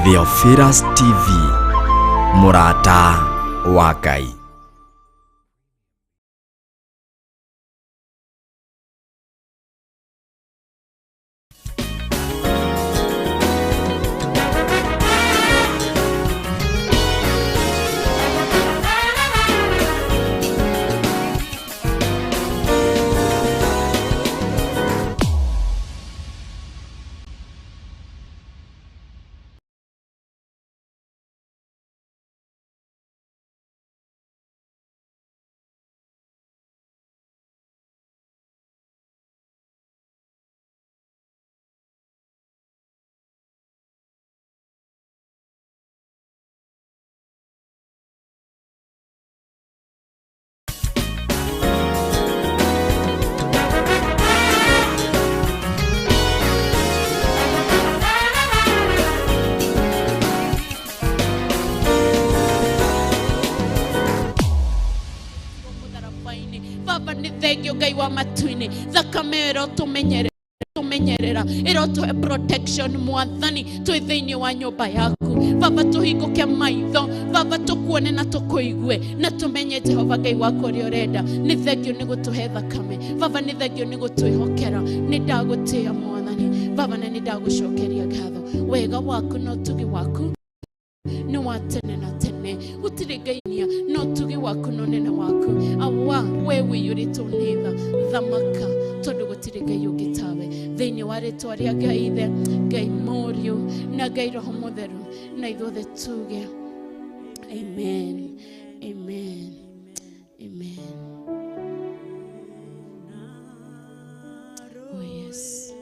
Theophilus TV, mũrata wa Ngai. Mũtharaba-inĩ. Baba nĩ thengio Ngai wa matu-inĩ, thakame ĩyo ĩrotũmenyerera tũmenyerera, ĩrotũhe protection Mwathani twĩ thĩinĩ wa nyũmba yaku. Baba tũhingũke maitho, Baba tũkuone na tũkũigue na tũmenye Jehova Ngai waku ũrĩa ũrenda. Nĩ thengio nĩ gũtũhe thakame, Baba nĩ thengio nĩ gũtwĩhokera. Nĩ ndagũtĩĩa Mwathani, Baba, na nĩ ndagũcokeria ngatho. Wega waku na ũtugi waku nĩ wa tene na tene, gũtirĩ ngainia na ũtugi waku na ũnene waku. Awa, we wĩiyũrĩtwo nĩ tha, thamaka, tondũ gũtirĩ Ngai ũngĩ tawe. Thĩinĩ wa rĩtwa rĩa Ngai Ithe, Ngai Mũriũ na Ngai Roho Mũtheru, na ithuothe tuge amen, amen, amen. Oh yes.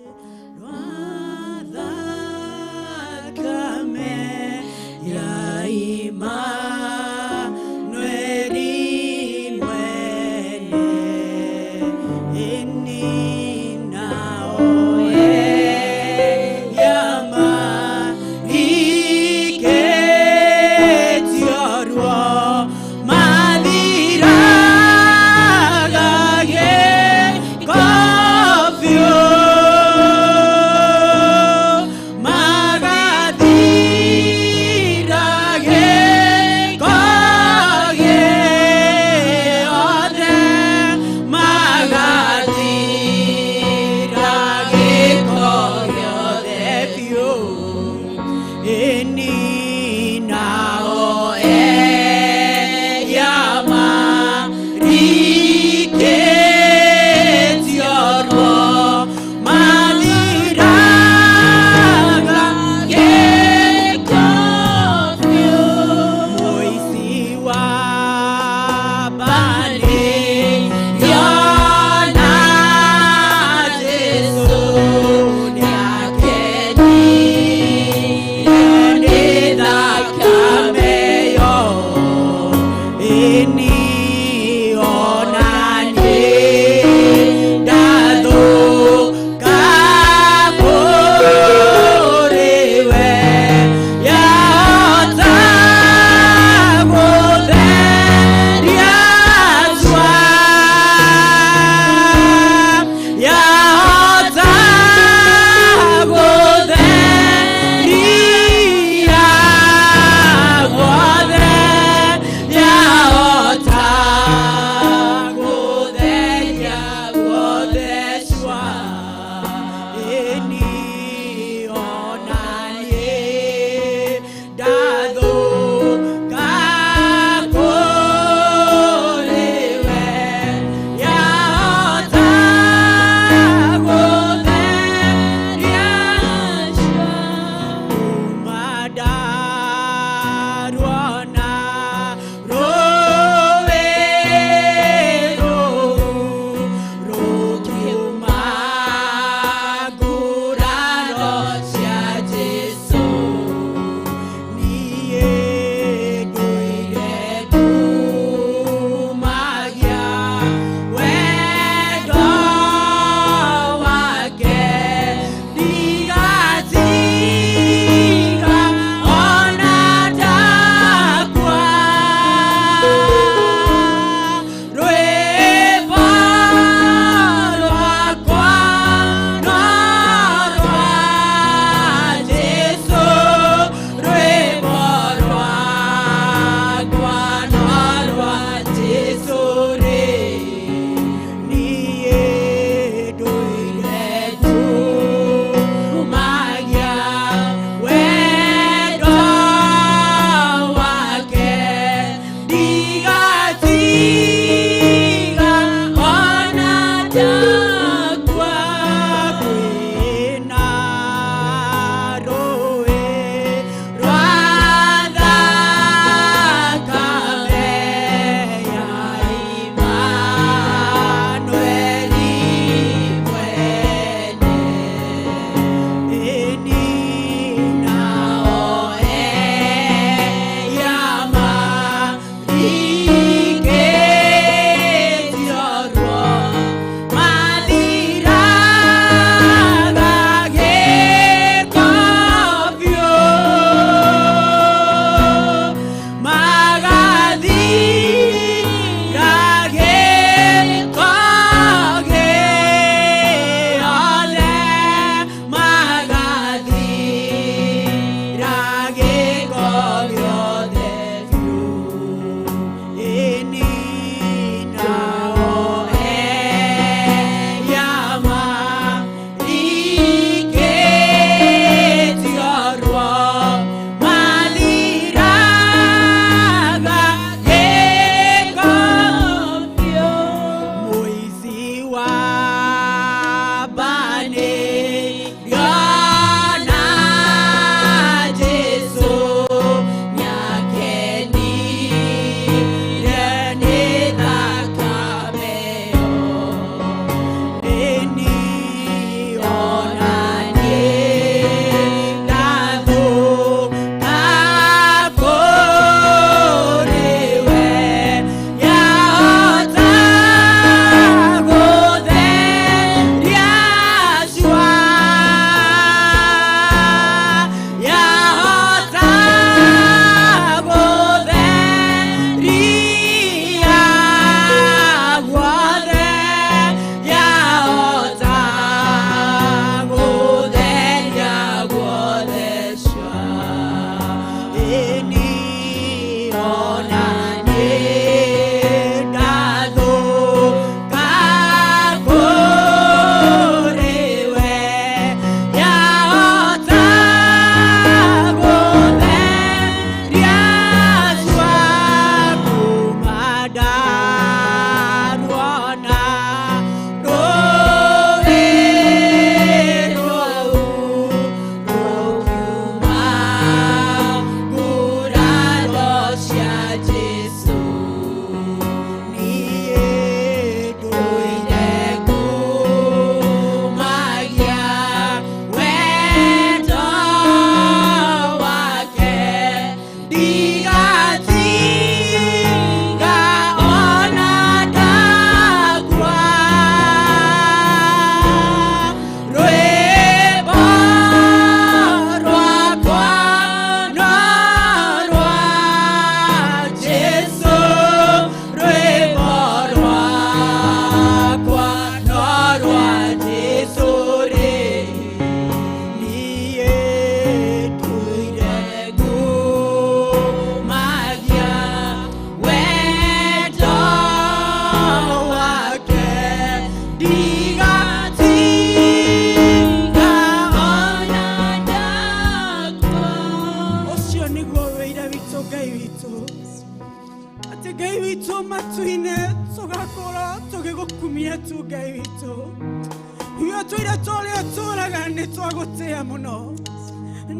Ũtũire tũrĩa ũtũraga nĩ twagũtĩĩa mũno,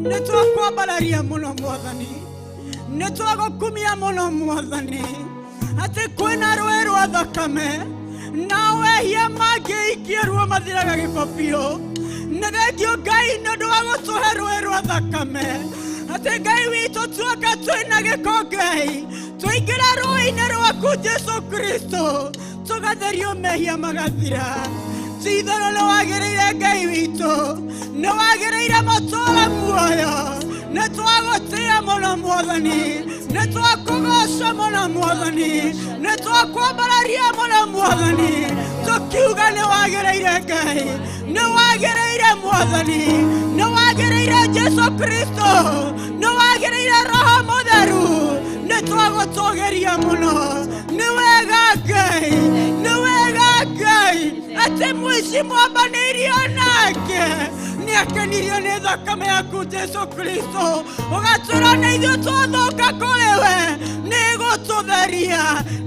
nĩ twakwambararia mũno Mwathani, nĩ twagũkumia mũno Mwathani, atĩ kwĩna rũĩ rwa thakame na wehia mangĩikia ruo mathiraga gĩko biũ. Nĩ thengio Ngai nĩ ũndũ wa gũtũhe rũĩ rwa thakame, atĩ Ngai witũ tuoka twĩna gĩko Ngai, twaingĩra rũĩ-inĩ rwaku Jesu Kristo, tũgatherio mehia magathira. Ti-itherũ nĩ wagĩrĩire Ngai witũ, nĩ wagĩrĩire mũtũũra muoyo, nĩ twagũtĩĩa mũno Mwathani, nĩ twakũgoca mũno Mwathani, nĩ twakwambararia mũno Mwathani, tũkiuga nĩ wagĩrĩire Ngai, nĩ wagĩrĩire Mwathani, nĩ wagĩrĩire Jesu Kristo, nĩ wagĩrĩire Roho Mũtheru, nĩ twagũtũgĩria mũno. Nĩ wega Ngai, nĩ wega Ngai, atĩ mũici mwambanĩirio nake nĩ akenirio nĩ thakame yaku Jesu Kristo, ũgatwĩra nĩ ithuĩ twathũka kũrĩ we, nĩ gũtũtheria,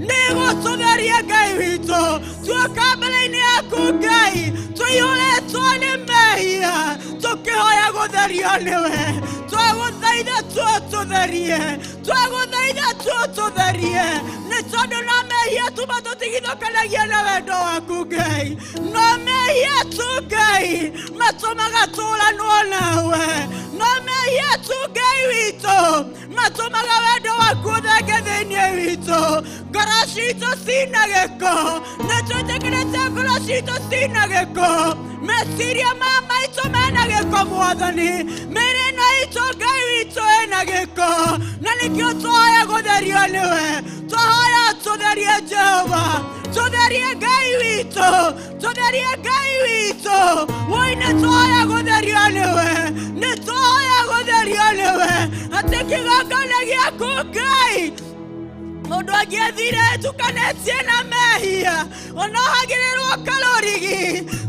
nĩ gũtũtheria Ngai witũ, tuoka mbere-inĩ yaku Ngai, tũiyũrĩtwo nĩ mehia, tũkĩhoya gũtherio nĩwe, twagũthaitha tuotũtherie, twagũthaitha tuotũtherie, nĩ tondũ no mehia tu matũtigithũkanagia na wendo waku Ngai, no mehia tu Ngai matũmaga tũranwo nawe, no mehia tu Ngai witũ matũmaga wendo waku ũthenge thĩinĩ witũ. Ngoro citũ cina gĩko, nĩ twĩtĩkĩrĩte ngoro citũ cina gĩko, meciria ma maitũ mena gĩko Mwathani, mĩĩrĩ ĩno itũ Ngai witũ ĩna gĩko, na nĩkĩo twahoya gũtherio nĩwe, twahoya tũtherie Jehova, tũtherie Ngai witũ, tũtherie Ngai witũ, woi nĩ twahoya gũtherio nĩwe, nĩ twahoya gũtherio nĩwe, atĩ kĩgongona gĩaku Ngai mũndũ angĩathire ĩtukanĩtie na mehia onohagĩrĩrwo karũrigi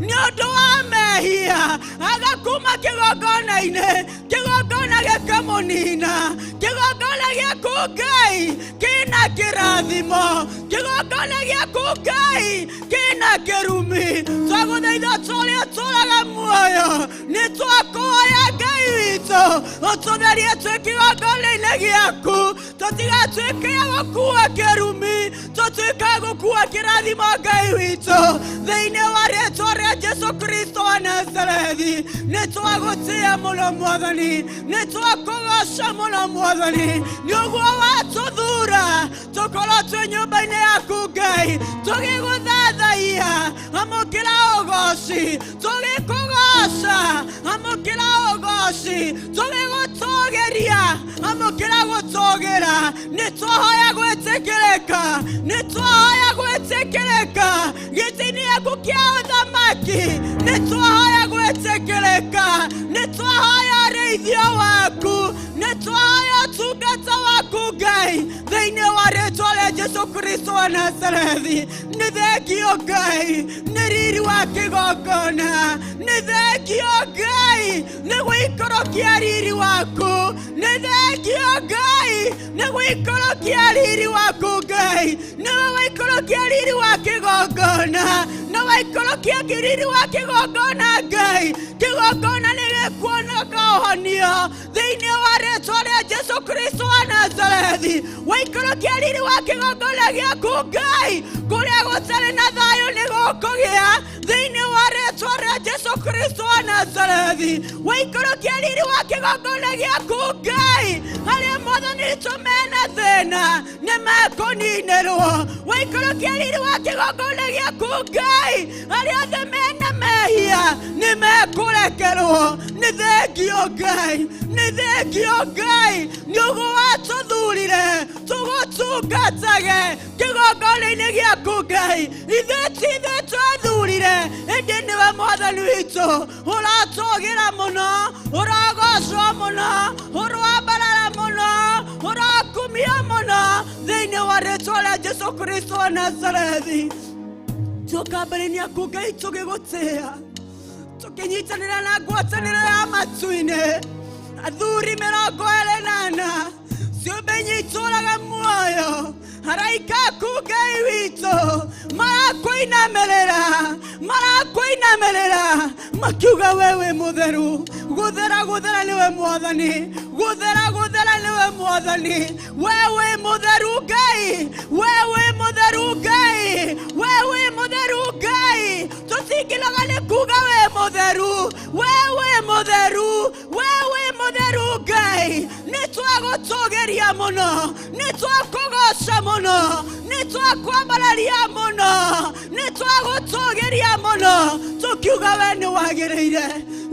nĩ ũndũ wa mehia, agakuma kĩgongona-inĩ, kĩgongona gĩkamũnina, kĩgongona gĩaku Ngai kĩna kĩrathimo, kĩgongona gĩaku Ngai kĩna kĩrumi. Twagũthaitha tũrĩa tũraga muoyo, nĩ twakũhoya Ngai witũ ũtũtherie twĩ kĩgongona-inĩ gĩaku, tũtigatuĩke a gũkua kĩrumi, tũtuĩke a gũkua kĩrathimo Ngai witũ, thĩinĩ wa rĩtwa rĩa Jesu Kristo wa Nazarethi. Nĩ twagũtĩĩa mũno Mwathani, nĩ twakũgoca mũno Mwathani, nĩ ũguo watũthura tũkorwo twĩ nyũmba-inĩ yaku Ngai, tũgĩgũthathaiya, amũkĩra ũgoci, tũgĩkũgoca, amũkĩra ũgoci, tũgĩgũtũgĩria, amũkĩra gũtũgĩra. Nĩ twahoya gwĩtĩkĩrĩka, nĩ twahoya gwĩtĩkĩrĩka gĩtĩ-inĩ gĩaku kĩa ũthamaki, nĩ twahoya gwĩtĩkĩrĩka, nĩ twahoya ũrĩithio waku, nĩ twahoya ũtungata waku Ngai, thĩinĩ wa rĩtwa rĩa Jesu Kristo wa Nazarethi. Nĩ thengio Ngai nĩ riri wa kĩgongona, nĩ thengio Ngai nĩ gũikũrũkia riri waku, nĩ thengio Ngai nĩ gũikũrũkia riri waku Ngai, nĩwe waikũrũkia riri wa kĩgongona, nĩ waikũrũkia riri wa kĩgongona Ngai, kĩgongona nĩ gĩkuoneka ũhonio thĩinĩ wa rĩtwa rĩa Jesu Kristo wa Nazarethi. Waikũrũkia riri wa kĩgongona gĩaku Ngai, kũrĩa gũtarĩ na thayũ nĩ gũkũgĩa thĩinĩ wa rĩtwa rĩa Jesu Kristo wa Nazarethi. Waikũrũkia riri wa kĩgongona gĩaku Ngai, harĩa Mwathani witũ mena thĩna nĩ mekũninĩrwo. Waikũrũkia riri wa kĩgongona gĩaku Ngai, arĩa othe mena mehia nĩ mekũrekerwo. Nĩ thengio Ngai, nĩ thengio Ngai, nĩ ũguo watũthurire tũgũtungatage kĩgongona-inĩ gĩaku Ngai. Ithuĩ ti ithuĩ twathurire, ĩndĩ nĩwe Mwathani witũ ũratũgĩra mũno, ũrogocwo mũno, ũroambarara mũno, ũrokumio mũno thĩinĩ wa rĩtwa rĩa Jesu Kristo wa Nazarethi. Tuoka mbere-inĩ yaku Ngai tũgĩgũtĩĩa, tũkĩnyitanĩra na ngwatanĩro ya matu-inĩ, athuri 24, ciũmbe inya itũũraga muoyo, Araika aku Ngai witũ marakwĩinamĩrĩra, marakwĩinamĩrĩra makiuga we wĩ mũtheru. Gũthera gũthera nĩwe Mwathani, gũthera gũthera nĩwe Mwathani. We wĩ mũtheru Ngai, we wĩ mũtheru Ngai, we wĩ mũtheru Ngai. Tũtingĩnoga nĩ kuga wĩ mũtheru, we wĩ mũtheru, we wĩ mũtheru Ngai. Nĩ twagũtũgĩria mũno, nĩ twakũgoca mũno, nĩ twakwambararia mũno, nĩ twagũtũgĩria mũno, tũkiuga we nĩ wagĩrĩire,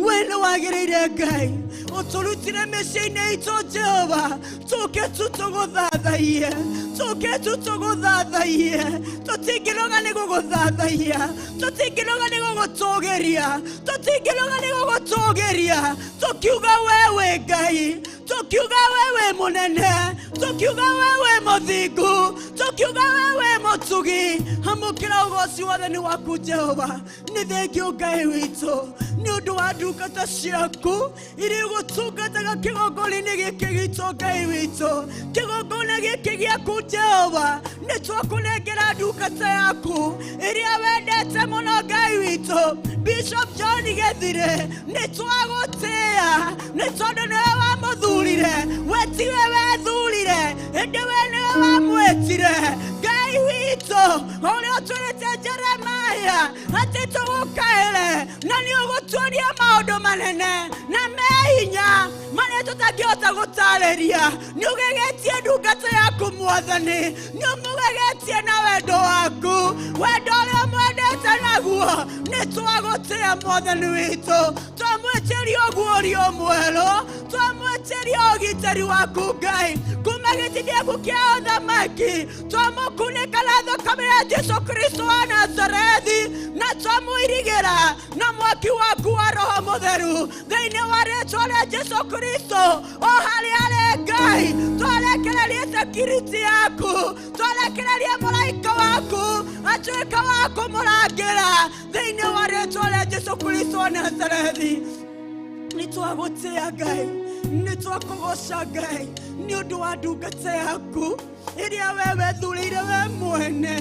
we nĩ wagĩrĩire Ngai. Ũtũrutire mĩciĩ-inĩ itũ Jehova, tũke tu tũgũthathaiye, tũke tu tũgũthathaiye. Tũtingĩnoga nĩ gũgũthathaiya, tũtingĩnoga nĩ gũgũtũgĩria, tũtingĩnoga nĩ gũgũtũgĩria, tũkiuga we wĩ Ngai, tũkiuga we wĩ mũnene, tũkiuga we wĩ mũthingu, tũkiuga we wĩ mũtugi. Amũkĩra ũgoci wothe nĩ waku Jehova. Nĩ thengio Ngai witũ nĩ ũndũ wa ndungata ciaku iria igũtungataga kĩgongona-inĩ gĩkĩ gitũ Ngai witũ. Kĩgongona gĩkĩ gĩaku Jehova, nĩ twakũnengera ndungata yaku ĩrĩa wendete mũno Ngai witũ, Bishop John Gĩthire. Nĩ twagũtĩĩa nĩ tondũ nĩwe wamũthurire, we tiwe wethurire, ĩndĩ we nĩwe wamwĩtire. Ngai witũ ũrĩa ũtwĩrĩte Jeremiah atĩ tũgũkaĩre na nĩ ũgũtuonia maũndũ manene na me hinya marĩa tũtangĩhota gũtarĩria. Nĩ ũgegetie ndungata yaku Mwathani, nĩ ũmũgegetie na wendo waku, wendo ũrĩa ũmwendete naguo. Nĩ twagũtĩĩa Mwathani witũ, twamwĩtĩria ũguũrio mwerũ, twamwĩtĩria ũgitĩri waku Ngai kuma gĩtĩ gĩaku kĩa ũthamaki, twamũkunĩka na thakame ya Jesu Kristo wa Nazarethi, na twamũirigĩra na mwaki waku wa Roho Mũtheru thĩinĩ wa rĩtwa rĩa Jesu Kristo. O harĩa arĩ Ngai, twarekererie security yaku, twarekererie mũraika waku atuĩke wa kũmũrangĩra thĩinĩ wa rĩtwa rĩa Jesu Kristo wa Nazarethi. Nĩ twagũtĩĩa Ngai, nĩ twakũgoca Ngai nĩ ũndũ wa ndungata yaku ĩrĩa we wethurĩire we mwene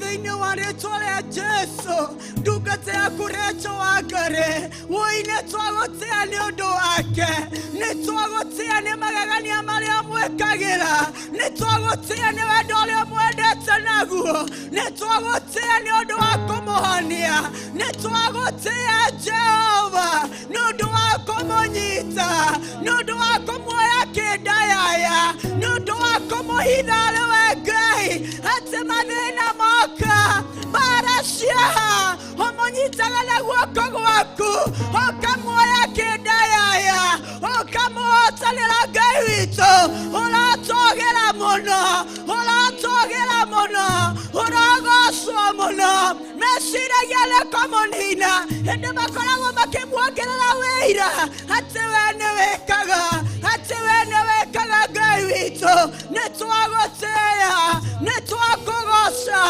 thĩinĩ wa rĩtwa rĩa Jesu. Ndungata yaku Rachel Wangari, woi nĩ twagũtĩĩa nĩ ũndũ wake, nĩ twagũtĩĩa nĩ magegania marĩa mwĩkagĩra, nĩ twagũtĩĩa nĩ wendo ũrĩa mwendete naguo, nĩ twagũtĩĩa nĩ ũndũ wa kũmũhonia, nĩ twagũtĩĩa Jehova nĩ ũndũ wa kũmũnyita, nĩ ũndũ wa kũmuoya kĩndayaya, nĩ ũndũ wa kũmũhitha arĩ we Ngai atĩ mathĩna moka, mbara ciaha, ũmũnyitaga na guoko gwaku, ũkamuoya kĩndayaya, ũkamũhotanĩra Ngai witũ. Ũratũgĩra mũno, ũratũgĩra mũno, ũrogocwo mũno. Meciragia nĩ kũmũnina, ĩndĩ makoragwo makĩmuongerera wĩira atĩ we nĩ wĩkaga, atĩ we nĩ wĩkaga Ngai witũ. Nĩ twagũtĩĩa, nĩ twakũgoca,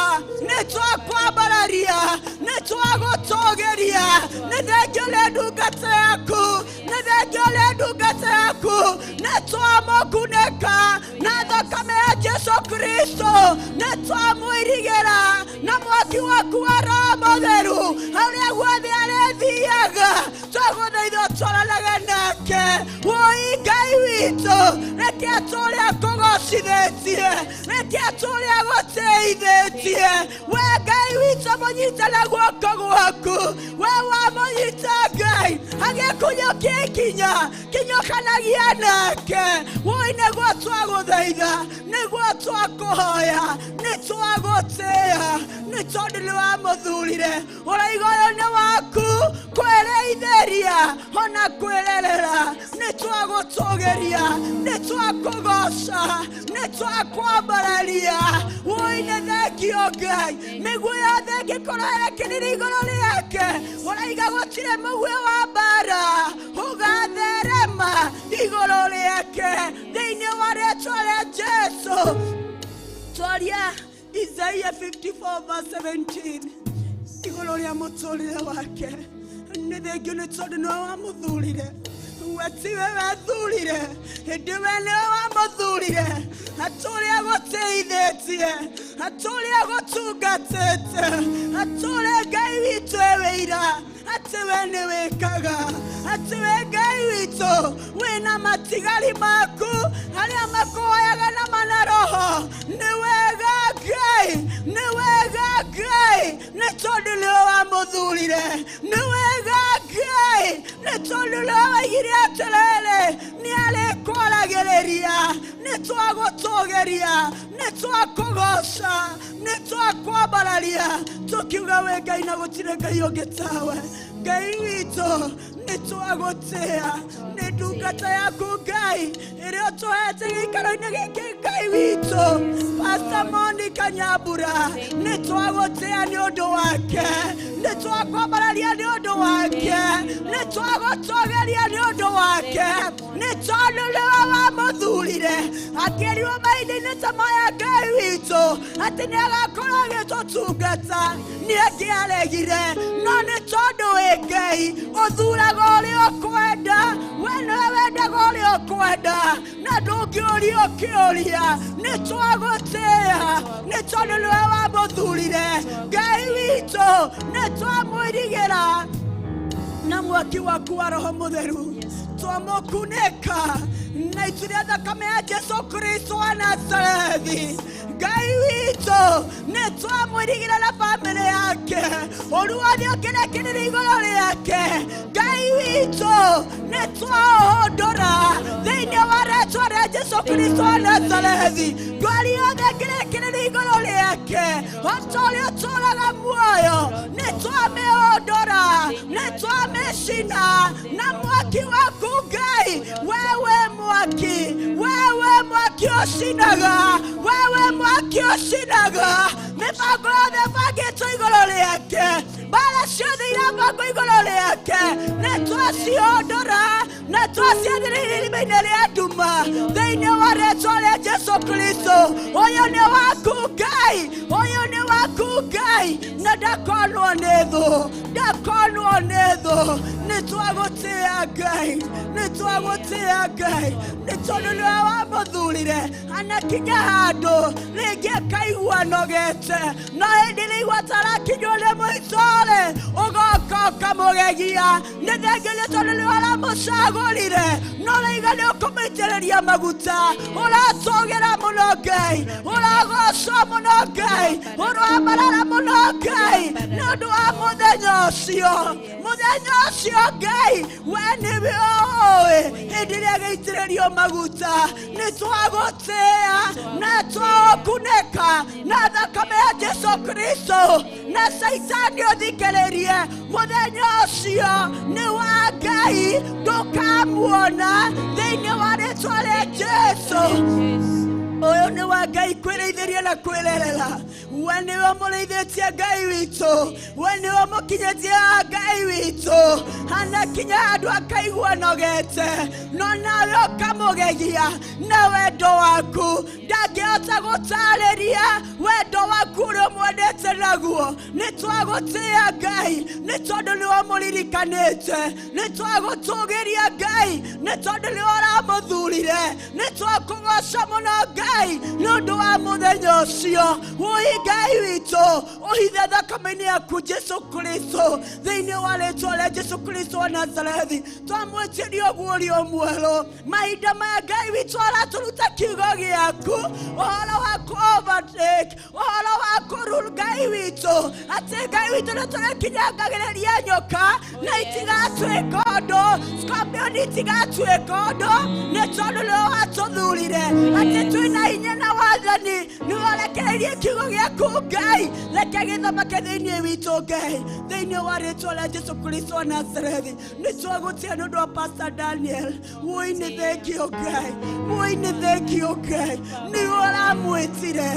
nĩ twakwambararia, nĩ twagũtũgĩria. Nĩ thengio nĩ ndungata yaku, nĩ thengio nĩ ndungata yaku. Nĩ twamũkunĩka na thakame ya Jesu Kristo, nĩ twamũirigĩra na mwaki waku wa Roho Mũtheru harĩa guothe arĩthiaga. Twagũthaitha ũtwaranage nake. Woi Ngai witũ, reke atũũre akũgocithĩtie, reke atũũre agũtĩithĩtie. We Ngai witũ, mũnyite na guoko gwaku. We wamũnyita Ngai agĩkunyũkia ikinya, kinyũkanagia nake. Woi nĩguo twagũthaitha, nĩguo twakũhoya, nĩ twagũtĩĩa nĩ tondũ nĩ wamũthurire. Ũraiga ũyũ nĩ waku kwĩrĩithĩria ona kwĩrerera. Nĩ twagũtũgĩria, nĩ twakũgoca, nĩ twakwambararia. Woi nĩ thengio Ngai, mĩguĩ yothe ĩngĩkorwo yerekeire igũrũ rĩake, ũraiga gũtirĩ mũguĩ wa mbara ũgatherema igũrũ rĩake thĩinĩ wa rĩtwa rĩa Jesu. Twaria Isaiah 54 verse 17 igũrũ rĩa mũtũrĩre wake. Nĩ thengio nĩ tondũ nĩwe wamũthurire. We tiwe wethurire, hĩndĩ we nĩwe wamũthurire, atũrĩa gũtĩithĩtie, atũrĩa gũtungatĩte, atũrĩa Ngai witũ e wĩira, atĩ we nĩ wĩkaga, atĩ we Ngai witũ wĩna matigari maku arĩa makũhoyaga na mana roho. Nĩ wega Ngai, nĩ wega Ngai, nĩ tondũ nĩwe wamũthurire. Nĩ wega Ngai, nĩ tondũ nĩwe waigire atĩrĩrĩ, nĩ arĩkwaragĩrĩria, nĩ twagũtũgĩria, nĩ twakũgoca, nĩ twakwambararia, tũkiuga wĩ Ngai na gũtirĩ Ngai ũngĩ tawe. Ngai witũ nĩ twagũtĩa, nĩ ndungata yaku Ngai ĩrĩa ũtũhete gĩikaro-inĩ gĩkĩ Ngai witũ, Pastor Monica Nyambura, nĩ twagũtĩa nĩ ũndũ wake, nĩ twakwambararia nĩ ũndũ wake, nĩ twagũtũgĩria nĩ ũndũ wake, nĩ tondũ nĩwe wamũthurire, akĩrirwo mahinda-inĩ ta maya Ngai witũ atĩ nĩ agakorwo agĩtũtungata, nĩ angĩaregire, no nĩ tondũ wĩ Ngai ũthuraga ũrĩa ũkwenda, we nĩwe wendaga ũrĩa ũkwenda, na ndũngĩũrio kĩũria. Nĩ twagũtĩĩa nĩ tondũ nĩwe wamũthurire. Ngai witũ nĩ twamwĩrigĩra na mwaki waku wa Roho Mũtheru, twamũkunĩka na itu rĩa thakame ya Jesu Kristo wa Nazarethi. Ngai witũ nĩ twamwĩrigĩra na bamĩrĩ yake, ũru wothe ũkĩrekereria igũrũ rĩake. Ngai witũ nĩ twaũhũndũra thĩinĩ wa rĩtwa rĩa Jesu Kristo wa Nazarethi. Ndwari yothe ĩngĩrekereria igũrũ rĩake, o ta ũrĩa ũtũũraga muoyo, nĩ twamĩhũndũra, nĩ twamĩcina na mwaki waku Ngai. Wewe mwaki, wewe mwaki ũcinaga, wewe mwaki ũcinaga mĩbango yothe ĩbangĩtwo igũrũ rĩake, mbara ciothe irabangwo igũrũ rĩake, nĩ twacihũndũra na twaciathĩrĩria irima-inĩ rĩa nduma thĩinĩ wa rĩtwa rĩa Jesu Kristo. Ũyũ nĩ waku Ngai, ũyũ nĩ waku Ngai, na ndakonwo nĩ thũ, ndakonwo nĩ thũ. Nĩ twagũtĩĩa Ngai, nĩ twagũtĩĩa Ngai, nĩ tondũ nĩwe wamũthurire. Anakinya handũ rĩngĩ akaigua anogete, no hĩndĩ ĩrĩa aigua ta arakinywo nĩ mũico-rĩ, ũgoka ũkamũgegia. Nĩ thengiũ nĩ tondũ nĩwe ũramũcagũrire, no ũraiga nĩ ũkũmũitĩrĩria maguta. Ũratũgĩra mũno Ngai, ũragocwo mũno Ngai, ũrambarara mũno Ngai, nĩ ũndũ wa mũthenya ũcio. Mũthenya ũcio Ngai, we nĩwe ũĩ hĩndĩ ĩrĩa agĩitĩrĩrio maguta. Nĩ twagũtĩĩa na twaũkunĩka na thakame ya Jesu Kristo, na Caitani ũthikĩrĩrie, mũthenya ũcio nĩ wa Ngai, ndũkamuona thĩinĩ wa rĩtwa rĩa Jesu. Ũyũ nĩ wa Ngai kwĩrĩithĩria na kwĩrerera. We nĩwe mũrĩithĩtie Ngai witũ, we nĩwe mũkinyĩtie Ngai witũ, anakinya handũ akaigua anogete, no nawe ũkamũgegia na wendo waku. Ndangĩhota gũtarĩria wendo waku ũrĩa ũmwendete naguo. Nĩ twagũtĩĩa Ngai nĩ tondũ nĩwe ũmũririkanĩte, nĩ twagũtũgĩria Ngai nĩ tondũ nĩwe ũramũthurire, nĩ twakũgoca mũno Ngai nĩ ũndũ wa mũthenya ũcio. Ũi Ngai witũ, ũhithe thakame-inĩ yaku Jesu Kristo, thĩinĩ wa rĩtwa rĩa Jesu Kristo wa Nazarethi. Twamwĩtĩria ũguũrio mwerũ mahinda maya Ngai witũ aratũruta kiugo gĩaku, ũhoro wa kũ overtake, ũhoro wa kũ rule Ngai witũ, atĩ Ngai witũ nĩ tũrĩkinyangagĩrĩria nyoka na itigatuĩka ũndũ, scorpion itigatuĩka ũndũ, nĩ tondũ nĩwe watũthurire atĩ twĩna hinya na wathani. Nĩwe ũrekereirie kiugo gĩaku Ngai, reke gĩthamake thĩinĩ witũ Ngai, thĩinĩ wa rĩtwa rĩa Jesu Kristo wa Nazarethi. Nĩ twagũtĩa nĩ ũndũ wa Pastor Daniel. Wũi nĩ thengio Ngai, wũi nĩ thengio Ngai, nĩwe ũramwĩtire,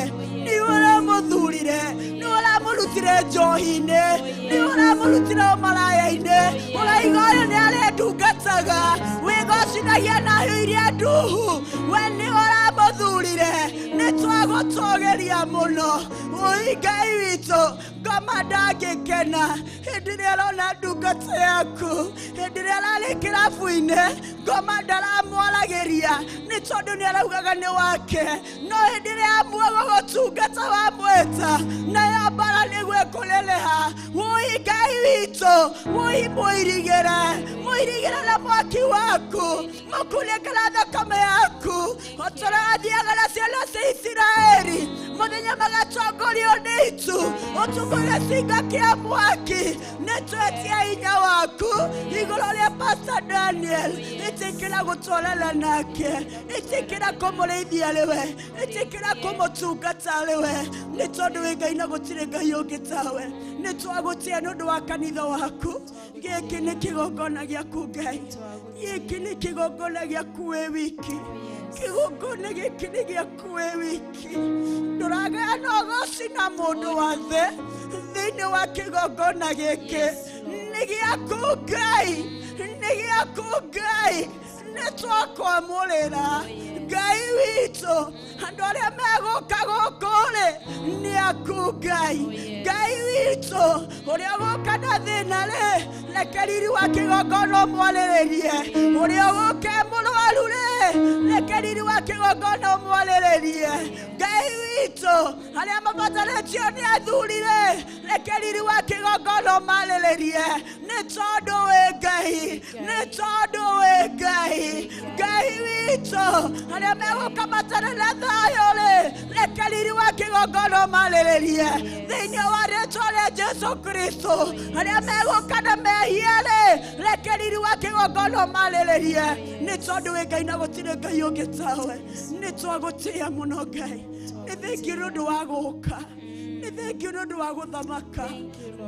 nĩwe ũramũthurire, nĩwe ũramũrutire njohi-inĩ, nĩwe ũramũrutire ũmaraya-inĩ, ũraiga ũyũ nĩ arĩndungataga, wĩgocithagia na hiũ iria nduhu, we nĩwe ũramũthurire. Nĩ twagũtũgĩria mũno. Ũi Ngai witũ, ngoma ndangĩkena hĩndĩ ĩrĩa arona ndungata yaku, hĩndĩ ĩrĩa ararĩkia Arĩ kĩrabu-inĩ ngoma ndaramwaragĩria nĩ tondũ nĩ araugaga nĩ wake no hĩndĩ ĩrĩa amua gũgũtungata wamwĩta nayo mbara nĩguo ĩkũneneha. Wũi Ngai witũ, wũi mũirigĩre, mũirigĩre na mwaki waku, mũkunĩkĩra thakame yaku o ta ũrĩa wathiaga na ciana cia Isiraeli mũthenya magatongorio nĩ itu ũtukũ gĩcinga kĩa mwaki. Nĩ twetia hinya waku igũrũ rĩa Pastor Daniel, ĩtĩkĩra gũtwarana nake, ĩtĩkĩra kũmũrĩithia rĩwe, ĩtĩkĩra kũmũtungata rĩwe, nĩ tondũ wĩ Ngai na gũtirĩ Ngai ũngĩ tawe. Nĩ twagũtĩa nĩ ũndũ wa kanitha waku. Gĩkĩ nĩ kĩgongona gĩaku Ngai, gĩkĩ nĩ kĩgongona gĩaku wĩ wiki, kĩgongona gĩkĩ nĩ gĩaku wĩ wiki. Ndũragayana ũgoci na mũndũ wa thĩ thĩinĩ wa kĩgongona gĩkĩ. Nĩ gĩaku Ngai, nĩ gĩaku Ngai, nĩ twakwamũrĩra Ngai witũ. Andũ arĩa megũka gũkũ rĩ nĩ aku Ngai. Ngai witũ ũrĩa ũgũka na thĩna rĩ, reke riri wa kĩgongona ũmwarĩrĩrie. Ũrĩa ũgũka e mũrwaru rĩ, reke riri wa kĩgongona ũmwarĩrĩrie. Ngai witũ arĩa mabatarĩtio nĩ athuri rĩ, reke riri wa kĩgongona ũmarĩrĩrie. Nĩ tondũ wĩ Ngai, nĩ tondũ wĩ Ngai. Ngai witũ arĩa megũka matarĩ na thayũ rĩ, reke riri wa kĩgongona ũmarĩrĩrie thĩinĩ wa rĩtwa rĩa Jesu Kristo. Arĩa megũka na mehia rĩ, reke riri wa kĩgongona ũmarĩrĩrie. Nĩ tondũ wĩ Ngai na gũtirĩ Ngai ũngĩ tawe. Nĩ twagũtĩa mũno Ngai. Nĩ thengiũ nĩ ũndũ wa gũka, nĩ thengiũ nĩ ũndũ wa gũthamaka,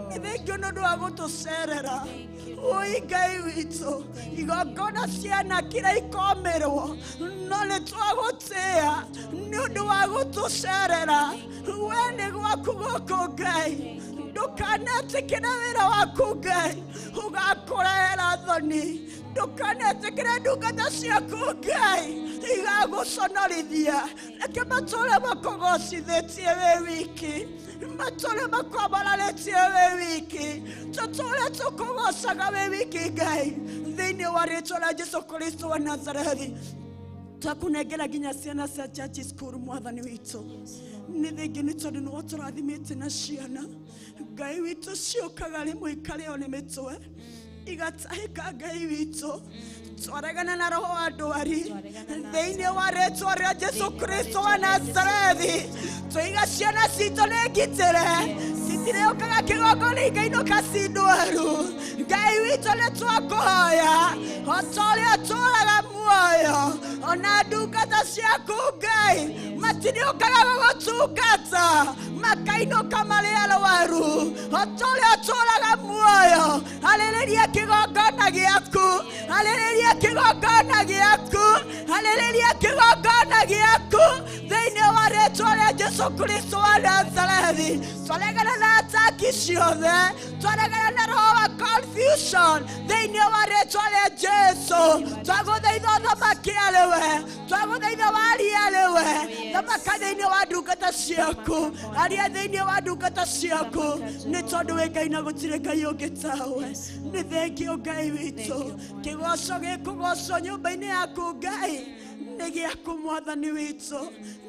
nĩ thengiũ nĩ ũndũ wa gũtũcerera. Ũi Ngai witũ, igongona cianakira ikomĩrwo, no nĩ twagũtĩa nĩ ũndũ wa gũtũcerera. We nĩ gwaku gũkũ Ngai, ndũkanetĩkĩre wĩra waku Ngai ũgakũrehera thoni. Ndũkanetĩkĩre ndungata ciaku Ngai igagũconorithia. Reke matũũre makũgocithĩtie wĩ wiki, matũũre makwambararĩtie wĩ wiki, tũtũũre tũkũgocaga wĩ wiki Ngai, thĩinĩ wa rĩtwa rĩa Jesu Kristo wa Nazarethi. Twakũnengera nginya ciana cia church school mwathani witũ. Nĩ thengiũ nĩ tondũ nĩ watũrathimĩte na ciana Ngai witũ, ciũkaga rĩmwe ikarĩo nĩ mĩtwe igatahĩka. Ngai witũ, twaregana na roho wa ndwari thĩinĩ wa rĩtwa rĩa Jesu Kristo wa Nazarethi. Tũiga ciana citũ nĩ ngitĩre, citirĩũkaga kĩgongona ikainũka ci ndwaru. Ngai witũ nĩ twakũhoya o ta ũrĩa ũtũũraga muoyo, ona ndungata ciaku Ngai matirĩũkaga gũgũtungata makainũka marĩ arwaru. O ta ũrĩa ũtũũraga muoyo, arĩrĩria kĩgongona gĩaku, arĩrĩria kĩgongona gĩaku, arĩrĩria kĩgongona gĩaku thĩinĩ wa rĩtwa rĩa Jesu Kristo wa Nazarethi. Twaregana na ataki ciothe, twaregana na roho wa confusion thĩinĩ wa rĩtwa rĩa Jesu. Twagũthaitha ũthamaki arĩ we, twagũthaitha warie arĩ we, thamaka thĩinĩ wa ndungata ciaku, aria thĩinĩ wa ndungata ciaku, nĩ tondũ wĩ Ngai na gũtirĩ Ngai ũngĩ tawe. Nĩ thengio Ngai witũ, kĩgoco gĩkũgocwo nyũmba-inĩ yaku Ngai nĩ gĩaku mwathani witũ,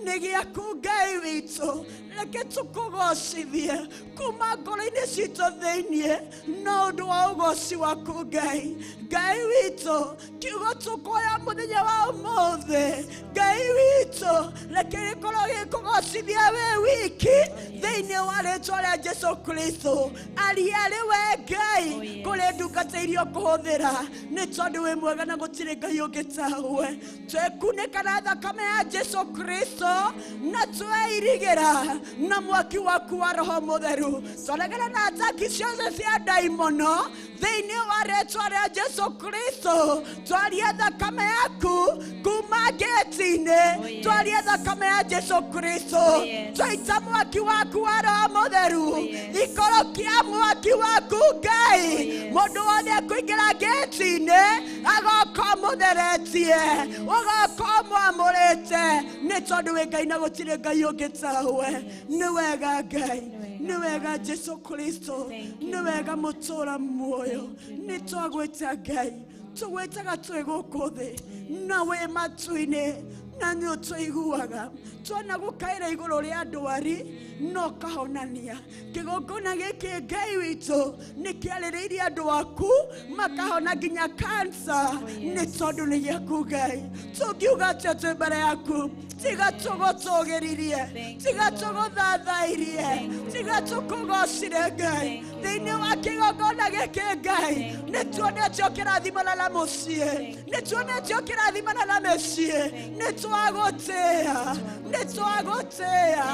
nĩ gĩaku Ngai witũ. Reke tũkũgocithie kuma ngoro-inĩ citũ thĩiniĩ na ũndũ wa ũgoci waku Ngai. Ngai witũ, kiugo tũkuoya mũthenya wa ũmũthĩ Ngai witũ, reke gĩkorwo gĩkũgocithia wĩ wiki thĩinĩ wa rĩtwa rĩa Jesu Kristo. Aria arĩ we Ngai kũrĩ ndungata iria ũkũhũthĩra, nĩ tondũ wĩ mwega na gũtirĩ Ngai ũngĩ tawe. Twekunĩka na thakame ya Jesu Kristo na tweirigĩra na mwaki waku wa Roho Mũtheru. Twaregana na ataki ciothe cia ndaimono thĩinĩ wa rĩtwa rĩa Jesu Kristo. Twaria thakame yaku kuma ngĩti-inĩ, twaria thakame ya Jesu Kristo. Twaita mwaki waku wa Roho Mũtheru, ikorokia mwaki waku Ngai. Mũndũ wothe ekũingĩra ngĩti-inĩ agoka mũtheretie, ũgoka ũmwamũrĩte, nĩ tondũ wĩ Ngai na gũtirĩ Ngai ũngĩ tawe. Nĩ wega Ngai, nĩ wega Jesu Kristo, nĩ wega mũtũũra muoyo. Nĩ twagwĩta Ngai, Tũgwĩtaga twĩ gũkũ thĩ na wĩ matu-inĩ na nĩ ũtũiguaga. Twana gũkaĩra igũrũ rĩa ndwari no kahonania. Kĩgongona gĩkĩ Ngai witũ nĩ kĩarĩrĩirie andũ aku makahona nginya kansa nĩ tondũ nĩ gĩaku Ngai. Tũngiuga atĩa twĩ mbere yaku? Tiga tũgũtũgĩririe, tiga tũgũthathairie, tiga tũkũgocire Ngai. Thĩinĩ wa kĩgongona gĩkĩ Ngai nĩ tuonetio kĩrathimana na mũciĩ, nĩ tuonetio kĩrathimana na mĩciĩ, nĩ twagũtĩĩa, nĩ twagũtĩĩa.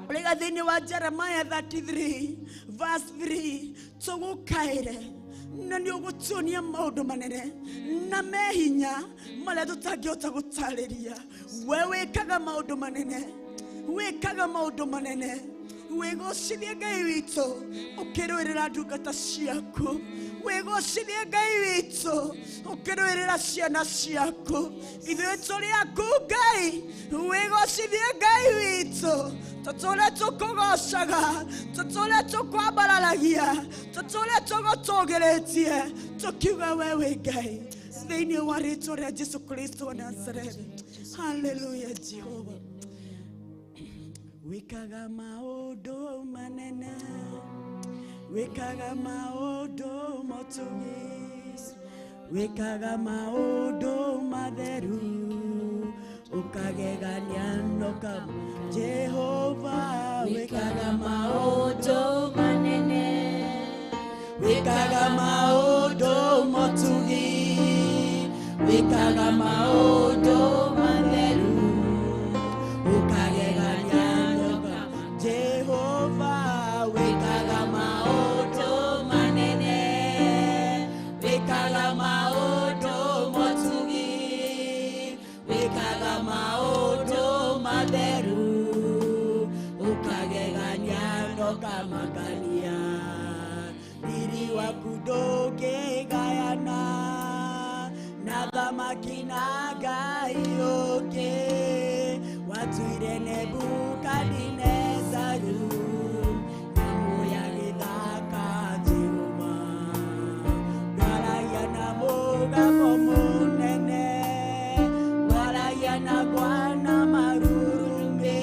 Rĩga thĩinĩ wa Jeremiah 33 verse 3 tũgũkaĩre na nĩ ũgũtuonia maũndũ manene na me hinya marĩa tũtangĩhota gũtarĩria. We wĩkaga maũndũ manene, wĩkaga maũndũ manene. Wĩgocithie Ngai witũ ũkĩrũĩrĩra ndungata ciaku, wĩgocithie Ngai witũ ũkĩrũĩrĩra ciana ciaku. Ithuĩ tũrĩ aku Ngai, wĩgocithie Ngai witũ. Tũtũre tũkũgocaga, tũtũre tũkwambararagia, tũtũre tũgũtũgĩrĩtie, tũkiuga we wĩ Ngai. Thĩinĩ wa rĩtwa rĩa Jesu Kristo wa Nazarethi. Haleluya Jehova. Wĩkaga maũndũ manene, wĩkaga maũndũ motugi, wĩkaga maũndũ matheru, ũkagegania noka Jehova. Wĩkaga maũndũ manene, wĩkaga maũndũ motugi, wĩkaga maũndũ matheru, ũkagegania noka Jehova. Wĩkaga maũndũ manene, wĩkaga maũndũ motugi, wĩkaga maũndũ matheru, ũkagegania nokamakania. Riri waku ndũngĩgayana na thamaki na Ngai ũngĩ, watuire Nebukadinezaru nyamũ ya gĩthaka Jehova. Waragia na mũgambo mũnene, waragia na ngwa na marurumĩ,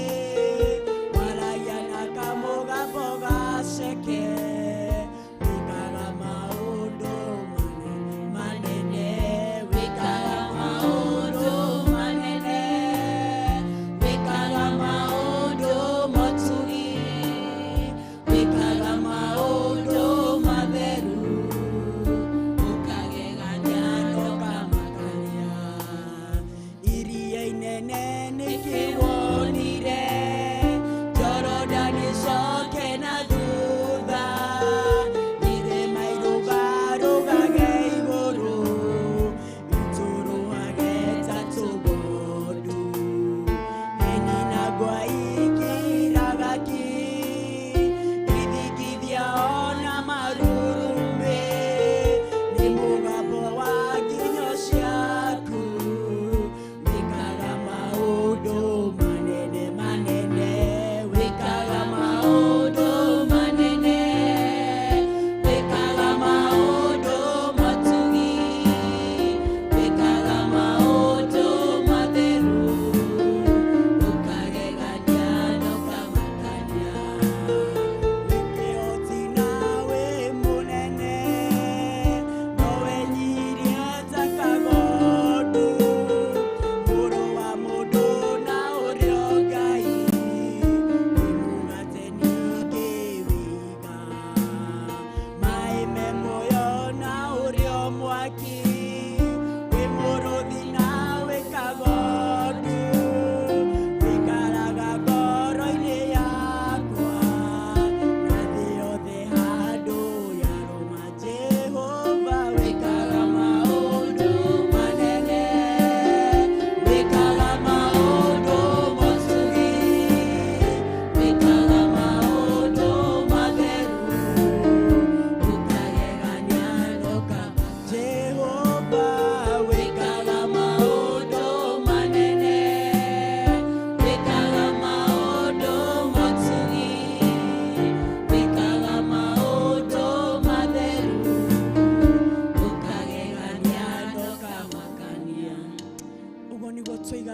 waragia na kamũgambo gaceke, wĩkaga maũndũ manene, wĩkaga maũndũ manene, wĩkaga maũndũ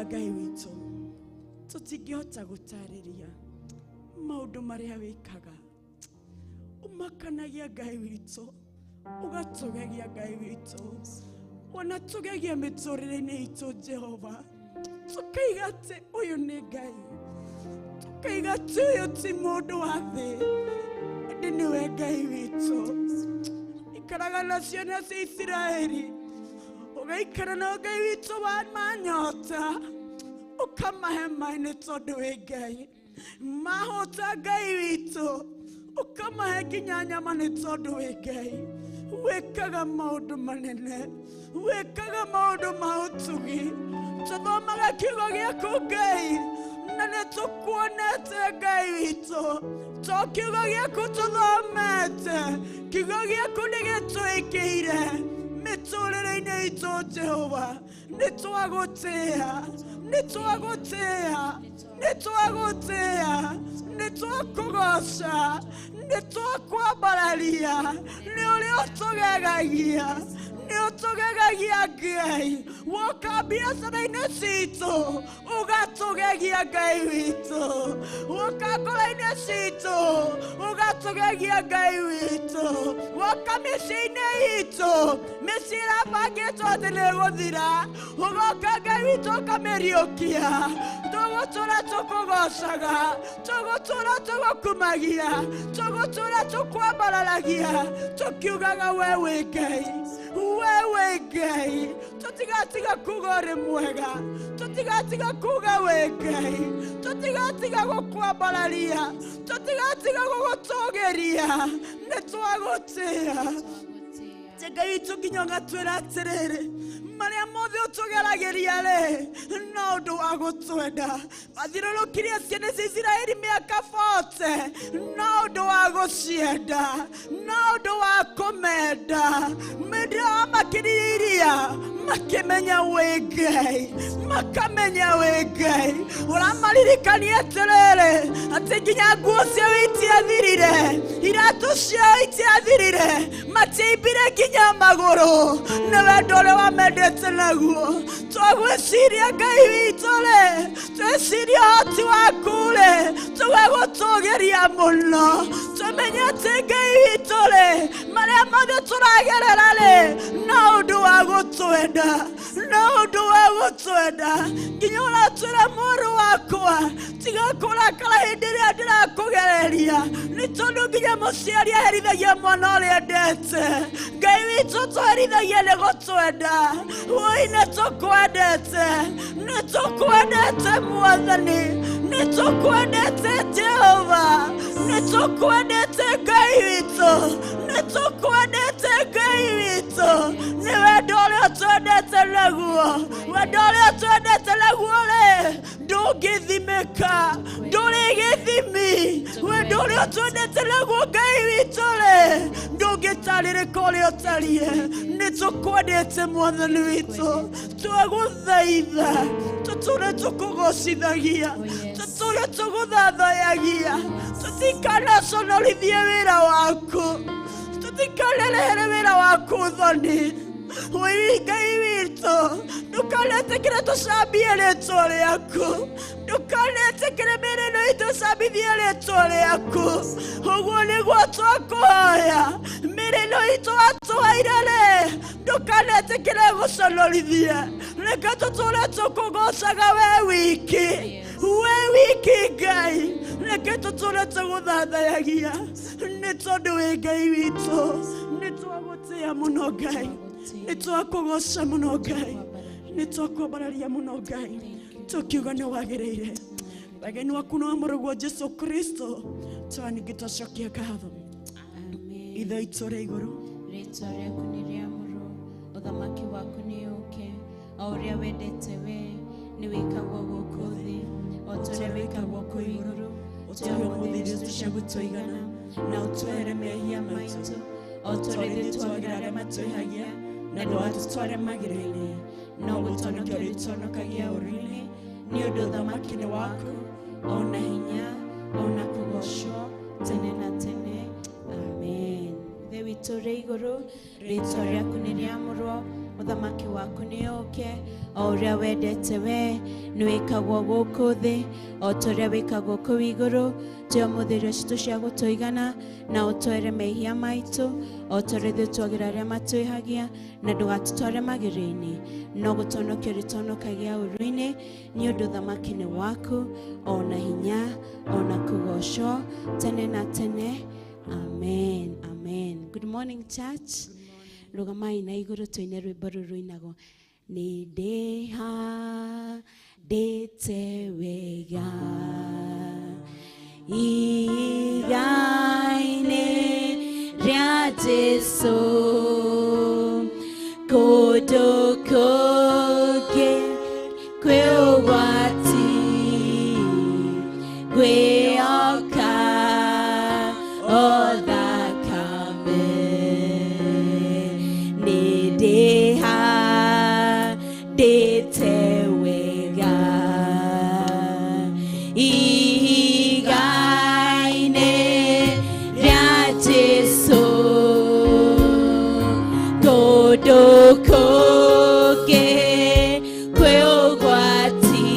Twagũthaitha Ngai witũ, tũtingĩhota gũtarĩria maũndũ marĩa wĩkaga. Ũmakanagia Ngai witũ, ũgatũgegia Ngai witũ, ona tũgegia mĩtũrĩre-inĩ itũ Jehova. Tũkaiga atĩ ũyũ nĩ Ngai, tũkaiga atĩ ũyũ ti mũndũ wa thĩ, ĩndĩ nĩwe Ngai witũ. Ikaraga na ciana cia Isiraeli, ũgaikara na Ngai witũ wa manyota, ũkamahe maĩ nĩ tondũ wĩ Ngai. Mahota Ngai witũ, ũkamahe nginya nyama nĩ tondũ wĩ Ngai. Wĩkaga maũndũ manene, wĩkaga maũndũ ma ũtugi. Tũthomaga kiugo gĩaku Ngai, na nĩ tũkuonete Ngai witũ. To kiugo gĩaku tũthomete, kiugo gĩaku nĩ gĩtwĩkĩire mĩtũrĩre-inĩ itũ Jehova. Nĩ twagũtĩĩa, nĩ twagũtĩĩa, nĩ twagũtĩĩa, nĩ twakũgoca, nĩ twakwambararia, nĩ ũrĩa ũtũgegagia, nĩ ũtũgegagia Ngai. Woka biacara-inĩ citũ, ũgatũgegia Ngai witũ. Woka ngoro-inĩ citũ, ũgatũgegia Ngai witũ. Woka mĩciĩ-inĩ itũ, mĩciĩ ĩrabangĩtwo atĩ nĩ ĩgũthira, ũgoka Ngai witũ ũkamĩriũkia. Tũgũtũra tũkũgocaga, tũgũtũra tũgũkumagia, tũgũtũra tũkwambararagia, tũkiugaga we wĩ Ngai, we wĩ Ngai. Tũtigatiga kuga ũrĩ mwega, tũtigatiga kuga wĩ Ngai, tũtigatiga gũkwambararia, tũtigatiga gũgũtũgĩria. Nĩ twagũtĩĩa Ngai witũ nginya ũgatwĩra atĩrĩrĩ, marĩa mothe ũtũgeragĩria rĩ, no ũndũ wa gũtwenda. Wathiũrũrũkirie ciana cia Isiraeli mĩaka 40, no ũndũ wa gũcienda, no ũndũ wa kũmenda. Hĩndĩ ĩrĩa wamakĩririe iria, makĩmenya wĩ Ngai, makamenya wĩ Ngai. Ũramaririkania atĩrĩrĩ, atĩ nginya nguo ciao itiathirire, iratũ ciao itiathirire, matiaimbire nginya magũrũ. Nĩ wendo ũrĩa wamendete naguo. Twagwĩciria Ngai witũ rĩ, tweciria ũhoti waku rĩ, tũgagũtũgĩria mũno. Tũmenye atĩ Ngai witũ rĩ, marĩa mothe tũragerera rĩ, no ũndũ wa gũtwenda, no ũndũ wa gũtwenda. Nginya ũratwĩra mũrũ wakwa, tiga kũrakara hĩndĩ ĩrĩa ndĩrakũgereria, nĩ tondũ nginya mũciari aherithagia mwana ũrĩa endete. Ngai witũ tũherithagia nĩ gũtwenda. Woi, nĩ tũkwendete, nĩ tũkwendete Mwathani, nĩ tũkwendete Jehova, nĩ tũkwendete Ngai witũ, nĩ tũkwendete Ngai witũ. Nĩ wendo ũrĩa ũtwendete naguo, wendo ũrĩa ũtwendete naguo rĩ, ndũngĩthimĩka, ndũrĩ gĩthimi. Wendo ũrĩa ũtwendete naguo Ngai witũ rĩ, ndũngĩtarĩrĩka ũrĩa ũtariĩ. Nĩ tũkwendete Mwathani witũ, twagũthaitha tũtũre tũkũgocithagia, tũtũre tũgũthathayagia, tũtikanaconorithie wĩra waku, tũtikanerehere wĩra waku thoni. Wĩ Ngai witũ, ndũkanetĩkĩre tũcambie rĩtwa rĩaku, ndũkanetĩkĩre mĩĩrĩ ĩno itũ ĩcambithie rĩtwa rĩaku. Ũguo nĩguo twakũhoya, mĩĩrĩ ĩno itũ watũheire rĩ, ndũkanetĩkĩre gũconorithie. Reke tũtũre tũkũgocaga we wiki, we wiki Ngai. Reke tũtũre tũgũthathayagia, nĩ tondũ wĩ Ngai witũ. Nĩ twagũtĩĩa mũno Ngai, nĩ twakũgoca mũno Ngai, nĩ twakwambararia mũno Ngai, tũkiuga nĩ wagĩrĩire. Wageni waku na wa mũrũguo Jesu Kristo, twaningĩ twacokia ngatho. Amen. Ithe witũ ũrĩ igũrũ, Rĩtwa rĩaku nĩ rĩamũrwo, ũthamaki waku nĩ ũũke, o ũrĩa wendete we nĩ wĩkagwo gũkũ thĩ o ta ũrĩa wĩkagwo kũu igũrũ. Ũtũhe ũmũthĩ irio cia gũtũigana, na ũtwehere mehia maitũ, o ta ũrĩa ithuĩ twagĩra arĩa matwĩhagia, na ndũgatũtware magerio-inĩ, no gũtũhonokia ũrĩtũhonokagia ũũru-inĩ. Nĩ ũndũ ũthamaki nĩ waku, ona hinya, ona kũgocwo tene na tene. Amen. Ithe witũ ũrĩ igũrũ, rĩtwa rĩaku nĩ rĩamũrwo, Ũthamaki waku nĩ ũke, o ũrĩa wendete we nĩ wĩkagwo gũkũ thĩ o ta ũrĩa wĩkagwo kũu igũrũ. Tũhe ũmũthĩ irio citũ cia gũtũigana, na ũtwere mehia maitũ o ta ũrĩa ithuĩ twagĩra arĩa matwĩhagia, na ndũgatũtware magerio-inĩ, no gũtũhonokia ũrĩtũhonokagia ũũru-inĩ, nĩ ũndũ ũthamaki nĩ waku, ona hinya, ona kũgocwo tene na tene. Amen, amen. Good morning, church. Rũgamai na igũrũ tũine rwĩmbo rũrũ rũinagwo nĩ ndĩhandĩte wega igai-inĩ rĩa Jesũ, kũndũ kũngĩ kwĩ ũgwati, ngwĩhoka o thakame. Nĩ ndĩhandĩte wega igai-inĩ rĩa Jesũ, kũndũ kũngĩ kwĩ ũgwati,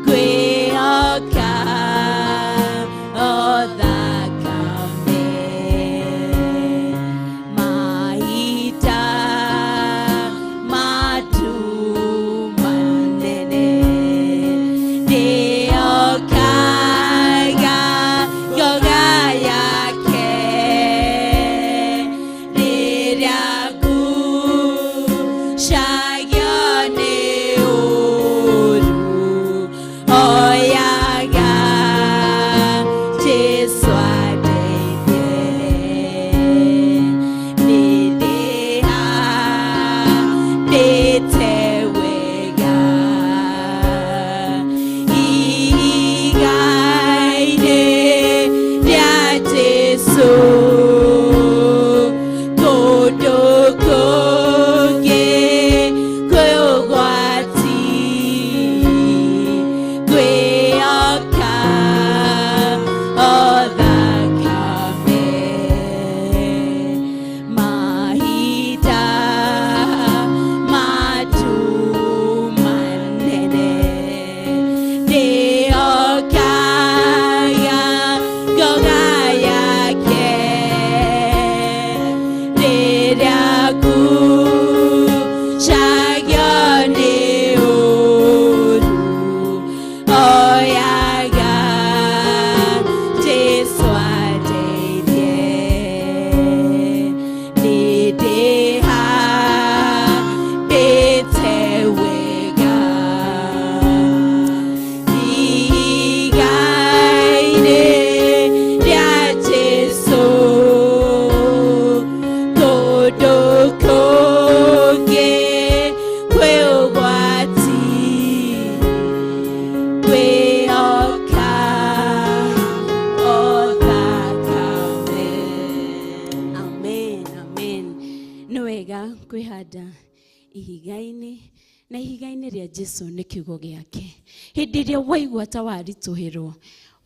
ngwĩhoka o thakame. Mahinda matu manene ndĩokaga ngoga yake, rĩrĩa ngucagio nĩ ũũru, oyaga Jesũ andeithie. Nĩ ndĩhandĩte wega igai-inĩ rĩa Jesũ, kũndũ kũngĩ kwĩ ũgwati, ngwĩhoka o thakame. Mahinda matu manene ndĩokaga ngoga yake, rĩrĩa ngucagio nĩ ũũru, oyaga Jesũ andeithie. Nĩ ndĩhandĩte wega igai-inĩ rĩa Jesũ, kũndũ kũngĩ kwĩ ũgwati, ngwĩhoka o thakame. Amen, amen. Nĩ wega kwĩhanda ihiga-inĩ, na ihiga-inĩ rĩa Jesũ nĩ kiugo gĩake. Hĩndĩ ĩrĩa waigua ta waritũhĩrwo,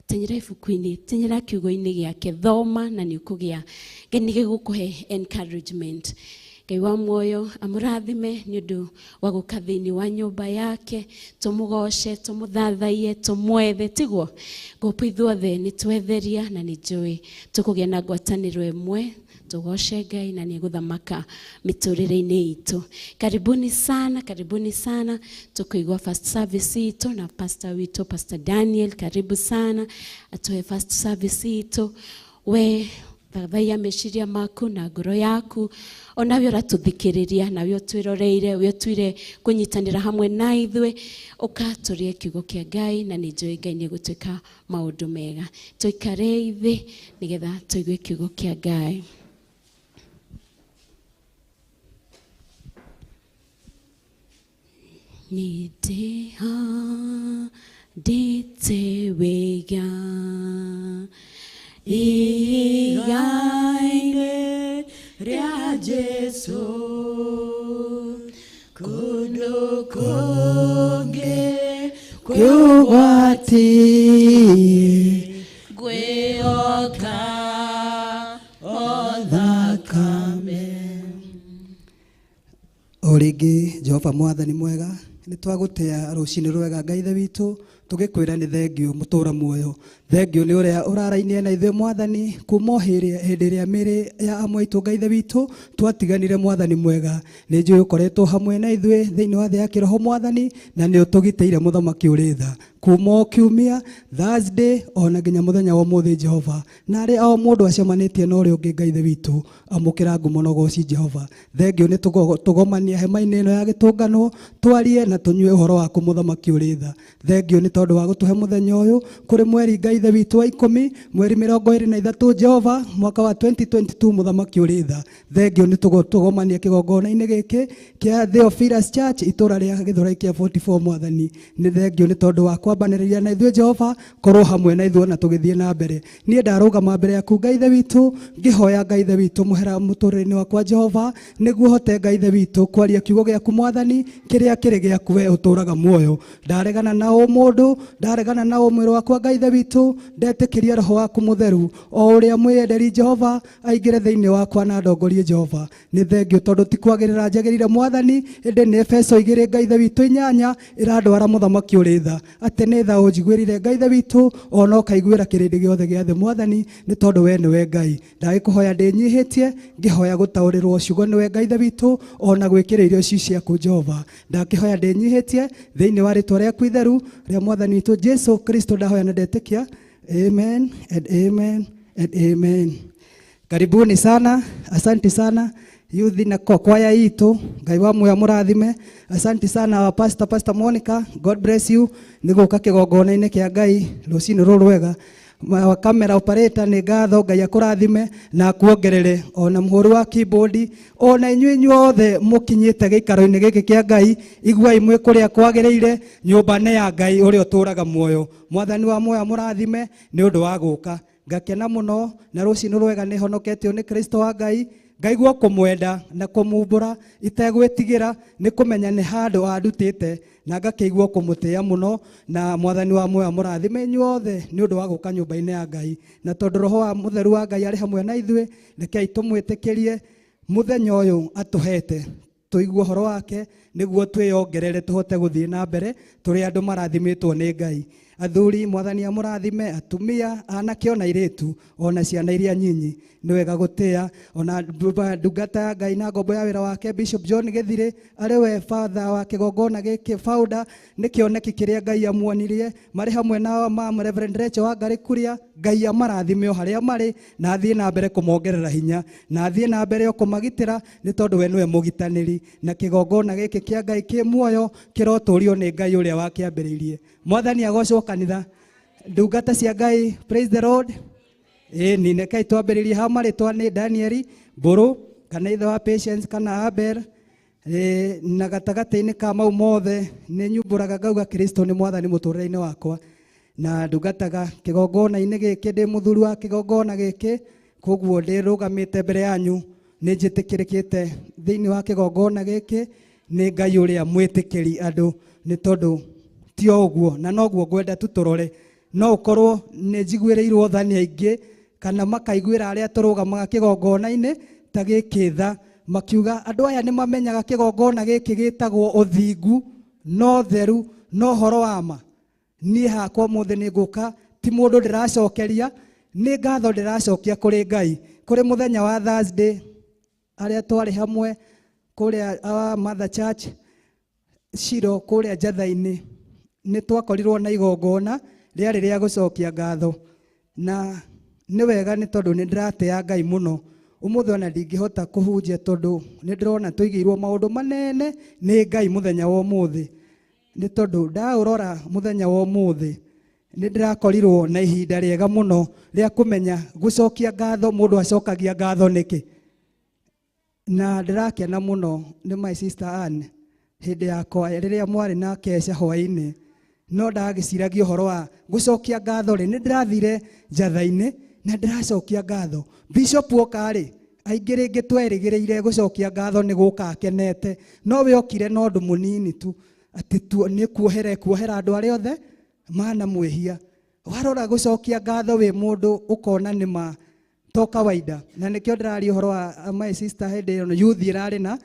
tenyera ibuku-inĩ, tenyera kiugo-inĩ gĩake, thoma na nĩ ũkũgĩa Ngai nĩ gĩgũkũhe encouragement. Ngai wa muoyo amũrathime nĩ ũndũ wa gũka thĩinĩ wa nyũmba yake, tũmũgoce, tũmũthathaiye, tũmwethe, tiguo ngũpũ ithuothe nĩ twetheria, na nĩ njũĩ tũkũgĩa na ngwatanĩro ĩmwe, tũgoce Ngai na nĩ egũthamaka mĩtũrĩre-inĩ itũ. Karibuni sana, karibuni sana. Tukuigua first service itũ na pastor witũ, Pastor Daniel, karibu sana atuhe first service itũ. We thathaia meciria maku na ngoro yaku, onawe ũratũthikĩrĩria, nawe ũtwĩroreire, we ũtuire kũnyitanĩra hamwe na ithuĩ, ũka tũrĩe kiugo kĩa Ngai, na nĩ njũĩ Ngai nĩ egũtwĩka maũndũ mega. Tũikare thĩ nĩgetha tũigue kiugo kĩa Ngai. Nĩ ndĩhandĩte wega igai-inĩ rĩa Jesũ, kũndũ kũngĩ kwĩ ũgwati, ngwĩhoka o thakame. O rĩngĩ Jehova mwathani mwega, nĩ twagũtĩa rũcinĩ rwega Ngai ithe witũ, tũgĩkwĩra nĩ thengiũ mũtũra muoyo. Thengiũ nĩ ũrĩa ũrarainie na ithuĩ mwathani kuma o hĩndĩ ĩrĩa mĩĩrĩ ya amwe aitũ Ngai ithe witũ twatiganire mwathani mwega. Nĩ njũĩ ũkoretwo hamwe na ithuĩ thĩinĩ wa thĩ ya kĩroho mwathani, na nĩ ũtũgitĩire mũthamaki ũrĩ tha kuma o kiumia Thursday ona nginya mũthenya wa ũmũthĩ Jehova. Na arĩa o mũndũ acemanĩtie na ũrĩa ũngĩ Ngai ithe witũ, amũkĩra ngumo na ũgoci Jehova. Thengiũ nĩ tũgomania hema-inĩ ĩno ya gĩtũngano, twarie na tũnyue ũhoro waku mũthamaki ũrĩ tha. Thengiũ nĩ tondũ wa gũtũhe mũthenya ũyũ kũrĩ mweri Ngai ithe witũ wa 10, mweri 23 Jehova, mwaka wa 2022 mũthamaki ũrĩ tha. Thengiũ nĩ tũgomania kĩgongona-inĩ gĩkĩ kĩa Theophilus Church itũra rĩa Gĩthũrai kĩa 44 mwathani. Nĩ thengiũ nĩ tondũ wa kwambanĩrĩria na ithuĩ Jehova, korwo hamwe na ithuĩ na tũgĩthiĩ na mbere. Niĩ ndarũgama mbere yaku Ngai ithe witũ, ngĩhoya Ngai ithe witũ mũhera mũtũrĩre-inĩ wakwa Jehova, nĩguo hote Ngai ithe witũ kwaria kiugo gĩaku mwathani, kĩrĩa kĩrĩ gĩaku we ũtũraga muoyo. Ndaregana na ũmũndũ, ndaregana na ũmwĩrĩ wakwa Ngai ithe witũ, ndetĩkĩria roho waku mũtheru o ũrĩa mwĩyenderi Jehova aingĩre thĩinĩ wakwa na ndongorie Jehova. Nĩ thengiũ tondũ ti kwagĩrĩra njagĩrĩire mwathani, ĩndĩ nĩ Efeso 2 Ngai ithe witũ 8 ĩrandwara mũthamaki ũrĩ tha, atĩ nĩ tha ũnjiguĩrire Ngai ithe witũ, ona ũkaiguĩra kĩrĩndĩ gĩothe gĩa thĩ mwathani, nĩ tondũ we nĩwe Ngai. Ndagĩkũhoya ndĩnyihĩtie, ngĩhoya gũtaũrĩrwo ciugo nĩwe Ngai ithe witũ, ona gwĩkĩra irio ici ciaku Jehova. Ndakĩhoya ndĩnyihĩtie thĩinĩ wa rĩtwa rĩaku itheru rĩa mwathani witũ Jesu Kristo, ndahoya na ndetĩkia. Amen and amen and amen. Karibuni sana, asante sana youth na kwaya itu, Ngai wa muoyo mũrathime. Asante sana wa pastor, Pastor Monica, God bless you. Nĩ gũka kĩgongona-inĩ kĩa Ngai rũcinĩ rũrũ rwega. Wa camera operator nĩ ngatho, Ngai akũrathime na akuongerere, ona mũhũri wa keyboard, ona inyuĩ inyuothe mũkinyĩte gĩikaro-inĩ gĩkĩ kĩa Ngai, iguai mwĩ kũrĩa kwagĩrĩire, nyũmba nĩ ya Ngai ũrĩa ũtũraga muoyo. Mwathani wa muoyo amũrathime nĩ ũndũ wa gũka. Ngakena mũno na rũcinĩ rwega nĩ honoketio nĩ Kristo wa Ngai, ngaigua kũmwenda na kũmumbũra itegwĩtigĩra, nĩ kũmenya nĩ handũ andutĩte, na ngakĩigua kũmũtĩĩa mũno. Na mwathani wa muoyo amũrathime inyuothe nĩ ũndũ wa gũka nyũmba-inĩ ya Ngai. Na tondũ roho wa mũtheru wa Ngai arĩ hamwe na ithuĩ, rekei tũmwĩtĩkĩrie mũthenya ũyũ atũhete, tũigue ũhoro wake nĩguo twĩyongerere tũhote gũthiĩ na mbere tũrĩ andũ marathimĩtwo nĩ Ngai. Athuri mwathani amũrathime, atumia, anake ona airĩtu, ona ciana iria nyinyi. Nĩ wega gũtĩĩa ona ndungata ya Ngai na ngombo ya wĩra wake Bishop John Gĩthirĩ, arĩ we father wa kĩgongona gĩkĩ, founder, nĩ kĩoneki kĩrĩa Ngai amuonirie, marĩ hamwe na mama Reverend Rachel Wangari Kuria. Ngai amarathime o harĩa marĩ, na athiĩ na mbere kũmongerera hinya, na athiĩ na mbere o kũmagitĩra, nĩ tondũ we nĩwe mũgitanĩri. Na kĩgongona gĩkĩ kĩa Ngai kĩ muoyo kĩrotũrio nĩ Ngai ũrĩa wakĩambĩrĩirie. Mwathani agocwo kanitha. Ndungata cia Ngai, praise the Lord. Ĩni rekei twambĩrĩrie ha marĩtwa nĩ Daniel Mbũrũ, kana ithe wa Patience kana Abel. Na gatagatĩ-inĩ ka mau mothe nĩ nyumbũraga ngauga Kristo nĩ mwathani mũtũrĩre-inĩ wakwa, na ndungataga kĩgongona-inĩ gĩkĩ, ndĩ mũthuri wa kĩgongona gĩkĩ, koguo ndĩrũgamĩte mbere yanyu nĩ njĩtĩkĩrĩkĩte thĩinĩ wa kĩgongona gĩkĩ nĩ Ngai ũrĩa mwĩtĩkĩri andũ, nĩ tondũ ti o ũguo, na noguo ngwenda tu tũrore. No ũkorwo nĩ njiguĩrĩirwo tha nĩ aingĩ, kana makaiguĩra arĩa tũrũgamaga kĩgongona-inĩ ta gĩkĩ tha, makiuga andũ aya nĩ mamenyaga kĩgongona gĩkĩ gĩtagwo ũthingu no theru no ũhoro wa ma. Niĩ hakwa ũmũthĩ nĩ ngũka, ti mũndũ ndĩracokeria, nĩ ngatho ndĩracokia kũrĩ Ngai. Kũrĩ mũthenya wa Thursday arĩa twarĩ hamwe kũrĩa our Mother Church Shilo kũrĩa Njatha-inĩ, nĩ twakorirwo na igongona rĩarĩ rĩa gũcokia ngatho. Na nĩ wega nĩ tondũ nĩ ndĩratĩa Ngai mũno. Ũmũthĩ ona ndingĩhota kũhunjia tondũ nĩ ndĩrona tũigĩirwo maũndũ manene nĩ Ngai mũthenya wa ũmũthĩ. Nĩ tondũ ndaũrora mũthenya wa ũmũthĩ nĩ ndĩrakorirwo na ihinda rĩega mũno rĩa kũmenya gũcokia ngatho, mũndũ acokagia ngatho nĩkĩ. Na ndĩrakena mũno nĩ my sister Ann, hĩndĩ yakwa rĩrĩa mwarĩ na kesha hwaĩ-inĩ, no ndagĩciragia ũhoro wa gũcokia ngatho rĩ, nĩ ndĩrathire Njatha-inĩ na ndĩracokia ngatho. Bishop oka rĩ, aingĩ rĩngĩ twerĩgĩrĩire gũcokia ngatho nĩ gũka akenete, no we okire na ũndũ mũnini tu, atĩ nĩ kuohera kuohera andũ arĩa othe mana mwĩhia. Warora gũcokia ngatho wĩ mũndũ ũkona nĩ ma to kawaida. Na nĩkĩo ndĩraria ũhoro wa my sister hĩndĩ ĩyo youth ĩrarĩ na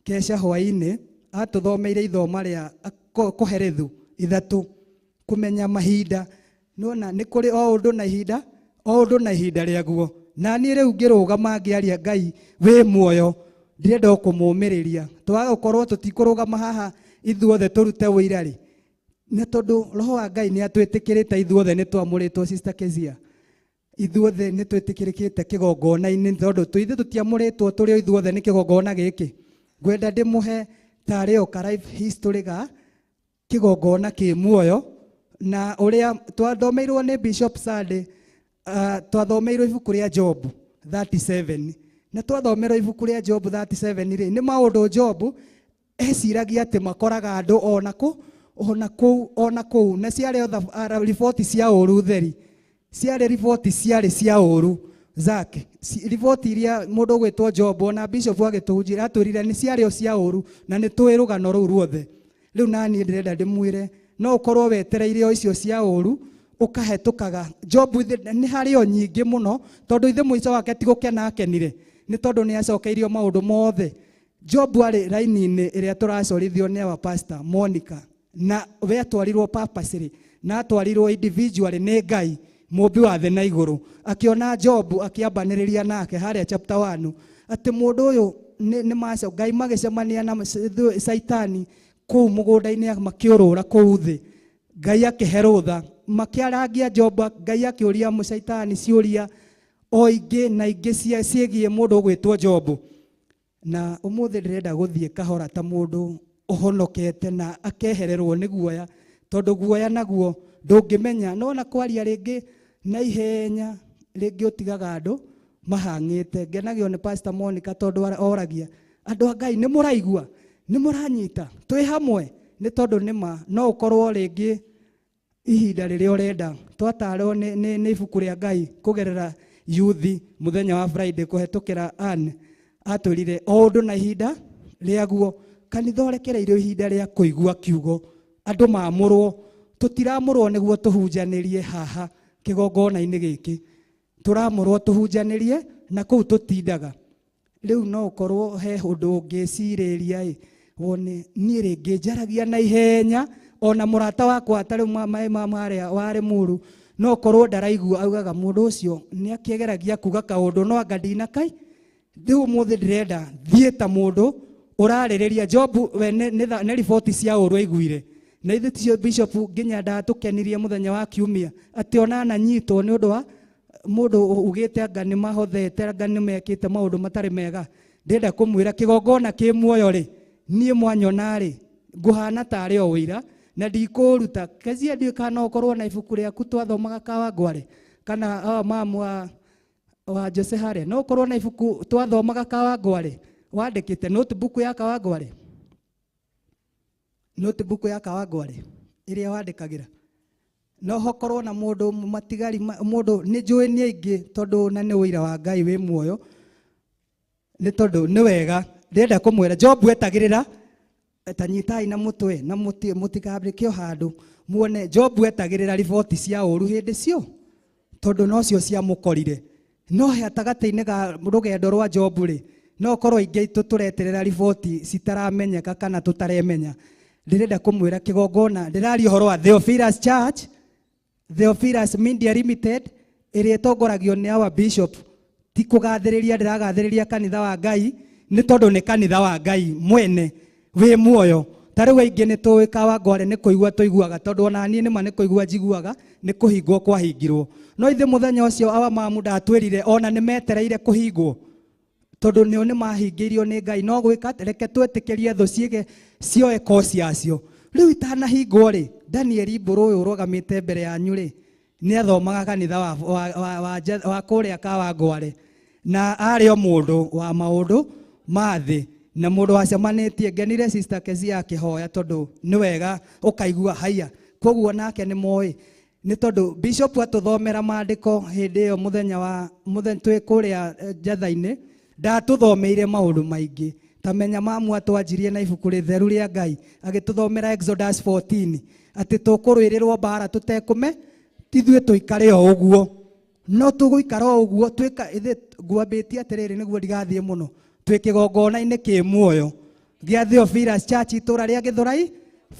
Kesha hwainĩ atũthomeire ithoma rĩa kũherethu 3 kũmenya mahinda. Nona nĩ kũrĩ o ũndũ na ihinda, o ũndũ na ihinda rĩaguo. Na niĩ rĩu ngĩrũgama ngĩaria Ngai wĩ muoyo, ndĩrenda o kũmũmĩrĩria. Twaga gũkorwo tũtikũrũgama haha ithuothe tũrute ũira rĩ, nĩ tondũ roho wa Ngai nĩ atwĩtĩkĩrĩte ithuothe nĩ twamũrĩtwo Sister Kezia. Ithuothe nĩ twĩtĩkĩrĩkĩte kĩgongona-inĩ tondũ ithuĩ tũtiamũrĩtwo tũrĩ o ithuothe nĩ kĩgongona gĩkĩ. Ngwenda ndĩmũhe tarĩ o ka life history ga kĩgongona kĩ muoyo na ũrĩa twathomeirwo nĩ Bishop Sunday, twathomeirwo ibuku rĩa Job 37. Na twathomerwo ibuku rĩa Job 37 rĩ, nĩ maũndũ Job eciragia atĩ makoraga andũ ona kũ, ona kũu, ona kũu. Na ciarĩ riboti cia ũru theri. Ciarĩ riboti ciarĩ cia ũru. Zach, riboti iria mũndũ ũgwĩtwo Job ona Bishop agĩtũhunjĩra atwĩrire nĩ ciarĩ o cia ũru na nĩ tũĩ rũgano rũu ruothe. Rĩu naniĩ ndĩrenda ndĩmwĩre no ũkorwo wetereire o icio cia ũru ũkahetũkaga. Job nĩ harĩ o nyingĩ mũno tondũ ithe mũico wake ti gũkena akenire nĩ tondũ nĩ acokeirio maũndũ mothe. Job arĩ raini-inĩ ĩrĩa tũracorithio nĩ our pastor Monica, na we atwarirwo purposely na atwarirwo individually nĩ Ngai mũmbi wa thĩ na igũrũ. Akĩona Job akĩambanĩrĩria nake harĩa chapter 1 atĩ mũndũ ũyũ nĩ maco Ngai magĩcemania na Saitani kũu mũgũnda-inĩ makĩũrũra kũu thĩ. Ngai akĩhe rũtha makĩarangia Job, Ngai akĩũria mũcaitani ciũria o ingĩ na ingĩ ciĩgiĩ mũndũ ũgwĩtwo Job. Na ũmũthĩ ndĩrenda gũthiĩ kahora ta mũndũ ũhonokete na akehererwo nĩ guoya, tondũ guoya naguo ndũngĩmenya. No na kwaria rĩngĩ na ihenya rĩngĩ ũtigaga andũ mahang'ĩte. Ngenagio nĩ Pastor Monica tondũ oragia andũ a Ngai nĩ mũraigua, nĩ mũranyita, twĩ hamwe, nĩ tondũ nĩ ma no ũkorwo rĩngĩ ihinda rĩrĩa ũrenda. Twatarwo nĩ ibuku rĩa Ngai kũgerera youth mũthenya wa Friday kũhetũkĩra Ann atwĩrire o ũndũ na ihinda rĩaguo. Kanitha ũrekereirio ihinda rĩa kũigua kiugo, andũ mamũrwo. Tũtiramũrwo nĩguo tũhunjanĩrie haha kĩgongona-inĩ gĩkĩ, tũramũrwo tũhunjanĩrie na kũu tũtindaga. Rĩu no ũkorwo he ũndũ ũngĩcirĩria ĩ, wone niĩ rĩngĩ njaragia na ihenya ona mũrata wakwa ta rĩu maĩ ma marĩa warĩ mũru, no ũkorwo ndaraigua augaga mũndũ ũcio nĩ akĩgeragia kuga kaũndũ no anga ndinakai. Rĩu ũmũthĩ ndĩrenda thiĩ ta mũndũ ũrarĩrĩria Job we nĩ riboti cia ũru aiguire. Na ithuĩ ticio Bishop nginya ndatũkenirie mũthenya wa kiumia atĩ ona ananyitwo nĩ ũndũ wa mũndũ ugĩte anga nĩ mahothete, anga nĩ mekĩte maũndũ matarĩ mega. Ndĩrenda kũmwĩra kĩgongona kĩ muoyo rĩ, niĩ mwanyona rĩ, ngũhana tarĩ o ũira na ndikũruta. Kezia ndiũĩ kana no ũkorwo na ibuku rĩaku twathomaga Kawangware kana mamu wa Jose harĩa, no ũkorwo na ibuku twathomaga Kawangware wandĩkĩte notebook ya Kawangware, notebook ya Kawangware ĩrĩa wandĩkagĩra. No hokorwo na mũndũ matigari mũndũ nĩ njũĩ nĩ aingĩ tondũ na nĩ ũira wa Ngai wĩ muoyo, nĩ tondũ nĩ wega. Ndĩrenda kũmwĩra Job etagĩrĩra ta nyitai na mũtwe na mũtikambĩke o handũ muone Job etagĩrĩra riboti cia ũru hĩndĩ cio tondũ nocio ciamũkorire. No gatagatĩ-inĩ ga rũgendo rwa Job rĩ, no korwo ingĩ aitũ tũreterera riboti citaramenyeka kana tũtaremenya. Ndĩrenda kũmwĩra kĩgongona, ndĩraria ũhoro wa Theophilus Church, Theophilus Media Limited ĩrĩa ĩtongoragio nĩ our bishop. Ti kũgathĩrĩria ndĩragathĩrĩria kanitha wa Ngai, nĩ tondũ nĩ kanitha wa Ngai mwene wĩ muoyo. Ta rĩu aingĩ nĩ tũĩ Kawangware nĩ kũigua tũiguaga, tondũ ona niĩ nĩma nĩ kũigua njiguaga nĩ kũhingwo kwahingirwo. No ithuĩ mũthenya ũcio awa mamu ndatwĩrire ona nĩ metereire kũhingwo, tondũ nĩo nĩ mahingĩirio nĩ Ngai. No gwĩka atĩ, reke twĩtĩkĩrie thũ ciĩge cioe koci yacio. Rĩu itanahingwo rĩ, Daniel Mbũrũ ũyũ ũrũgamĩte mbere yanyu rĩ, nĩ athomaga kanitha wa kũrĩa Kawangware, na arĩ o mũndũ wa maũndũ ma thĩ na mũndũ wacemanĩtie. Ngenire Sister Kezia akĩhoya tondũ nĩ wega ũkaigua haiya, koguo nake nĩ moĩ nĩ tondũ Bishop atũthomera maandĩko hĩndĩ ĩyo mũthenya wa mũthenya twĩ kũrĩa njatha-inĩ, ndatũthomeire maũndũ maingĩ. Ta menya mamu atwanjirie na ibuku rĩtheru rĩa Ngai agĩtũthomera Exodus 14 atĩ tũkũrũĩrĩrwo mbara tũtekũme, ithuĩ tũikare o ũguo. No tũgũikara o ũguo twĩka ithuĩ ngwambĩtie atĩrĩrĩ nĩguo ndigathiĩ mũno, twĩ kĩgongona-inĩ kĩ muoyo. Gĩa Theophilus Church itũra rĩa Gĩthũrai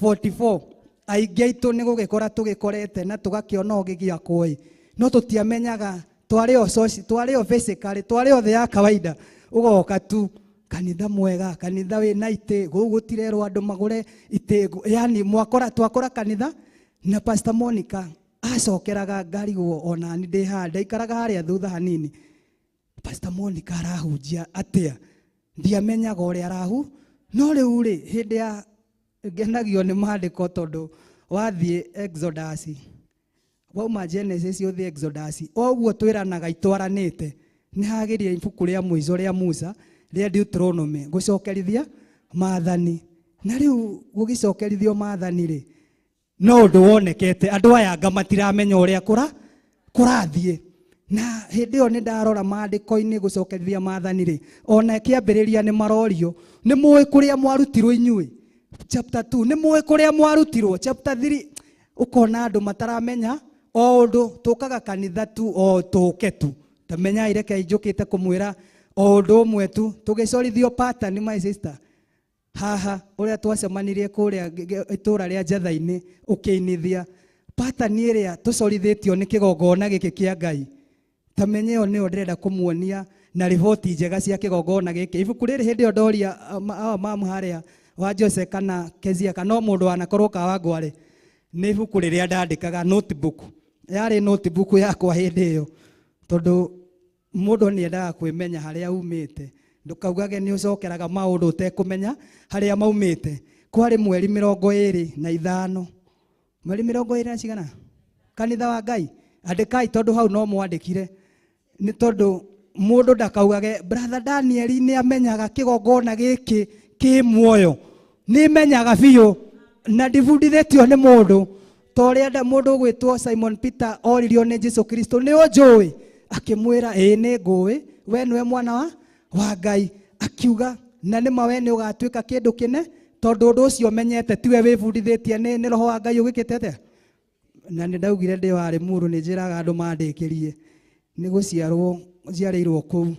44. Aingĩ aitũ nĩ gũgĩkora tũgĩkorete na tũgakĩona ũgĩgĩakwo ĩ, no tũtiamenyaga twarĩ o soci, twarĩ o physically, twarĩ o thĩ ya kawaida. Ũgoka tu kanitha mwega, kanitha wĩna itĩ, gũkũ gũtirerwo andũ magũre itĩ, yani mwakora twakora kanitha. Na Pastor Monica acokeraga ngarigwo ona ni ndĩ haha, ndaikaraga harĩa thutha hanini. Pastor Monica arahunjia atĩa? Ndiamenyaga ũrĩa arahu, no rĩu rĩ hĩndĩ ya ngenagio nĩ maandĩko tondũ wathiĩ Exodus, wauma Genesis ũthiĩ Exodus, o ũguo twĩranaga itwaranĩte, nĩ hagĩrĩire ibuku rĩa mũico rĩa Musa rĩa Deuteronomy gũcokerithia maathani. Na rĩu gũgĩcokerithio maathani rĩ, no ũndũ wonekete andũ aya anga matiramenya ũrĩa kũrathiĩ. Na hĩndĩ ĩyo nĩ ndarora maandĩko-inĩ gũcokerithia maathani rĩ, ona kĩambĩrĩria nĩ marorio, nĩ mũĩ kũrĩa mwarutirwo inyuĩ, chapter 2, nĩ mũĩ kũrĩa mwarutirwo, chapter 3, ũkona andũ mataramenya o ũndũ, tũkaga kanitha tu o tũke tu, tamenyai reke njũkĩte kũmwĩra o ũndũ ũmwe tu, tũgĩcorithio pattern my sister. Haha ũrĩa twacemanirie kũrĩa itũra rĩa Njatha-inĩ ũkĩinithia pattern ĩrĩa tũcorithĩtio nĩ kĩgongona gĩkĩ kĩa Ngai, tamenye ĩyo nĩyo ndĩrenda kũmuonia na riboti njega cia kĩgongona gĩkĩ. Ibuku rĩrĩ hĩndĩ ĩyo ndoria mamu harĩa wa Jose kana Kezia kana o mũndũ wanakorwo Kawangware, nĩ ibuku rĩrĩa ndandĩkaga notebook, yarĩ notebook yakwa hĩndĩ ĩyo, tondũ mũndũ nĩ endaga kwĩmenya harĩa umĩte, ndũkaugage nĩ ũcokeraga maũndũ ũtekũmenya harĩa maumĩte. Kwarĩ mweri 25, mweri 20 na cigana, kanitha wa Ngai, andĩkai tondũ hau no mwandĩkire, nĩ tondũ mũndũ ndakaugage brother Daniel nĩ amenyaga kĩgongona gĩkĩ kĩ muoyo, nĩ menyaga biũ na ndibundithĩtio nĩ mũndũ, ta ũrĩa mũndũ ũgwĩtwo Simon Peter oririo nĩ Jesu Kristo, nĩ ũnjũĩ? Akĩmwĩra ĩĩ nĩ ngũĩ, we nĩwe mwana wa Ngai. Akiuga na nĩma we nĩ ũgatuĩka kĩndũ kĩne, tondũ ũndũ ũcio ũmenyete tiwe wĩbundithĩtie, nĩ roho wa Ngai ũgĩkĩte atĩa. Na nĩ ndaugire ndĩ warĩ mũrũ, nĩ njĩraga andũ mandĩkĩrie nĩ gũciarwo njiarĩirwo kũu.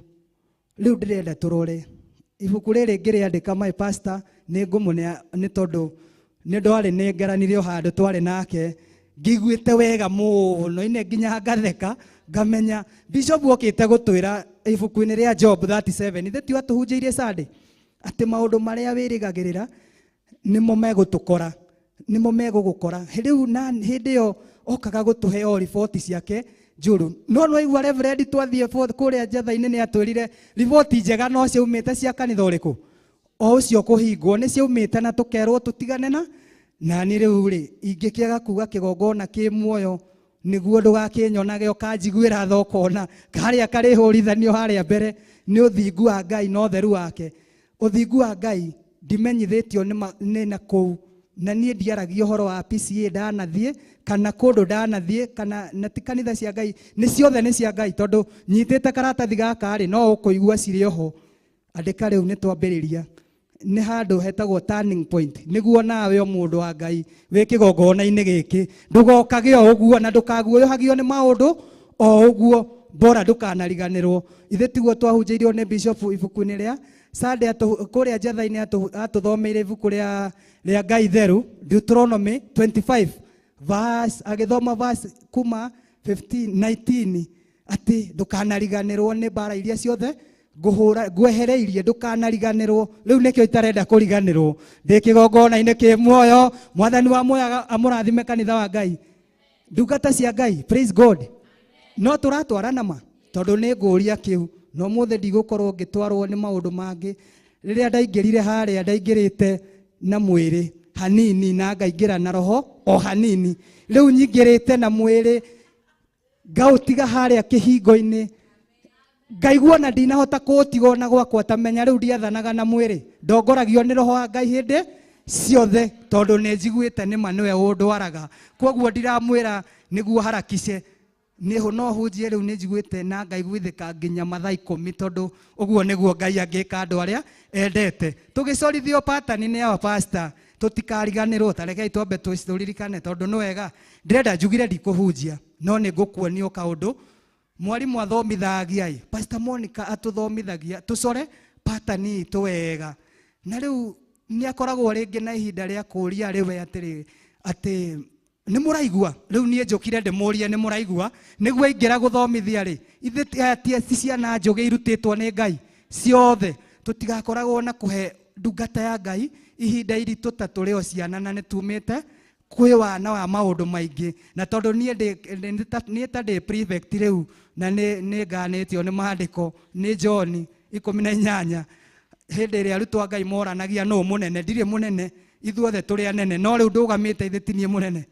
Rĩu ndĩrenda tũrore ibuku rĩrĩ ngĩrĩandĩka my pastor nĩ ngũmũne, nĩ tondũ nĩ ndwarĩ nĩ ngeranire o handũ twarĩ nake ngĩiguĩte wega mũno ine nginya ngatheka ngamenya bishop okĩte gũtwĩra ibuku-inĩ rĩa Job 37, ithe ti atũhunjĩirie Sunday atĩ maũndũ marĩa wĩrĩgagĩrĩra nĩmo megũtũkora, nĩmo megũgũkora. Rĩu na hĩndĩ ĩyo okaga gũtũhe o riboti ciake njũru, no nĩwaigua Reverend twathiĩ kũrĩa Njatha-inĩ nĩ atwĩrire riboti njega no ciaumĩte cia kanitha ũrĩkũ, o ũcio kũhingwo nĩ ciaumĩte na tũkerwo tũtigane na nani. Rĩu rĩ ingĩkĩaga kuga kĩgongona kĩ muoyo nĩguo ndũgakĩnyonage ũkanjiguĩra tha ũkona karĩa karĩhũrithanio harĩa mbere nĩ ũthingu wa Ngai na ũtheru wake. Ũthingu wa Ngai ndimenyithĩtio nĩ na kũu, na niĩ ndiaragia ũhoro wa PCA ndanathiĩ kana kũndũ ndanathiĩ kana na ti kanitha cia Ngai, nĩ ciothe nĩ cia Ngai, tondũ nyitĩte karatathi gaka rĩ no ũkũigua cirĩ oho. Andĩka rĩu nĩ twambĩrĩria, nĩ handũ hetagwo turning point, nĩguo nawe o mũndũ wa Ngai wĩ kĩgongona-inĩ gĩkĩ ndũgokage o ũguo na ndũkaguoyohagio nĩ maũndũ o ũguo, bora ndũkanariganĩrwo. Ithe tiguo twahunjĩirio nĩ bishop ibuku-inĩ rĩa Sunday kũrĩa Njatha-inĩ atũthomeire ibuku rĩa Ngai Theru Deuteronomy 25 verse, agĩthoma verse kuma 15 19 atĩ ndũkanariganĩrwo nĩ mbara iria ciothe ngũhũra ngwehereirie, ndũkanariganĩrwo. Rĩu nĩkĩo itarenda kũriganĩrwo, ndĩ kĩgongona-inĩ kĩ muoyo. Mwathani wa muoyo amũrathime kanitha wa Ngai, ndungata cia Ngai, praise God. No tũratwarana ma, tondũ nĩ ngũria kĩu, no mũthĩ ndigũkorwo ngĩtwarwo nĩ maũndũ mangĩ. Rĩrĩa ndaingĩrire harĩa ndaingĩrĩte na mwĩrĩ hanini na ngaingĩra na roho o hanini, rĩu nyingĩrĩte na mwĩrĩ ngaũtiga harĩa kĩhingo-inĩ, ngaigua na ndinahota kũũtiga ona gwakwa, ta menya rĩu ndiathanaga na mwĩrĩ, ndongoragio nĩ roho wa Ngai hĩndĩ ciothe, tondũ nĩ njiguĩte nĩ ma nĩwe ũndwaraga. Koguo ndiramwĩra nĩguo harakice, nĩ no hunjie rĩu nĩ njiguĩte na ngaiguithĩka nginya mathaa 10, tondũ ũguo nĩguo Ngai angĩka andũ arĩa endete. Tũgĩcorithio pattern nĩ our pastor, tũtikariganĩrwo, ta rekei twambe tũririkane, tondũ nĩ wega. Ndĩrenda njugire ndikũhunjia, no nĩ ngũkuonia kaũndũ mwarimu athomithagia ĩ, Pastor Monica atũthomithagia tũcore pattern itũ wega. Na rĩu Nĩ akoragwo rĩngĩ na ihinda rĩa kũũria rĩwe atĩrĩ atĩ nĩ mũraigua rĩu niĩ njũkire ndĩmũrie nĩ mũraigua nĩguo aingĩra gũthomithia rĩ ithuĩ ti ciana njũgĩ irutĩtwo nĩ Ngai ciothe tũtigakoragwo na kũhe ndungata ya Ngai ihinda iritũ ta tũrĩ o ciana na nĩ tumĩte kwĩ wana wa maũndũ maingĩ na tondũ niĩ ta ndĩ prefect rĩu na nĩ nganĩtio nĩ maandĩko nĩ John 18 hĩndĩ ĩrĩa arutwo a Ngai moranagia nũ mũnene ndirĩ mũnene ithuothe tũrĩ anene no rĩu ndũgamĩte ithe ti niĩ mũnene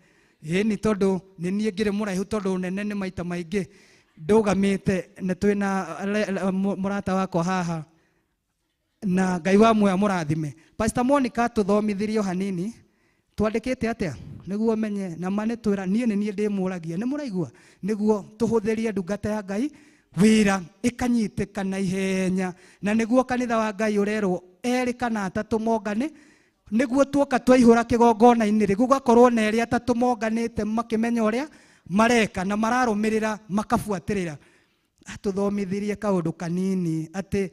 ĩni tondũ nĩ niĩ ngĩrĩ mũraihu tondũ ũnene nĩ maita maingĩ ndũgamĩte na twĩna mũrata wakwa haha na Ngai wa muoyo mũrathime. Pastor Monica tũthomithirio hanini twandĩkĩte atĩa nĩguo menye na ma nĩ twĩra niĩ nĩ niĩ ndĩmũragia nĩ mũraigua nĩguo tũhũthĩrie ndungata ya Ngai wĩra ĩkanyitĩka na ihenya na nĩguo kanitha wa Ngai ũrerwo erĩ kana atatũ mongane nĩguo tuoka twaihũra kĩgongona-inĩ rĩ gũgakorwo na erĩ atatũ monganĩte makĩmenya ũrĩa mareka na mararũmĩrĩra makabuatĩrĩra. Atũthomithirie kaũndũ kanini atĩ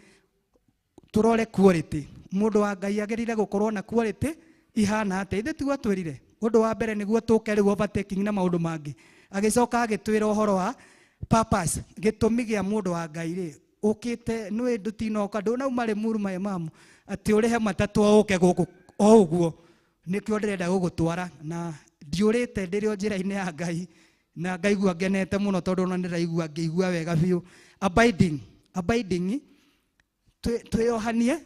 tũrore quality mũndũ wa Ngai agĩrĩire gũkorwo na quality ihana atĩa ithe tiguo atwĩrire ũndũ wa mbere nĩguo tũke rĩu overtaking na maũndũ mangĩ agĩcoka agĩtwĩra ũhoro wa purpose gĩtũmi gĩa mũndũ wa Ngai rĩ ũkĩte nĩ ndũtinoka ndũnauma Limuru my mom atĩ ũrĩhe matatũ ũke gũkũ o ũguo nĩkĩo ndĩrenda gũgũtwara na ndiũrĩte ndĩrĩ o njĩra-inĩ ya Ngai na ngaigua ngenete mũno tondũ ona ndĩraigua ngĩigua wega biũ. Abiding, abiding twĩyohanie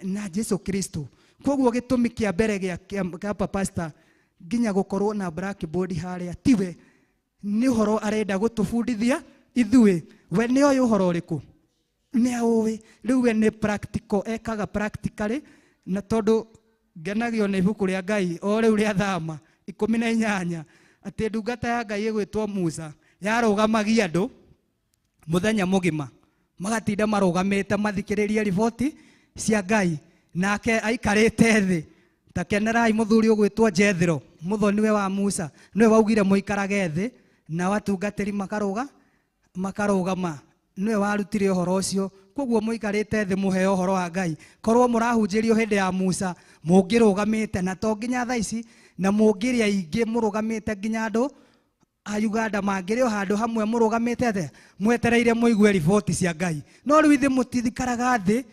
na Jesu Kristo. Koguo gĩtũmi kĩa mbere gĩa pastor nginya gũkorwo na blackboard harĩa tiwe nĩ ũhoro arenda gũtũbundithia ithuĩ we nĩ oĩ ũhoro ũrĩkũ nĩ aũĩ rĩu we nĩ practical ekaga practically na tondũ ngenagio nĩ ibuku rĩa Ngai o rĩu rĩa Thama 18 atĩ ndungata ya Ngai ĩgwĩtwo Musa yarũgamagia andũ mũthenya mũgima magatinda marũgamĩte mathikĩrĩrie riboti cia Ngai nake aikarĩte thĩ ta kenerai mũthuri ũgwĩtwo Jethro mũthoniwe wa Musa nĩwe waugire mũikarage thĩ na watungatĩri makarũgama nĩwe warutire ũhoro ũcio koguo mũikarĩte thĩ mũheo ũhoro wa Ngai korwo mũrahunjĩrio hĩndĩ ya Musa mũngĩrũgamĩte na to nginya thaa ici na mũngĩrĩa aingĩ mũrũgamĩte nginya andũ a Uganda mangĩrĩ o handũ hamwe mũrũgamĩte atĩa mwetereire mũigue riboti cia Ngai no rĩu ithuĩ mũtithikaraga thĩ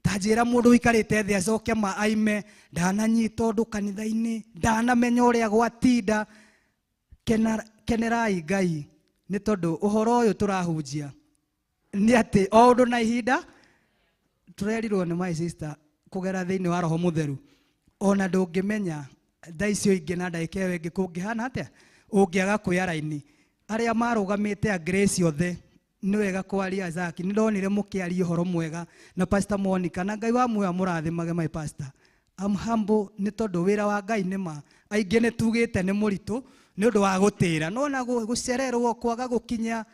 ta njĩra mũndũ ũikarĩte thĩ acoke ma aime ndananyita ũndũ kanitha-inĩ ndanamenya ũrĩa gwatinda. Kenerai Ngai nĩ tondũ ũhoro ũyũ tũrahunjia nĩ atĩ o ũndũ na ihinda tũrerirwo nĩ my sister kũgera thĩinĩ wa Roho Mũtheru ona ndũngĩmenya thaa icio ingĩ na ndagĩka ĩyo ĩngĩ kũngĩhana atĩa ũngĩaga kwĩya raini arĩa marũgamĩte a Grace othe nĩ wega kwaria Zaki nĩ ndonire mũkĩaria ũhoro mwega na Pastor Monica na Ngai wa muoyo amũrathimage my pastor. I'm humble nĩ tondũ wĩra wa Ngai nĩ ma aingĩ nĩ tugĩte nĩ mũritũ nĩ ũndũ wa gũtĩra no na gũcererwo kwaga gũkinya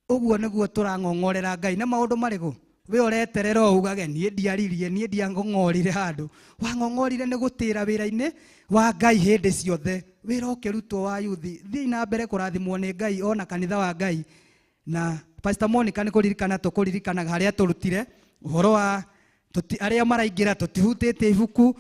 ũguo nĩguo tũrang'ong'orera Ngai na maũndũ marĩkũ we ũreterera ugage niĩ ndiaririe niĩ ndiang'ong'orire handũ wang'ong'orire nĩ gũtĩra wĩra-inĩ wa Ngai hĩndĩ ciothe wĩra ũkĩrutwo wa yuthi thiĩ na mbere kũrathimwo nĩ Ngai ona kanitha wa Ngai na Pastor Monica nĩ kũririkana tũkũririkanaga harĩa tũrutire ũhoro wa arĩa maraingĩra tũtihutĩtie ibuku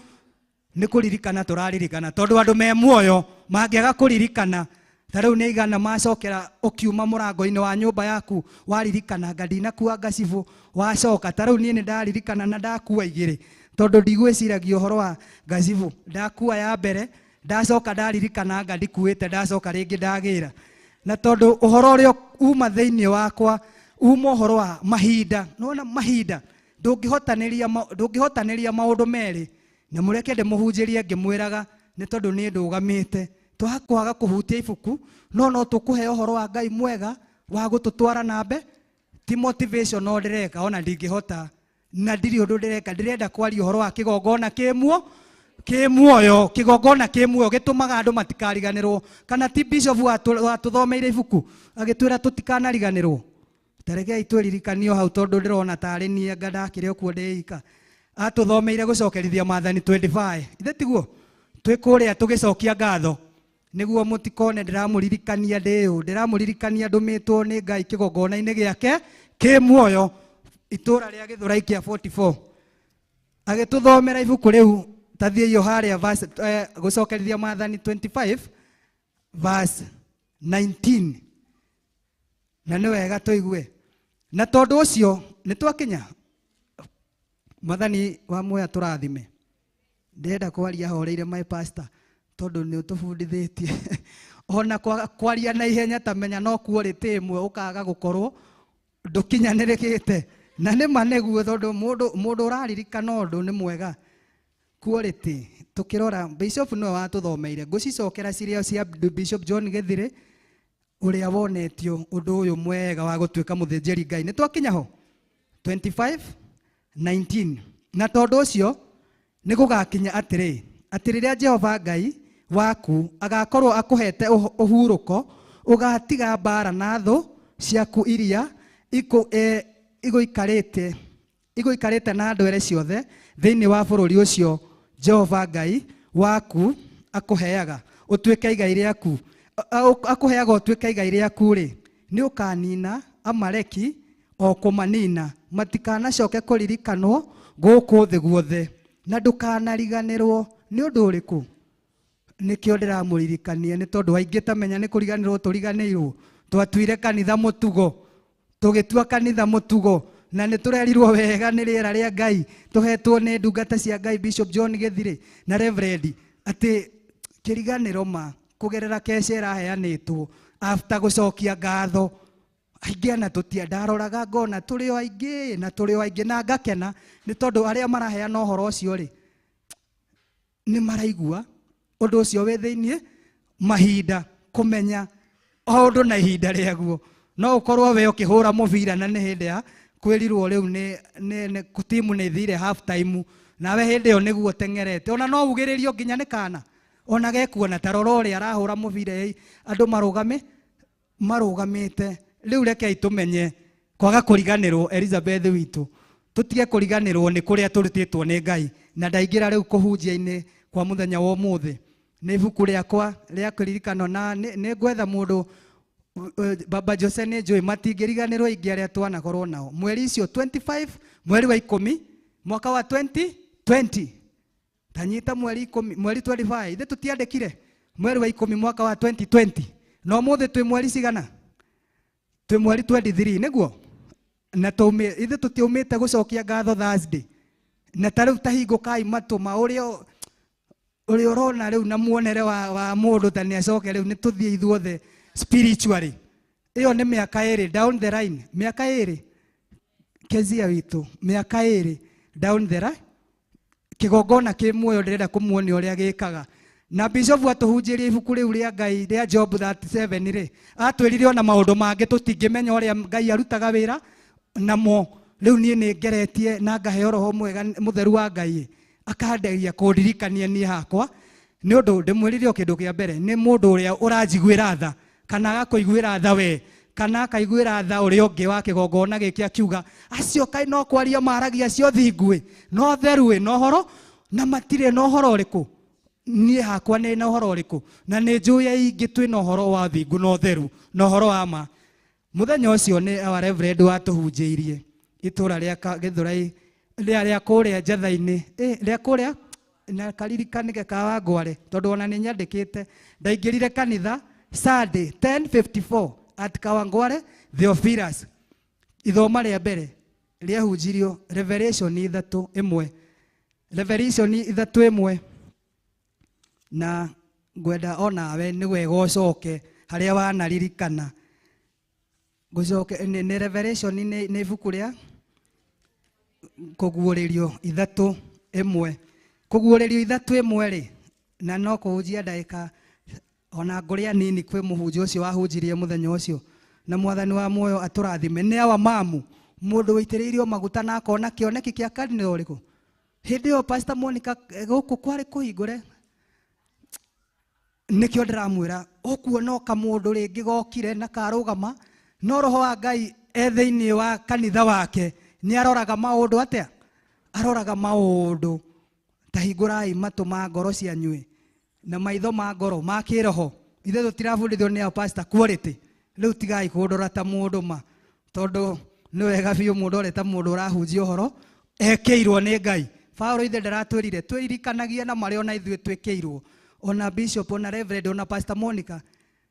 nĩ kũririkana tũraririkana tondũ andũ me muoyo mangĩaga kũririkana ta rĩu nĩ igana macokera ũkiuma mũrango-inĩ wa nyũmba yaku waririkana nga ndinakua ngacibũ wacoka ta rĩu niĩ nĩ ndaririkana na ndakua igĩrĩ tondũ ndigwĩciragia ũhoro wa ngacibũ ndakua ya mbere ndacoka ndaririkana nga ndikuĩte ndacoka rĩngĩ ndagĩra na tondũ ũhoro ũrĩa uma thĩinĩ wakwa uma ũhoro wa mahinda nona mahinda ndũngĩhotanĩria maũndũ merĩ na mũreke ndĩmũhunjĩrie ngĩmwĩraga nĩ tondũ niĩ ndũgamĩte twakwaga kũhutia ibuku no no tũkũhe ũhoro wa Ngai mwega wa gũtũtwara na mbe ti motivation no ndĩreka ona ndingĩhota na ndirĩ ũndũ ndĩreka ndĩrenda kwaria ũhoro wa kĩgongona kĩmuoyo kĩgongona kĩmuoyo gĩtũmaga andũ matikariganĩrwo kana ti bishop watũthomeire ibuku agĩtwĩra tũtikanariganĩrwo tarekei twĩririkanio hau tondũ ndĩrona tarĩ niĩ anga ndakĩrĩ okuo ndĩika atũthomeire gũcokerithia maathani 25 ithe tiguo twĩ kũrĩa tũgĩcokia ngatho nĩguo mũtikone ndĩramũririkania ndĩũ ndĩramũririkania ndũmĩtwo nĩ Ngai kĩgongona-inĩ gĩake kĩ muoyo itũra rĩa Gĩthũrai kĩa 44 Agĩtũthomera ibuku rĩu tathiĩ iyo harĩa verse gũcokerithia Maathani 25 verse 19, na nĩ wega tũigue. Na tondũ ũcio nĩ twakinya, Mwathani wa muoya tũrathime. Ndĩrenda kwaria horeire, my pastor, tondũ nĩ ũtũbundithĩtie ona kwaria na ihenya ta menya no quality ĩmwe ũkaga gũkorwo ndũkinyanĩrĩkĩte. Na nĩ ma nĩguo, tondũ mũndũ ũraririkana ũndũ nĩ mwega quality. Tukirora bishop nĩwe watũthomeire, ngũcicokera ciria cia Bishop John Gĩthirĩ ũrĩa wonetio ũndũ ũyũ mwega wa gũtuĩka mũthĩnjĩri Ngai. Nĩ twakinya ho 25 19. Na tondũ ũcio nĩ gũgakinya atĩrĩ, atĩ rĩrĩa Jehova Ngai waku agakorwo akũhete ũhurũko, ũgatiga mbara na thũ ciaku iria igũikarĩte na ndwere ciothe thĩinĩ wa bũrũri ũcio Jehova Ngai waku akũheaga ũtuĩke igai rĩaku, akũheaga ũtuĩke igai rĩaku rĩ, nĩ ũkanina Amaleki o kũmanina, matikanacoke kũririkanwo gũkũ thĩ guothe. Na ndũkanariganĩrwo nĩ ũndũ ũrĩkũ? Nĩkĩo ndĩramũririkania, nĩ tondũ aingĩ tamenya nĩ kũriganĩrwo tũriganĩirwo. Twatuire kanitha mũtugo, tũgĩtua kanitha mũtugo, na nĩ tũrerirwo wega nĩ rĩera rĩa Ngai tũhetwo nĩ ndungata cia Ngai Bishop John Gĩthirĩ na Reverend atĩ kĩriganĩro ma kũgerera keca ĩraheanĩtwo after gũcokia ngatho. Aingĩ ana tũtia ndaroraga ngona tũrĩ o aingĩ na tũrĩ o aingĩ, na ngakena nĩ tondũ arĩa maraheana ũhoro ũcio rĩ nĩ maraigua ũndũ ũcio wĩ thĩiniĩ mahinda kũmenya o ũndũ na ihinda rĩaguo. No ũkorwo we ũkĩhũra mũbira na nĩ hĩndĩ ya kwĩrirwo rĩu nĩ timu nĩ ĩthire half time, nawe hĩndĩ ĩyo nĩguo ũteng'erete, ona no ugĩrĩrio nginya nĩ kana ona gekuona ta rora ũrĩa arahũra mũbira, andũ marũgamĩte. Rĩu rekei tũmenye kwaga kũriganĩrwo Elizabeth witũ, tũtige kũriganĩrwo nĩ kũrĩa tũrutĩtwo nĩ Ngai. Na ndaingĩra rĩu kũhunjia-inĩ kwa mũthenya wa ũmũthĩ, nĩ ibuku rĩakwa rĩa kĩririkano, na nĩ ngwetha mũndũ Baba Jose nĩ njũĩ matingĩriganĩrwo aingĩ arĩa twanakorwo nao mweri icio 25 mweri wa 10 mwaka wa 2020. Tanyita mweri 10 mweri 25, ithe tũtiandĩkire mweri wa 10 mwaka wa 2020, na ũmũthĩ twĩ mweri cigana? Twĩ mweri 23 nĩguo, na ithe tũtiaumĩte gũcokia ngatho Thursday. Na ta rĩu tahingũkai matũ ma ũrĩa ũrona rĩu na muonere wa mũndũ ta nĩ acoke rĩu nĩ tũthiĩ ithuothe spiritually. Ĩyo nĩ mĩaka 2 down the line, mĩaka 2 Kezia witũ, mĩaka 2 down the line, kĩgongona kĩ muoyo ndĩrenda kũmuonia ũrĩa gĩkaga. Na bishop atũhunjĩrie ibuku rĩu rĩa Ngai rĩa Job 37 rĩ, atwĩrire ona maũndũ mangĩ tũtingĩmenya ũrĩa Ngai arutaga wĩra namo. Rĩu niĩ nĩ ngeretie na ngaheo roho mwega mũtheru wa Ngai akanderia kũndirikania niĩ hakwa, nĩ ũndũ ndĩmwĩrire o kĩndũ kĩa mbere nĩ mũndũ ũrĩa ũranjiguĩra tha kana agakũiguĩra tha we kana akaiguĩra tha ũrĩa ũngĩ wa kĩgongona gĩkĩ, akiuga acio kaĩ no kwaria maragia acio thingu no theru no ũhoro na matirĩ na ũhoro ũrĩkũ. Niĩ hakwa nĩ na ũhoro ũrĩkũ? Na nĩ njũĩ aingĩ twĩ na ũhoro wa thingu na ũtheru na ũhoro wa ma. Mũthenya ũcio nĩ our Reverend watũhunjĩirie itũra rĩa Gĩthũrai rĩa kũrĩa Njatha-inĩ, rĩa kũrĩa na karirikanĩke ka Wangware, tondũ ona nĩ nyandĩkĩte. Ndaingĩrire kanitha Sunday 10:54 at Kawangware Theophilus. Ithoma rĩa mbere rĩahunjirio Revelation 3:1, Revelation 3:1, na ngwenda onawe nĩ wega ũcoke harĩa wanaririkana ngũcoke nĩ Revelation nĩ ibuku rĩa kũguũrĩrio 3:1, kũguũrĩrio 3:1 rĩ, na no kũhunjia ndagĩka ona ngũrĩa nini kwĩ mũhunjia ũcio wahunjirie mũthenya ũcio. Na Mwathani wa muoyo atũrathime. Nĩ awa mamu mũndũ wĩitĩrĩirio maguta na akona kĩoneki kĩa kanitha ũrĩkũ hĩndĩ ĩyo Pastor Monica gũkũ kwarĩ kũhingũre. Nĩkĩo ndĩramwĩra ũkuona o kamũndũ rĩngĩ gokire na karũgama, no roho wa Ngai e thĩinĩ wa kanitha wake nĩ aroraga maũndũ atĩa? Aroraga maũndũ. Ta hingũrai matũ ma ngoro cianyu na maitho ma ngoro ma kĩroho. Ithuĩ tũtirabundithio nĩ pastor quality. Rĩu tigai kũndora ta mũndũ ma, tondũ nĩ wega biũ mũndũ ore ta mũndũ ũrahunjia ũhoro ekĩirwo nĩ Ngai. Paulo ithe ndaratwĩrire twĩririkanagie na marĩa ona ithuĩ twĩkĩirwo ona bishop ona reverend ona pastor Monica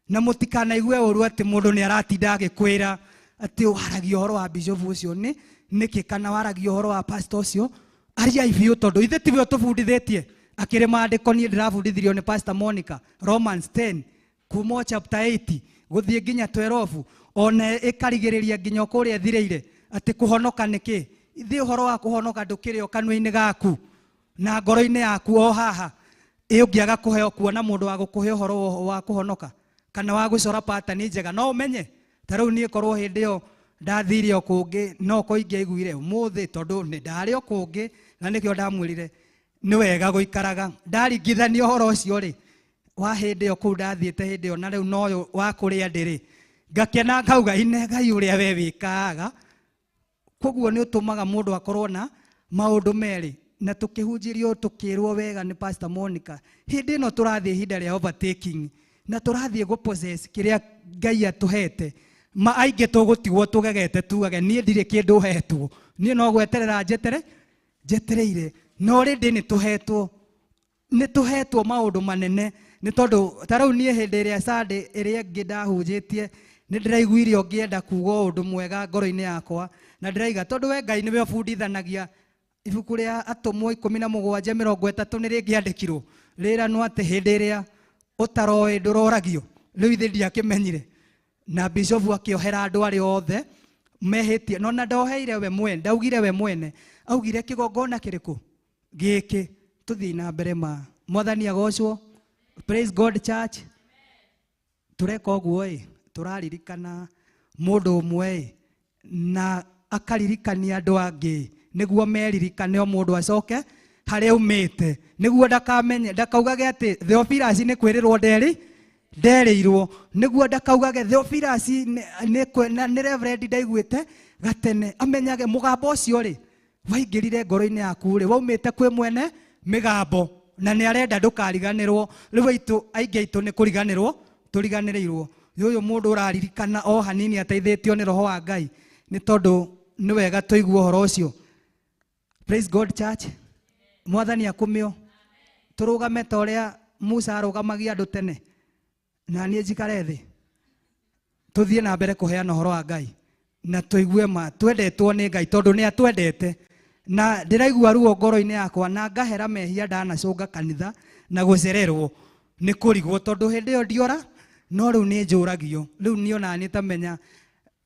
na mũtikanaigue ũru atĩ mũndũ nĩ aratinda agĩkwĩra atĩ waragia ũhoro wa bishop ũcio nĩ nĩkĩ kana waragia ũhoro wa pastor ũcio aria biũ tondũ ithe tiwe ũtũbundithĩtie akĩrĩ maandĩko niĩ ndĩrabundithirio nĩ pastor Monica Romans 10 kuma chapter 8 gũthiĩ nginya 12 ona ĩkarigĩrĩria nginya kũrĩa ĩthirĩire atĩ kũhonoka nĩkĩ ithe ũhoro wa kũhonoka ndũkĩrĩ o kanua-inĩ gaku na ngoro-inĩ yaku o haha ĩ ũngĩaga kũheo kuona mũndũ wa gũkũhe ũhoro wa kũhonoka kana wa gũcora pattern njega no ũmenye ta rĩu niĩ korwo hĩndĩ ĩyo ndathire o kũngĩ no ko ingĩaiguire ũmũthĩ tondũ nĩ ndarĩ o kũngĩ na nĩkĩo ndamwĩrire nĩ wega gũikaraga ndaringithania ũhoro ũcio rĩ wa hĩndĩ ĩyo kũu ndathiĩte hĩndĩ ĩyo na rĩu noyũ wa kũrĩa ndĩrĩ ngakena ngauga ine Ngai ũrĩa we wĩkaga koguo nĩ ũtũmaga mũndũ akorwo na maũndũ merĩ na tũkĩhunjĩrio tũkĩrwo wega nĩ Pastor Monica hĩndĩ ĩno tũrathiĩ ihinda rĩa overtaking na tũrathiĩ gũ possess kĩrĩa Ngai atũhete ma aingĩ tũgũtigwo tũgegete tugage niĩ ndirĩ kĩndũ hetwo niĩ no gweterera njetereire no rĩndĩ nĩ tũhetwo maũndũ manene nĩ tondũ ta rĩu niĩ hĩndĩ ĩrĩa Sunday ĩrĩa ĩngĩ ndahunjĩtie nĩ ndĩraiguire ũngĩenda kuga ũndũ mwega ngoro-inĩ yakwa na ndĩraiga tondũ we Ngai nĩwe ũbundithanagia ibuku rĩa atũmwo 17 30 nĩ rĩngĩandĩkirwo rĩranwo atĩ hĩndĩ ĩrĩa ũtaroĩ ndũroragio rĩu ithe ndiakĩmenyire na bishop akĩohera andũ arĩa othe mehĩtie no na ndoheire we mwene ndaugire we mwene augire kĩgongona kĩrĩkũ gĩkĩ tũthiĩ na mbere ma mwathani agocwo. Praise God church. Tũreka ũguo ĩ tũraririkana mũndũ ũmwe ĩ na akaririkania andũ angĩ nĩguo meririkane o mũndũ acoke harĩa aumĩte nĩguo ndakamenye ndakaugage atĩ Theophilus nĩ kwĩrĩrwo nderĩirwo nĩguo ndakaugage Theophilus nĩ reverend ndaiguĩte gatene amenyage mũgambo ũcio rĩ waingĩrire ngoro-inĩ yaku rĩ waumĩte kwĩ mwene mĩgambo na nĩ arenda ndũkariganĩrwo rĩu aitũ aingĩ aitũ nĩ kũriganĩrwo tũriganĩrĩirwo ũyũ mũndũ ũraririkana o hanini ateithĩtio nĩ roho wa Ngai nĩ tondũ nĩ wega tũigue ũhoro ũcio. Praise God church. Mwathani akumio. Tũrũgame ta ũrĩa Musa arũgamagia andũ tene na niĩ njikare thĩ tũthiĩ na mbere kũheana ũhoro wa Ngai na tũigue ma twendetwo nĩ Ngai tondũ nĩ atwendete na ndĩraigua ruo ngoro-inĩ yakwa na ngahera mehia ndanacũnga kanitha na gũcererwo nĩ kũrigwo tondũ hĩndĩ ĩyo ndiora no rĩu nĩ njũragio rĩu niĩ ona nĩ tamenya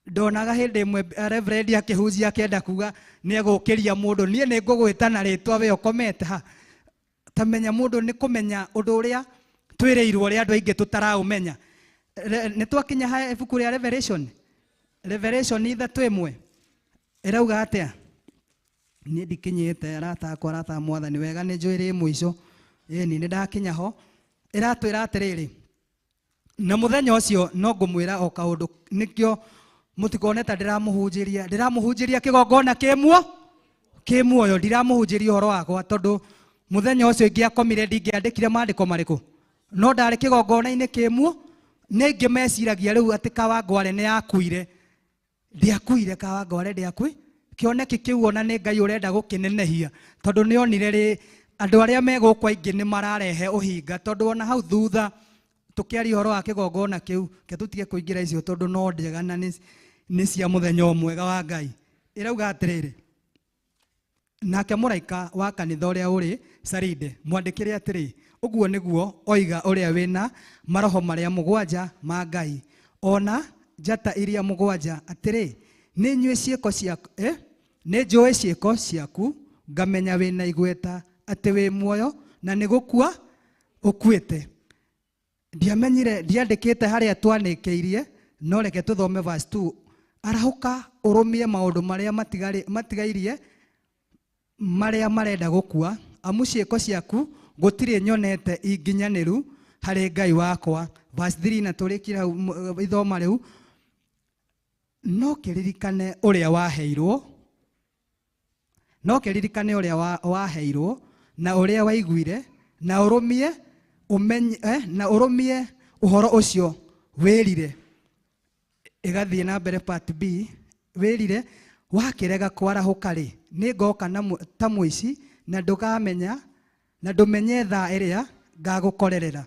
ndonaga hĩndĩ ĩmwe reverend akĩhunjia akĩenda kuga nĩ egũkĩria mũndũ niĩ nĩ ngũgwĩta na rĩtwa we ũkomete ha tamenya mũndũ nĩ kũmenya ũndũ ũrĩa twĩrĩirwo ũrĩa andũ aingĩ tũtaraũmenya. Nĩ twakinya ha ibuku rĩa Revelation Revelation 3:1 ĩrauga atĩa? Niĩ ndikinyĩte arata akwa arata mwathani wega nĩ njũĩ rĩ mũico ĩni nĩ ndakinya ho ĩratwĩra atĩrĩrĩ na mũthenya ũcio no ngũmwĩra o kaũndũ nĩkĩo mũtikone ta ndĩramũhunjĩria kĩgongona kĩ muoyo ndiramũhunjĩria ũhoro wakwa tondũ mũthenya ũcio ingĩakomire ndingĩandĩkire maandĩko marĩkũ no ndarĩ kĩgongona-inĩ kĩ muo nĩ aingĩ meciragia rĩu atĩ Kawangware nĩ yakuire ndiakuire Kawangware ndiakui kĩoneki kĩu ona nĩ Ngai ũrenda gũkĩnenehia tondũ nĩ onire rĩ andũ arĩa me gũkũ aingĩ nĩ mararehe ũhinga tondũ ona hau thutha tũkĩaria ũhoro wa kĩgongona kĩu ke tũtige kũingĩra icio tondũ no njega na nĩ cia mũthenya o mwega wa Ngai. Ĩrauga atĩrĩrĩ nake mũraika wa kanitha ũrĩa ũrĩ Saride mwandĩkĩre atĩrĩ ũguo nĩguo oiga ũrĩa wĩna maroho marĩa mũgwanja ma Ngai ona njata iria mũgwanja atĩrĩ nĩ nyuĩ ciĩko ciaku nĩ njũĩ ciĩko ciaku ngamenya wĩna igweta atĩ wĩ muoyo na nĩ gũkua ũkuĩte. Ndiamenyire ndiandĩkĩte harĩa twanĩkĩirie no reke tũthome verse 2 arahũka ũrũmie maũndũ marĩa matigairie marĩa marenda gũkua amu ciĩko ciaku gũtirĩ nyonete inginyanĩru harĩ Ngai wakwa. Verse 3 na tũrĩkire hau ithoma rĩu no kĩririkane ũrĩa waheirwo no kĩririkane ũrĩa waheirwo na ũrĩa waiguire na ũrũmie ũmenye na ũrũmie ũhoro ũcio wĩrire. Ĩgathiĩ na mbere part B wĩrire wakĩrega kwarahũka rĩ nĩ ngoka ta mũici Na ndũkamenya na ndũmenye thaa ĩrĩa ngagũkorerera.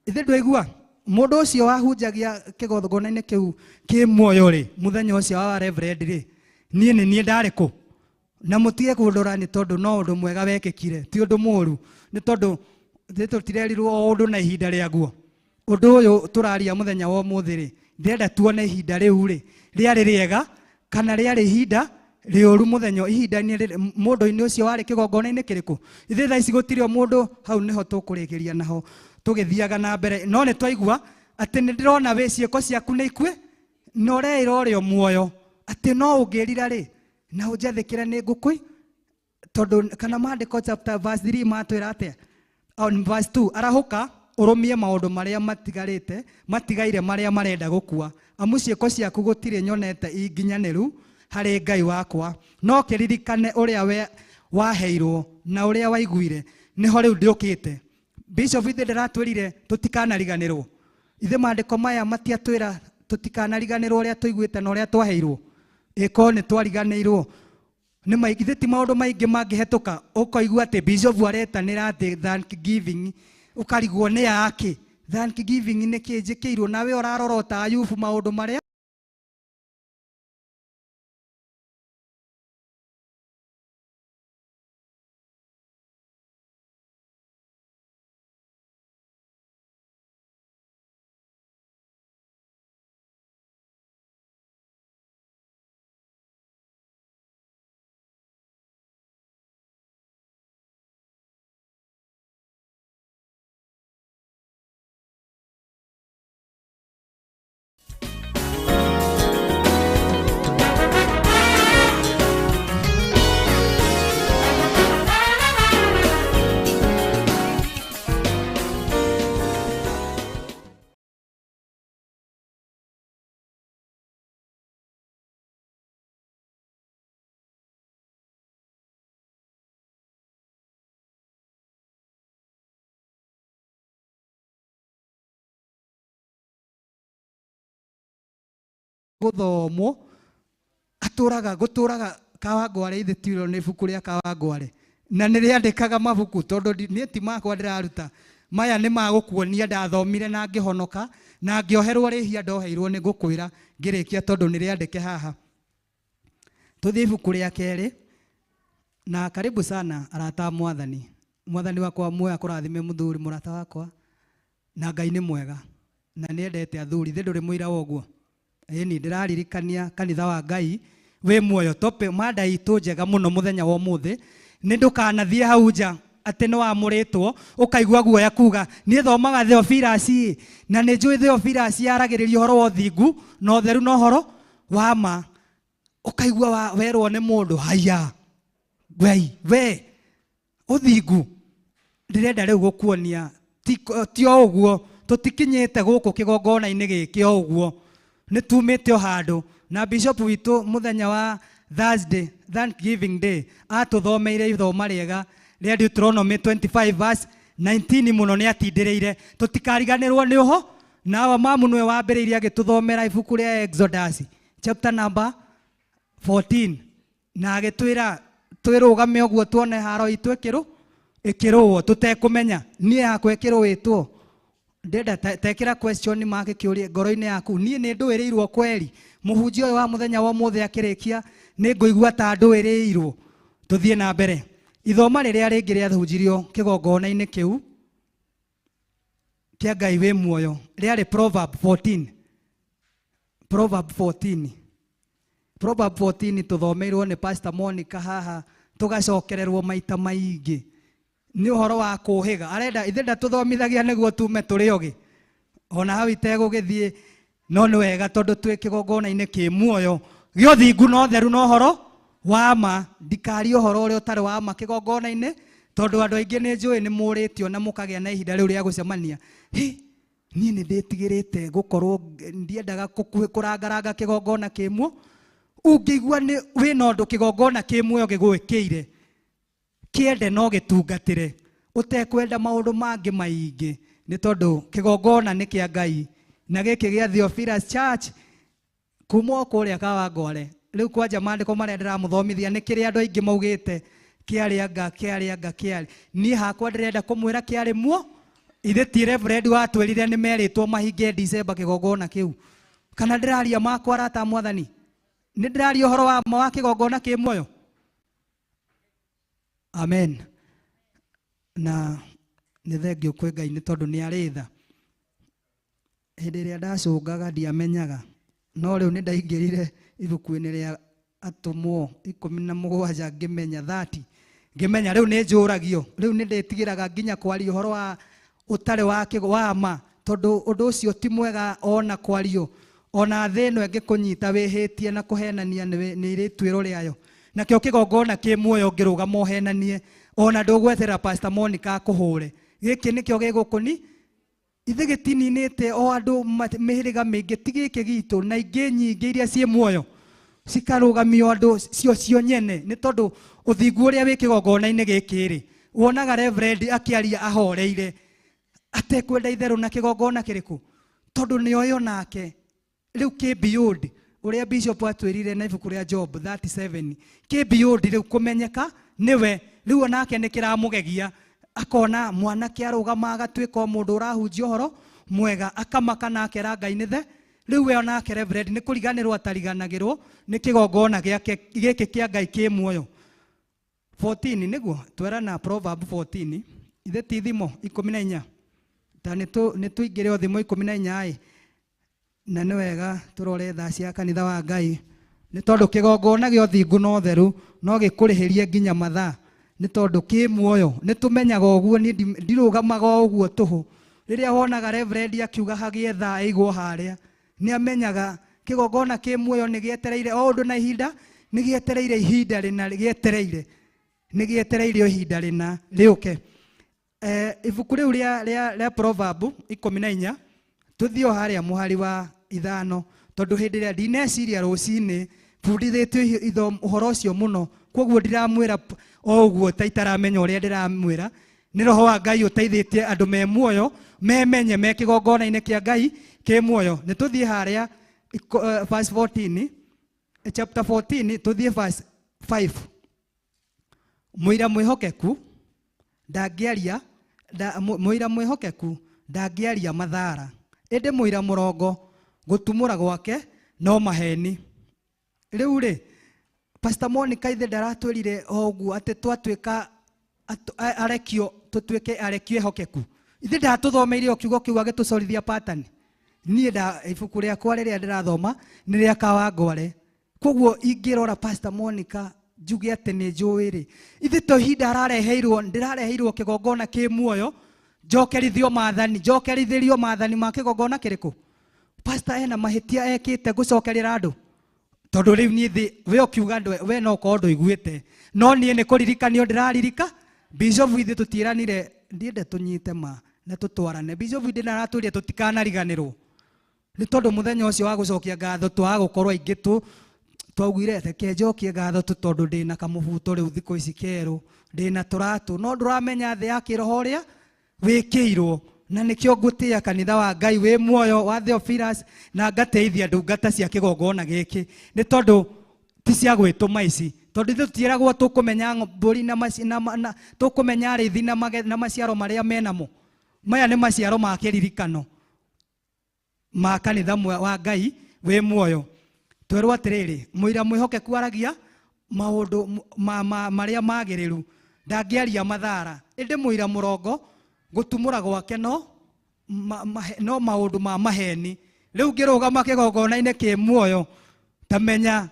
Ithe ndwaigua mũndũ ũcio wahunjagia kĩgongona-inĩ kĩu kĩ muoyo rĩ, mũthenya ũcio wa reverend rĩ, niĩ nĩ niĩ ndarĩ kũ? Na mũtige kũndora nĩ tondũ no ũndũ mwega wekĩkire, ti ũndũ mũũru, nĩ tondũ tũtirerirwo o ũndũ na ihinda rĩaguo. Ũndũ ũyũ tũraria mũthenya wa ũmũthĩ rĩ, ndĩrenda tuone ihinda rĩu rĩ, rĩarĩ rĩega kana rĩarĩ ihinda rĩũru mũthenya ihinda-inĩ rĩrĩ, mũndũ-inĩ ũcio warĩ kĩgongona-inĩ kĩrĩkũ. Ithuĩ thaa ici gũtirĩ o mũndũ hau nĩho tũkũrĩkĩria naho tũgĩthiaga na mbere, no nĩ twaigua atĩ nĩ ndĩrona wĩ ciĩko ciaku nĩ ikue na ũreĩra ũrĩ o muoyo atĩ no ũngĩrira rĩ na ũnjathĩkĩre nĩ ngũkũi, tondũ kana maandĩko chapter verse 3 matwĩra atĩa? On verse 2, arahũka ũrũmie maũndũ marĩa matigarĩte matigaire marĩa marenda gũkua, amu ciĩko ciaku gũtirĩ nyonete inginyanĩru harĩ Ngai wakwa, no kĩririkane ũrĩa we waheirwo na ũrĩa waiguire, nĩho rĩu ndĩũkĩte. Bishop ithe ndĩratwĩrire tũtikanariganĩrwo. Ithe maandĩko maya matiatwĩra tũtikanariganĩrwo ũrĩa tũiguĩte na ũrĩa twaheirwo. Ĩkorwo nĩ twariganĩirwo nĩ maingĩ, ithe ti maũndũ maingĩ mangĩhetũka ũkaigua atĩ bishop aretanĩra atĩ thanksgiving, ũkarigwo nĩ yake thanksgiving nĩ kĩ njĩkĩirwo, nawe ũrarora ta Ayubu maũndũ marĩa gũthomwo atũraga gũtũraga Kawangware ithe tirwo nĩ ibuku rĩa Kawangware na nĩ rĩandĩkaga mabuku tondũ niĩ ti makwa ndĩraruta maya nĩ magũkuonia ndathomire na ngĩhonoka na ngĩoherwo rĩhia ndoheirwo nĩ ngũkwĩra ngĩrĩkia tondũ nĩ rĩandĩke haha. Tũthiĩ ibuku rĩa kerĩ na karibu sana arata a mwathani. Mwathani wakwa muoya kũrathime mũthuri mũrata wakwa na Ngai nĩ mwega na nĩendete athuri. Ithe ndũrĩ mũira wa ũguo? Ĩni ndĩraririkania kanitha wa Ngai wĩ muoyo tope mada itũ njega mũno mũthenya wa ũmũthĩ nĩ ndũkanathiĩ hau nja atĩ nĩ wamũrĩtwo ũkaigua guoya kuga niĩ thomaga Theophilus ĩ na nĩ njũĩ Theophilus yaragĩrĩria ũhoro wa ũthingu na ũtheru na ũhoro wa ma, ũkaigua werwo nĩ mũndũ haya wei we ũthingu. Ndĩrenda rĩu gũkuonia ti o ũguo, tũtikinyĩte gũkũ kĩgongona-inĩ gĩkĩ o ũguo, nĩ tumĩte o handũ. Na bishop witũ mũthenya wa Thursday Thanksgiving Day atũthomeire ithoma rĩega rĩa Deuteronomy 25 verse 19 mũno nĩ atindĩrĩire tũtikariganĩrwo nĩ ũho. Na mamu nĩwe wambĩrĩirie agĩtũthomera ibuku rĩa Exodus chapter number 14 na agĩtwĩra twĩrũgame ũguo tuone haro itũ ĩkĩrũo tũtekũmenya niĩ yakwa ĩkĩrũĩtwo. Ndĩrenda tekĩra question mark kĩũria ngoro-inĩ yaku, niĩ nĩ ndũĩrĩirwo kweri? Mũhunjia ũyũ wa mũthenya wa ũmũthĩ akĩrĩkia nĩ ngũigua ta ndũĩrĩirwo. Tũthiĩ na mbere. Ithoma rĩrĩa rĩngĩ rĩahunjirio kĩgongona-inĩ kĩu kĩa Ngai wĩ muoyo rĩarĩ Proverb 14. Proverb 14. Proverb 14 tũthomeirwo nĩ Pastor Monica haha tũgacokererwo maita maingĩ nĩ ũhoro wa kũhĩga. Arenda ithe ndatũthomithagia nĩguo tume tũrĩ ogĩ ona hau itegũgĩthiĩ, no nĩ wega tondũ twĩ kĩgongona-inĩ kĩ muoyo gĩa ũthingu na ũtheru na ũhoro wa ma. Ndikarie ũhoro ũrĩa ũtarĩ wa ma kĩgongona-inĩ tondũ andũ aingĩ nĩ njũĩ nĩ mũrĩtio na mũkagĩa na ihinda rĩu rĩa gũcemania. Hĩ, niĩ nĩ ndĩtigĩrĩte gũkorwo ndiendaga kũrangaranga kĩgongona kĩ muoyo. Ũngĩigua nĩ wĩna ũndũ kĩgongona kĩ muoyo gĩgwĩkĩire, kĩende no gĩtungatĩre ũtekwenda maũndũ mangĩ maingĩ, nĩ tondũ kĩgongona nĩ kĩa Ngai. Na gĩkĩ gĩa Theophilus Church kuma o kũrĩa Kawangware. Rĩu kwanja maandĩko marĩa ndĩramũthomithia nĩ kĩrĩa andũ aingĩ maugĩte Kĩarĩ anga, kĩarĩ anga, kĩarĩ. Niĩ hakwa ndĩrenda kũmwĩra kĩarĩ muo. Ithe ti reverend watwĩrire nĩ merĩtwo mahinge December kĩgongona kĩu. Kana ndĩraria makwa arata a mwathani? Nĩ ndĩraria ũhoro wa ma wa kĩgongona kĩ muoyo? Amen. Na nĩ thengio kwĩ Ngai nĩ tondũ nĩ arĩ tha. Hĩndĩ ĩrĩa ndacũngaga ndiamenyaga, no rĩu nĩ ndaingĩrire ibuku-inĩ rĩa atũmwo 17 ngĩmenya 30, ngĩmenya rĩu nĩ njũragio, rĩu nĩ ndĩtigĩraga nginya kwaria ũhoro wa ũtarĩ wa kĩgo, wa ma, tondũ ũndũ ũcio ti mwega ona kwario, ona thĩ ĩno ĩngĩkũnyita wĩhĩtie na kũhenania nĩ ĩrĩ ituĩro rĩayo. Nakĩo kĩgongona kĩ muoyo ũngĩrũgama ũhenanie, ona ndũgwetherera Pastor Monica akũhũre. Gĩkĩ nĩkĩo gĩgũkũni, ithe gĩtininĩte o andũ mĩhĩrĩga mĩingĩ, ti gĩkĩ gitũ, na ingĩ nyingĩ iria ciĩ muoyo cikarũgamio andũ cio cio nyene, nĩ tondũ ũthingu ũrĩa wĩ kĩgongona-inĩ gĩkĩ rĩ, wonaga reverend akĩaria ahoreire atekwenda itherũ na kĩgongona kĩrĩkũ, tondũ nĩ oĩ onake rĩu kĩ beyond ũrĩa bishop atwĩrire na ibuku rĩa Job 37, kĩ beyond rĩu kũmenyeka nĩwe, rĩu onake nĩ kĩramũgegia, akona mwanake arũgama agatuĩka o mũndũ ũrahunjia ũhoro mwega, akamaka na akera Ngai nĩ the. Rĩu we onake reverend nĩ kũriganĩrwo atariganagĩrwo nĩ kĩgongona gĩake gĩkĩ kĩa Ngai kĩ muoyo. 14 nĩguo twerana Proverb 14, ithe ti thimo 14, ta nĩ tũingĩre o thimo 14 ĩ, na nĩ wega tũrore thaa cia kanitha wa Ngai, nĩ tondũ kĩgongona gĩa ũthingu na ũtheru no gĩkũrĩhĩrie nginya mathaa, nĩ tondũ kĩ muoyo. Nĩ tũmenyaga ũguo, niĩ ndirũgamaga o ũguo tũhũ. Rĩrĩa wonaga reverend akiuga hagĩe thaa ĩigwo harĩa, nĩ amenyaga kĩgongona kĩ muoyo nĩ gĩetereire o ũndũ na ihinda, nĩ gĩetereire ihinda rĩna, gĩetereire, nĩ gĩetereire ihinda rĩna rĩũke. Ibuku rĩu rĩa Proverb 14, tũthiĩ o harĩa mũhari wa 5, tondũ hĩndĩ ĩrĩa ndineciria rũcinĩ bundithĩtio ũhoro ũcio mũno, koguo ndiramwĩra o ũguo ta itaramenya ũrĩa ndĩramwĩra. Nĩ roho wa Ngai ũteithĩtie andũ me muoyo memenye me kĩgongona-inĩ kĩa Ngai kĩ muoyo. Nĩ tũthiĩ harĩa verse 14, chapter 14, tũthiĩ verse 5. Mũira mwĩhokeku ndangĩaria, mũira mwĩhokeku ndangĩaria mathara, ĩndĩ mũira mũrongo gũtumũra gwake no maheni. Rĩu rĩ, Pastor Monica ithe ndaratwĩrire o ũguo atĩ twatuĩka arekio, tũtuĩke arekio ehokeku. Ithe ndatũthomeire o kiugo kĩu agĩtũcorithia pattern. Niĩ nda ibuku rĩakwa rĩrĩa ndĩrathoma nĩ rĩa Kawangware, koguo ingĩrora Pastor Monica njuge atĩ nĩ njũĩ rĩ, ithe to ihinda arareheirwo, ndĩrareheirwo kĩgongona kĩ muoyo, njokerithio maathani, njokerithĩrio maathani ma kĩgongona kĩrĩkũ? Pastor ena mahĩtia ekĩte gũcokerera andũ, tondũ rĩu niĩ thĩ we ũkiuga ndwe, we no ũkorwo ndũiguĩte, no niĩ nĩ kũririkanio ndĩraririka. Bishop ithuĩ tũtiĩranire, ndiende tũnyite ma na tũtwarane. Bishop ithuĩ ndaratwĩrire tũtikanariganĩrwo, nĩ tondũ mũthenya ũcio wa gũcokia ngatho twaga gũkorwo aingĩ tu, twaugire reke njokie ngatho tu, tondũ ndĩna kamũbuto rĩu thikũ ici kerũ, ndĩna tũratũ, no ndũramenya thĩ ya kĩroho ũrĩa wĩkĩirwo. Na nĩkĩo ngũtĩĩa kanitha wa Ngai wĩ muoyo wa Theophilus, na ngateithia ndungata cia kĩgongona gĩkĩ, nĩ tondũ ti cia gwĩtũma ici, tondũ ithuĩ tũtiĩragwo tũkũmenya mbũri na na na tũkũmenya arĩithi na na maciaro marĩa menamo. Maya nĩ maciaro ma kĩririkano ma kanitha wa Ngai wĩ muoyo. Twerwo atĩrĩrĩ, mũira mwĩhokeku aragia maũndũ marĩa magĩrĩru, ndangĩaria mathara, ĩndĩ mũira mũrongo gũtumũra gwake no maũndũ ma maheni. Rĩu ngĩrũgama kĩgongona-inĩ kĩ muoyo, ta menya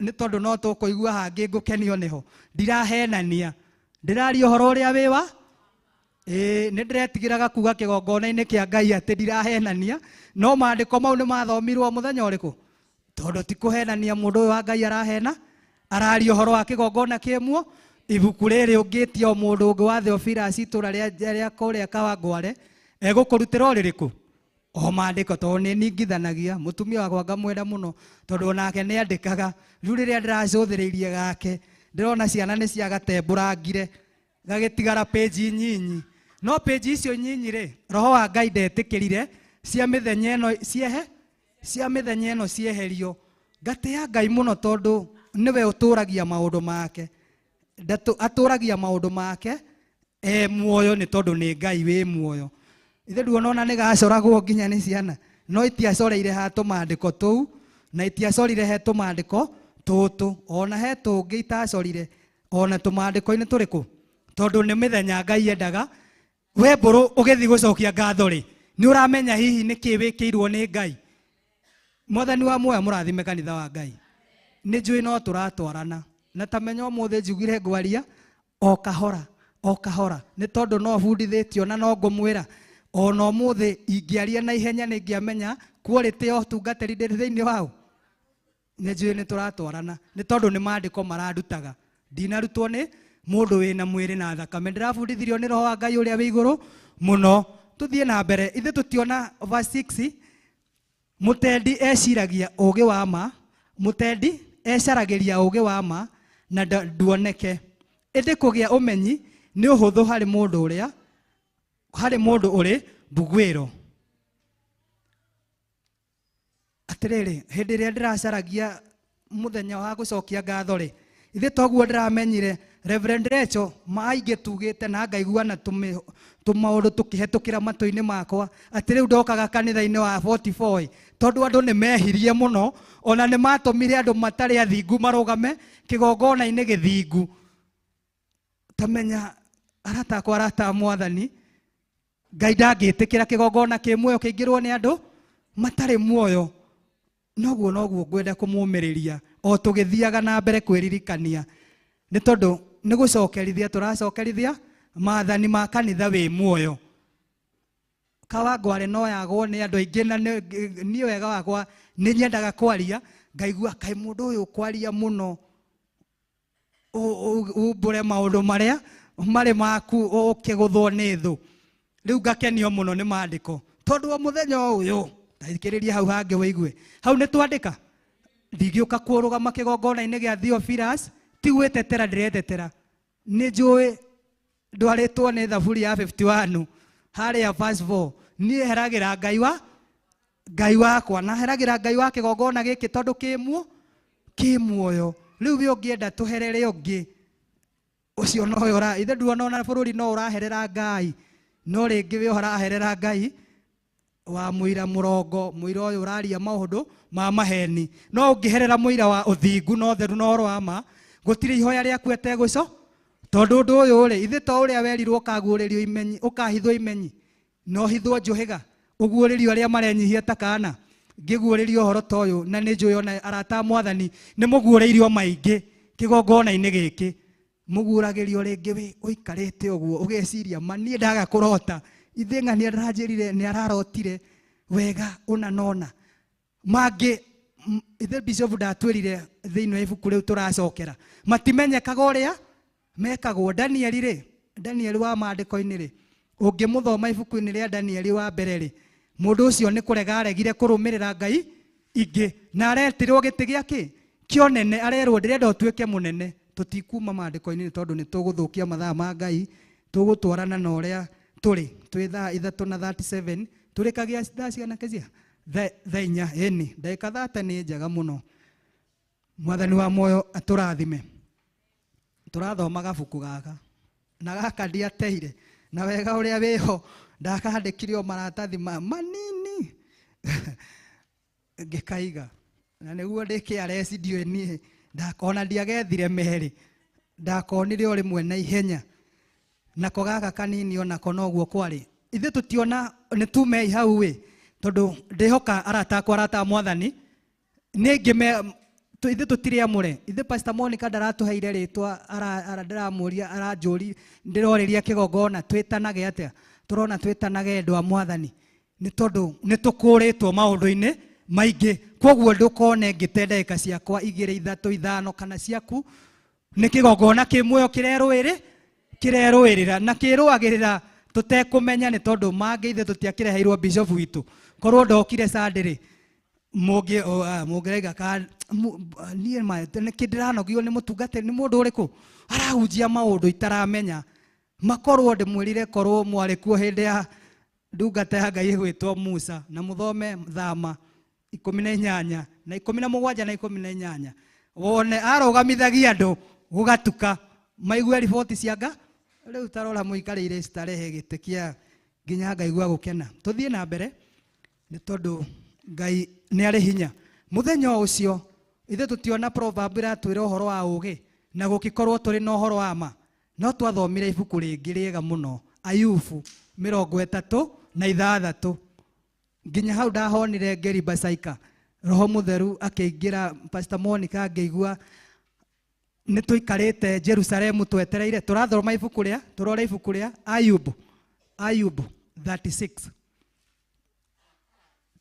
nĩ tondũ no tũkũigua hangĩ ngũkenio nĩho, ndirahenania, ndĩraria ũhoro ũrĩa wĩ wa ĩĩ. Nĩ ndĩretigĩraga kuga kĩgongona-inĩ kĩa Ngai atĩ ndirahenania, no maandĩko mau nĩ mathomirwo mũthenya ũrĩkũ, tondũ ti kũhenania mũndũ ũyũ wa Ngai arahena, araria ũhoro wa kĩgongona kĩ muo. Ibuku rĩrĩ ũngĩtia o mũndũ ũngĩ wa Theophilus itũra rĩa kũrĩa Kawangware, egũkũrutĩra o rĩrĩkũ? O maandĩko, tondũ nĩ ningithanagia. Mũtumia wakwa ngamwenda mũno, tondũ onake nĩ andĩkaga. Rĩu rĩrĩa ndĩracũthĩrĩirie gake, ndĩrona ciana nĩ ciagatembũrangire, gagĩtigara page nyinyi, no page icio nyinyi rĩ, roho wa Ngai ndetĩkĩrire cia mĩthenya ĩno ciehe, cia mĩthenya ĩno cieherio. Ngatĩĩa Ngai mũno, tondũ nĩwe ũtũragia maũndũ make. Atũragia maũndũ make e muoyo nĩ tondũ nĩ Ngai wĩ muoyo. Ithe nduona ona nĩ gacoragwo nginya nĩ ciana, no itiacoreire ha tũmandĩko tũu na itiacorire he tũmandĩko tũtũ, ona he tũngĩ itacorire ona tũmandĩko-inĩ tũrĩkũ, tondũ nĩ mĩthenya Ngai endaga. We mbũrũ ũgĩthiĩ gũcokia ngatho rĩ, nĩ ũramenya hihi nĩ kĩĩ wĩkĩirwo nĩ Ngai. Mwathani wa muoyo mũrathime kanitha wa Ngai. Nĩ njũĩ no tũratwarana na ta menya ũmũthĩ njugire ngwaria o kahora o kahora, nĩ tondũ no bundithĩtio na no ngũmwĩra ona ũmũthĩ ingĩaria na ihenya nĩ ingĩamenya quality ya ũtungatĩri ndĩrĩ thĩinĩ wao. Nĩ njũĩ nĩ tũratwarana nĩ tondũ nĩ maandĩko marandutaga, ndinarutwo nĩ mũndũ wĩna mwĩrĩ na thakame, ndĩrabundithirio nĩ roho wa Ngai ũrĩa wĩ igũrũ mũno. Tũthiĩ na mbere, ithuĩ tũtiona verse 6. Mũtendi eciragia ũũgĩ wa ma, mũtendi ecaragĩria ũũgĩ wa ma na nduoneke, ĩndĩ kũgĩa ũmenyi nĩ ũhũthũ harĩ mũndũ ũrĩa, harĩ mũndũ ũrĩ mbuguĩro. Atĩrĩrĩ, hĩndĩ ĩrĩa ndĩracaragia mũthenya wa gũcokia ngatho rĩ, ithuĩ toguo ndĩramenyire Reverend Rachel maingĩ tugĩte na ngaigua na tũmaũndũ tũkĩhetũkĩra matũ-inĩ makwa atĩ rĩu ndokaga kanitha-inĩ wa 44 tondũ andũ nĩ mehirie mũno, ona nĩ matũmire andũ matarĩ athingu marũgame kĩgongona-inĩ gĩthingu. Tamenya arata akwa, arata a Mwathani, Ngai ndangĩtĩkĩra kĩgongona kĩ muoyo kĩingĩrwo nĩ andũ matarĩ muoyo. Noguo noguo ngwenda kũmũmĩrĩria o tũgĩthiaga na mbere kwĩririkania, nĩ tondũ nĩ gũcokerithia tũracokerithia maathani ma kanitha wĩ muoyo. Kawangware no yagwo nĩ andũ aingĩ, na niĩ wega wakwa nĩ nyendaga kwaria, ngaigua kaĩ mũndũ ũyũ kwaria mũno umbũre maũndũ marĩa marĩ maku ũkĩgũthwo nĩ thũ. Rĩu ngakenio mũno nĩ maandĩko tondũ o mũthenya ũyũ tathikĩrĩria hau hangĩ wĩigue hau nĩ twandĩka, ndingĩũka kũrũgama kĩgongona-inĩ gĩa Theophilus, ti gwĩtetera ndĩretetera, nĩ njũĩ ndwarĩtwo nĩ thaburi ya 51 harĩa verse 4, niĩ heragĩra Ngai wa Ngai wakwa na heragĩra Ngai wa kĩgongona gĩkĩ tondũ kĩ muoyo. Rĩu we ũngĩenda tũherere ũngĩ ũcio no ũra ithe nduona ona bũrũri no ũraherera Ngai, no rĩngĩ we ũraherera Ngai wa mũira mũrongo, mũira ũyũ ũraria maũndũ ma maheni, no ũngĩherera mũira wa ũthingu na ũtheru na ũhoro wa ma, gũtirĩ ihoya rĩaku etegũco, tondũ ũndũ ũyũ rĩ, ithe to ũrĩa werirwo ũkaguũrĩrio imenyi, ũkahithwo imenyi, na ũhithwo njũhĩga, ũguũrĩrio arĩa marenyihia ta kana. Ngĩguũrĩrio ũhoro ta ũyũ na nĩ njũĩ ona arata a Mwathani nĩ mũguũrĩirio maingĩ kĩgongona-inĩ gĩkĩ, mũguũragĩrio rĩngĩ wĩ ũikarĩte ũguo ũgeciria ma niĩ ndaga kũrota, ithe ng'ania ndĩranjĩrire nĩ ararotire wega ũna na ũna mangĩ. Ithe bishop ndatwĩrire thĩinĩ wa ibuku rĩu tũracokera matimenyekaga ũrĩa mekagwo. Danieli rĩ, Danieli wa maandĩko-inĩ rĩ, ũngĩmũthoma ibuku-inĩ rĩa Danieli wa mbere rĩ, mũndũ ũcio nĩ kũrega aregire kũrũmĩrĩra Ngai ingĩ na aretirwo gĩtĩ gĩake kĩonene, arerwo ndĩrenda ũtuĩke mũnene. Tũtikuma maandĩko-inĩ nĩ tondũ nĩ tũgũthũkia mathaa ma Ngai, tũgũtwarana na ũrĩa tũrĩ twĩ thaa 3 na 37 tũrĩkagia thaa cigana Kezia? Thaa 4, ĩni ndagĩka 30 nĩ njega mũno. Mwathani wa muoyo atũrathime. Tũrathoma gabuku gaka na gaka ndiateire na wega ũrĩa wĩho ndakandĩkire o maratathi manini ngĩkaiga, na nĩguo ndĩkĩareci ndiũĩ niĩ ndakona ndiagethire merĩ, ndakonire o rĩmwe na ihenya. Nako gaka kanini onako noguo kwarĩ. Ithuĩ tũtiona nĩ tumei hau ĩ, tondũ ndĩhoka arata akwa, arata a Mwathani nĩ ngĩme ithuĩ tũtirĩ amũre. Ithuĩ Pastor Monica ndaratũheire rĩtwa, ndĩramũria, aranjũri, ndĩrorĩria kĩgongona twĩtanage atĩa? Tũrona twĩtanage endwa a Mwathani nĩ tondũ nĩ tũkũrĩtwo maũndũ-inĩ maingĩ. Koguo ndũkone ngĩte ndagĩka ciakwa 2, 3, 5 kana ciaku, nĩ kĩgongona kĩ muoyo kĩrerũĩrĩra na kĩrũagĩrĩra tũtekũmenya, nĩ tondũ mangĩ ithuĩ tũtiakĩreheirwo bishop witũ. Korwo ndokire Sunday rĩ, mũngĩraiga ka niĩ nĩkĩ ndĩranogio nĩ mũtungatĩri, nĩ mũndũ ũrĩkũ arahunjia maũndũ itaramenya. Makorwo ndĩmwĩrire korwo mwarĩ kuo hĩndĩ ya ndungata ya Ngai ĩgwĩtwo Musa, na mũthome Thama 18 na 17 na 18, wone arũgamithagia andũ gũgatuka. Maigue riboti cia nga rĩu tarora mũikarĩire starehe gĩtĩ kĩa nginya ngaigua gũkena. Tũthiĩ na mbere nĩ tondũ Ngai nĩ arĩ hinya. Mũthenya ũcio ithuĩ tũtiona proverb ĩratwĩra ũhoro wa ũũgĩ na gũkĩkorwo tũrĩ na ũhoro wa ma, no twathomire ibuku rĩngĩ rĩega mũno, Ayubu 36 nginya hau ndahonire ngeri basaika Roho Mũtheru akĩingĩra. Pastor Monica ngĩigua nĩ tũikarĩte Jerusalemu twetereire. Tũrathoma ibuku rĩa, tũrore ibuku rĩa Ayubu, Ayubu 36.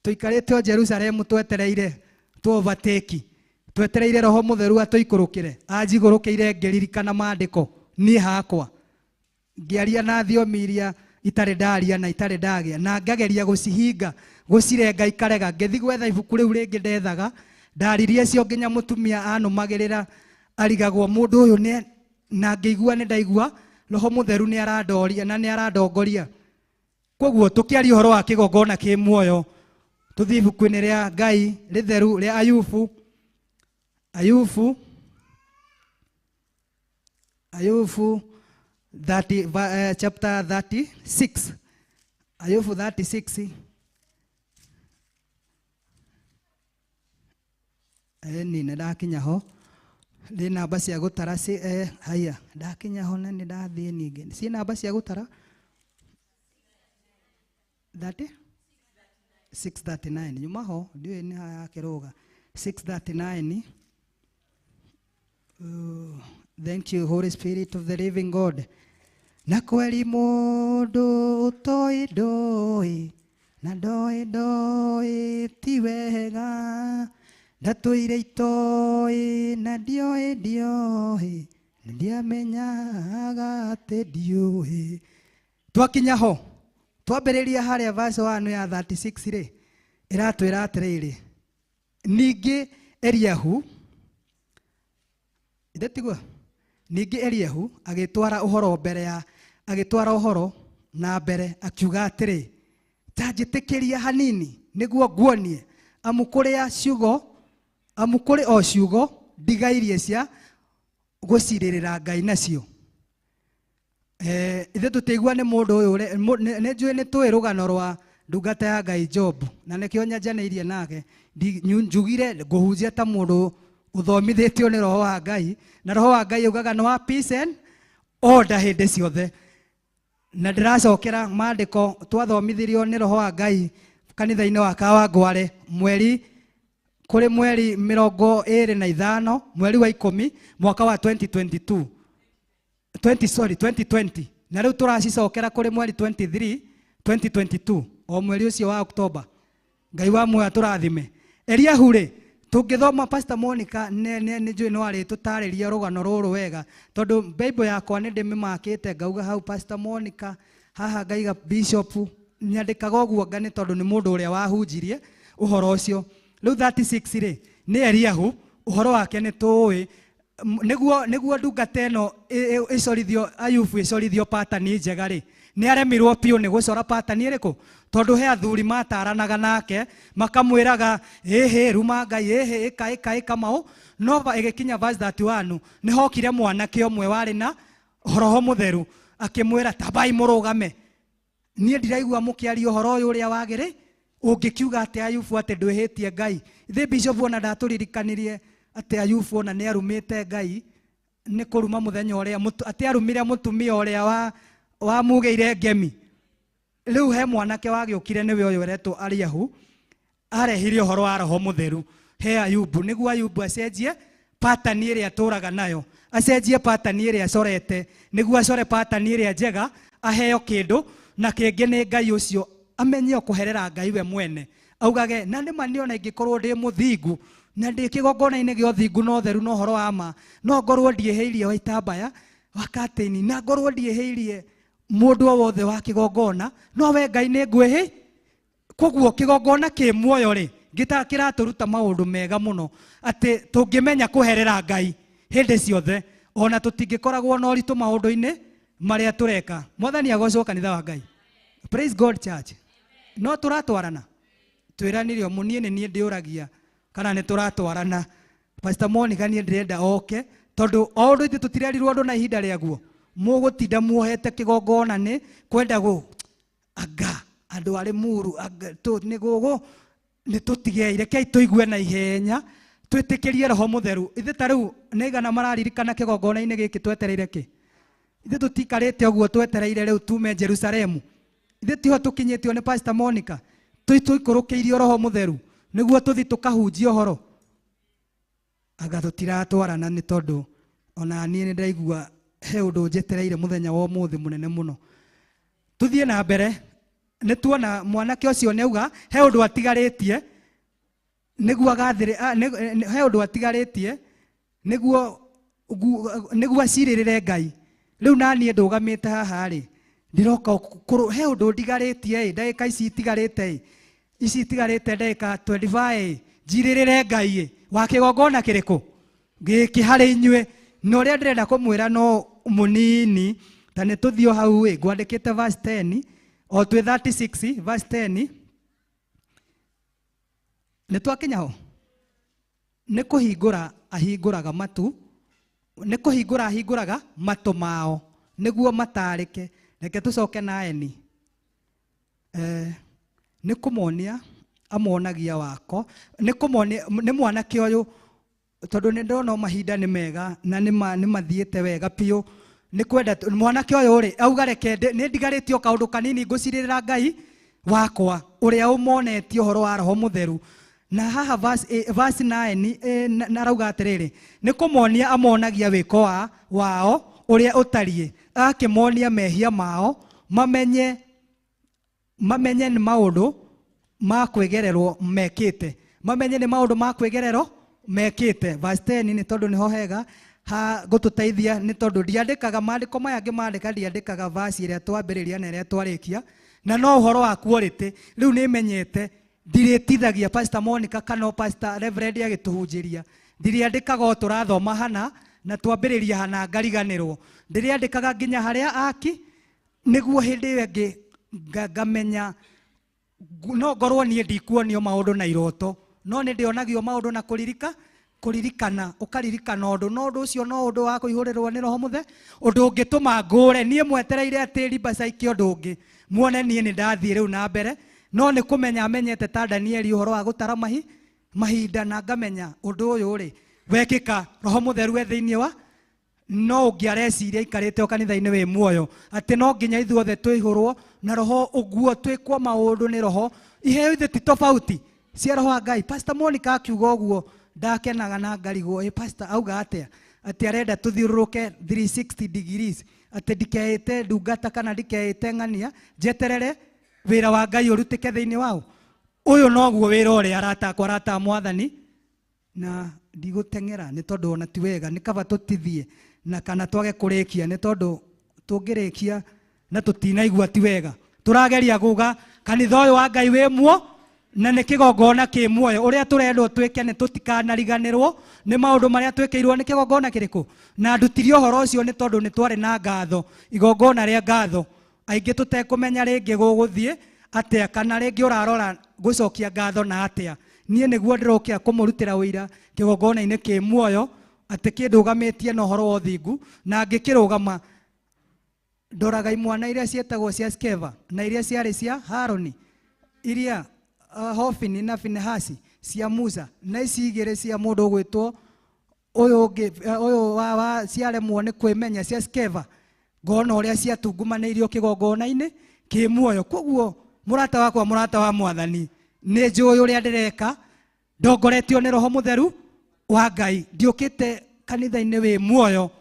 Tũikarĩte o Jerusalemu twetereire tu overtake, twetereire Roho Mũtheru atũikũrũkĩre. Anjigũrũkĩire ngĩririkana maandĩko niĩ hakwa ngĩaria na thiomi iria itarĩ ndaria na itarĩ ndagĩa, na ngageria gũcihinga gũcirenga ikarega. Ngĩthiĩ gwetha ibuku rĩu rĩngĩ ndethaga, ndaririe cio nginya mũtumia anũmagĩrĩra arigagwo mũndũ ũyũ nĩ, na ngĩigua nĩ ndaigua Roho Mũtheru nĩ arandoria na nĩ arandongoria. Koguo tũkĩaria ũhoro wa kĩgongona kĩ muoyo, tũthiĩ ibuku-inĩ rĩa Ngai rĩtheru rĩa Ayubu, Ayubu, Ayubu 30, chapter 36, Ayubu 36. Ni ndakinya ho nĩ namba cia gũtara ci, haya ndakinya ho na nĩ ndathiĩ ningĩ ci namba cia gũtara 30 639 nyuma ho ndiũĩ nĩ haya yakĩrũga 639. Thank you Holy Spirit of the living God. Na kweli mũndũ ũtoĩ ndoĩ na ndoĩ ndoĩ ti wega, ndatũire itoĩ na ndioĩ ndioĩ na ndiamenyaga atĩ ndiũĩ. Twakinya ho twambĩrĩria harĩa verse 1 ya 36 rĩ, ĩratwĩra atĩrĩrĩ, ningĩ Eliahu ndĩtigua, ningĩ Eliahu agĩtwara ũhoro mbere ya, agĩtwara ũhoro na mbere akiuga atĩrĩ, ta njĩtĩkĩria hanini nĩguo nguonie, amu kũrĩ ciugo, amu kũrĩ o ciugo ndigairie cia gũcirĩrĩra Ngai nacio. Ithuĩ tũtiigua nĩ mũndũ ũyũ nĩ njũĩ nĩ tũĩ rũgano rwa ndungata ya Ngai Job, na nĩkĩo nyanjanĩirie nake. Njugire ngũhunjia ta mũndũ ũthomithĩtio nĩ Roho wa Ngai, na Roho wa Ngai augaga nĩ wa peace and order hĩndĩ ciothe. Na ndĩracokera maandĩko twathomithirio nĩ Roho wa Ngai kanitha-inĩ wa Kawangware mweri kũrĩ mweri 25 mweri wa 10 mwaka wa 2022 20, sorry, 2020, na rĩu tũracicokera kũrĩ mweri 23 2022 o mweri ũcio wa Oktoba. Ngai wa muoyo tũrathime. Eliahu rĩ, tũngĩthoma Pastor Monica nĩ njũĩ no arĩtũtarĩria rũgano rũrũ wega, tondũ Bible yakwa nĩ ndĩmĩmakĩte ngauga hau Pastor Monica, haha ngaiga Bishop, nyandĩkaga ũguo nga nĩ tondũ nĩ mũndũ ũrĩa wahunjirie ũhoro ũcio. Rĩu 36 rĩ nĩ Eliahu, ũhoro wake nĩ tũĩ nĩguo ndungata ĩno ĩcorithio Ayubu ĩcorithio patani njega rĩ, nĩ aremirwo biũ nĩ gũcora patani ĩrĩkũ, tondũ he athuri mataranaga nake makamwĩraga ĩhĩ ruma Ngai, ĩhĩ ĩka ĩka ĩka maũ, no ĩgĩkinya verse 31 nĩ hokire mwanake ũmwe warĩ na Roho Mũtheru akĩmwĩra tabai mũrũgame, niĩ ndiraigua mũkĩaria ũhoro ũyũ ũrĩa wagĩrĩ, ũngĩkiuga atĩ Ayubu atĩ ndwĩhĩtie Ngai. Ithe Bishop ona ndatũririkanirie atĩ Ayubu ona nĩ arumĩte Ngai nĩ kũruma mũthenya ũrĩa atĩ arumire mũtumia ũrĩa wamugĩire ngemi. Rĩu he mwanake wagĩũkire nĩwe ũyũ ũretwo Eliahu, arehire ũhoro wa Roho Mũtheru he Ayubu nĩguo Ayubu acenjie patani ĩrĩa atũraga nayo, acenjie patani ĩrĩa acorete, nĩguo acore patani ĩrĩa njega, aheo kĩndũ na kĩngĩ nĩ Ngai ũcio, amenye kũherera Ngai we mwene, augage na nĩ ma niĩ ona ingĩkorwo ndĩ mũthingu na ndĩ kĩgongona-inĩ gĩa ũthingu na ũtheru na ũhoro wa ma, no ngorwo ndiĩhĩirie wa itambaya wa katĩini, na ngorwo ndiĩhĩirie mũndũ o wothe wa kĩgongona, no we Ngai nĩ ngwĩhĩ. Koguo kĩgongona kĩ muoyo rĩ, kĩratũruta maũndũ mega mũno, atĩ tũngĩmenya kũherera Ngai hĩndĩ ciothe, ona tũtingĩkoragwo na ũritũ maũndũ-inĩ marĩa tũreka. Mwathani agocwo kanitha wa Ngai. Praise God church. No tũratwarana, twĩranire o niĩ nĩ niĩ ndĩũragia kana nĩ tũratwarana. Pastor Monica niĩ ndĩrenda oke Tondũ o ũndũ ithuĩ tũtirerirwo ũndũ na ihinda rĩaguo. Mũgũtinda muohete kĩgongona nĩ kwenda gũ anga andũ arĩ muru anga tũ nĩ gũgũ nĩ tũtigei, rekei tũigue na ihenya twĩtĩkĩrie Roho Mũtheru. Ithuĩ ta rĩu nĩ igana mararirikana kĩgongona-inĩ gĩkĩ twetereire kĩ? Ithuĩ tũtikarĩte ũguo twetereire rĩu tume Jerusalemu. Ithuĩ tiho tũkinyĩtio nĩ Pastor Monica, tũikũrũkĩirio Roho Mũtheru nĩguo tũthiĩ tũkahunjie ũhoro. Anga tũtiratwarana nĩ tondũ ona niĩ nĩ ndaigua he ũndũ njetereire mũthenya wa ũmũthĩ mũnene mũno. Tũthiĩ na mbere, nĩ tuona mwanake ũcio nĩ auga he ũndũ atigarĩtie nĩguo agathĩrĩ, he ũndũ atigarĩtie nĩguo nĩguo acirĩrĩre Ngai. Rĩu na niĩ ndũgamĩte haha rĩ, ndĩroka he ũndũ ndigarĩtie ĩ, ndagĩka ici itigarĩte ĩ, ici itigarĩte ndagĩka 25 ĩ, njirĩrĩre Ngai ĩ, wa kĩgongona kĩrĩkũ gĩkĩ harĩ inyuĩ. Na ũrĩa ndĩrenda kũmwĩra no mũnini, ta nĩ tũthiĩ o hau ĩ, ngwandĩkĩte verse 10, o twĩ 36 verse 10. Nĩ twakinya ho? Nĩ kũhingũra ahingũraga matu, nĩ kũhingũra ahingũraga matũ mao nĩguo matarĩke. Reke tũcoke na eni. Nĩ kũmonia amonagia wako, nĩ kũmonia, nĩ mwanake ũyũ, tondũ nĩ ndona mahinda nĩ mega na nĩ mathiĩte wega biũ. Nĩ kwenda mwanake ũyũ rĩ, auga reke nĩ ndigarĩtie o kaũndũ kanini ngũcirĩrĩra Ngai wakwa ũrĩa ũmonetie ũhoro wa Roho Mũtheru. Na haha verse 9, na arauga atĩrĩrĩ, nĩ kũmonia amonagia wĩko wao ũrĩa ũtariĩ, akĩmonia mehia mao, mamenye nĩ maũndũ ma kwĩgererwo mekĩte, mamenye nĩ maũndũ ma kwĩgererwo mekĩte. Verse 10 nĩ tondũ nĩho hega ha gũtũteithia, nĩ tondũ ndiandĩkaga maandĩko maya ngĩmandĩka, ndiandĩkaga verse ĩrĩa twambĩrĩria na ĩrĩa twarĩkia, na no ũhoro wa quality. Rĩu nĩ menyete ndirĩtithagia Pastor Monica kana Pastor Reverend agĩtũhunjĩria, ndirĩandĩkaga o tũrathoma hana na twambĩrĩria hana ngariganĩrwo, ndĩrĩandĩkaga nginya harĩa aki, nĩguo hĩndĩ ĩyo ĩngĩ ngamenya no ngorwo niĩ ndikuonio maũndũ na iroto, no nĩ ndĩonagio maũndũ na kũririkana, ũkaririkana ũndũ, no ũndũ ũcio no ũndũ wa kũihũrĩrwo nĩ Roho Mũtheru, ũndũ ũngĩtũma ngũre. Niĩ mwetereire atĩ Riba caike ũndũ ũngĩ, muone niĩ nĩ ndathiĩ rĩu na mbere, no nĩ kũmenya menyete ta Danieli ũhoro wa gũtara mahinda, na ngamenya ũndũ ũyũ rĩ wekĩka Roho Mũtheru e thĩinĩ wa no ũngĩareciria aikarĩte o kanitha-inĩ wĩ muoyo atĩ no nginya ithuothe twĩihũrwo na Roho ũguo twĩkwo maũndũ nĩ Roho. Iheo ithe ti tofauti cia Roho wa Ngai. Pastor Monica akiuga ũguo ndakenaga na ngarigwo, ĩ pastor auga atĩa? Atĩ arenda tũthiũrũrũke 360 degrees, atĩ ndikeĩte ndungata kana ndikeĩte ng'ania, njeterere wĩra wa Ngai ũrutĩke thĩinĩ wao. Ũyũ noguo wĩra ũrĩa aratakwa, arata mwathani, na ndigũteng'era nĩ tondũ ona ti wega, nĩ kaba tũtithie na kana twage kũrĩkia, nĩ tondũ tũngĩrĩkia na tũtinaigua ti wega. Tũrageria kuga kanitha ũyũ wa Ngai wĩ muo na nĩ kĩgongona kĩ muoyo. Ũrĩa tũrendwo twĩke nĩ tũtikanariganĩrwo nĩ maũndũ marĩa twĩkĩirwo nĩ kĩgongona kĩrĩkũ. Na ndutirie ũhoro ũcio nĩ tondũ nĩ twarĩ na ngatho, igongona rĩa ngatho, aingĩ tũtekũmenya rĩngĩ gũgũthiĩ atĩa, kana rĩngĩ ũrarora gũcokia ngatho na atĩa. Niĩ nĩguo ndĩrokĩa kũmũrutĩra ũira kĩgongona-inĩ kĩ muoyo atĩ kĩndũgamĩtie na ũhoro wa ũthingu, na ngĩkĩrũgama ndoraga imwana iria cietagwo cia Skeva na iria ciarĩ cia Haroni, iria Hofini na Finehasi cia Musa, na ici igĩrĩ cia mũndũ ũgwĩtwo ũyũ ũngĩ, ũyũ wa ciaremwo nĩ kwĩmenya cia Skeva, ngona ũrĩa ciatungumanĩirio kĩgongona-inĩ kĩ muoyo. Koguo mũrata wakwa, mũrata wa mwathani, nĩ njũĩ ũrĩa ndĩreka, ndongoretio nĩ Roho Mũtheru wa Ngai. Ndiũkĩte kanitha-inĩ wĩ muoyo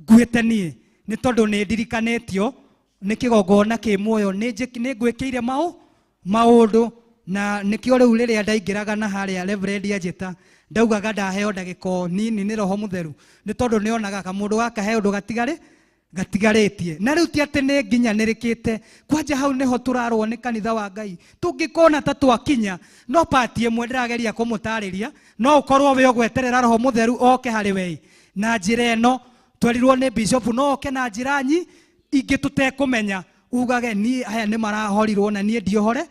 nguĩte niĩ, nĩ tondũ nĩ ndirikanĩtio nĩ kĩgongona kĩ muoyo, nĩ ngwĩkĩire maũndũ, na nĩkĩo rĩu rĩrĩa ndaingĩraga na harĩa Reverend anjĩta, ndaugaga ndaheo ndagĩka o nini nĩ Roho Mũtheru, nĩ tondũ nĩonaga kamũndũ gaka he ũndũ gatigarĩtie. Na rĩu ti atĩ nĩ nginyanĩrĩkĩte, kwanja hau nĩho tũrarwo nĩ kanitha wa Ngai. Tũngĩkona ta twakinya, no pati ĩmwe ndĩrageria kũmũtarĩria, no ũkorwo wĩ ũgweterera Roho Mũtheru oke harĩ we na njĩra ĩno. Twerirwo nĩ bishop no oke na njĩra ingĩ tũtekũmenya, ugage niĩ aya nĩ marahorirwo na niĩ ndiohore,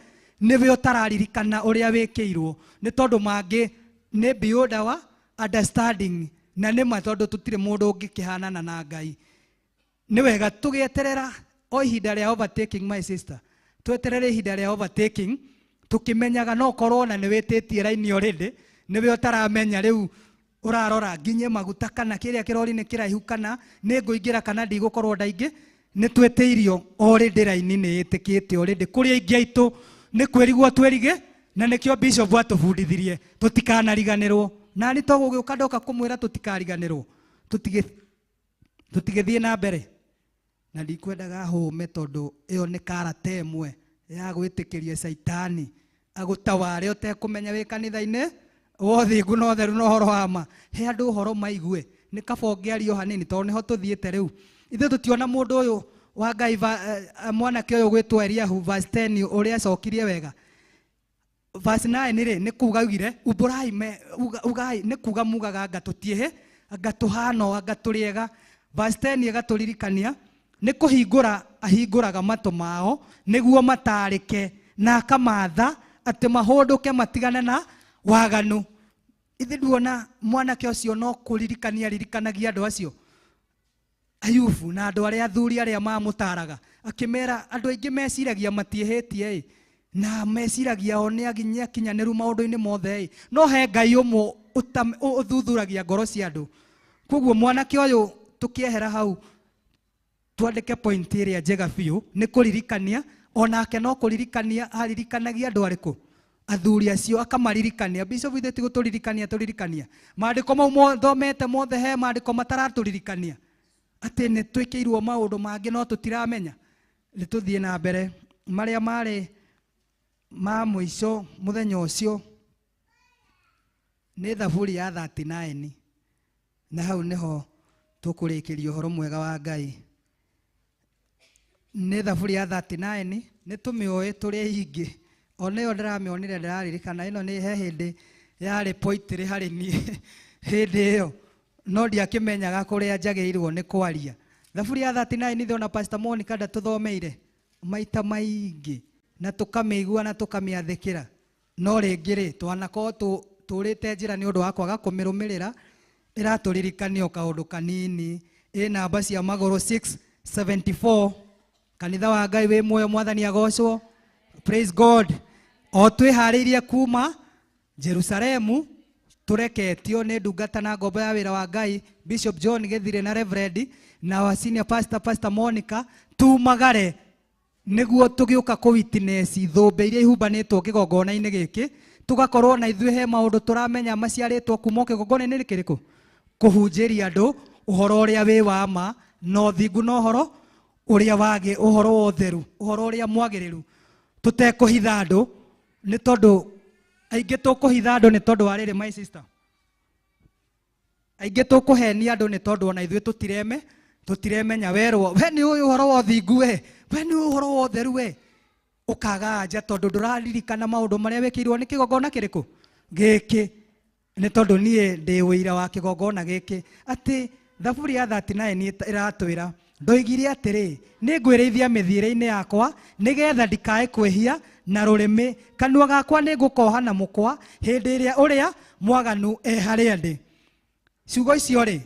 nĩwe ũtararirikana ũrĩa wĩkĩirwo, nĩ tondũ mangĩ nĩ beyond our understanding. Na nĩ ma tondũ tũtirĩ mũndũ ũngĩkĩhanana na Ngai. Nĩ wega tũgĩeterera o ihinda rĩa overtaking, my sister. Tweterere ihinda rĩa overtaking tukimenyaga no korwo na nĩ wĩtĩtie raini already, nĩwe ũtaramenya rĩu ũrarora nginye maguta kana kĩrĩa kĩrori nĩ kĩraihu kana nĩ ngũingĩra kana ndigũkorwo ndaingĩ. Nĩ twĩtĩirio already, raini nĩ ĩtĩkĩte already. Kũrĩa aingĩ aitũ nĩ kwĩrigwo twĩrige, na nĩkĩo bishop atũbundithirie tũtikanariganĩrwo. Na nĩ to gũgĩũka ndoka kũmwĩra tũtikariganĩrwo, tũtigĩthiĩ na mbere. Na ndikwendaga hũme tondũ ĩyo nĩ karata ĩmwe ya gwĩtĩkĩria caitani agũtaware ũtekũmenya wĩ kanitha-inĩ wa ũthingu na ũtheru na ũhoro wa ma. He andũ ũhoro maigue, nĩ kaba ũngĩaria o hanini tondũ nĩho tũthiĩte rĩu. Ithuĩ tũtiona mũndũ ũyũ wa Ngai mwanake ũyũ gwĩtwo Eliahu verse 10 ũrĩa acokirie wega. Verse 9 rĩ nĩ kuga augire umbũrai me ugai nĩ kuga mugaga anga tũtiĩhe anga tũhano anga tũrĩega. Verse 10 ĩgatũririkania nĩ kũhingũra ahingũraga matũ mao nĩguo matarĩke na akamatha atĩ mahũndũke matigane na waganu. Ithe nduona mwanake ũcio no kũririkania ririkanagia andũ acio Ayubu na andũ arĩa athuri arĩa mamũtaraga, akĩmera andũ aingĩ meciragia matiĩhĩtie ĩ, na meciragia o nĩ akinyanĩru maũndũ-inĩ mothe ĩ, no he Ngai ũmwe ũthuthuragia ngoro cia andũ. Koguo mwanake ũyũ tũkĩehera hau twandĩke point ĩrĩa njega biũ nĩ kũririkania, onake no kũririkania aririkanagia andũ arĩkũ, athuri acio akamaririkania. Bishop ithuĩ ti gũtũririkania tũririkania maandĩko mau thomete mothe, he maandĩko mataratũririkania atĩ nĩ twĩkĩirwo maũndũ mangĩ no tũtiramenya. Nĩ tũthiĩ na mbere marĩa marĩ ma mũico mũthenya ũcio nĩ Thaburi ya 39, na hau nĩho tũkũrĩkĩria ũhoro mwega wa Ngai. Nĩ Thaburi ya 39, nĩ tũmĩũĩ tũrĩ aingĩ, ona ĩyo ndĩramĩonire ndĩraririkana ĩno nĩ he hĩndĩ yarĩ poetry harĩ niĩ hĩndĩ ĩyo, no ndiakĩmenyaga kũrĩa njagĩrĩirwo nĩ kwaria. Thaburi ya 39 ithuĩ ona Pastor Monica ndatũthomeire maita maingĩ na tũkamĩigua na tũkamĩathĩkĩra, no rĩngĩ rĩ twanakorwo tũrĩte njĩra nĩ ũndũ wa kwaga kũmĩrũmĩrĩra. Ĩratũririkania o kaũndũ kanini. Ĩ namba cia magũrũ 674. Kanitha wa Ngai wĩ muoyo, Mwathani agocwo. Praise God. O twĩharĩirie kuma Jerusalemu tũreketio nĩ ndungata na ngombo ya wĩra wa Ngai Bishop John Gĩthire na Reverend na wa senior pastor, Pastor Monica, tumagare nĩguo tũgĩũka kũ witness thũmbĩ iria ihumbanĩtwo kĩgongona-inĩ gĩkĩ, tũgakorwo na ithuĩ he maũndũ tũramenya maciarĩtwo kuma kĩgongona-inĩ kĩrĩkũ, kũhunjĩria andũ ũhoro ũrĩa wĩ wa ma na ũthingu na ũhoro ũrĩa wagĩ, ũhoro wa ũtheru, ũhoro ũrĩa mwagĩrĩru, tũtekũhitha andũ, nĩ tondũ aingĩ tũkũhitha andũ nĩ tondũ wa rĩrĩ, my sister, aingĩ tũkũhenia andũ nĩ tondũ ona ithuĩ tũtiremenya werwo we nĩ ũyũ ũhoro wa ũthingu, we nĩ ũyũ ũhoro wa ũtheru, we ũkaga anja tondũ ndũraririkana maũndũ marĩa wĩkĩirwo nĩ kĩgongona kĩrĩkũ gĩkĩ. Nĩ tondũ niĩ ndĩ ũira wa kĩgongona gĩkĩ atĩ Thaburi ya 39 ĩratwĩra ndoigire atĩrĩ, nĩ ngwĩrĩithia mĩthiĩre-inĩ yakwa nĩgetha ndikae kwĩhia na rũrĩmĩ, kanua gakwa nĩ ngũkoha na mũkwa hĩndĩ ĩrĩa ũrĩa mwaganu e harĩa ndĩ. Ciugo icio rĩ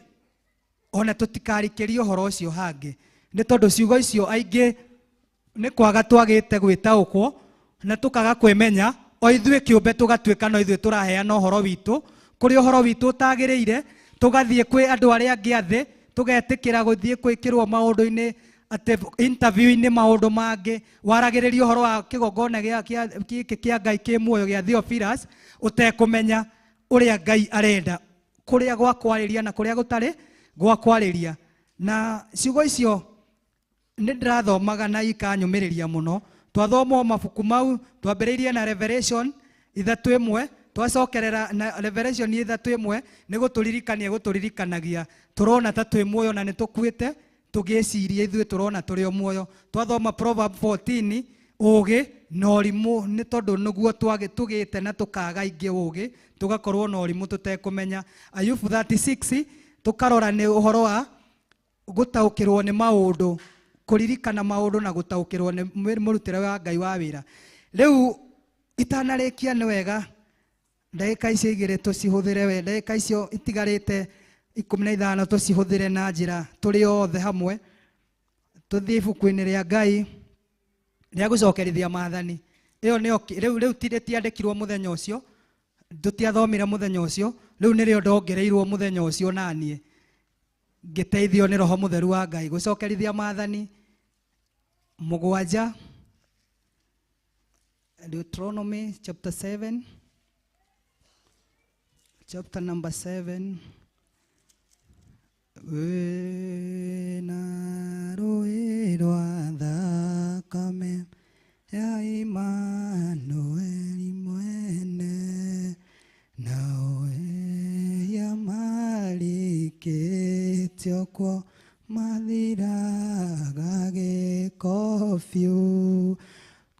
ona tũtikarikĩrie ũhoro ũcio hangĩ, nĩ tondũ ciugo icio aingĩ nĩ kwaga twagĩte gwĩtaũkwo na tũkaga kwĩmenya, o ithuĩ kĩũmbe tũgatuĩka no ithuĩ tũraheana ũhoro witũ kũrĩ ũhoro witũ ũtagĩrĩire, tũgathiĩ kwĩ andũ arĩa angĩ a thĩ, tũgetĩkĩra gũthiĩ gwĩkĩrwo maũndũ-inĩ atĩ interview-inĩ maũndũ mangĩ, waragĩrĩria ũhoro wa kĩgongona gĩkĩ kĩa Ngai kĩ muoyo gĩa Theophilus ũtekũmenya ũrĩa Ngai arenda, kũrĩa gwa kwarĩria na kũrĩa gũtarĩ gwa kwarĩria. Na ciugo icio nĩ ndĩrathomaga na ikanyũmĩrĩria mũno. Twathoma mabuku mau, twambĩrĩirie na Revelation 3:1, twacokerera na Revelation 3:1, nĩ gũtũririkania gũtũririkanagia tũrona ta twĩ muoyo na nĩ tũkuĩte, tũgĩciria ithuĩ tũrona tũrĩ o muoyo. Twathoma Proverb 14, ũũgĩ na ũrimũ, nĩ tondũ nĩguo tũgĩte na tũkaga ingĩ ũũgĩ, tũgakorwo na ũrimũ tũtekũmenya. Ayubu 36 tũkarora nĩ ũhoro wa gũtaũkĩrwo nĩ maũndũ, kũririkana maũndũ na gũtaũkĩrwo nĩ mũrutĩre wa Ngai wa wĩra. Rĩu itanarĩkia nĩ wega ndagĩka icio igĩrĩ tũcihũthĩre we, ndagĩka icio itigarĩte 15 tũcihũthĩre na njĩra tũrĩ othe hamwe. Tũthiĩ ibuku-inĩ rĩa Ngai rĩa gũcokerithia maathani. Ĩyo nĩyo rĩu rĩu rĩtiandĩkirwo mũthenya ũcio, tũtiathomire mũthenya ũcio, rĩu nĩrĩo ndongereirwo mũthenya ũcio naniĩ ngĩteithio nĩ Roho Mũtheru wa Ngai. Gũcokerithia maathani 7, Deuteronomy chapter 7, chapter number 7. Wĩna rũĩ rwa thakame ya Imanueli mwene, nao ehia marikĩtio kuo mathiraga gĩko biũ.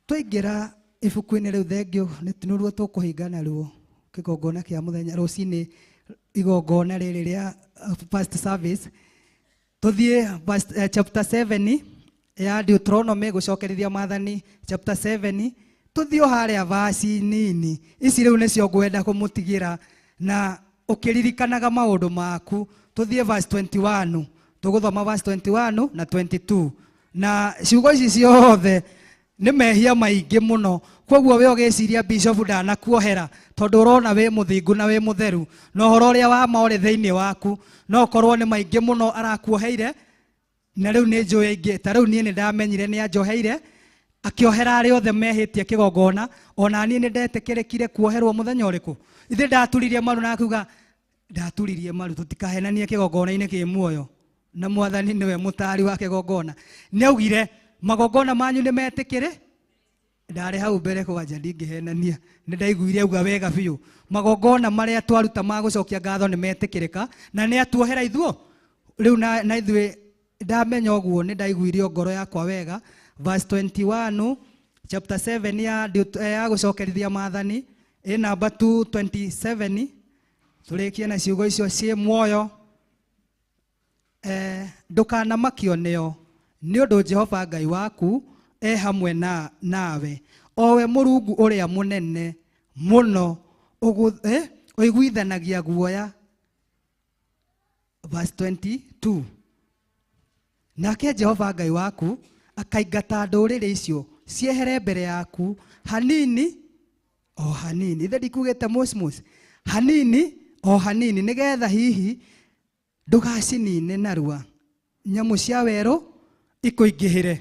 Twaingĩra ibuku-inĩ rĩu, thengio nĩruo tũkũhinga naruo kĩgongona kĩa mũthenya rũcinĩ, igongona rĩrĩ rĩa first service. Tũthiĩ chapter 7 ya Deuteronomy, gũcokerithia maathani chapter 7. Tũthiĩ o harĩa verse nini ici rĩu nĩcio ngwenda kũmũtigĩra na ũkĩririkanaga maũndũ maku. Tũthiĩ verse 21, tũgũthoma verse 21 na 22, na ciugo ici ciothe nĩ mehia maingĩ mũno. Koguo we ũgĩciria bishop ndanakuohera tondũ ũrona wĩ mũthingu na wĩ mũtheru, na ũhoro ũrĩa wa ma ũrĩ thĩinĩ waku, no ũkorwo nĩ maingĩ mũno arakuoheire. Na rĩu nĩ njũĩ aingĩ, ta rĩu niĩ nĩ ndamenyire nĩ anjoheire, akĩohera arĩa othe mehĩtie kĩgongona. Ona niĩ nĩ ndetĩkĩrĩkire kuoherwo mũthenya ũrĩkũ? Ithe ndaturirie maru na akiuga ndaturirie maru, tũtikahenanie kĩgongona-inĩ kĩ muoyo, na mwathani nĩwe mũtaari wa kĩgongona. Nĩ augire magongona manyu nĩ metĩkĩre. Ndarĩ hau mbere kwanja, ndingĩhenania, nĩ ndaiguire auga wega biũ, magongona marĩa twaruta ma gũcokia ngatho nĩ metĩkĩrĩka na nĩ atuohera ithuo rĩu. Na ithuĩ ndamenya ũguo nĩ ndaiguire ngoro yakwa wega. Verse 21, chapter 7 ya gũcokerithia maathani, ĩ namba 227. Tũrĩkie na ciugo icio ciĩ muoyo. Ndũkanamakio nĩo, nĩ ũndũ Jehova Ngai waku e hamwe na nawe, o we Mũrungu ũrĩa mũnene mũno ũiguithanagia guoya. Verse 22, nake Jehova Ngai waku akaingata ndũrĩrĩ icio ciehere mbere yaku hanini o hanini. Ithe ndikugĩte mosmos, hanini o hanini, nĩgetha hihi ndũgacinine narua, nyamũ cia werũ ikũingĩhĩre.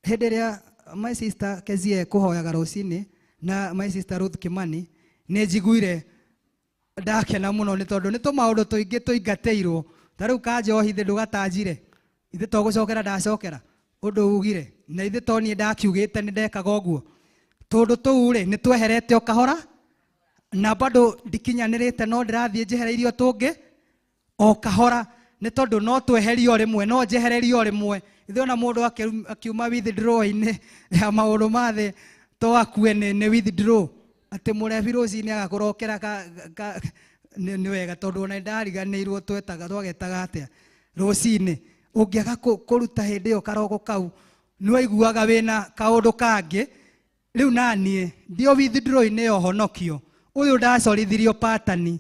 Hĩndĩ ĩrĩa my sister Kezie kũhoyaga rũcinĩ na my sister Ruth Kimani, nĩ njiguire ndakena mũno, nĩ tondũ nĩ tũmaũndũ tũingĩ tũingatĩirwo. Ta rĩu ka njohi thĩ ndũgatanjire, ithe to gũcokera ndacokera ũndũ ugire, na ithe to niĩ ndakiugĩte nĩ ndekaga ũguo. Tũndũ tũu rĩ, nĩ tweherete o kahora, na bado ndikinyanĩrĩte, no ndĩrathiĩ njehereirio tũngĩ o kahora, nĩ tondũ no tweherio rĩmwe, no njehererio rĩmwe. Ithe ona mũndũ akiuma withdraw-inĩ ya maũndũ ma thĩ, to akue nĩ withdraw, atĩ mũrebi rũcinĩ agakũrokera nĩ wega, tondũ ona ndariganĩirwo twetaga twagetaga atĩa rũcinĩ. Ũngĩaga kũruta hĩndĩ ĩyo karoko kau, nĩ waiguaga wĩna kaũndũ kangĩ. Rĩu naniĩ ndio withdraw-inĩ ya ũhonokio ũyũ ndacorithirio patani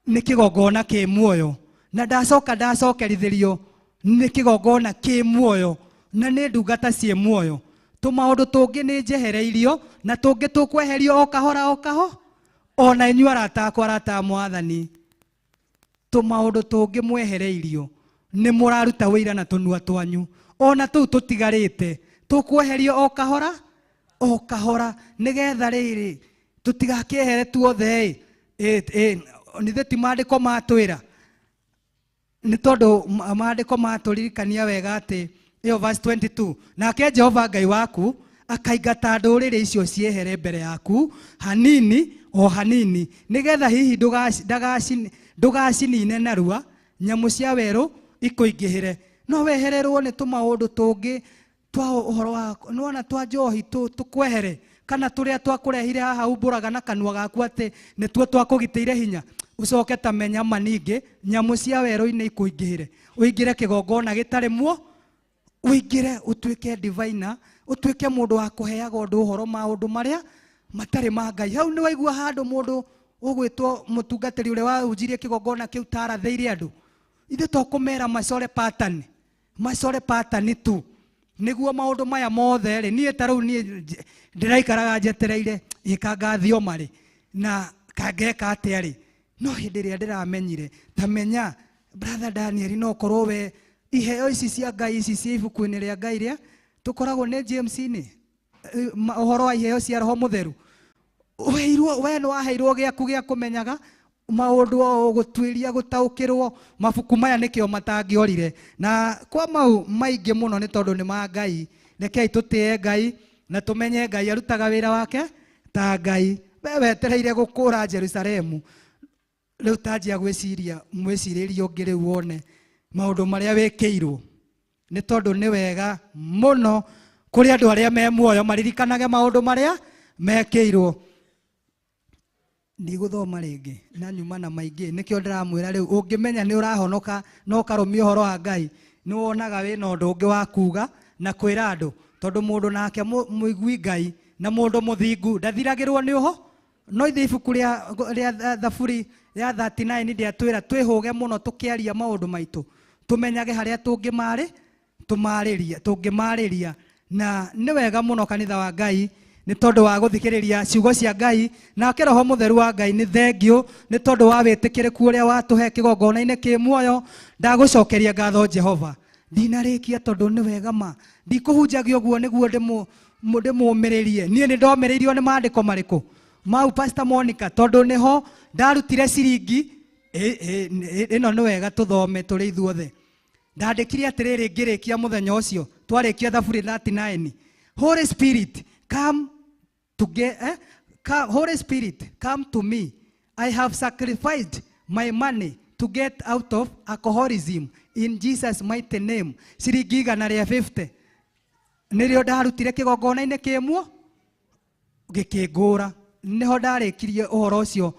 nĩ kĩgongona kĩ muoyo, na ndacoka ndacokerithirio nĩ kĩgongona kĩ muoyo na nĩ ndungata ciĩ muoyo. Tũmaũndũ tũngĩ nĩ njehereirio na tũngĩ tũkweherio o kahora o kaho. Ona inyuĩ arata akwa, arata a mwathani, tũmaũndũ tũngĩ mwehereirio nĩ mũraruta wĩira na tũnua twanyu, ona tũu tũtigarĩte tũkweherio o kahora o kahora, nĩgetha rĩrĩ tũtigakĩehere tuothe. Ĩ nithe ti maandĩko matwĩra, nĩ tondũ maandĩko matũririkania wega atĩ ĩyo verse 22, nake Jehova Ngai waku akaingata ndũrĩrĩ icio ciehere mbere yaku hanini o hanini, nĩgetha hihi ndũgacinine narua, nyamũ cia werũ ikũingĩhĩre. No wehererwo nĩ tũmaũndũ tũngĩ twa ũhoro wa nĩwona twa njohi tũkwehere, kana tũrĩa twakũrehire haha umbũraga na kanua gaku atĩ nĩtuo twakũgitĩire hinya, ũcoke ta menya maningĩ nyamũ cia werũ-inĩ ikũingĩhĩre, ũingĩre kĩgongona gĩtarĩ muo, ũingĩre ũtuĩke diviner, ũtuĩke mũndũ wa kũheaga ũndũ ũhoro maũndũ marĩa matarĩ ma Ngai. Hau nĩ waigua handũ mũndũ Ũgwĩtwo mũtungatĩri ũrĩa wahunjirie kĩgongona kĩu tarathĩire andũ. Ithuĩ to kũmera macore pattern, macore pattern tu nĩguo maũndũ maya mothe rĩ. Niĩ ta rĩu niĩ ndĩraikaraga njetereire ĩka ngathioma rĩ na kangeka atĩa rĩ, no hĩndĩ ĩrĩa ndĩramenyire ta menya brother Daniel, no korwo we iheo ici cia Ngai ici cia ibuku-inĩ rĩa Ngai rĩa tũkoragwo nĩ James-inĩ, ũhoro wa iheo cia Roho Mũtheru, weirwo we nĩ waheirwo gĩaku gĩa kũmenyaga maũndũ o gũtuĩria gũtaũkĩrwo mabuku maya nĩkĩo matangĩorire. Na kwa mau maingĩ mũno nĩ tondũ nĩ ma Ngai. Rekei tũtĩe Ngai na tũmenye Ngai arutaga wĩra wake ta Ngai. We wetereire gũkũra Jerusalemu, rĩu tanjia gwĩciria mwĩcirĩrie ũngĩ rĩu wone maũndũ marĩa wĩkĩirwo, nĩ tondũ nĩ wega mũno kũrĩ andũ arĩa me muoyo maririkanage maũndũ marĩa mekĩirwo. Ndigũthoma rĩngĩ na nyuma na maingĩ, nĩkĩo ndĩramwĩra rĩu ũngĩmenya nĩ ũrahonoka na ũkarũmia ũhoro wa Ngai, nĩ wonaga wĩna ũndũ ũngĩ wa kuga na kwĩra andũ, tondũ mũndũ nake mũigui Ngai na mũndũ mũthingu ndathiragĩrwo nĩ ũho. No ithe ibuku rĩa Thaburi rĩa 39 rĩatwĩra twĩhũge mũno tũkĩaria maũndũ maitũ, tũmenyage harĩa tũngĩmarĩ tũmarĩria tũngĩmarĩria. Na nĩ wega mũno kanitha wa Ngai nĩ tondũ wa gũthikĩrĩria ciugo cia Ngai, nake Roho Mũtheru wa Ngai nĩ thengiũ nĩ tondũ wa wĩtĩkĩrĩku ũrĩa watũhe kĩgongona-inĩ kĩ muoyo. Ndagũcokeria ngatho Jehova, ndinarĩkia tondũ nĩ wega ma ndikũhunjagia ũguo nĩguo ndĩmũmĩrĩrie. Niĩ nĩ ndomĩrĩirio nĩ maandĩko marĩkũ mau Pastor Monica, tondũ nĩho ndarutire ciringi ĩno. Nĩ wega tũthome tũrĩ ithuothe. Ndandĩkire atĩrĩrĩ ngĩrĩkia mũthenya ũcio twarĩkia Thaburi 39, Holy Spirit come to get, come, Holy Spirit come to me, I have sacrificed my money to get out of alcoholism in Jesus mighty name. Ciringi 150 nĩrĩo ndarutire kĩgongona-inĩ kĩmuo gĩkĩngũra, nĩho ndarĩkirie ũhoro ũcio.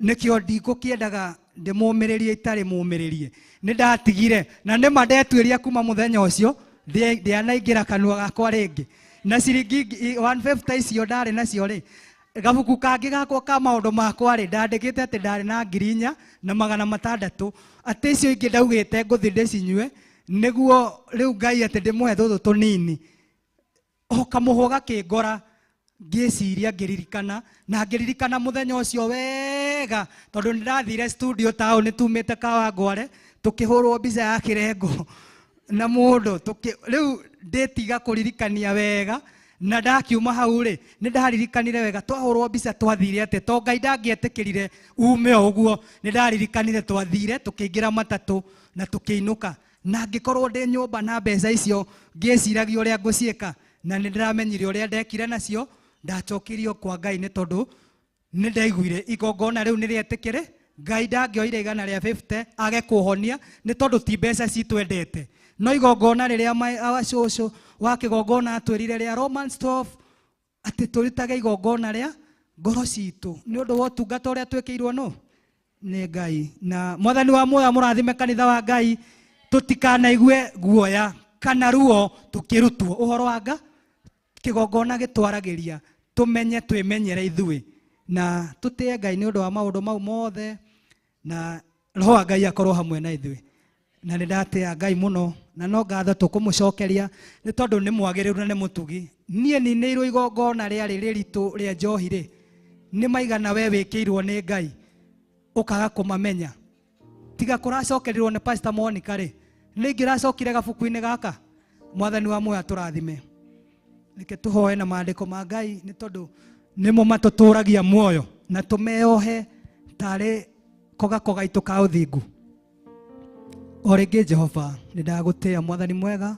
Nĩkĩo ndikũkĩendaga ndĩmũmĩrĩrie itarĩ mũmĩrĩrie, nĩ ndatigire na nĩma ndetuĩria kuma mũthenya ũcio ndianaingĩra kanua gakwa rĩngĩ na ciringi 150 icio ndarĩ nacio rĩ. Gabuku kangĩ gakwa ka maũndũ makwa rĩ, ndandĩkĩte atĩ ndarĩ na 4600, atĩ icio ingĩ ndaugĩte ngũthiĩ ndĩcinyue nĩguo rĩu Ngai atĩ ndĩmũhe tũtũ tũnini. O kamũhũ gakĩngora ngĩciria ngĩririkana na ngĩririkana mũthenya ũcio wega, tondũ nĩ ndathire studio taũni tumĩte Kawangware tũkĩhũrwo mbica ya kĩrengo na mũndũ rĩu ndĩtiga kũririkania wega. Na ndakiuma hau rĩ, nĩ ndaririkanire wega twahũrwo mbica twathire atĩ to Ngai ndangĩetĩkĩrire ume o ũguo. Nĩ ndaririkanire twathire tũkĩingĩra matatũ na tũkĩinũka, na ngĩkorwo ndĩ nyũmba na mbeca icio ngĩciragia ũrĩa ngũciĩka, na nĩ ndĩramenyire ũrĩa ndekire nacio. Ndacokirio kwa Ngai nĩ tondũ nĩ ndaiguire igongona rĩu nĩ rĩetĩkĩre. Ngai ndangĩoire 150 age kũhonia, nĩ tondũ ti mbeca citwendete, no igongona rĩrĩa cũcũ wa kĩgongona atwĩrire rĩa Romans 12 atĩ tũrutage igongona rĩa ngoro citũ nĩ ũndũ wa ũtungata ũrĩa twĩkĩirwo no nĩ Ngai. Na mwathani wa muoyo mũrathime kanitha wa Ngai, tũtikanaigue guoya kana ruo tũkĩrutwo ũhoro wa nga kĩgongona gĩtwaragĩria, tũmenye twĩmenyere ithuĩ na tũtĩe Ngai nĩ ũndũ wa maũndũ mau mothe, na roho wa Ngai akorwo hamwe na ithuĩ. Na nĩ ndatĩa Ngai mũno na no ngatho tũkũmũcokeria nĩ tondũ nĩ mwagĩrĩru na nĩ mũtugi. Niĩ ninĩirwo igongona rĩarĩ rĩritũ rĩa njohi rĩ, nĩ maigana we wĩkĩirwo nĩ Ngai ũkaga kũmamenya. Tiga kũracokerirwo nĩ Pastor Monica rĩ, nĩ ingĩracokire gabuku-inĩ gaka. Mwathani wa muoyo atũrathime. Reke tũhoe na maandĩko ma Ngai nĩ tondũ nĩmo matũtũragia muoyo, na tũmeohe tarĩ kogako gaitũ ka ũthingu. O rĩngĩ Jehova, nĩ ndagũtĩĩa mwathani mwega,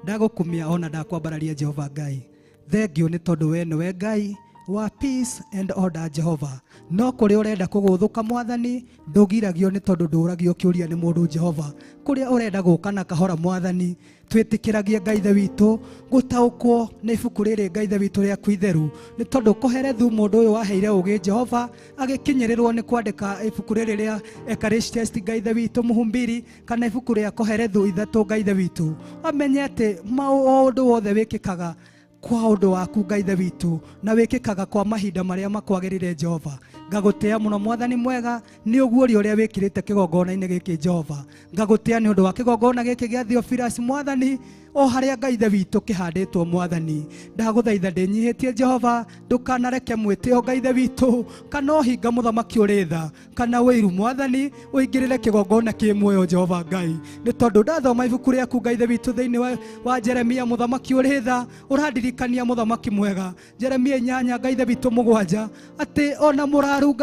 ndagũkumia ona ndakwambararia Jehova Ngai. Thengiũ nĩ tondũ we nĩwe Ngai wa peace and order Jehova. No kũrĩa ũrenda kũgũthũka mwathani ndũgiragio, nĩ tondũ ndũragio kĩũria nĩ mũndũ Jehova. Kũrĩa ũrenda gũka na kahora mwathani, twĩtĩkĩragie Ngai ithe witũ gũtaũkwo nĩ ibuku rĩrĩ Ngai ithe witũ rĩaku itheru, nĩ tondũ kũherethu mũndũ ũyũ waheire ũgĩ Jehova agĩkinyĩrĩrwo nĩ kwandĩka ibuku rĩrĩ rĩa Ecclesiastes Ngai ithe witũ mũhumbiri, kana ibuku rĩa Koherethu ithatũ Ngai ithe witũ, amenye atĩ o ũndũ wothe wĩkĩkaga. Kwa ũndũ waku Ngai Ithe witũ, na wĩkĩkaga kwa mahinda marĩa makwagĩrĩire Jehova. Ngagũtĩa mũno mwathani mwega nĩ ũguũrio ũrĩa wĩkĩrĩte kĩgongona-inĩ gĩkĩ Jehova. Ngagũtĩa nĩ ũndũ wa kĩgongona gĩkĩ gĩa Theophilus mwathani, o harĩa Ngai Ithe witũ kĩhandĩtwo mwathani. Ndagũthaitha ndĩnyihĩtie Jehova, ndũkanareke mwĩtĩo Ngai Ithe witũ, kana ũhinga mũthamaki ũrĩ tha, kana ũiru mwathani, ũingĩrĩre kĩgongona kĩ muoyo Jehova Ngai. Nĩ tondũ ndathoma ibuku rĩaku Ngai Ithe witũ thĩinĩ wa Jeremia mũthamaki ũrĩ tha, ũrandirikania mũthamaki mwega Jeremia 8 Ngai Ithe witũ 7, atĩ ona mũrwaru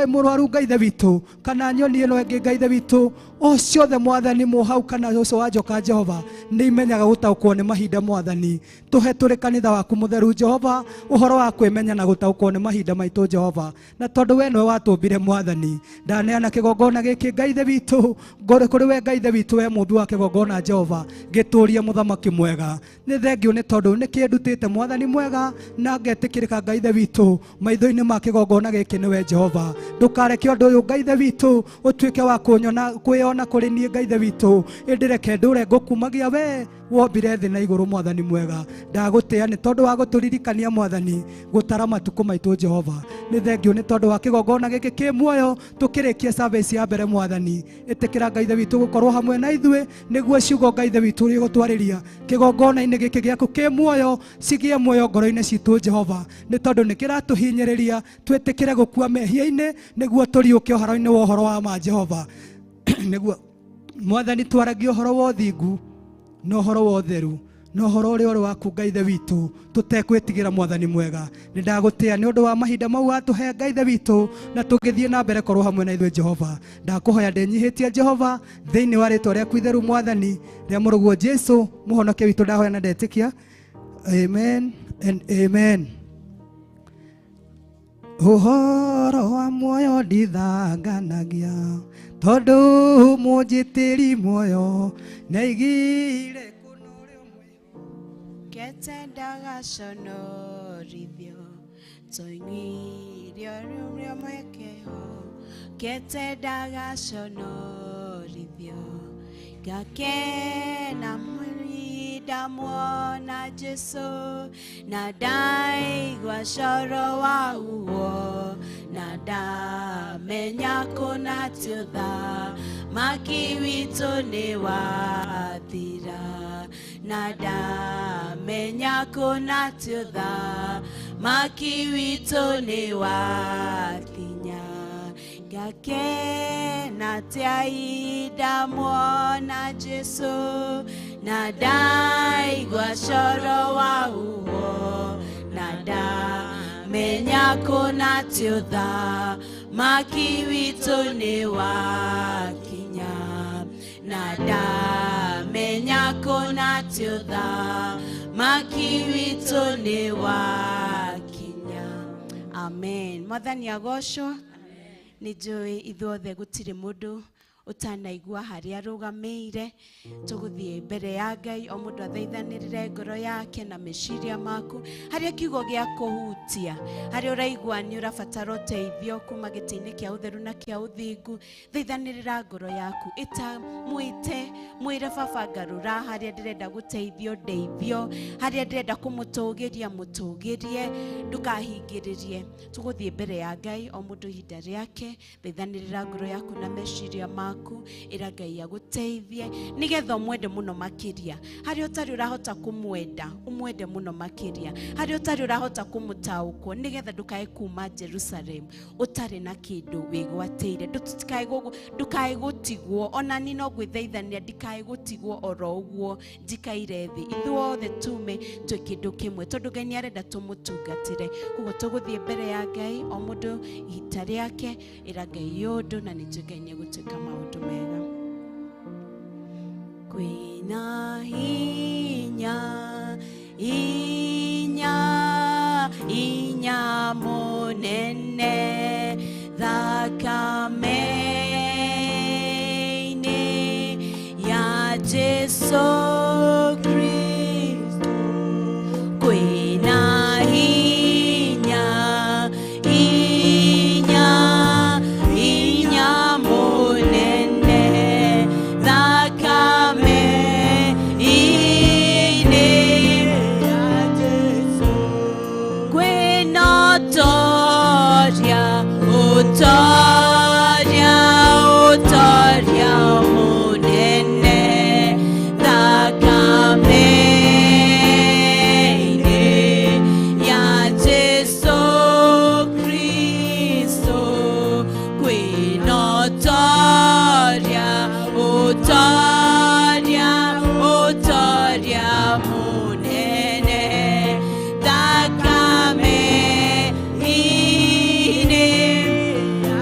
Ngai Ithe witũ, kana nyoni ĩno ĩngĩ Ngai Ithe witũ, o ciothe mwathani mũhau kana ũcio wa njoka Jehova, nĩ imenyaga gũtaũkwo nĩ mahinda mwathani. Tũhe tũrĩ kanitha waku mũtheru Jehova, ũhoro wa kwĩmenya na gũtaũkwo nĩ mahinda maitũ Jehova, na tondũ we nĩwe watũmbire mwathani, ndaneana kĩgongona gĩkĩ Ngai Ithe witũ, ngorĩ kũrĩ we Ngai Ithe witũ, we mũmbi wa kĩgongona Jehova, gĩtũrie mũthamaki mwega. Nĩ thengio nĩ tondũ nĩ kĩndutĩte mwathani mwega, na ngetĩkĩrĩka Ngai Ithe witũ maitho-inĩ ma kĩgongona gĩkĩ nĩwe Jehova. Ndũkareke ũndũ ũyũ Ngai Ithe witũ ũtuĩke wa kwĩyona kũrĩ niĩ Ngai Ithe witũ, ĩndĩ reke ndũre ngũkumagia we wombire thĩ na igũrũ mwathani mwega. Ndagũtĩa nĩ tondũ wa gũtũririkania mwathani gũtara matukũ maitũ Jehova. Nĩ thengio nĩ tondũ wa kĩgongona gĩkĩ kĩ muoyo, tũkĩrĩkie service ya mbere mwathani. Ĩtĩkĩra Ngai Ithe witũ gũkorwo hamwe na ithuĩ, nĩguo ciugo Ngai Ithe witũ ũrĩa ũgũtwarĩria kĩgongona-inĩ gĩkĩ gĩaku kĩ muoyo cigĩe muoyo ngoro-inĩ citũ Jehova, nĩ tondũ nĩ kĩratũhinyĩrĩria twĩtĩkĩre gũkua mehia-inĩ nĩguo tũriũke ũhoro-inĩ wa ũhoro wa ma Jehova. Nĩguo mwathani twaragie ũhoro wa ũthingu na ũhoro wa ũtheru na ũhoro ũrĩa ũrĩ waku Ngai Ithe witũ, tũtekwĩtigĩra mwathani mwega. Nĩ ndagũtĩa nĩ ũndũ wa mahinda mau watũhe Ngai Ithe witũ, na tũgĩthiĩ na mbere korwo hamwe na ithuĩ Jehova. Ndakũhoya ndĩnyihĩtie Jehova thĩinĩ wa rĩtwa rĩaku itheru mwathani, rĩa mũrũguo Jesu mũhonokia witũ, ndahoya na ndetĩkia. Amen and amen. Ũhoro wa muoyo ndithanganagia, tondũ mũnjĩtĩri muoyo nĩaigire Ketendaga conorithio tũinyuirio rũrĩa mwekeho, ketendaga conorithio ngakena mwĩrĩ ndamuona Jesu, na ndaigua coro wa uo, na ndamenya kũna ti ũtha maki witũ nĩ wathira, na ndamenya kũna ti ũtha maki witũ nĩ wathinya. Ngakena tia ndamuona Jesu, na ndaigua coro wa uo, na ndamenya kũna ti ũtha maki witũ nĩ wakinya, na ndamenya kũna ti ũtha maki witũ nĩ wakinya. Amen. Mwathani agocwo. Nĩ njũĩ ithuothe gũtirĩ mũndũ ũtanaigua harĩa arũgamĩire. Tũgũthiĩ mbere ya Ngai, o mũndũ athaithanĩrĩre ngoro yake na meciria maku, harĩa kiugo gĩa kũhutia, harĩa ũraigua nĩ ũrabatara ũteithio kuma gĩtĩ-inĩ kĩa ũtheru na kĩa ũthingu, thaithanĩrĩra ngoro yaku, ĩta mwĩte, mwĩre baba ngarũra harĩa ndĩrenda gũteithio ndeithio, harĩa ndĩrenda kũmũtũgĩria mũtũgĩrie, ndũkahingĩrĩrie. Tũgũthiĩ mbere ya Ngai, o mũndũ ihinda rĩake, thaithanĩrĩra ngoro yaku na meciria maku, ĩra Ngai agũteithie nĩgetha ũmwende mũno makĩria. Harĩa ũtarĩ ũrahota kũmwenda, ũmwende mũno makĩria. Harĩa ũtarĩ ũrahota kũmũtaũkwo, nĩgetha ndũkae kuma Jerusalem ũtarĩ na kĩndũ wĩgwatĩire. Ndũkae gũtigwo, ona niĩ no ngwĩthaithania ndikae gũtigwo oro ũguo njikaire thĩ. Ithuothe tume twĩ kĩndũ kĩmwe, tondũ Ngai nĩ arenda tũmũtungatĩre. Koguo tũgũthiĩ mbere ya Ngai, o mũndũ ihinda rĩake, ĩra Ngai ũndũ, na nĩ njũĩ Ngai nĩ egũtuĩka maũndũ mega. Kwĩna hinya, hinya, hinya mũnene thakame-inĩ ya Jesu Kristo. Kwĩna hinya, hinya, hinya mũnene thakame-inĩ ya Jesu. Ũtoria, ũtoria, ũtoria mũnene thakame-inĩ ya Jesu Kristo. Kwĩna ũtoria, ũtoria, ũtoria mũnene thakame-inĩ ya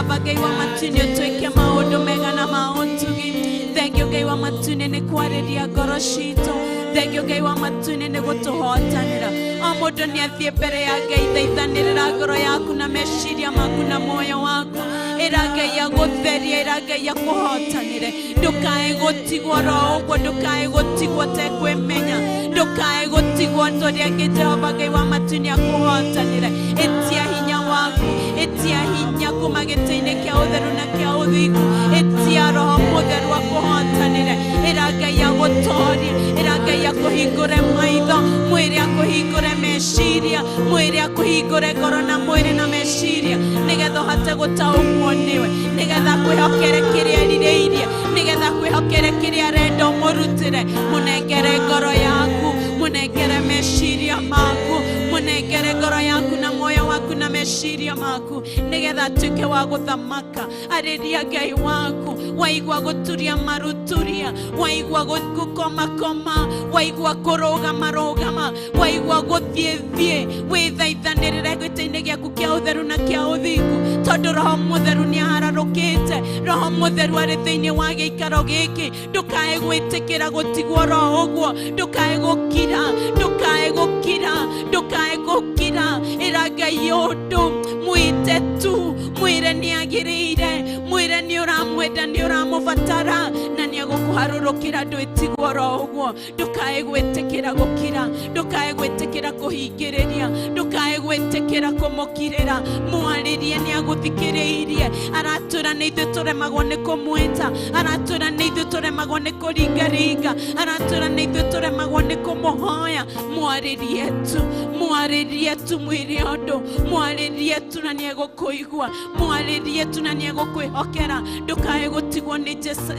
Baba Ngai wa matu-inĩ ũtwĩke maũndũ mega na ma ũtugi. Thengiũ Ngai wa matu-inĩ nĩ kwarĩria ngoro citũ. Thengiũ Ngai wa matu-inĩ nĩ gũtũhotanĩra. O mũndũ nĩ athiĩ mbere ya Ngai, thaithanĩrĩra ngoro yaku na meciria maku na muoyo waku. Ĩra Ngai agũtherie, ĩra Ngai akũhotanĩre. Ndũkae gũtigwo ro ũguo, ndũkae gũtigwo ũtekwĩmenya, ndũkae gũtigwo tũrĩa angĩ. Jehova Ngai wa matu-inĩ akũhotanĩre. Ĩtia hinya waku, ĩtia hinya kuma gĩtĩ-inĩ kĩa ũtheru na kĩa ũthingu, ĩtia Roho Mũtheru akũhotanĩre. Ĩra Ngai agũtorie, ĩra Ngai akũhingũre maitho, mwĩrĩ akũhingũre meciria, mwĩrĩ akũhingũre ngoro na mwĩrĩ na meciria, nĩgetha ũhote gũtaũkwo nĩwe, nĩgetha akwĩhokere kĩrĩa erirĩirie, nĩgetha akwĩhokere kĩrĩa arenda ũmũrutĩre. Mũnengere ngoro yaku, mũnengere meciria maku, mũnengere ngoro yaku na muoyo waku na meciria maku, nĩgetha atuĩke wa gũthamaka. Arĩria Ngai waku. Waigua gũturia maruturia, waigua gũkomakoma, waigua kũrũgama rũgama, waigua gũthiĩ thiĩ, wĩthaithanĩrĩre gĩtĩ-inĩ gĩaku kĩa ũtheru na kĩa ũthingu, tondũ Roho Mũtheru nĩ ahararũkĩte. Roho Mũtheru arĩ thĩinĩ wa gĩikaro gĩkĩ. Ndũkae gwĩtĩkĩra gũtigwo roho ũguo, ndũkae gũkira, ndũkae gũkira, ndũkae gũkira. Ĩra Ngai ũndũ, mwĩte tu, mwĩre nĩ agĩrĩire, mwĩre nĩ ũramwenda, nĩ ũramũbatara, na nĩ egũkũharũrũkĩra. Ndwĩtigwo ro ũguo. Ndũkae gwĩtĩkĩra gũkira, ndũkae gwĩtĩkĩra kũhingĩrĩria, ndũkae gwĩtĩkĩra kũmũkirĩra. Mwarĩrie, nĩ agũthikĩrĩirie. Aratwĩra nĩ ithuĩ tũremagwo nĩ kũmwĩta, aratwĩra nĩ ithuĩ tũremagwo nĩ kũringaringa, aratwĩra nĩ ithuĩ tũremagwo nĩ kũmũhoya. Mwarĩrie tu, mwarĩrie tu, mwĩre ũndũ, mwarĩrie tu na nĩ egũkũigua, mwarĩrie tu na nĩ egũkwĩhokera. Ndũkae gũtigwo nĩ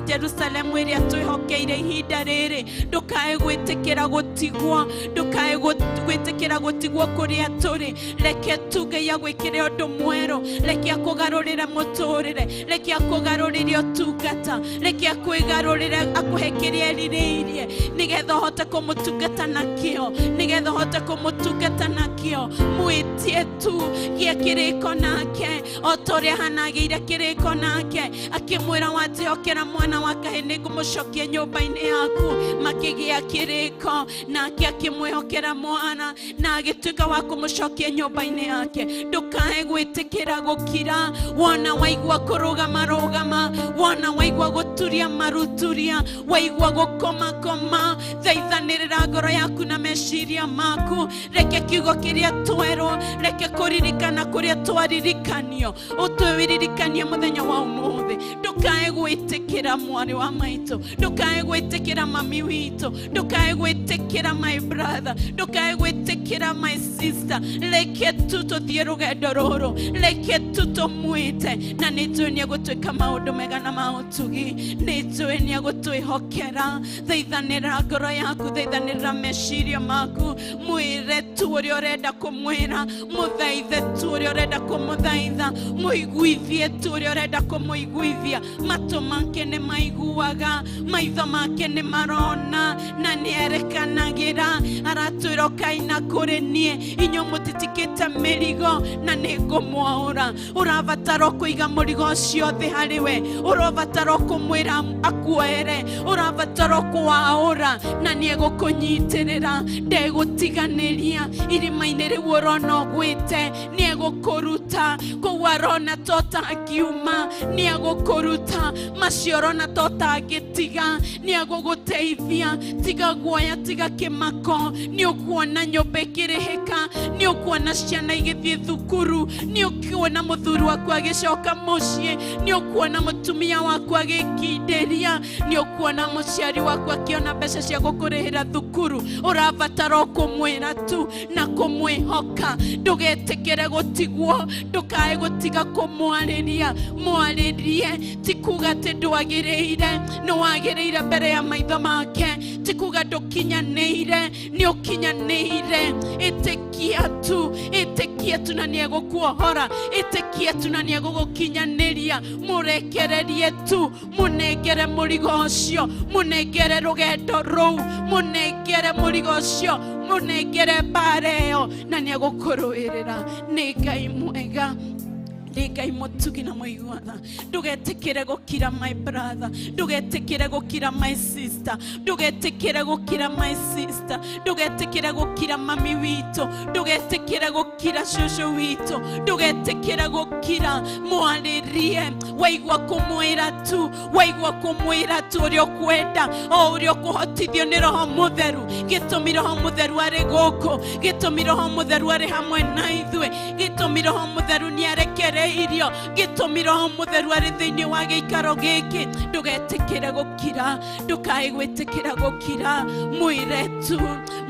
Jerusalemu ĩrĩa twĩhokeire ihinda rĩrĩ. Ndũkae gwĩtĩkĩra gũtigwo, ndũkae gwĩtĩkĩra gũtigwo kũrĩa tũrĩ. Reke tu Ngai agwĩkĩre ũndũ mwerũ, reke akũgarũrĩre mũtũrĩre, reke akũgarũrĩre ũtungata, reke akwĩgarũrĩre, akũhe kĩrĩa erirĩirie, nĩgetha ũhote kũmũtungata nakĩo, nĩgetha ũhote kũmũtungata nakĩo. Mwĩtie tu, gĩa kĩrĩko nake o ta ũrĩa hanagĩire kĩrĩko nake, akĩmwĩra wanjĩhokera mwana wa kahĩ nĩngũmũcokia nyũmba-inĩ yaku. Makĩgĩa kĩrĩko nake, akĩmwĩhokera mwana na agĩtuĩka wa kũmũcokia nyũmba-inĩ yake. Ndũkae gwĩtĩkĩra gũkira. Wona waigua kũrũgama rũgama, wona waigua gũturia maruturia, waigua gũkomakoma, thaithanĩrĩra ngoro yaku na meciria maku. Reke kiugo kĩrĩa twerwo, reke kũririkana kũrĩa twaririkanio, ũtwĩririkanie mũthenya wa ũmũthĩ. Ndũkae gwĩtĩkĩra, mwarĩ wa maitũ, ndũkae gwĩtĩkĩra, mami witũ, ndũkae gwĩtĩkĩra, my brother, ndũkae gwĩtĩkĩra, my sister. Reke tu tũthiĩ rũgendo rũrũ, reke tu tũmwĩte, na nĩ njũĩ nĩ egũtwĩka maũndũ mega na ma ũtugi, nĩ njũĩ nĩ egũtwĩhokera. Thaithanĩrĩra ngoro yaku, thaithanĩrĩra meciria maku, mwĩre tu ũrĩa ũrenda kũmwĩra, mũthaithe tu ũrĩa ũrenda kũmũthaitha, mũiguithie tu ũrĩa ũrenda kũmũiguithia. Matũ make nĩ maiguaga, maitho make nĩ marona, na nĩ erekanagĩra. Aratwĩra ũkai na kũrĩ niĩ inyuĩ mũtitikĩte mĩrigo, na nĩ ngũmwaũra. Ũrabatara kũiga mũrigo ũcio thĩ harĩ we, ũrabatara kũmwĩra akuoere, ũrabatara kũwaũra, na nĩ egũkũnyitĩrĩra, ndegũtiganĩria. Irima-inĩ rĩu ũrona ũgwĩte, nĩ egũkũruta. Kũu arona ta ũtangiuma, nĩ egũkũruta. Macio ũrona ta ũtangĩtiga, nĩ egũgũteithia. Tiga guoya, tiga kĩmako. Nĩ ũkuona nyũmba ĩkĩrĩhĩka, nĩ ũkuona ciana igĩthiĩ thukuru, nĩ ũkuona mũthuri waku agĩcoka mũciĩ, nĩ ũkuona mũtumia waku agĩkindĩria, nĩ ũkuona mũciari waku akĩona mbeca cia gũkũrĩhĩra thukuru. Ũrabatara o kũmwĩra tu na kũmwĩhoka. Ndũgetĩkĩre gũtigwo, ndũkae gũtiga kũmwarĩria. Mwarĩrie, ti kuga atĩ ndwagĩrĩire, nĩ wagĩrĩire mbere ya maitho make. Ti kuga ndũkinyanĩire, nĩ ũkinyanĩire. Ĩtĩkia tu, ĩtĩkia tu na nĩ egũkuohora, ĩtĩkia tu na nĩ egũgũkinyanĩria. Mũrekererie tu, mũnengere mũrigo ũcio, mũnengere rũgendo rũu, mũnengere mũrigo ũcio, mũnengere mbara ĩyo, na nĩ egũkũrũĩrĩra. Nĩ Ngai mwega. Nĩ Ngai mũtugi na mũigua tha. Ndũgetĩkĩre gũkira my brother, ndũgetĩkĩre gũkira my sister, ndũgetĩkĩre gũkira my sister, ndũgetĩkĩre gũkira mami witũ, ndũgetĩkĩre gũkira cũcũ witũ, ndũgetĩkĩre gũkira. Mwarĩrie, waigua kũmwĩra tu, waigua kũmwĩra tu ũrĩa ũkwenda, o ũrĩa ũkũhotithio nĩ Roho Mũtheru. Gĩtũmi Roho Mũtheru arĩ gũkũ, gĩtũmi Roho Mũtheru arĩ hamwe na ithuĩ, gĩtũmi Roho Mũtheru nĩ arekereirio, gĩtũmi Roho Mũtheru arĩ thĩinĩ wa gĩikaro gĩkĩ. Ndũgetĩkĩre gũkira, ndũkae gwĩtĩkĩra gũkira. Mwĩre tu,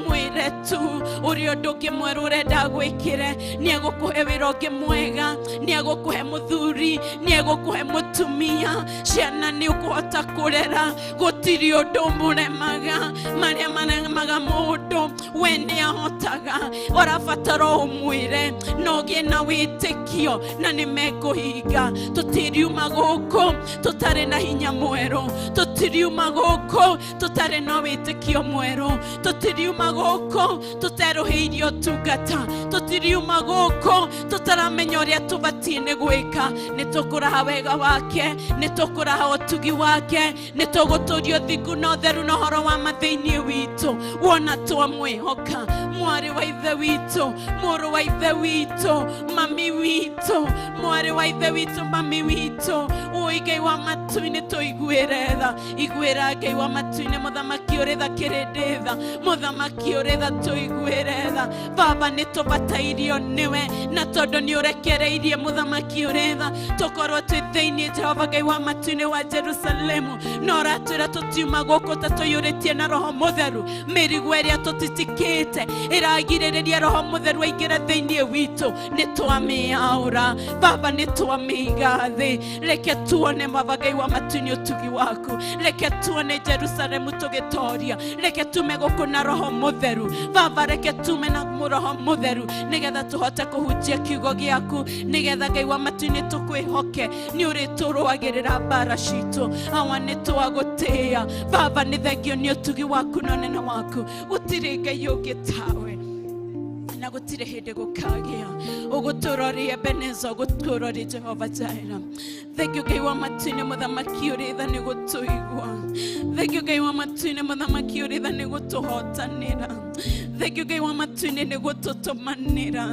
mwĩre tu ũrĩa ũndũ ũngĩ mwerũ ũrenda gwĩkĩre. Nĩ egũkũhe wĩra ũngĩ mwega, nĩ egũkũhe mũthuri, nĩ egũkũhe mũtumia, ciana nĩ ũkũhota kũrera. Gũtirĩ ũndũ mũremaga, marĩa maremaga mũndũ we nĩ ahotaga. Ũrabatara ũmwĩre na ũgĩe na wĩtĩkio na nĩ mekũhinga. Tũtiriuma gũkũ tũtarĩ na hinya mwerũ, tũtiriuma gũkũ tũtarĩ na wĩtĩkio mwerũ, tũtiriuma gũkũ tũterũhĩirio ũtungata, tũtiriuma gũkũ tũtaramenya ũrĩa tũbatiĩ nĩ gwĩka. Nĩ tũkũraha wega wake, nĩ tũkũraha ũtugi wake, nĩ tũgũtũria ũthingu na ũtheru na ũhoro wa ma thĩinĩ witũ. Wona twamwĩhoka, mwarĩ wa ithe witũ, mũrũ wa ithe witũ, mami witũ, mwarĩ wa ithe witũ, mami witũ, ũi Ngai wa matu-inĩ tũiguĩre tha. Iguĩra Ngai wa matu-inĩ, mũthamaki ũrĩ tha kĩrĩndĩ tha, mũthamaki ũrĩ tha tũiguĩre tha. Baba nĩ tũbatairio nĩwe, na tondũ nĩ ũrekereirie mũthamaki ũrĩ tha tũkorwo twĩ thĩinĩ Jehova Ngai wa matu-inĩ wa Jerusalemu, na ũratwĩra tũtiuma gũkũ ta tũiyũrĩtie na Roho Mũtheru. Mĩrigo ĩrĩa tũtitikĩte ĩragirĩrĩria Roho Mũtheru aingĩre thĩinĩ witũ, nĩ twamĩaũra Baba, nĩ twamĩiga thĩ. Reke tuone Baba Ngai wa matu-inĩ ũtugi waku, reke tuone Jerusalemu tũgĩtoria, reke tume gũkũ na Roho Mũtheru Baba, reke tume na Roho Mũtheru nĩgetha tũhote kũhunjia kiugo gĩaku, nĩgetha Ngai wa matu-inĩ tũkwĩhoke nĩ ũrĩtũrũagĩrĩra mbara citũ. Awa nĩ twagũtĩĩa Baba, nĩ thengio nĩ ũtugi waku na ũnene waku. Gũtirĩ Ngai ũngĩ tawe, na gũtirĩ hĩndĩ gũkagĩa. Ũgũtũroria Ebeneza, ũgũtũroria Jehova Jireh. Thengio Ngai wa matu-inĩ, mũthamaki ũrĩ tha nĩ gũtũigua. Thengio Ngai wa matu-inĩ, mũthamaki ũrĩ tha nĩ gũtũhotanĩra. Thengio Ngai wa matu-inĩ nĩ gũtũtũmanĩra.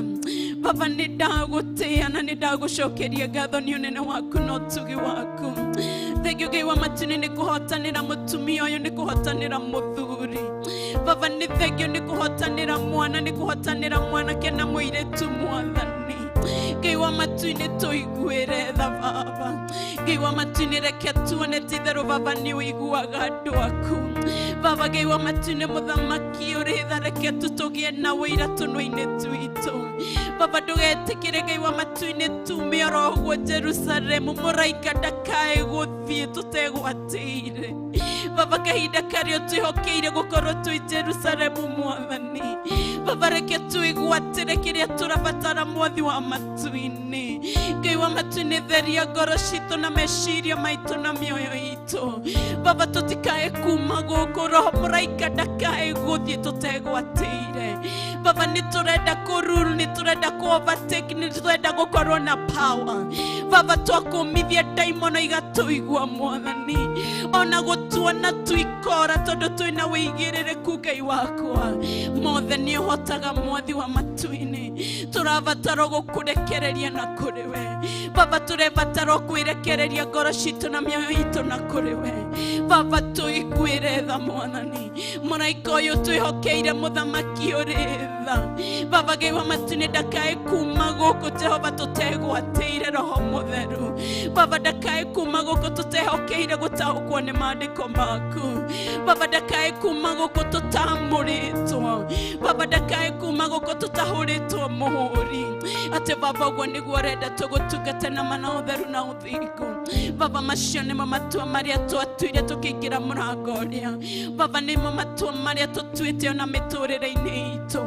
Baba nĩ ndagũtĩĩa na nĩ ndagũcokeria ngatho nĩ ũnene waku na ũtugi waku. Thengio Ngai wa matu-inĩ nĩ kũhotanĩra mũtumia ũyũ, nĩ kũhotanĩra mũthuri. Baba nĩ thengio nĩ kũhotanĩra mwana, nĩ kũhotanĩra mwanake na mũirĩtu mwathani. Ngai wa matu-inĩ tũiguĩre tha Baba. Ngai wa matu-inĩ reke tuone ti itherũ Baba nĩ ũiguaga andũ aku. Baba Ngai wa matu-inĩ mũthamaki ũrĩ tha, reke tu tũgĩe na ũira tũnua-inĩ twitũ. Baba ndũgetĩkĩre Ngai wa matu-inĩ tume oro ũguo Jerusalemu, mũraika ndakae gũthiĩ tũtegwatĩire. Baba kahinda karĩa ũtwĩhokeire gũkorwo twĩ Jerusalemu mwathani, Baba reke twĩgwatĩre kĩrĩa tũrabatara mwathi wa matu-inĩ. Ngai wa matu-inĩ theria ngoro citũ na meciria maitũ na mĩoyo itũ. Baba tũtikae kuma gũkũ, Roho mũraika ndakae gũthiĩ tũtegwatĩire. Baba nĩ tũrenda kũruru, nĩ tũrenda kũ overtake, nĩ tũrenda gũkorwo na power. Baba twakũmithia ndaimono igatũigua mwathani, ona gũtuona tuikora tondũ twĩna wĩigĩrĩrĩku Ngai wakwa. Mothe nĩ ũhotaga mwathi wa matu-inĩ, tũrabatara gũkũrekereria na kũrĩ we. Baba tũrebatara kwĩrekereria ngoro citũ na mĩoyo itũ na kũrĩ we. Baba tũiguĩre tha mwathani, mũraika ũyũ twĩhokeire mũthamaki ũrĩ tha. Baba Ngai wa matu-inĩ ndakae kuma gũkũ Jehova tũtegwatĩire Roho Mũtheru. Baba ndakae kuma gũkũ tũtehokeire gũtaũkwo nĩ maandĩko maku. Baba ndakae kuma gũkũ tũtamũrĩtwo. Baba ndakae kuma gũkũ tũtahũrĩtwo mũhũri. Atĩ Baba ũguo nĩguo ũrenda tũgũtungate na ma na ũtheru na ũthingu. Baba macio nĩmo matua marĩa twatuire tũkĩingĩra mũrango ũrĩa. Baba nĩmo matua marĩa tũtuĩte ona mĩtũrĩre-inĩ itũ,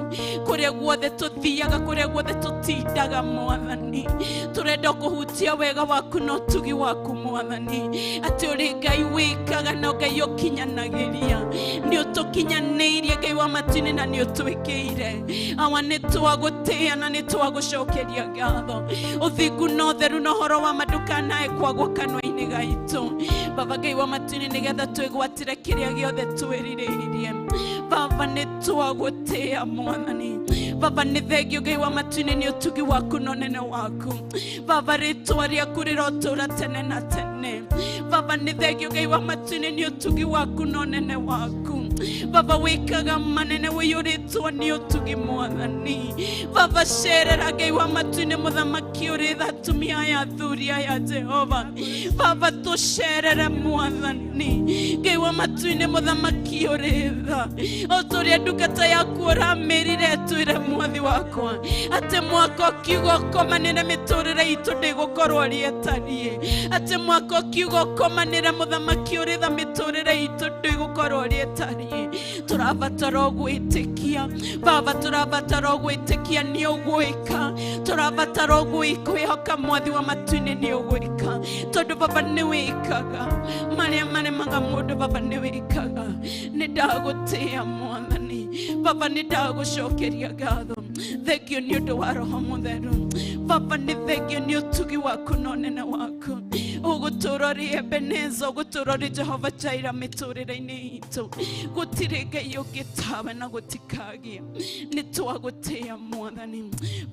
kũrĩa guothe tũthiaga, kũrĩa guothe tũtindaga mwathani, tũrenda kũhutia wega waku na ũtugi waku mwathani. Mwathani atĩ ũrĩ Ngai wĩkaga na Ngai ũkinyanagĩria nĩ ũtũkinyanĩirie Ngai wa matu-inĩ na nĩ ũtwĩkĩire awa nĩ twagũtĩĩa na nĩ twagũcokeria ngatho ũthingu na ũtheru na ũhoro wa ma ndũkanae kwagwo kanua-inĩ gaitũ Baba Ngai wa matu-inĩ nĩgetha twĩgwatĩre kĩrĩa gĩothe twĩrirĩirie Baba nĩ twagũtĩĩa Mwathani Baba nĩ thengio Ngai wa matu-inĩ nĩ ũtugi waku na ũnene waku Baba rĩtwa rĩaku rĩrotũra tene na tene Baba nĩ thengio Ngai wa matu-inĩ nĩ ũtugi waku na ũnene waku Baba wĩkaga manene wĩiyũrĩtwo nĩ ũtugi Mwathani Baba cerera Ngai wa matu-inĩ mũthamaki ũrĩ tha atumia aya athuri aya Jehova Baba tũcerere Mwathani Ngai wa matu-inĩ mũthamaki ũrĩ tha o ta ũrĩa ndungata yaku ũramĩrire twĩre mwathi wakwa atĩ mwaka ũkiuga ũkomanĩre mĩtũrĩre itũ ndĩgũkorwo ũrĩa ĩtariĩ atĩ mwaka ũkiuga ũkomanĩre mũthamaki ũrĩ tha mĩtũrĩre itũ ndĩgũkorwo ũrĩa ĩtariĩ tũrabatara gwĩtĩkia Baba tũrabatara gwĩtĩkia nĩ ũgwĩka tũrabatara kwĩhoka mwathi wa matu-inĩ nĩ ũgwĩka tondũ Baba nĩ wĩkaga marĩa maremaga mũndũ Baba nĩ wĩkaga nĩ ndagũtĩĩa Mwathani Baba nĩ ndagũcokeria ngatho thengio nĩ ũndũ wa Roho Mũtheru Baba nĩ thengio nĩ ũtugi waku na ũnene waku ũgũtũra ũrĩ Ebeneza ũgũtũra ũrĩ Jehova Jaira mĩtũrĩre-inĩ itũ gũtirĩ Ngai ũngĩ tawe na gũtikagia nĩ twagũtĩĩa Mwathani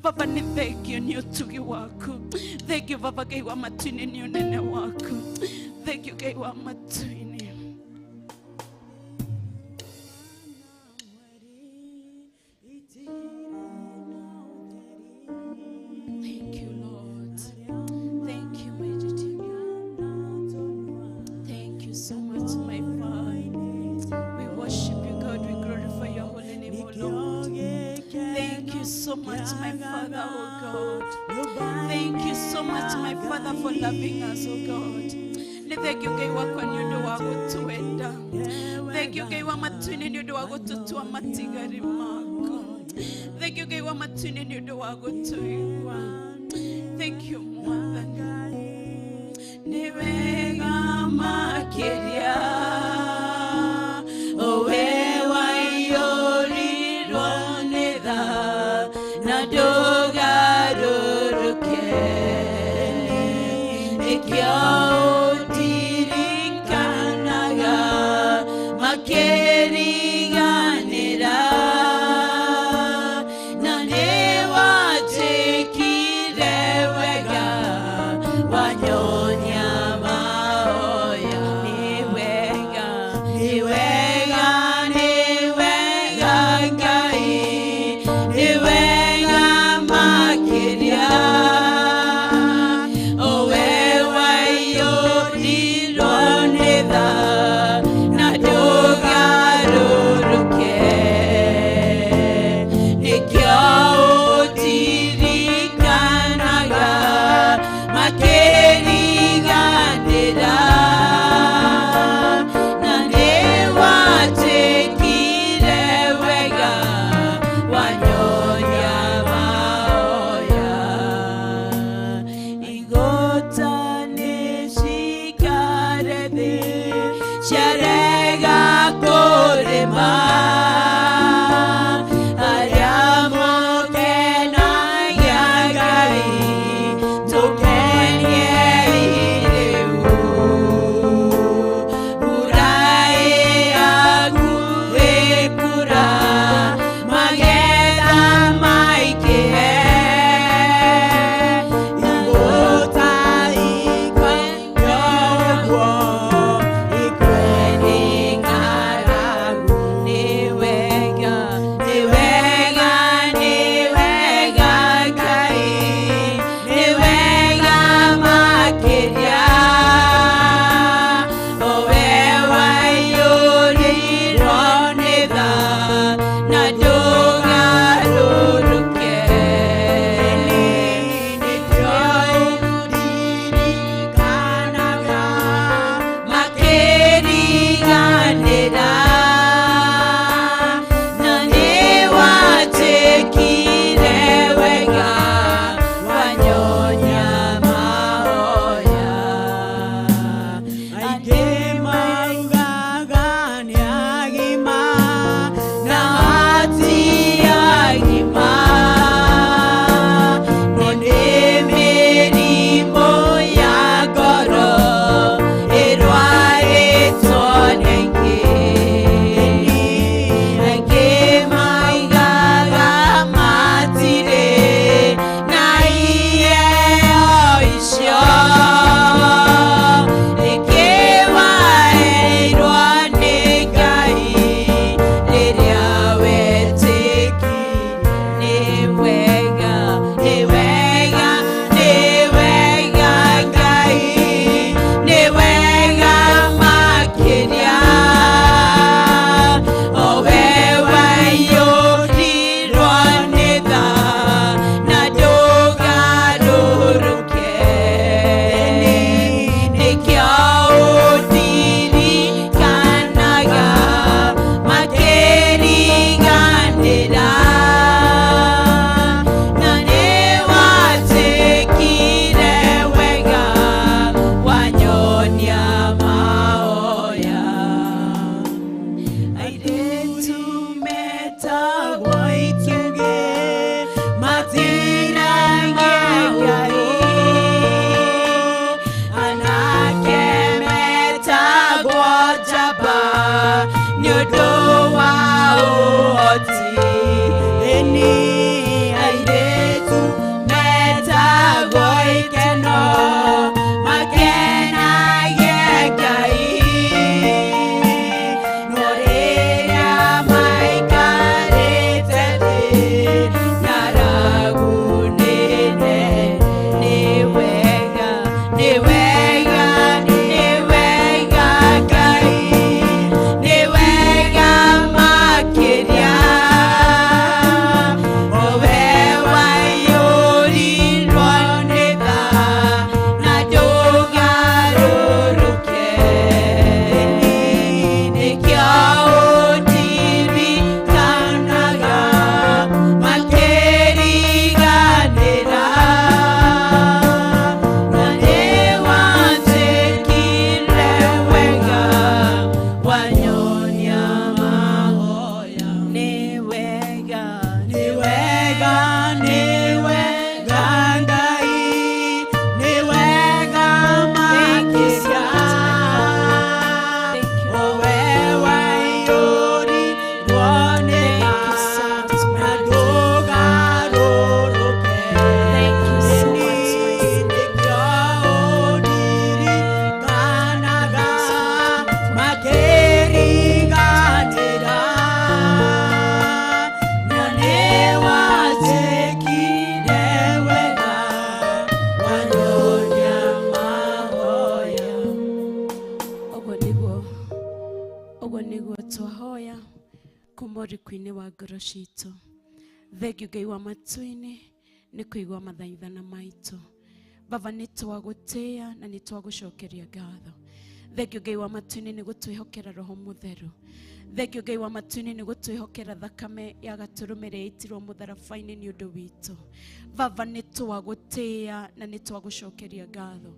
Baba nĩ thengio nĩ ũtugi waku thengio Baba Ngai wa matu-inĩ nĩ ũnene waku thengio Ngai wa matu-inĩ. Thank you, Lord. Thank you, my Redeemer. Thank you so much, my Father. We worship you, God. We glorify your holy name, O Lord. Thank you so much, my Father, O God. Thank you so much, my Father, for loving us, O God. Nĩ thengio Ngai wakwa nĩ ũndũ wa gũtwenda. Thengio Ngai wa matu-inĩ nĩ ũndũ wa gũtũtua matigari maku. Thengio Ngai wa matu-inĩ nĩ ũndũ wa gũtũigua. Thank you, Mwathani. Nĩ wega makĩria Owe waiyũrirwo nĩ tha na ndũgarũrũke nĩkĩo ũndirikanaga makĩriganĩra na nĩwanjĩkire wega wanyonia mahoya nĩ wega nĩ wega nĩ wega Ngai nĩ wega makĩria owe waiyũ Kuma ũriku-inĩ wa ngoro citũ, thengio Ngai wa matu-inĩ nĩ kũigua mathaithana maitũ. Baba, nĩ twagũtĩĩa na nĩ twagũcokeria ngatho. Thengio Ngai wa matu-inĩ nĩ gũtwĩhokera Roho Mũtheru. Thengio Ngai wa matu-inĩ nĩ gũtwĩhokera thakame ya gatũrũme ĩrĩa ĩitirwo mũtharaba-inĩ nĩ ũndũ witũ. Baba, nĩ twagũtĩĩa na nĩ twagũcokeria ngatho.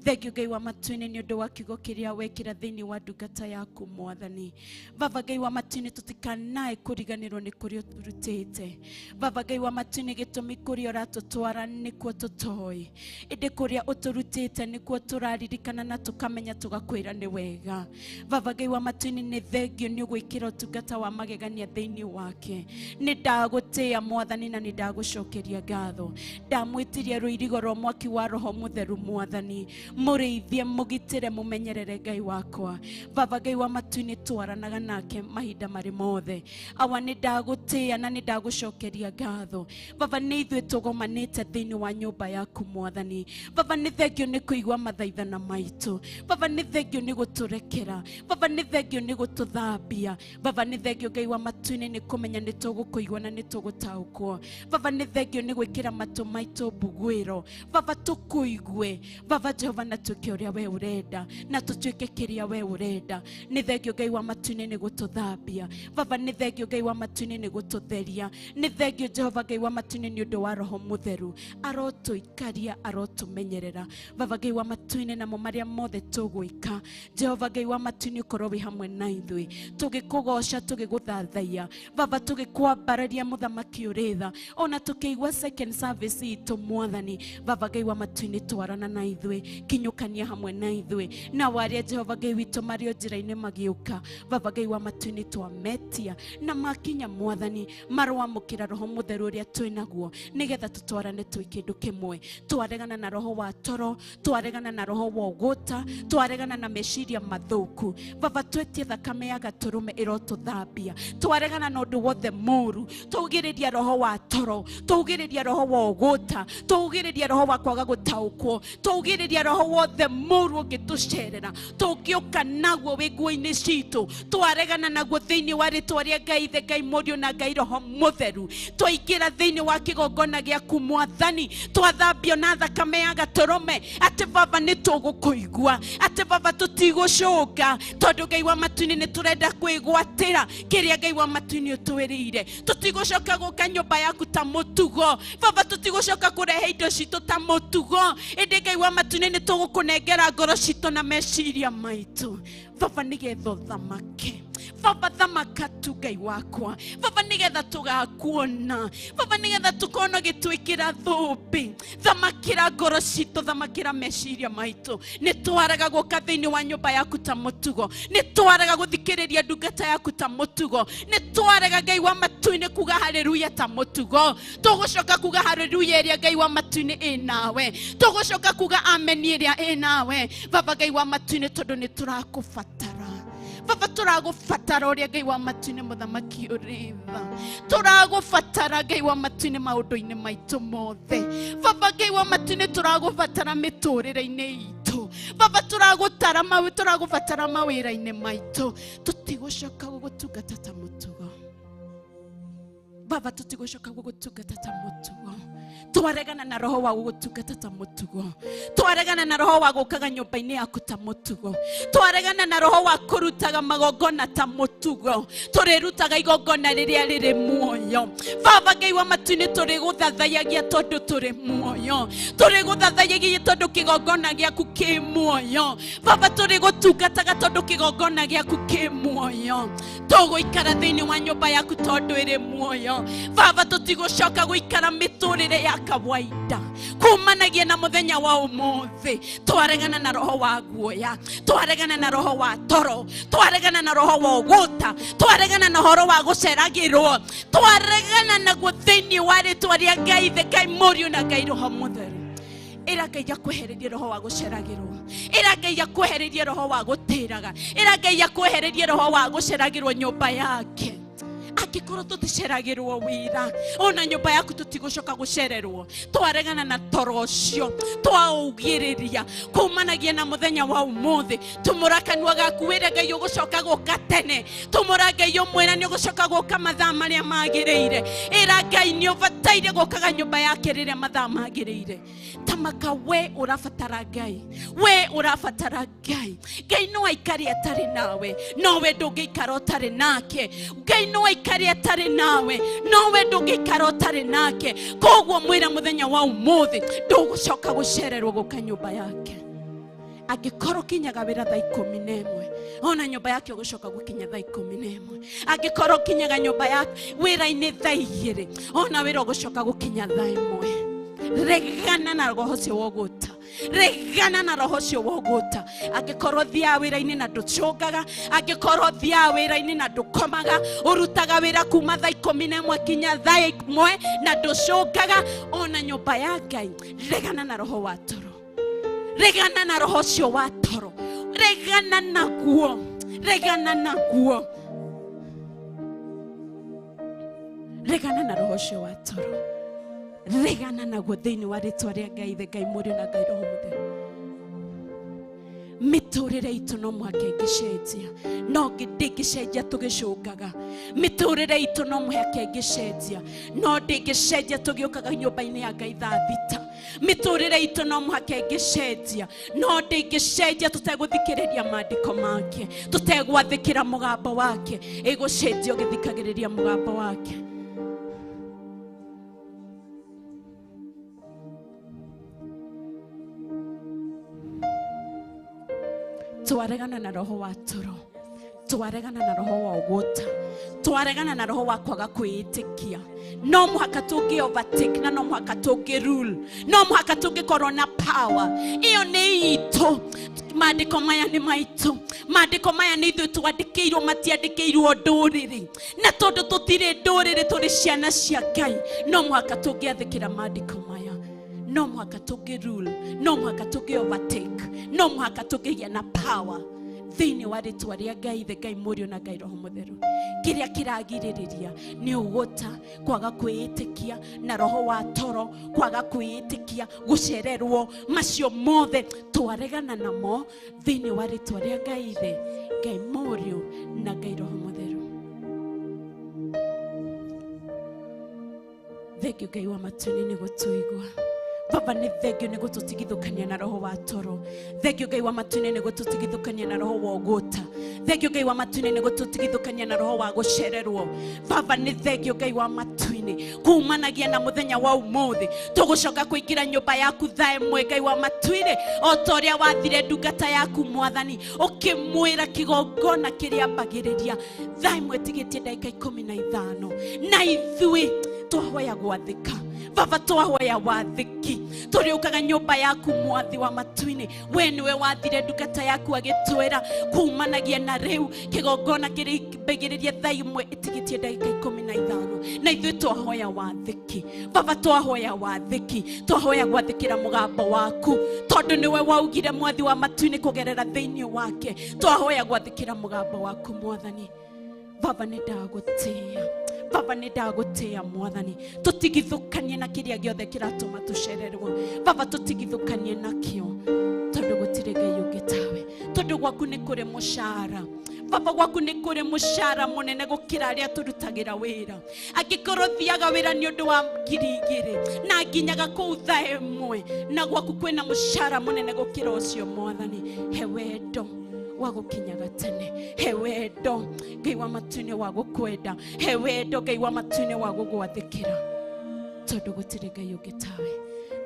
Thengio Ngai wa matu-inĩ nĩ ũndũ wa kiugo kĩrĩa wekĩra thĩinĩ wa ndungata yaku Mwathani. Baba Ngai wa matu-inĩ, tũtikanae kũriganĩrwo nĩ kũrĩa ũtũrutĩte. Baba Ngai wa matu-inĩ, gĩtũmi kũrĩa ũratũtwara nĩkuo tũtoĩ, ĩndĩ kũrĩa ũtũrutĩte nĩkuo tũraririkana na tũkamenya tũgakwĩra nĩ wega. Baba Ngai wa matu-inĩ, nĩ thengio nĩ ũgwĩkĩra ũtungata wa magegania thĩinĩ wake. Nĩ ndagũtĩĩa Mwathani na nĩ ndagũcokeria ngatho. Ndamwĩtirie rũirigo rwa mwaki wa Roho Mũtheru Mwathani, mũrĩithie, mũgitĩre, mũmenyerere Ngai wakwa. Baba Ngai wa matu-inĩ, twaranaga nake mahinda marĩ mothe. Awa, nĩ ndagũtĩĩa na nĩ ndagũcokeria ngatho. Baba, nĩ ithuĩ tũgomanĩte thĩinĩ wa nyũmba yaku Mwathani. Baba, nĩ thengio nĩ kũigua mathaithana maitũ. Baba, nĩ thengio nĩ gũtũrekera. Baba, nĩ thengio nĩ gũtũthambia. Baba, nĩ thengio Ngai wa matu-inĩ nĩ kũmenya nĩ tũgũkũigua na nĩ tũgũtaũkwo. Baba, nĩ thengio nĩ gwĩkĩra matũ maitũ mbuguĩro. Baba, tũkũigue. Baba Jehova, na twĩke ũrĩa we ũrenda, na tũtuĩke kĩrĩa we ũrenda. Nĩ thengio Ngai wa matu-inĩ nĩ gũtũthambia. Baba, nĩ thengio Ngai wa matu-inĩ nĩ gũtũtheria. Nĩ thengio Jehova Ngai wa matu-inĩ nĩ ũndũ wa Roho Mũtheru, arotũikaria, arotũmenyerera. Baba Ngai wa matu-inĩ, namo marĩa mothe tũgwĩka, Jehova Ngai wa matu-inĩ, ũkorwo wĩ hamwe na ithuĩ, tũgĩkũgoca, tũgĩgũthathaiya. Baba, tũgĩkwambararia mũthamaki ũrĩ tha, ona tũkĩigua second service itũ Mwathani. Baba Ngai wa matu-inĩ, twarana na ithuĩ, kinyũkania hamwe na ithuĩ, na waria Jehova Ngai witũ marĩ o njĩra-inĩ magĩũka. Baba Ngai wa matu-inĩ, twametia na makinya Mwathani, marwamũkĩra Roho Mũtheru ũrĩa twĩ naguo, nĩgetha tũtwarane twĩ kĩndũ kĩmwe. Twaregana na roho wa toro, twaregana na roho wa ũgũta, twaregana na meciria mathũku. Baba, twetie thakame ya gatũrũme ĩrotũthambia. Twaregana na ũndũ wothe mũru, twaugĩrĩria roho wa toro, twaugĩrĩria roho wa ũgũta, twaugĩrĩria roho wa kwaga gũtaũkwo, twaugĩrĩria roho wothe mũru ũngĩtũcerera, tũngĩũka naguo wĩ nguo-inĩ citũ, twaregana naguo thĩinĩ wa rĩtwa rĩa Ngai Ithe, Ngai Mũriũ na Ngai Roho Mũtheru. Twaingĩra thĩinĩ wa kĩgongona gĩaku Mwathani, twathambio na thakame ya gatũrũme, atĩ Baba nĩ tũgũkũigua, atĩ Baba tũtigũcũnga, tondũ Ngai wa matu-inĩ nĩ tũrenda kwĩgwatĩra kĩrĩa Ngai wa matu-inĩ ũtwĩrĩire. Tũtigũcoka gũka nyũmba yaku ta mũtugo. Baba, tũtigũcoka kũrehe indo citũ ta mũtugo, ĩndĩ Ngai wa matu-inĩ nĩ tũgũkũnengera ngoro citũ na meciria maitũ. Baba, nĩgetha ũthamake. Baba, thamaka tu Ngai wakwa. Baba, nĩgetha tũgakuona. Baba, nĩgetha tũkona ũgĩtwĩkĩra thũmbĩ. Thamakĩra ngoro citũ, thamakĩra meciria maitũ. Nĩ twaraga gũka thĩinĩ wa nyũmba yaku ta mũtugo, nĩ twaraga gũthikĩrĩria ndungata yaku ta mũtugo, nĩ twaraga Ngai wa matu-inĩ kuga haleluya ta mũtugo. Tũgũcoka kuga haleluya ĩrĩa Ngai wa matu-inĩ ĩ nawe, tũgũcoka kuga amen ĩrĩa ĩ nawe. Baba Ngai wa matu-inĩ, tondũ nĩ tũrakũbatara. Baba, tũragũbatara ũrĩa Ngai wa matu-inĩ mũthamaki ũrĩ tha. Tũragũbatara Ngai wa matu-inĩ maũndũ-inĩ maitũ mothe. Baba Ngai wa matu-inĩ, tũragũbatara mĩtũrĩre-inĩ itũ. Baba, tũragũtara mawe, tũragũbatara mawĩra-inĩ maitũ. Tũtigũcoka gũgũtungata ta mũtugo. Baba, tũtigũcoka gũgũtungata ta mũtugo. Twaregana na roho wa gũgũtungata ta mũtugo, twaregana na roho wa gũkaga nyũmba-inĩ yaku ta mũtugo, twaregana na roho wa kũrutaga magongona ta mũtugo. Tũrĩrutaga igongona rĩrĩa rĩrĩ muoyo. Baba Ngai wa matu-inĩ, tũrĩgũthathaiyagia tondũ tũrĩ muoyo, tũrĩgũthathaiyagia tondũ kĩgongona gĩaku kĩ muoyo. Baba, tũrĩgũtungataga tondũ kĩgongona gĩaku kĩ muoyo. Tũgũikara thĩinĩ wa nyũmba yaku tondũ ĩrĩ muoyo. Baba, tũtigũcoka gũikara mĩtũrĩre ya kawaida kumanagia na mũthenya wa ũmũthĩ. Twaregana na roho wa guoya, twaregana na roho wa toro, twaregana na roho wa ũgũta, twaregana na ũhoro wa gũceragĩrwo, twaregana naguo thĩinĩ wa rĩtwa rĩa Ngai Ithe, Ngai Mũriũ na Ngai Roho Mũtheru. Ĩra Ngai akwehererie roho wa gũceragĩrwo, ĩra Ngai akwehererie roho wa gũtĩraga, ĩra Ngai akwehererie roho wa gũceragĩrwo nyũmba yake. Angĩkorwo tũticeragĩrwo wĩra, ona nyũmba yaku tũtigũcoka gũcererwo. Twaregana na toro ũcio, twaũgirĩria kumanagia na mũthenya wa ũmũthĩ. Tumũra kanua gaku wĩre Ngai ũgũcoka gũka tene. Tumũra Ngai ũmwĩre nĩ ũgũcoka gũka mathaa marĩa magĩrĩire. Ĩra Ngai nĩ ũbataire gũkaga nyũmba yake rĩrĩa mathaa magĩrĩire. Tamaka we ũrabatara Ngai, we ũrabatara Ngai. Ngai no aikare atarĩ nawe, no we ndũngĩikara ũtarĩ nake. Ngai no aikare atarĩ nawe, no we ndũngĩikara ũtarĩ nake. Koguo mwĩre mũthenya wa ũmũthĩ ndũgũcoka gũcererwo gũka nyũmba yake. Angĩkorwo kinyaga wĩra thaa 11, ona nyũmba yake ũgũcoka gũkinya thaa 11. Angĩkorwo kinyaga nyũmba ya wĩra-inĩ thaa 2, ona wĩra ũgũcoka gũkinya thaa 1. Regana na roho ũcio wa ũgũta, regana na roho ũcio wa ũgũta. Angĩkorwo thiaga wĩra-inĩ na ndũcũngaga, angĩkorwo thiaga wĩra-inĩ na ndũkomaga, ũrutaga wĩra kuma thaa 11 kinya thaa 1 na ndũcũngaga, ona nyũmba ya Ngai, regana na roho wa toro, regana na roho ũcio wa toro, regana naguo, regana naguo, regana na roho ũcio wa toro, regana naguo thĩinĩ wa rĩtwa rĩa Ngai Ithe, Ngai Mũriũ na Ngai Roho Mũtheru. Mĩtũrĩre itũ no mũhaka ĩngĩcenjia, no ndĩngĩcenjia tũgĩcũngaga. Mĩtũrĩre itũ no mũhaka ĩngĩcenjia, no ndĩngĩcenjia tũgĩũkaga nyũmba-inĩ ya Ngai thaa 6. Mĩtũrĩre itũ no mũhaka ĩngĩcenjia, no ndĩngĩcenjia tũtegũthikĩrĩria maandĩko make, tũtegwathĩkĩra mũgambo wake. Ĩgũcenjia ũgĩthikagĩrĩria mũgambo wake. Twaregana na roho wa toro, twaregana na roho wa ũgũta, twaregana na roho wa kwaga kwĩĩtĩkia. No mũhaka tũngĩ overtake na no mũhaka tũngĩ rule, no mũhaka tũngĩkorwo na power. Ĩyo nĩ itũ. Maandĩko maya nĩ maitũ, maandĩko maya nĩ ithuĩ twandĩkĩirwo, matiandĩkĩirwo ndũrĩrĩ. Na tondũ tũtirĩ ndũrĩrĩ, tũrĩ ciana cia Ngai, no mũhaka tũngĩathĩkĩra maandĩko maya, no mũhaka tũngĩ rule, no mũhaka tũngĩ overtake, no mũhaka tũngĩgĩa na power thĩinĩ wa rĩtwa rĩa Ngai Ithe, Ngai Mũriũ na Ngai Roho Mũtheru. Kĩrĩa kĩragirĩrĩria nĩ ũgũta, kwaga kwĩĩtĩkia, na roho wa toro, kwaga kwĩĩtĩkia, gũcererwo, macio mothe twaregana namo thĩinĩ wa rĩtwa rĩa Ngai Ithe, Ngai Mũriũ na Ngai Roho Mũtheru. Thengio Ngai wa matu-inĩ nĩ gũtũigua. Baba nĩ thengio nĩ gũtũtigithũkania na roho wa toro. Thengio Ngai wa matu-inĩ nĩ gũtũtigithũkania na roho wa ũgũta. Thengio Ngai wa matu-inĩ nĩ gũtũtigithũkania na roho wa gũcererwo. Baba nĩ thengio Ngai wa matu-inĩ kumanagia na mũthenya wa ũmũthĩ tũgũcoka kũingĩra nyũmba yaku thaa 1 Ngai wa matu-inĩ, o ta ũrĩa wathire ndungata yaku mwathani ũkĩmwĩra kĩgongona kĩrĩambagĩrĩria thaa 1 tigĩtie ndagĩka 15, na ithuĩ twahoya gwathĩka. Baba twahoya wathĩki, tũrĩũkaga nyũmba yaku mwathi wa matu-inĩ. We nĩwe wathire ndungata yaku agĩtwĩra kumanagia na rĩu kĩgongona kĩrĩambagĩrĩria thaa 1 ĩtigĩtie ndagĩka 15, na ithuĩ twahoya wathĩki. Baba twahoya wathĩki, twahoya gwathĩkĩra mũgambo waku, tondũ nĩwe waugire mwathi wa matu-inĩ kũgerera thĩinĩ wake. Twahoya gwathĩkĩra mũgambo waku mwathani. Baba nĩ ndagũtĩĩa, Baba nĩ ndagũtĩĩa mwathani. Tũtigithũkanie na kĩrĩa gĩothe kĩratũma tũcererwo. Baba tũtigithũkanie nakĩo, tondũ gũtirĩ Ngai ũngĩ tawe, tondũ gwaku nĩ kũrĩ mũcara. Baba gwaku nĩ kũrĩ mũcara mũnene gũkĩra arĩa tũrutagĩra wĩra. Angĩkorwo thiaga wĩra nĩ ũndũ wa 2000 na nginyaga kũu thaa 1, na gwaku kwĩna mũcara mũnene gũkĩra ũcio mwathani. He wendo wa gũkinyaga tene, he wendo Ngai wa matu-inĩ wa gũkwenda, he wendo Ngai wa matu-inĩ wa gũgwathĩkĩra, tondũ gũtirĩ Ngai ũngĩ tawe.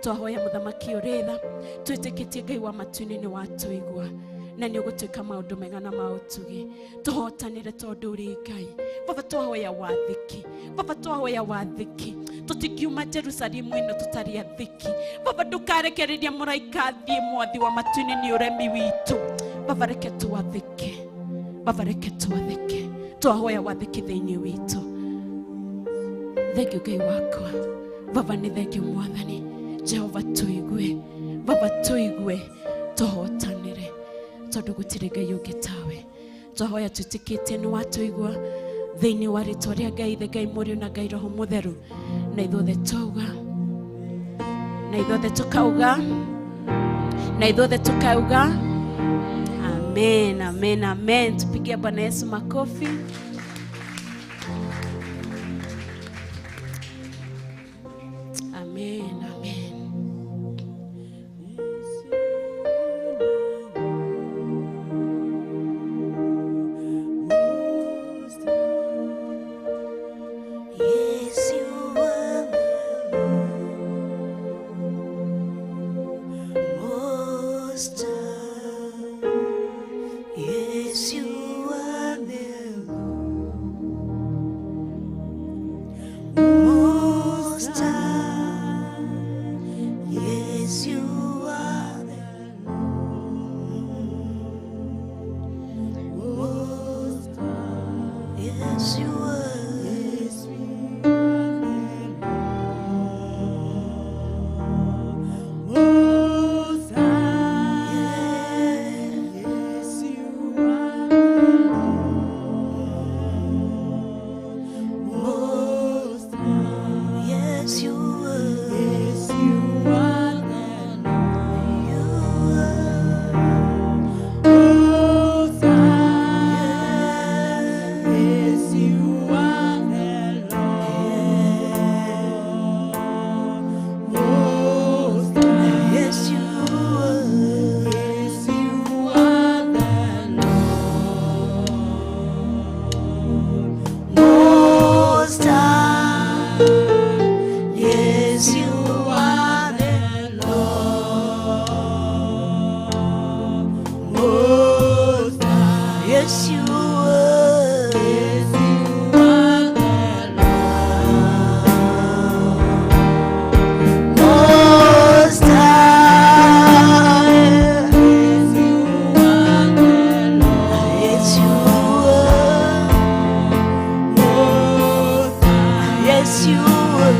Twahoya mũthamaki ũrĩ tha, twĩtĩkĩtie Ngai wa matu-inĩ nĩ watũigua na nĩ ũgũtuĩka maũndũ mega na ma ũtugi. Tũhotanĩre tondũ ũrĩ Ngai. Baba twahoya wathĩki, Baba twahoya wathĩki, tũtingiuma Jerusalemu ĩno tũtarĩ athĩki. Baba ndũkarekereria mũraika athiĩ mwathi wa matu-inĩ nĩ ũremi witũ. Baba reke twathĩke, Baba reke twathĩke, twahoya wathĩki thĩinĩ witũ. Thengio Ngai wakwa, Baba nĩ thengio mwathani. Jehova tũigue, Baba tũigue, tũhotanĩre, tondũ gũtirĩ Ngai ũngĩ tawe. Twahoya twĩtĩkĩtie nĩ watũigua. Thĩinĩ wa rĩtwa rĩa Ngai Ithe, Ngai Mũriũ na Ngai Roho Mũtheru, na ithuothe twauga, na ithuothe tukauga, na ithuothe tukauga amen, amen, amen. Tupigie Bwana Yesu makofi. Amen, amen. Yes, you are the Most High. Yes, you are the Most High. Yes, you are the Most High. Yes, you are. Yes, Yes, you are. Yes, you are the Lord. You are. Most High. Yes, you are the Lord. Most High. Yes, you are. Yes, you are the Lord. Most High. Yes, you are the Lord. Most High. Yes, you are. Yes, you are the Lord. Most High. Yes, you are the Lord. Yes, you are. Most High. Yes, you are.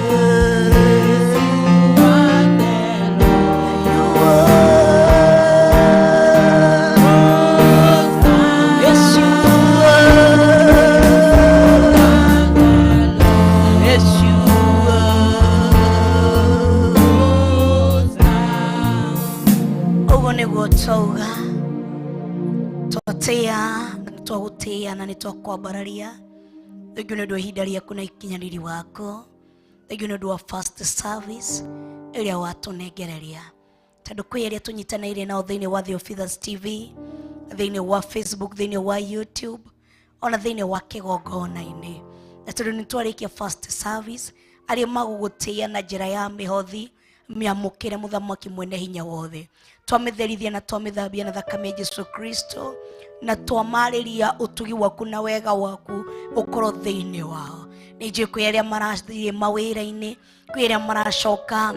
Yes, you are. Yes, you are. Ũguo nĩguo twauga twatĩa na nĩ twagũtĩa na nĩ twakwambararia. Thengiũ nĩ ũndũ wa ihinda rĩaku na ikinyanĩri waku. Thengiũ nĩ ũndũ wa first service ĩrĩa watũnengereria, tondũ kwĩ arĩa tũnyitanĩire nao thĩinĩ wa Theophilus TV, thĩinĩ wa Facebook, thĩinĩ wa YouTube, ona thĩinĩ wa kĩgongona-inĩ. Na tondũ nĩ twarĩkia first service, arĩa magũgũtĩa na njĩra ya mĩhothi, mĩamũkĩre mũthamaki mwene hinya wothe. Twamĩtherithia na twamĩthambia na thakame ya Jesu Kristo, na twamarĩria ũtugi waku na wega waku ũkorwo thĩinĩ wao. Nĩ njũĩ kwĩ arĩa marathiĩ mawĩra-inĩ, kwĩ arĩa maracoka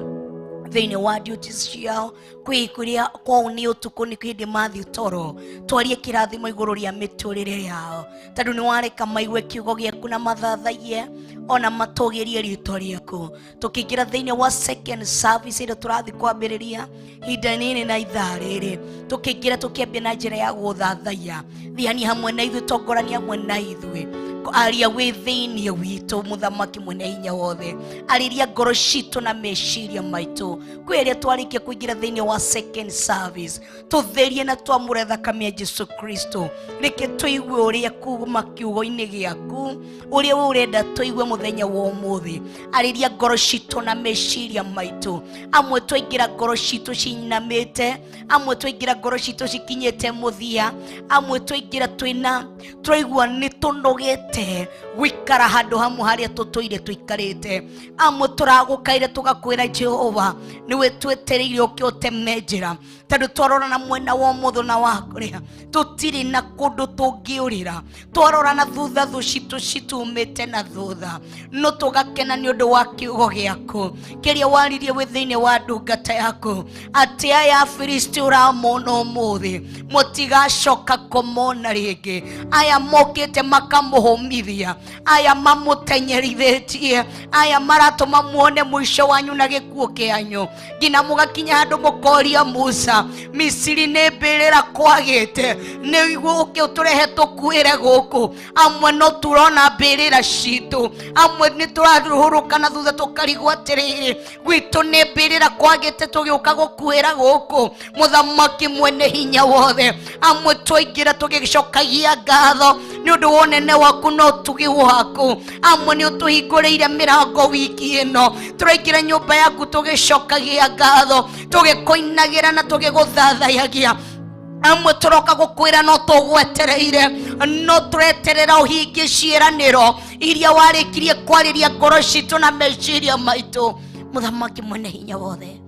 thĩinĩ wa duties ciao, kwĩ kũrĩa kwao nĩ ũtukũ, nĩ hĩndĩ mathiĩ toro. Twarie kĩrathimo igũrũ rĩa mĩtũrĩre yao, tondũ nĩ wareka maigue kiugo gĩaku na mathathaiye ona matũgĩrie rĩtwa rĩaku. Tũkĩingĩra thĩinĩ wa second service ĩrĩa tũrathiĩ kwambĩrĩria ihinda rĩrĩ na ithaa rĩrĩ, tũkĩingĩra tũkĩambia na njĩra ya gũthathaiya. Thiani hamwe na ithuĩ, tongorania hamwe na ithuĩ, aria wĩ thĩinĩ witũ, mũthamaki mwene hinya wothe. Arĩria ngoro citũ na meciria maitũ. Kwĩ arĩa twarĩkia kũingĩra thĩinĩ wa second service, tũtherie na twamũre thakame ya Jesu Kristo. Reke tũigue ũrĩa kuma kiugo-inĩ gĩaku, ũrĩa we ũrenda tũigue mũthenya wa ũmũthĩ. Arĩria ngoro citũ na meciria maitũ. Amwe twaingĩra ngoro citũ cinamĩte, amwe twaingĩra ngoro citũ cikinyĩte mũthia, amwe twaingĩra twĩna tũraigua nĩ tũnogete gũikara handũ hamwe harĩa tũtũire tũikarĩte, amwe tũragũkaire tũgakwĩra Jehova nĩwe twetereire ũke ũteme njĩra, tondũ twarora na mwena wa ũmotho na wa kũrĩa tũtirĩ na kũndũ tũngĩũrĩra. Twarora na thutha thũ citũ citumĩte na thutha, no tũgakena nĩ ũndũ wa kiugo gĩaku kĩrĩa waririe wĩ thĩinĩ wa ndungata yaku, atĩ aya Afilisti ũramona ũmũthĩ mũtigacoka kũmona rĩngĩ. Aya mokĩte makamũhũmithia, aya mamũtenyerithĩtie, aya maratũma muone mũico wanyu na gĩkuũ kĩanyu, nginya mũgakinya handũ mũkoria Musa. Mbĩrĩra Misiri nĩ mbĩrĩra kwagĩte, nĩguo ũke ũtũrehe tũkuĩre gũkũ. Amwe no turona mbĩrĩra citũ, amwe nĩ tũrarũhũrũka na thutha tũkarigwo atĩrĩrĩ, gwitũ nĩ mbĩrĩra kwagĩte tũgĩũka gũkuĩra gũkũ. Mũthamaki mwene hinya wothe, amwe twaingĩra tũgĩcokagia ngatho nĩ ũndũ wa ũnene waku na ũtugi waku. Amwe nĩ ũtũhingũrĩire mĩrango wiki ĩno, tũraingĩra nyũmba yaku tũgĩcokagia ngatho, tũgĩkũinagĩra na tũgĩgũthathayagia. Amwe tũroka gũkwĩra no tũgwetereire, no tũreterera ũhingie ciĩranĩro iria warĩkirie kwarĩria ngoro citũ na meciria maitũ. Mũthamaki mwene hinya wothe,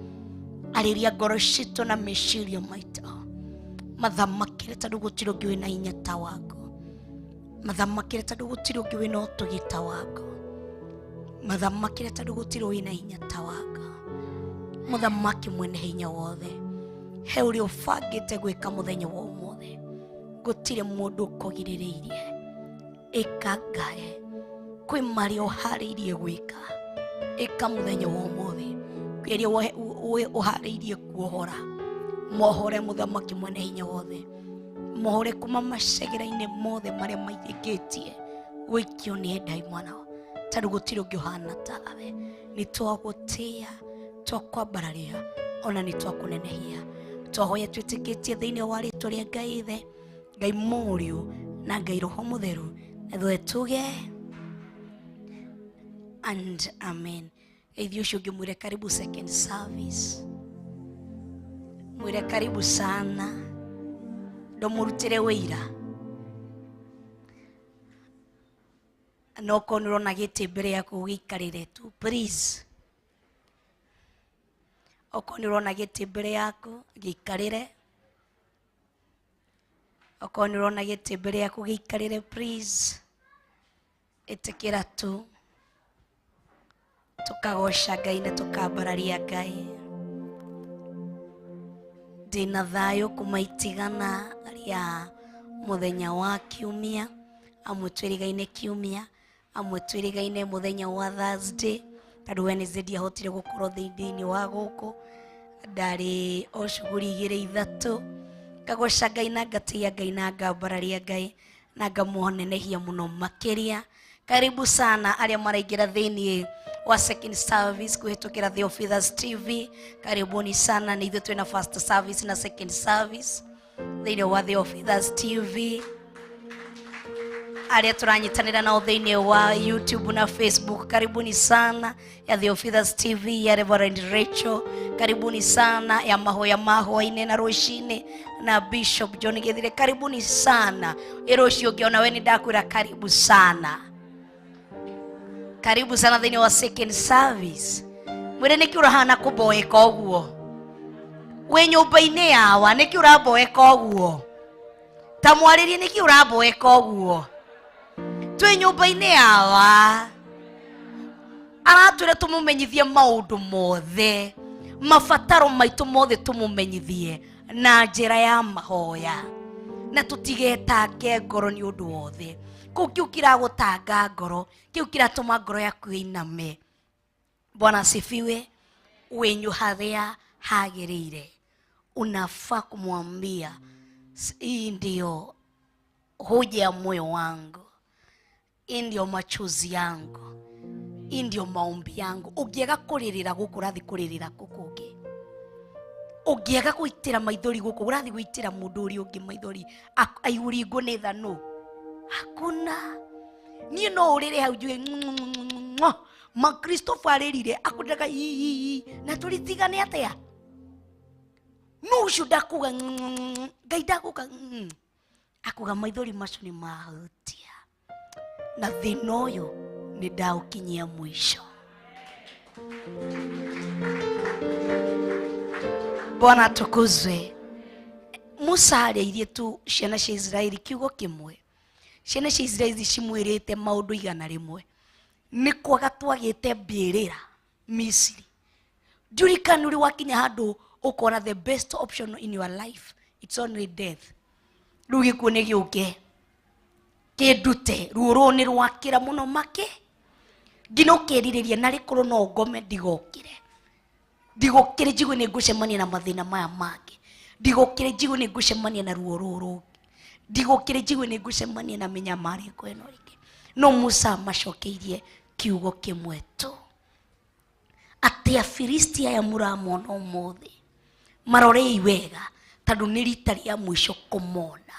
arĩria ngoro citũ na meciria maitũ, mathamakĩre tondũ gũtirĩ ũngĩ wĩna hinya ta waku, mathamakĩre tondũ gũtirĩ ũngĩ wĩna ũtugi ta waku, mathamakĩre tondũ gũtirĩ wĩna hinya ta waku. Mũthamaki mwene hinya wothe, he ũrĩa ũbangĩte gwĩka mũthenya wa ũmũthĩ, gũtirĩ mũndũ ũkũgirĩrĩirie. Ĩka Ngai, kwĩ marĩa ũharĩirie gwĩka, ĩka mũthenya wa ũmũthĩ. Kwĩ arĩa ũharĩirie kuohora, mohore mũthamaki mwene hinya wothe, mohore kuma macegera-inĩ mothe marĩa maithĩkĩtie gũikio nĩ endai mwana, tondũ gũtirĩ ũngĩ ũhana tawe. Nĩ twagũtĩa, twakwambararia, ona nĩ twakũnenehia. Twahoya twĩtĩkĩtie thĩinĩ wa rĩtwa rĩa Ngai Ithe, Ngai Mũriũ na Ngai Roho Mũtheru, na ithuĩ tuge and amen. Ithuĩ ũcio ũngĩ mwĩre karibu second service, mwĩre karibu sana, ndũmũrutĩre wĩira. No korwo nĩ ũrona gĩtĩ mbere yaku ũgĩikarĩre tu, please. Okorwo nĩ ũrona gĩtĩ mbere yaku gĩikarĩre, okorwo nĩ ũrona gĩtĩ mbere yaku gĩikarĩre, please. Ĩtĩkĩra tu tukagoca Ngai na tukambararia Ngai. Ndĩna thayũ kuma itigana rĩa mũthenya wa kiumia, amwe twĩrĩgaine kiumia, amwe twĩrĩgaine mũthenya wa Thursday, tondũ Wednesday ndiahotire gũkorwo thĩinĩ wa gũkũ, ndarĩ o cuguri igĩrĩ ithatũ. Ngagoca Ngai na ngatĩia Ngai na ngambararia Ngai na ngamuonenehia mũno makĩria. Karibu sana arĩa maraingĩra thĩinĩ wa second service kũhĩtũkĩra The Officers TV. Karibuni sana, nĩ ithuĩ twĩna first service na second service thĩinĩ wa The Officers TV. Arĩa tũranyitanĩra nao thĩinĩ wa YouTube na Facebook, karibuni sana ya The Officers TV ya Reverend Rachel, karibuni sana ya mahoya ma hwainĩ na rũcinĩ na Bishop John Githire, karibuni sana. Ĩrũ ũcio ũngĩ ona we nĩ ndakwĩra karibu sana, karibu sana thĩinĩ wa second service. Mwĩre nĩkĩ ũrahana kũmboeka ũguo wĩ nyũmba-inĩ yawa, nĩkĩ ũramboeka ũguo, ta mwarĩrie nĩkĩ ũramboeka ũguo twĩ nyũmba-inĩ yawa. Aratwĩra tũmũmenyithie maũndũ mothe, mabataro maitũ mothe tũmũmenyithie na njĩra ya mahoya, na tũtigetange ngoro nĩ ũndũ wothe. Kũu kĩu kĩragũtanga ngoro, kĩu kĩratũma ngoro yaku ĩiname. Bwana asifiwe. Wenyu harĩa hagĩrĩire, unafaa kumwambia hii ndio hoja ya moyo wangu, hii ndio machozi yangu, hii ndio maombi yangu. Ũngĩaga kũrĩrĩra gũkũ, ũrathiĩ kũrĩrĩra kũ kũngĩ? Ũngĩaga gũitĩra maithori gũkũ, ũrathiĩ gũitĩra mũndũ ũrĩa ũngĩ maithori aihũringwo nĩ thanũ? Hakuna. Niĩ no ũrĩre hau njuge ma Christopher arĩrire akũrĩraga ii na tũritigane atĩa? No ũcio ndakuga Ngai ndakuga akuga maithori macio nĩ mahutia na thĩna ũyũ nĩ ndaũkinyia mũico. Bwana atukuzwe. Musa arĩirie tu ciana cia Israeli kiugo kĩmwe. Ciana cia Israeli cimwĩrĩte maũndũ 100. Nĩ kwaga twagĩte mbĩrĩra Misiri. Ndirikana ũrĩ wakinya handũ ũkona the best option in your life, it's only death. Rĩu gĩkuũ nĩ gĩũke kĩndute, ruo rũũ nĩ rwakĩra mũno make nginya ũkerirĩria narĩ korwo no ngome ndigokĩre, ndigokĩre njigue nĩ ngũcemania na mathĩna maya mangĩ. Ndigũkĩre njigue nĩ ngũcemania na ruo rũrũ. Ndigũkĩre njigue nĩ ngũcemania na mĩnyamarĩko ĩno rĩngĩ. No Musa amacokeirie kiugo kĩmwe tu, atĩ Afilisti aya mũramona ũmũthĩ, marorei wega tondũ nĩ rita rĩa mũico kũmona.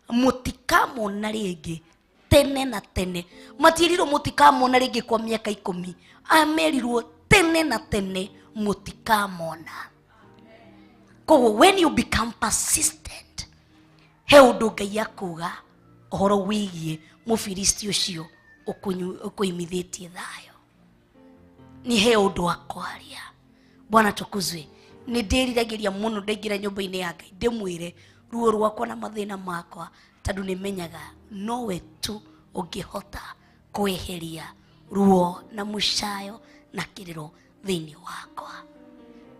Mũtikamona rĩngĩ tene na tene. Matiĩrirwo mũtikamona rĩngĩ kwa mĩaka 10, amerirwo tene na tene mũtikamona. Koguo when you become persistent, he ũndũ Ngai akuga ũhoro wĩgiĩ Mũfilisti ũcio ũkũimithĩtie thayũ. Nĩ he ũndũ wa kwaria. Bwana tukuzwe. Nĩ ndĩriragĩria mũno ndaingĩra nyũmba-inĩ ya Ngai ndĩmwĩre ruo rwakwa na mathĩna makwa, tondũ nĩ menyaga nowe tu ũngĩhota kweheria ruo na mũcayo na kĩrĩro thĩinĩ wakwa.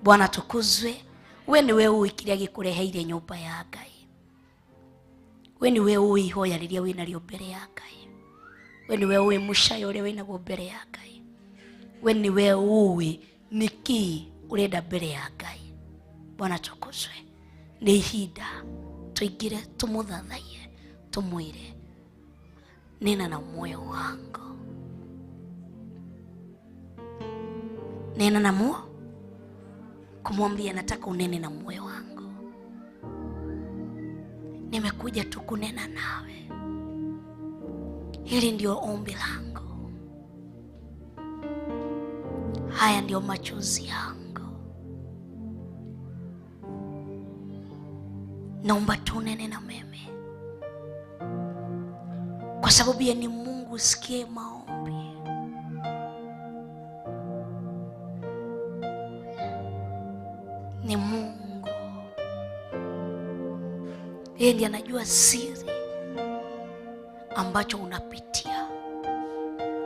Bwana tukuzwe. We nĩwe ũĩ kĩrĩa gĩkũreheire nyũmba ya Ngai. We nĩwe ũĩ ihoya rĩrĩa wĩnarĩo mbere ya Ngai. We nĩwe ũĩ mũcayo ũrĩa wĩnaguo mbere ya Ngai. We nĩwe ũĩ nĩkĩĩ ũrenda mbere ya Ngai. Bwana tukuzwe. Nĩ ihinda tũingĩre tũmũthathaiye, tũmwĩre nena na moyo wangu, nena na moyo, kumwambia nataka unene na moyo wangu, nimekuja tu kunena nawe, hili ndio ombi langu, haya ndio machozi yangu, naomba tunene na mimi, kwa sababu yeye ni Mungu usikie maombi. Ni Mungu, yeye ndiye anajua siri ambacho unapitia.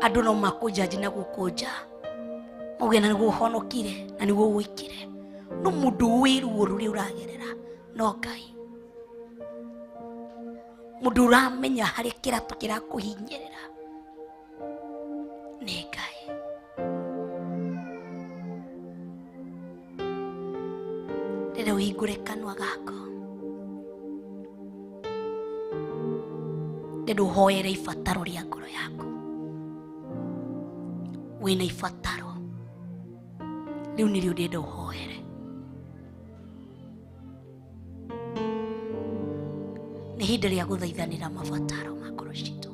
Andũ no makũnjanji na gũkũnja, mauge na nĩguo ũhonokire na nĩguo ũikire, no mũndũ ũĩ ruo rũrĩa ũragerera no Ngai. Mũndũ ũramenya harĩa kĩratũ kĩrakũhinyĩrĩra nĩ Ngai. Rĩrĩa ũhingũre kanua gaku, ndĩrenda ũhoere ibataro rĩa ngoro yaku. Wĩna ibataro rĩu nĩrĩo ndĩrenda ũhoere. Nĩ ihinda rĩa gũthaithanĩra mabataro ma ngoro citũ.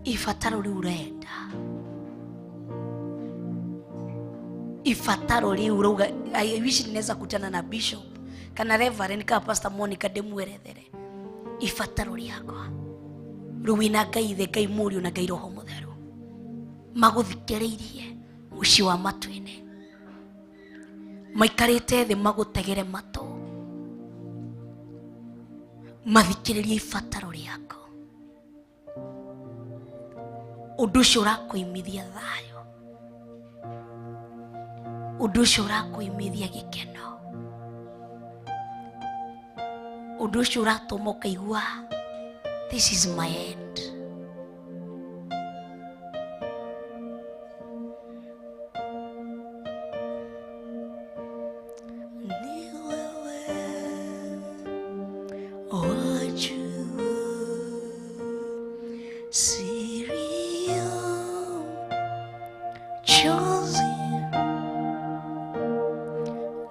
Ibataro rĩu ũrenda, ibataro rĩu ũrauga, I wish ninaweza kutana na bishop kana reverend kana pastor Monica ndĩmwerethere ibataro rĩakwa. Rĩu wĩna Ngai Ithe, Ngai Mũriũ na Ngai Roho Mũtheru magũthikĩrĩirie mũciĩ wa matu-inĩ, maikarĩte thĩ magũtegere matũ, mathikĩrĩrie ibataro rĩaku. Ũndũ ũcio ũrakũimithia thayũ, ũndũ ũcio ũrakũimithia gĩkeno, ũndũ ũcio ũratũma ũkaigua this is my end. Ni wewe wajua siri ya chozi,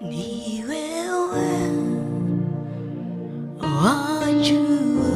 ni wewe wajua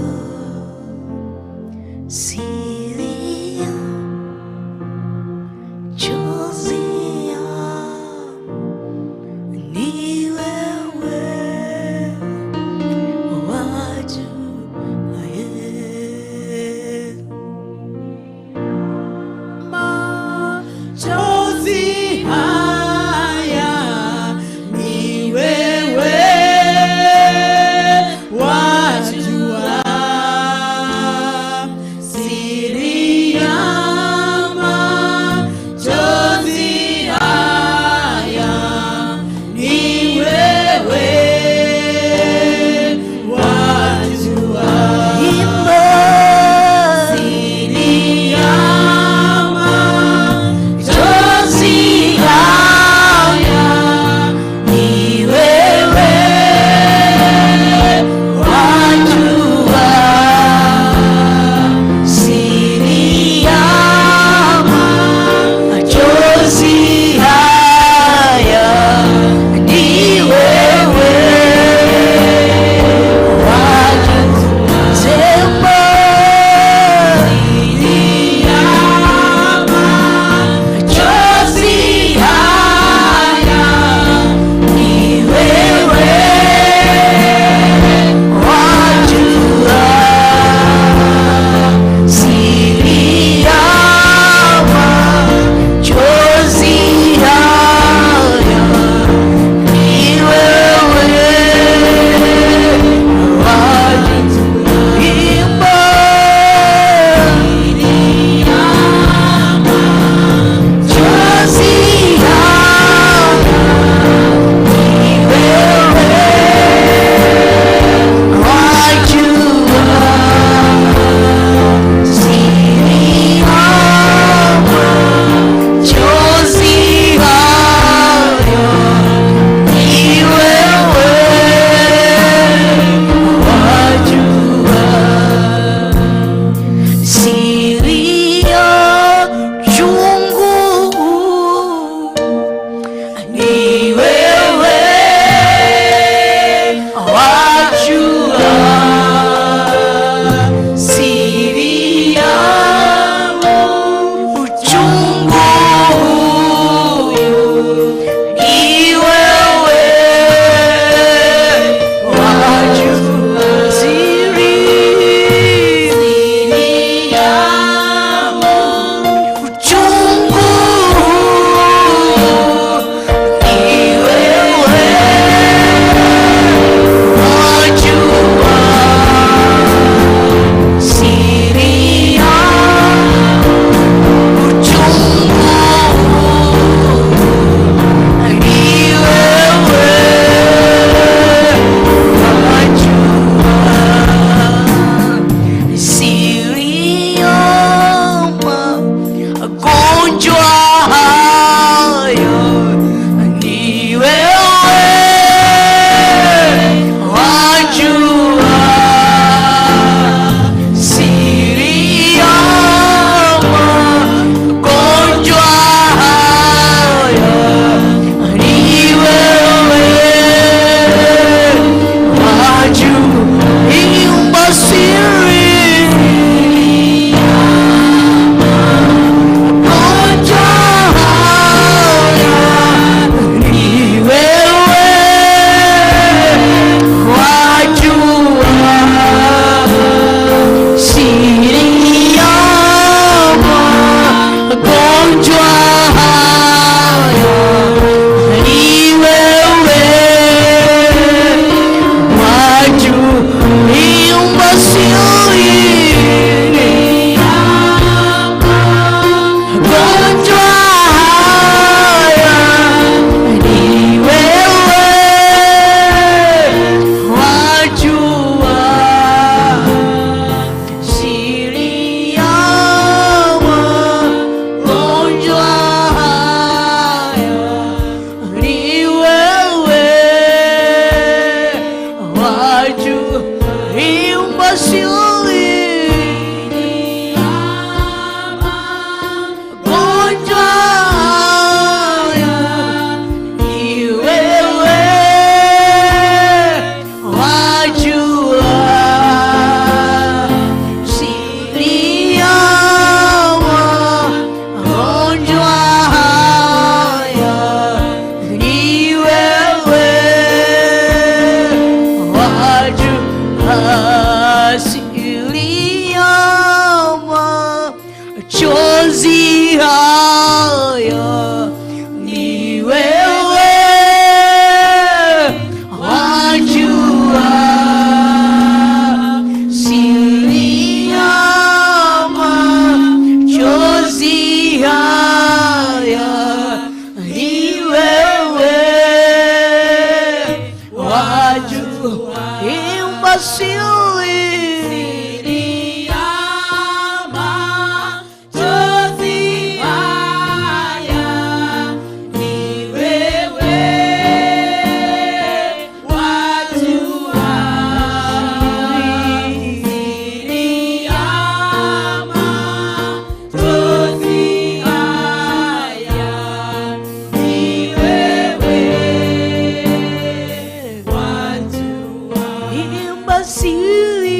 siri Imba siri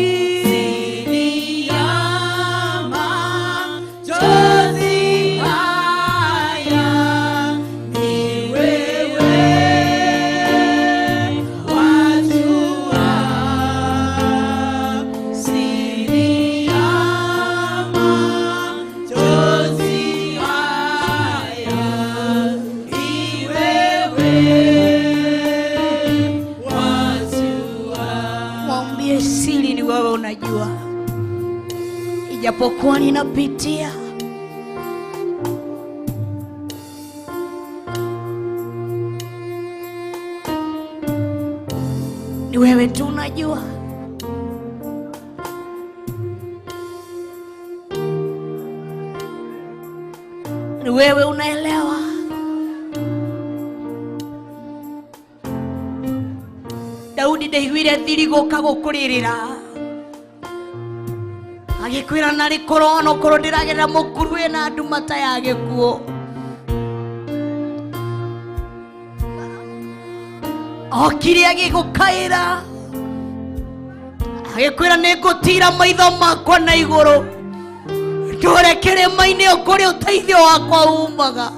Mwambie siri ni wewe unajua, ijapokuwa ninapitia ni wewe tu unajua. Ni wewe unaelewa. Daudi ndaiguire thiri gũka gũkũrĩrĩra agĩkwĩra narĩ korwo onokorwo ndĩragerera mũkuru wĩna nduma ta ya gĩkuũ okire agĩgũkaĩra agĩkwĩra nĩngũtira maitho makwa na igũrũ ndũre kĩrĩma-inĩ o kũrĩa ũteithio wakwa umaga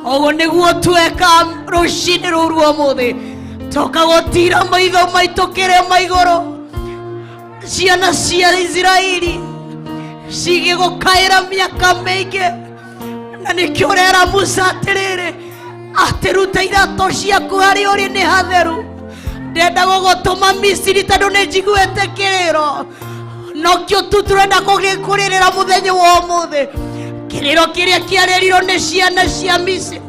ũguo nĩguo tweka rũcinĩ rũru ũmũthĩ toka gũtira maitho maitũ kĩrĩma igũrũ ciana cia Isiraeli cigĩgũkaĩra mĩaka mĩingĩ na nĩkĩo ũrera Musa atĩrĩrĩ atĩ ruta iratũ ciaku harĩa ũrĩ nĩ hatheru ndenda gũgũtũma Misiri tondũ nĩ njiguĩte kĩrĩro nokĩo tu tũrenda kũrĩrĩra mũthenya wa ũmũthĩ kĩrĩro kĩrĩa kĩarĩrirwo nĩ ciana cia Misiri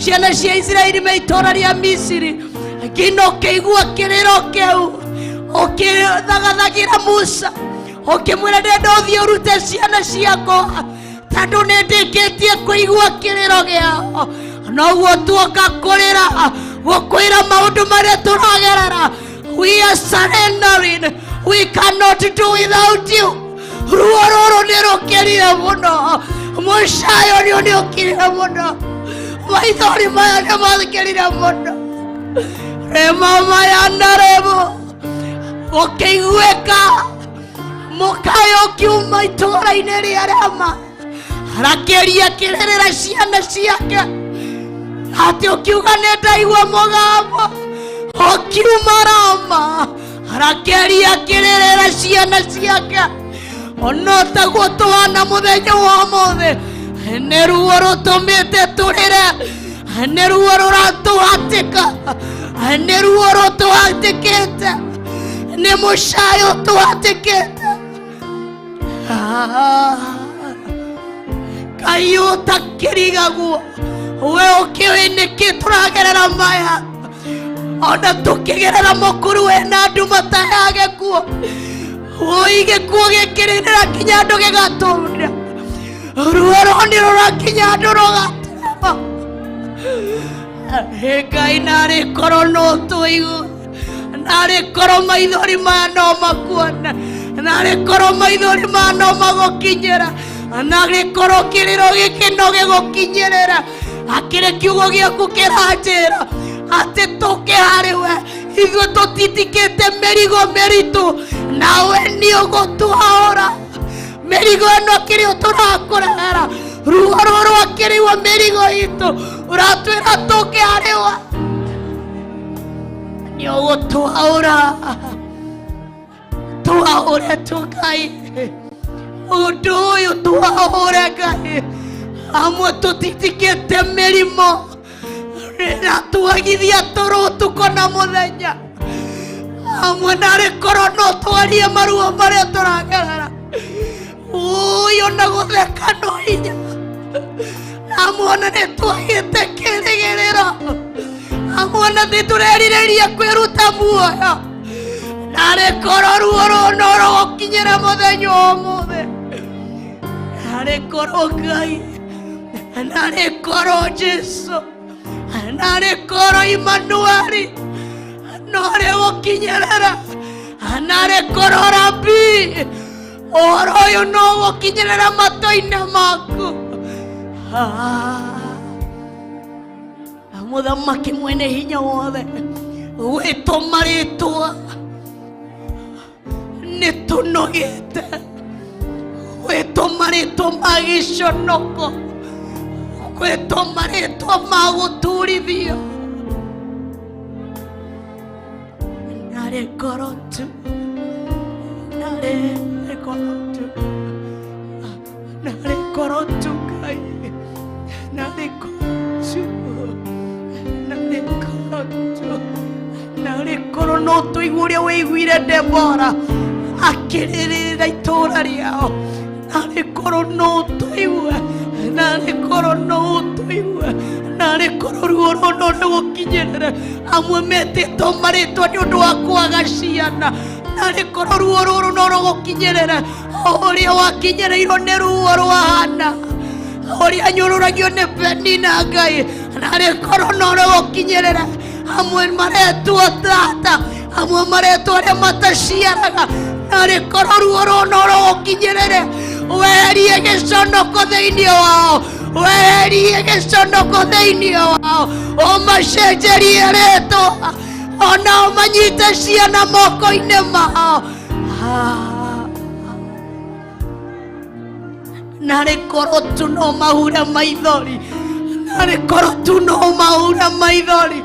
ciana cia Isiraeli me itũũra rĩa Misiri nginya ũkĩigua kĩrĩro kĩu ũkĩthagathagĩra Musa ũkĩmwĩra ndenda ũthiĩ ũrute ciana ciakwa tondũ nĩ ndĩkĩtie kũigua kĩrĩro gĩao noguo tuoka kũrĩra gũkwĩra maũndũ marĩa tũragerera we are surrendering we cannot do without you ruo rũrũ nĩ rũkĩrire mũno mũcayo nĩ nĩ ũkĩrire mũno maithori maya nĩ makĩrire mũno rema maya na remo ũkĩiguĩka mũkayo ũkiuma itũũra-inĩ rĩa Rema rakĩria kĩrĩrĩra ciana ciake atĩ ũkiuga nĩ ndaigua mũgambo ũkiuma Rama rakĩria kĩrĩrĩra ciana ciake ono taguo tũhana mũthenya wa ũmũthĩ nĩ ruo rũtũmĩte tũrĩre nĩ ruo rũratũhatĩka nĩ ruo rũtũhatĩkĩte nĩ mũcayo tũhatĩkĩte Ngai ũtakĩrigagwo we ũkĩũĩ nĩkĩ tũragerera maya ona tũkĩgerera mũkuru wĩna nduma ta ya gĩkuũ ũi gĩkuũ gĩkĩrĩrĩra kinya andũ gĩgatũnda ruo rũu nĩ rũrakinya andũ rũgatũma Ngai narĩ korwo no tũigue narĩ korwo maithori maya no makuona narĩ korwo maithori maya no magũkinyĩra narĩ korwo kĩrĩro gĩkĩ no gĩgũkinyĩrĩra akĩrĩ kiugo gĩaku kĩranjĩra atĩ tũke harĩ we ithuĩ tũtitikĩte mĩrigo mĩritũ nawe nĩ ũgũtũhaũra mĩrigo ĩno kĩrĩa tũrakũrehera ruo rũrũ akĩrĩwa mĩrigo itũ ũratwĩra tũke harĩ we nĩ ũgũtũhaũra tũhaũre tu Ngai ũndũ ũyũ tũhaũre Ngai amwe tũtitikĩte mĩrimũ na twagithia toro ũtukũ na mũthenya amwe narĩ korwo no twarie maruo marĩa tũragerera ũyũ na gũtheka no hinya amwe ona nĩ twagĩte kĩrĩgĩrĩro amwe ona nĩ tũrerirĩria kwĩruta muoyo na Narĩ korwo ruo rũrũ no rũgũkinyĩra mũthenya ũmũthĩ. Narĩ korwo Ngai, narĩ korwo Jesu, narĩ korwo Imanueli no rĩgũkinyĩrĩra. Narĩ korwo Rabi, ũhoro ũyũ no ũgũkinyĩrĩra matũ-inĩ maku. Mũthamaki mwene hinya wothe, gwĩtwo marĩtwa nĩ tũnogete, gwĩtwo marĩtwa ma gĩconoko, gwĩtwo marĩtwa ma gũturithio. Narĩ ngoro tu, narĩ ngoro tu, narĩ ngoro tu Ngai, narĩ ngoro tu, narĩ ngoro tu, narĩ ngoro no tũigue ũrĩa wĩiguire Debora akĩrĩrĩra itũũra rĩao. Narĩ korwo no tũigue, narĩ korwo no tũigue, narĩ korwo ruo rũrũ no rũgũkinyĩrĩre. Amwe metĩtwo marĩtwa nĩ ũndũ wa kwaga ciana, narĩ korwo ruo rũrũ no rũgũkinyĩrĩre o ũrĩa wakinyĩrĩirwo nĩ ruo rwa Hana, ũrĩa anyũrũragio nĩ Penina Ngai, narĩ korwo no rũgũkinyĩrĩre. Amwe maretwo tata, amwe maretwo arĩa mataciaraga, narĩ korwo ruo rũrũ no rũgũkinyĩrĩre. Weherie gĩconoko thĩinĩ wao, weherie gĩconoko thĩinĩ wao, ũmacenjerie rĩtwa, onao manyite ciana moko-inĩ mao. Narĩ korwo tu no mahure maithori, narĩ korwo tu no mahure maithori.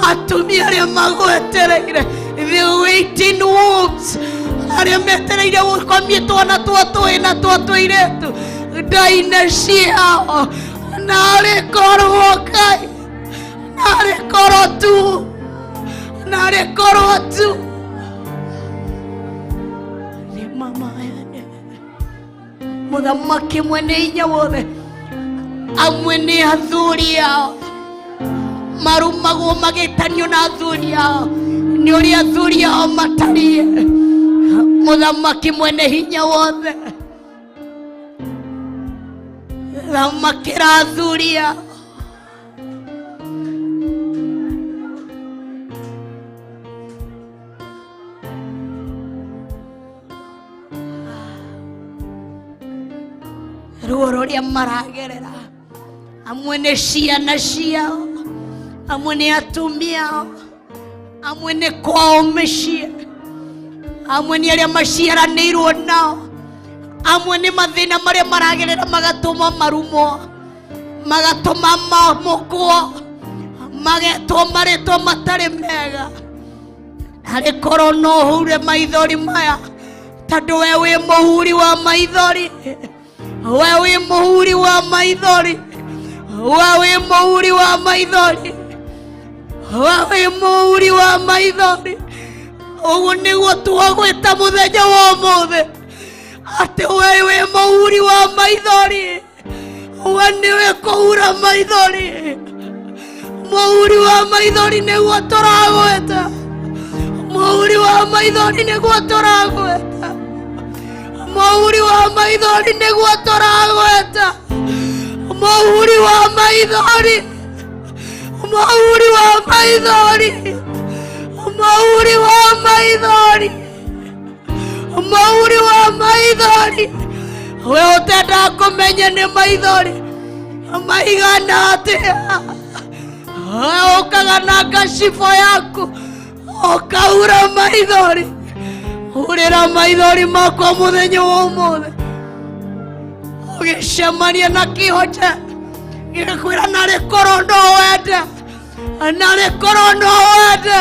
Atumia arĩa magwetereire, the waiting wombs, arĩa metereire gũkomie twana twa tũhĩĩ na twa tũirĩtu nda-inĩ ciao. Narĩ korwo Ngai, narĩ korwo tu, narĩ korwo tu. Nĩ mama ene mũthamaki mwene hinya wothe, amwe nĩ athuri ao marumagwo magĩtanio na athuri ao nĩ ũrĩa athuri ao matariĩ. Mũthamaki mwene hinya wothe, thamakĩra athuri ao. Ruo rũrĩa maragerera, amwe nĩ ciana ciao, amwe nĩ atumia ao, amwe nĩ kwao mĩciĩ, amwe nĩ arĩa maciaranĩirwo nao, amwe nĩ mathĩna marĩa maragerera magatũma marumwo, magatũma mamũkwo, magetwo marĩtwa matarĩ mega. Narĩ korwo no ũhure maithori maya, tondũ we wĩ mũhuri wa maithori, we wĩ mũhuri wa maithori, we wĩ mũhuri wa maithori, we wĩ mũhuri wa maithori. Ũguo nĩguo twagwĩta mũthenya wa ũmũthĩ, atĩ we wĩ mũhuri wa maithori, we nĩwe kũhura maithori. Mũhuri wa maithori nĩguo tũragwĩta, mũhuri wa maithori nĩguo tũragwĩta, mũhuri wa maithori nĩguo tũragwĩta, mũhuri wa maithori, mũhuri wa maithori, mũhuri wa maithori, mũhuri wa maithori. We ũtendaga kũmenya nĩ maithori maigana atĩa, we ũkaga na ngacibũ yaku ũkaura maithori. Hurĩra maithori makwa mũthenya wa ũmũthĩ, ũgĩcemania na kĩhote gĩkwĩra narĩ korwo no wende, narĩ korwo no wende,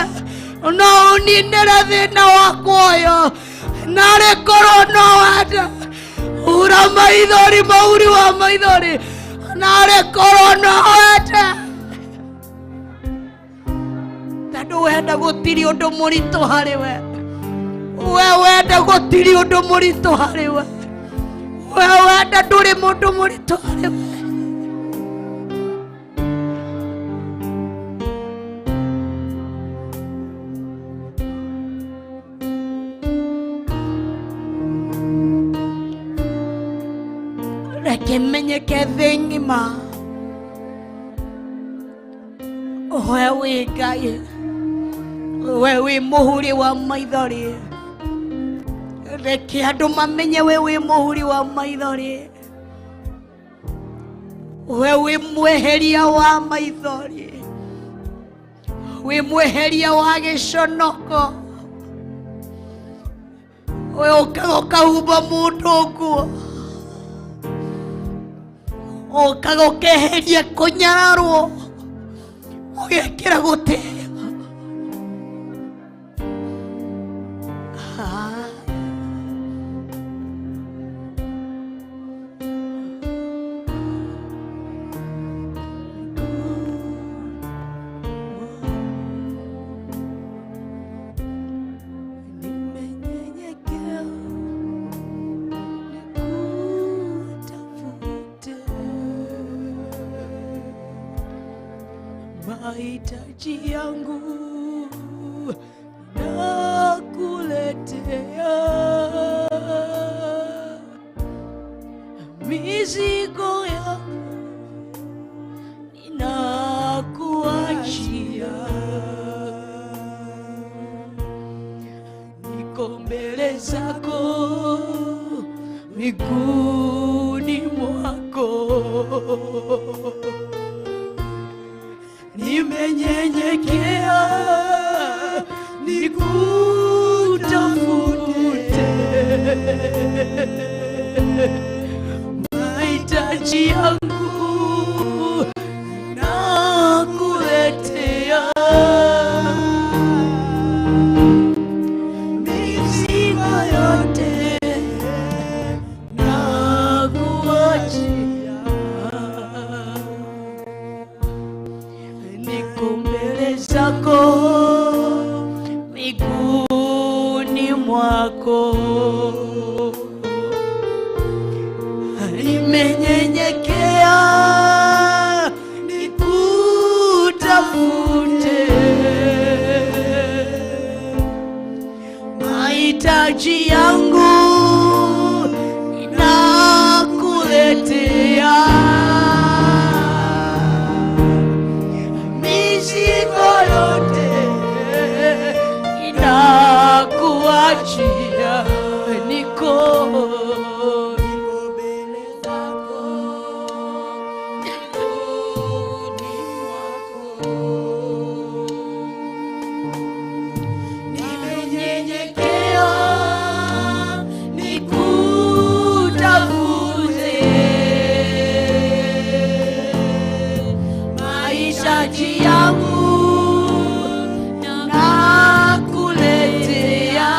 no ũninĩre thĩna wakwa ũyũ, narĩ korwo no wende. Hura maithori, mũhuri wa maithori, narĩ korwo no wende. Tondũ wenda gũtirĩ ũndũ mũritũ harĩ we, we wenda gũtirĩ ũndũ mũritũ harĩ we, we wenda ndũrĩ mũndũ mũritũ harĩ we. Reke menyeke thĩ ng'ima we wĩ Ngai, we wĩ mũhuri wa maithori. Reke andũ mamenye we wĩ mũhuri wa maithori, we wĩ mweheria wa maithori, wĩ mweheria wa gĩconoko. We ũkaga ũkahumba mũndũ nguo, ũkaga ũkeheria kũnyararwo, ũgekĩra gũtĩo. Nimenyenyekea nikutafute, mahitaji yangu nakuletea, mizigo yangu ninakuachia, niko mbele zako miguuni mwako, nimenyenyekea nikutafute, mahitaji yangu nakuletea, mizigo yote nakuachia, niko mbele zako miguuni mwako, nimenyenyekea nikutafute, mahitaji yangu nakuletea, mizigo yote inakuachia, niko mbele zako miguuni mwako, nimenyenyekea nikutafute, mahitaji yangu nakuletea,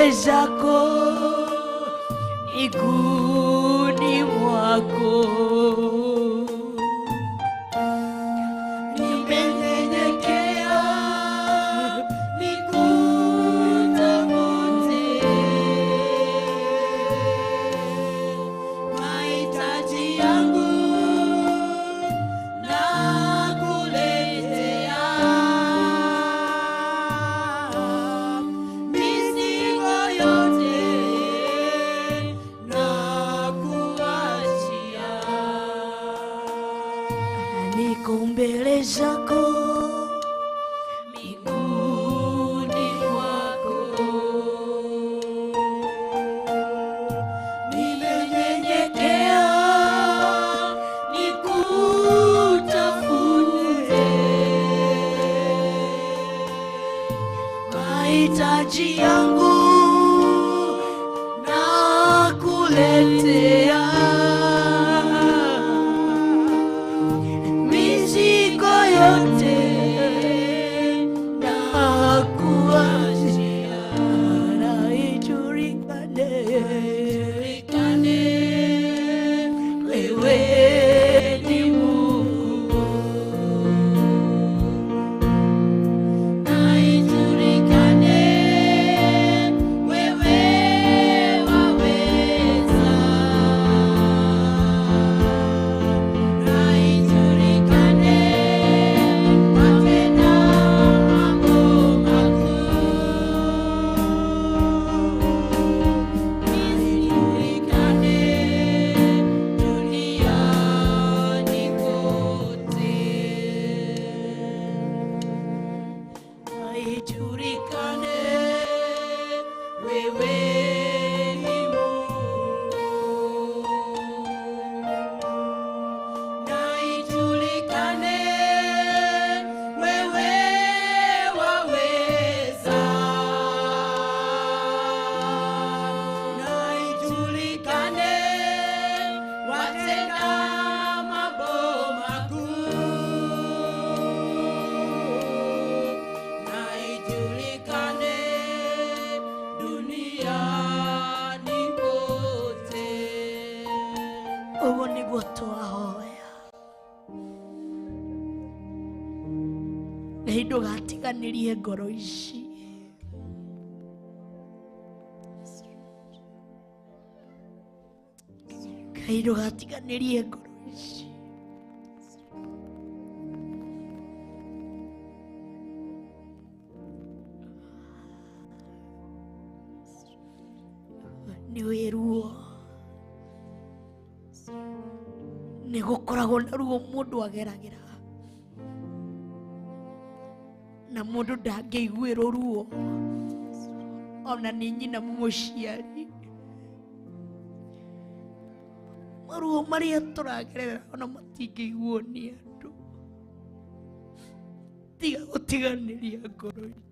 mbele zako miguuni mwako, nimenyenyekea nikutafute, mahitaji yangu nakuletea, mizigo yote nakuachia. Niko mbele zako miguuni mwako, nimenyenyekea nikutafute, mahitaji yangu nakuletea, mizigo yote nakuachia, na ijulikane, ijulikane wewe ni Mungu, na ijulikane wewe waweza, na ijulikane watenda mambo makuu, ijulikane duniani kote. Ijulikane wewe ni Mungu, na ijulikane wewe waweza, na ijulikane watenda mambo makuu, na ijulikane duniani kote. Ũguo nĩguo twahoya, Ngai ndũgatiganĩrie ngoro ici. Ngai ndũgatiganĩrie ngoro ici. Nĩ wĩ ruo, nĩ gũkoragwo na ruo mũndũ ageragĩra, na mũndũ ndangĩiguĩrwo ruo ona nĩ nyina mũciari. Maruo marĩa tũragerera ona matingĩiguo nĩ andũ. Tiga gũtiganĩria ngoro ici.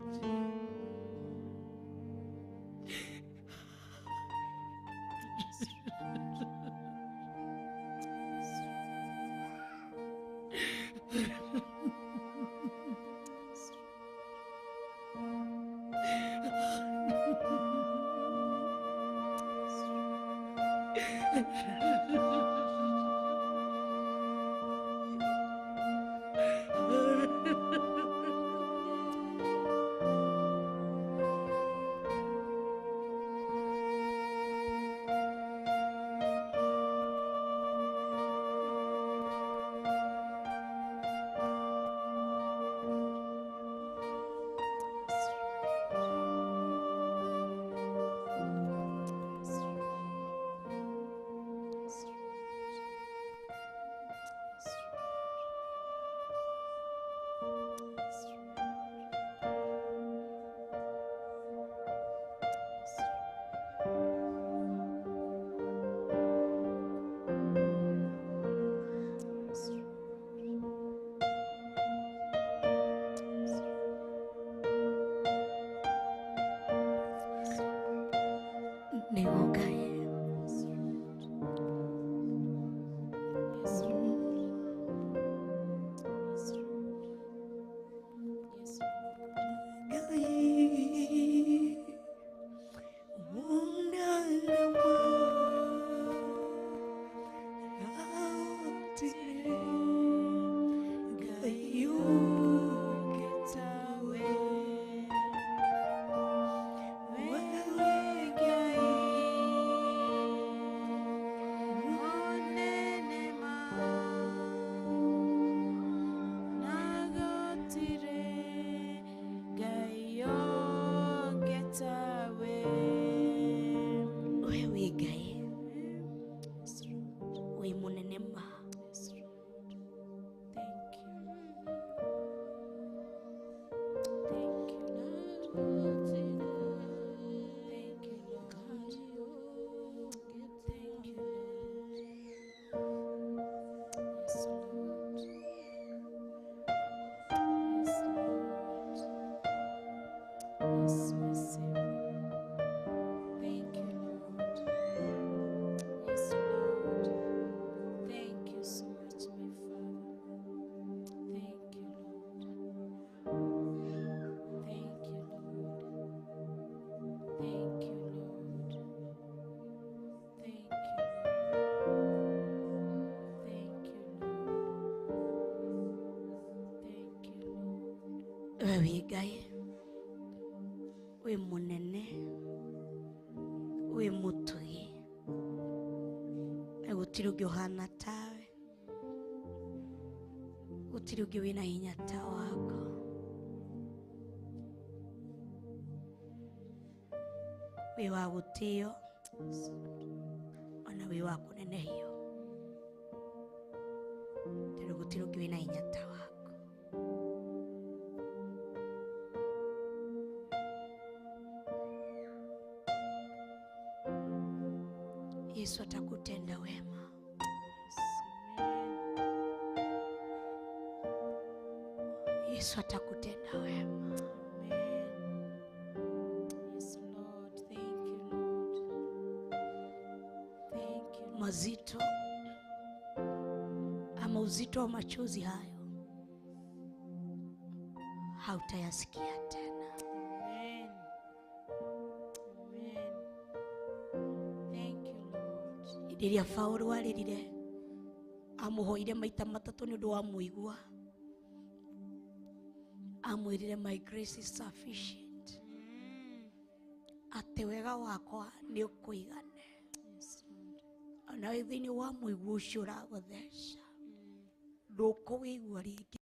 Ngai wĩ mũnene, wĩ mũtugi, na gũtirĩ ũngĩ ũhana tawe, gũtirĩ ũngĩ wĩna hinya ta wako. Wĩ wa gũtĩo ona wĩ wa kũnenehio, tondũ gũtirĩ ũngĩ wĩna hinya ta wako. Yesu atakutenda wema. Yesu atakutenda wema. Yes, Lord. Thank you, Lord. Thank you, Lord. Mazito ama uzito wa machozi hayo hautayasikia tena. Amen. Amen. Thank you, Lord. Hĩndĩ ĩrĩa Paũlũ arĩrire, amũhoire maita matatũ nĩ ũndũ wa mũigua. Amwĩrire, my grace is sufficient, atĩ wega wakwa nĩ ũkũigane. Yes, Lord. Ona wĩ thĩinĩ wa mũigua ũcio ũragũtheca, ndũkũwĩigua rĩngĩ.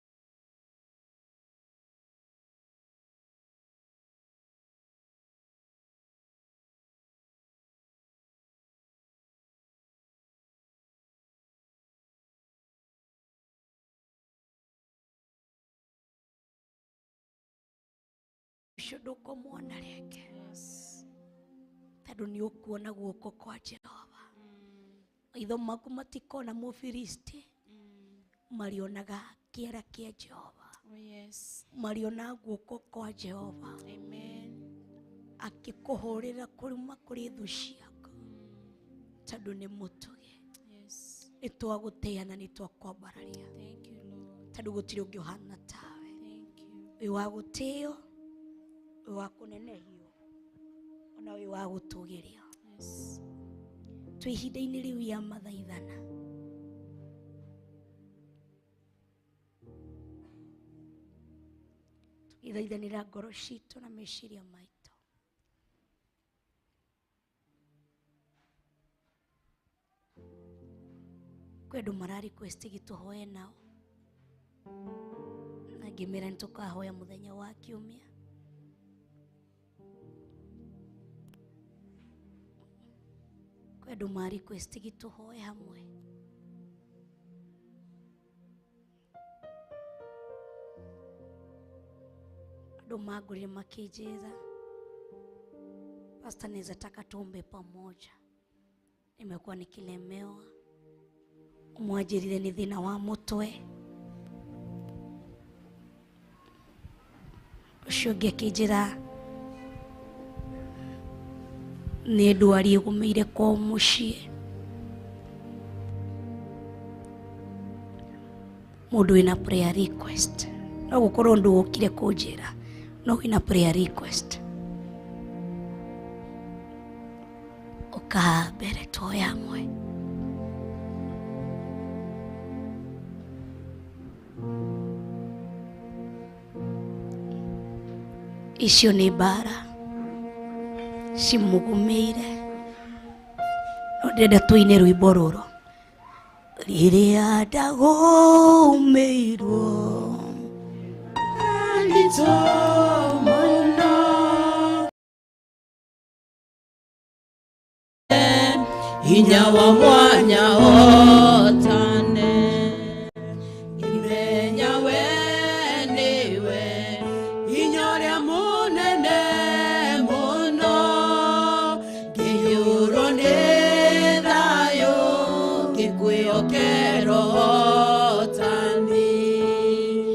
Ũcio ndũkũmuona rĩngĩ. Yes. Tondũ nĩ ũkuona guoko kwa Jehova. Maitho maku matikona Mũfilisti, marionaga kĩara kĩa Jehova. Oh, yes. Marionaga guoko kwa Jehova. Amen. Akĩkũhũrĩra kũruma kũrĩ thũ ciaku, tondũ nĩ mũtugi. Yes. Nĩ twagũtĩĩa na nĩ twakwambararia, Thank you, Lord. tondũ gũtirĩ ũngĩ ũhana tawe. Thank you. Wĩ wa gũtĩĩo, wĩ wa kũnenehio, ona wĩ wa gũtũgĩrio. Yes. Twĩ ihinda-inĩ rĩu ya mathaithana, tũgĩthaithanĩra ngoro citũ na meciria maitũ. Kwĩ andũ mara request gĩtũhoe nao, na ngĩmera nĩ tũkahoya mũthenya wa kiumia. Kwĩ andũ ma request gĩtũhoe hamwe. Andũ mangũrire makĩnjĩra, Pastor, naweza taka tuombe pamoja, nimekuwa nikilemewa. Umwajirire nĩ thĩna wa mũtwe, ũcio ũngĩ akĩnjĩra nĩ ndwari ĩgũmĩire kwao mũciĩ. Mũndũ wĩna prayer request, no gũkorwo ũndũ ũkire kũnjĩra, no wĩna prayer request, ũka haha mbere tuoye hamwe. Icio nĩ mbara cimũgũmĩire, no ndĩrenda tũine rwĩmbo rũrũ, rĩrĩa ndagũmĩirwo Nditũ mũno, hinya wa mwanya hotane, ngĩmenya we nĩwe hinya ũrĩa mũnene mũno, ngĩiyũrwo nĩ thayũ, ngĩkwĩhokera ũhotani.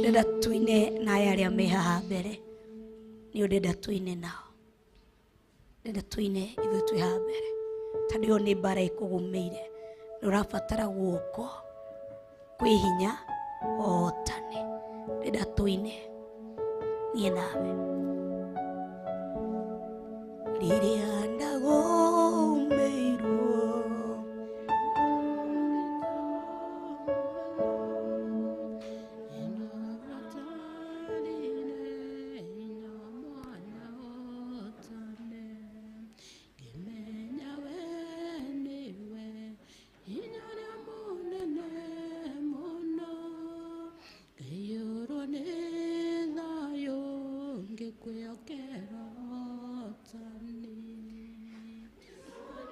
Ndĩrenda tũine na aya arĩa me haha mbere, nĩ ndĩrenda tũine nao, ndĩrenda tũine ithuĩ twĩ haha mbere, tondũ ĩyo nĩ mbara ĩkũgũmĩire, nĩ ũrabatara guoko kwĩ hinya ũhotane. Ndĩrenda tũine niĩ nawe, rĩrĩa ndagũmĩirwo Ngĩkwĩhokera ũhotani.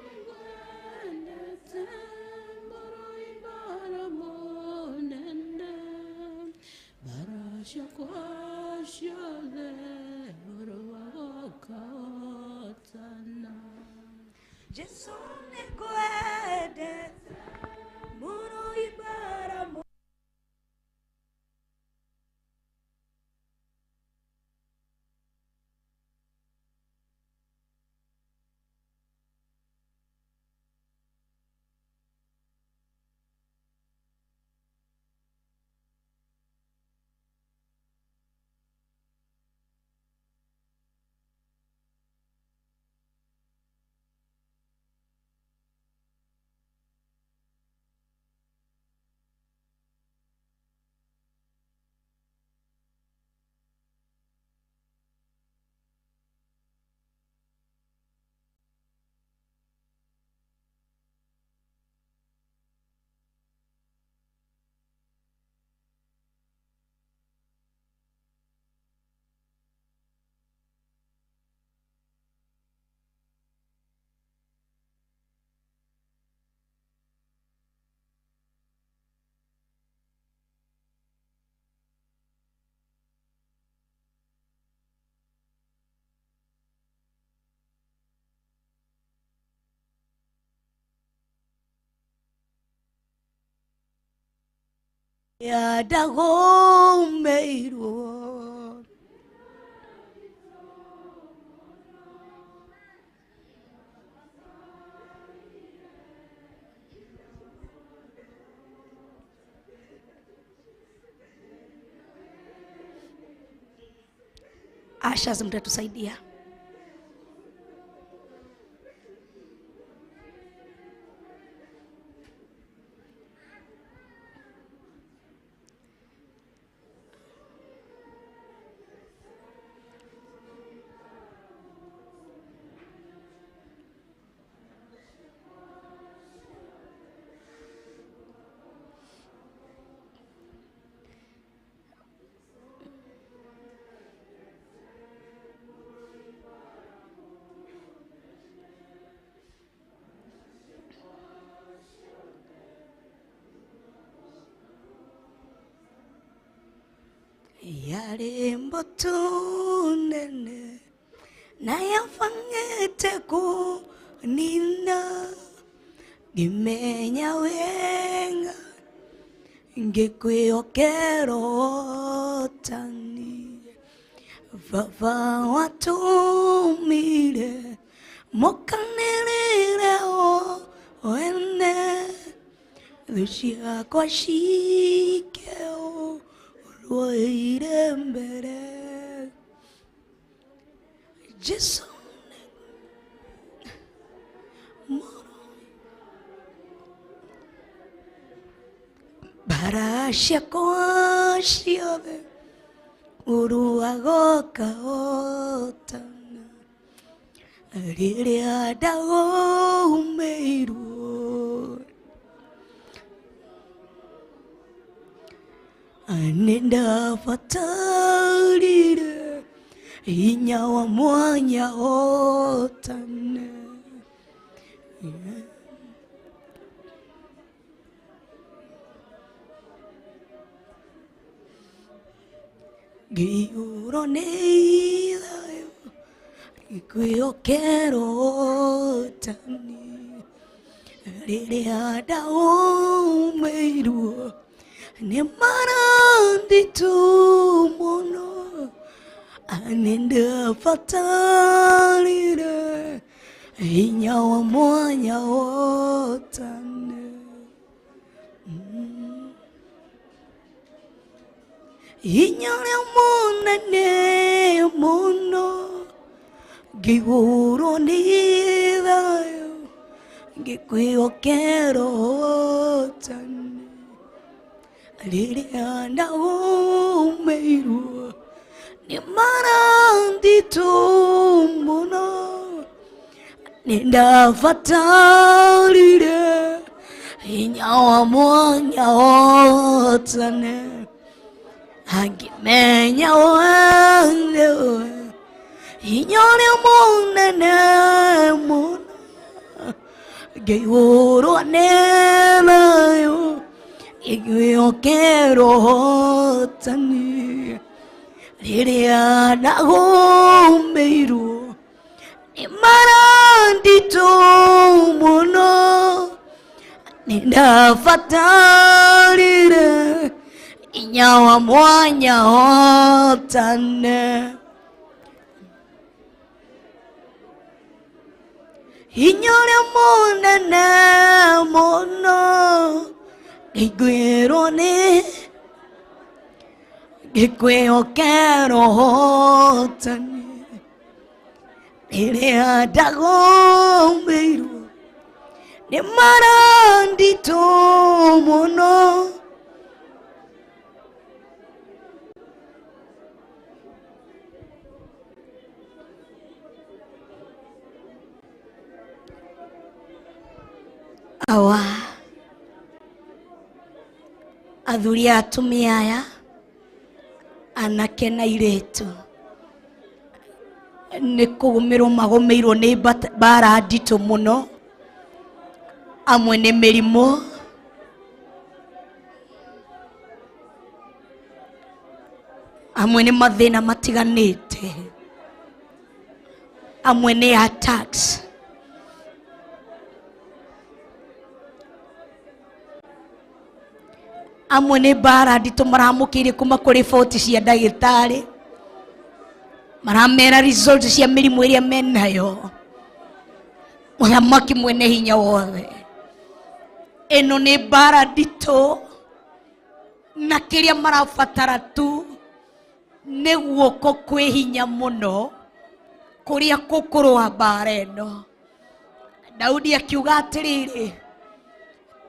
Nĩngwendete mũrũi mbara mũnene, mbara ciakwa ciothe ũrũaga ũkahotana. Jesu nĩngwendete mũrũi mbara Ndagũmĩirwo Ashes, mtatusaidia. Yarĩ mbũtũ nene na yabangĩte kũnina, ngĩmenya wega ngĩkwĩhokera ũhotani. Baba watũmire mũkanĩrĩre wene, thũ ciakwa cikeo rũire mbere. Jesu mbara ciakwa ciothe ũrũaga ũkahotana, rĩrĩa ndagũmĩirwo nĩndabatarire hinya wa mwanya hotane. Ngĩiyũrwo nĩ thayũ ngĩkwĩhokera ũhotani, rĩrĩa ndaũmĩirwo nĩ maranditũ mũno, nĩndabatarire hinya wa mwanya hotane. Hinya ũrĩa mũnene mũno, ngĩihũrwo nĩ thayũ ngĩkwĩhokera ũhotani, rĩrĩa ndaũmĩirwo nĩ maranditũ mũno, nĩndabatarire hinya wa mwanya hotane, angĩmenya wene Hinya ũrĩa mũnene mũno ngĩihũrwo nĩ thayũ ngĩĩhokera ũhotani rĩrĩa ndagũmĩirwo nĩ mara nditũ mũno nĩndabatarire hinya wa mwanya hotane. Hinya ũrĩa mũnene mũno ngĩiguĩrwo nĩ ngĩkwĩhokera ũhotani rĩrĩa ndagũmĩirwo nĩ mara nditũ mũno. Awa athuri a atumia aya anake na airĩtu nĩ kũgũmĩrwo magũmĩirwo nĩ mbara nditũ mũno, amwe nĩ mĩrimũ, amwe nĩ mathĩna matiganĩte, amwe nĩ attacks. Amwe nĩ mbara nditũ maramũkĩire kuma kũrĩ boti cia ndagĩtarĩ, maramera result cia mĩrimũ ĩrĩa menayo. Mũthamaki mwene hinya wothe, ĩno nĩ mbara nditũ na kĩrĩa marabatara tu nĩ guoko kwĩ hinya mũno kũrĩa kũkũrũa mbara ĩno. Daudi akiuga atĩrĩrĩ,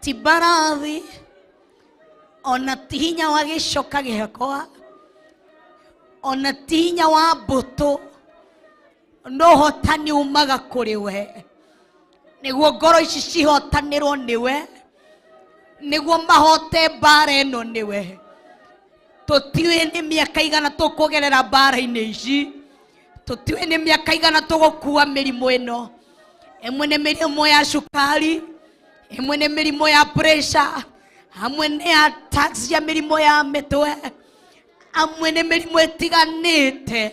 ti mbarathi ona ti hinya wa gĩcoka gĩakwa ona ti hinya wa mbũtũ, no ũhotani umaga kũrĩ we, nĩguo ngoro ici cihotanĩrwo nĩwe, nĩguo mahote mbara ĩno nĩwe. Tũtiũĩ nĩ mĩaka igana tũkũgerera mbara-inĩ ici, tũtiũĩ nĩ mĩaka igana tũgũkua mĩrimũ ĩno. Ĩmwe nĩ mĩrimũ ya cukari, ĩmwe nĩ mĩrimũ ya pressure, amwe nĩ attacks ya mĩrimũ ya mĩtwe, amwe nĩ mĩrimũ ĩtiganĩte,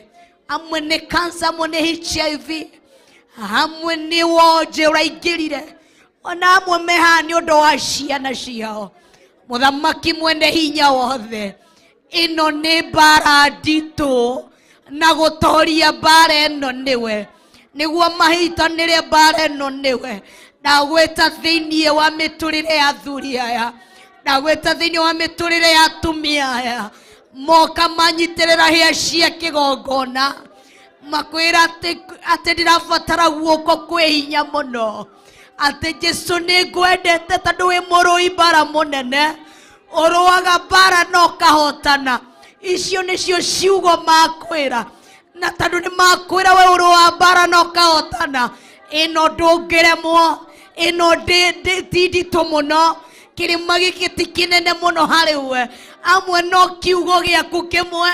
amwe nĩ cancer, amwe nĩ HIV, amwe nĩ wonje ũraingĩrire, ona amwe me haha nĩ ũndũ wa ciana ciao. Mũthamaki mwene hinya wothe, ĩno nĩ mbara nditũ na gũtoria mbara ĩno nĩwe, nĩguo mahitanĩre mbara ĩno nĩwe. Ndagwĩta thĩinĩ wa mĩtũrĩre ya athuri aya, ndagwĩta thĩinĩ wa mĩtũrĩre ya atumia aya, moka manyitĩrĩra hĩa cia kĩgongona, makwĩra atĩ ndĩrabatara guoko kwĩ hinya mũno, atĩ Jesu nĩ ngwendete tondũ wĩ mũrũi mbara mũnene, ũrũaga mbara na ũkahotana. Icio nĩcio ciugo makwĩra, na tondũ nĩ makwĩra we ũrũa mbara na ũkahotana, ĩno ndũngĩremwo, ĩno ti nditũ mũno, kĩrĩma gĩkĩ ti kĩnene mũno harĩ we. Amwe no kiugo gĩaku kĩmwe,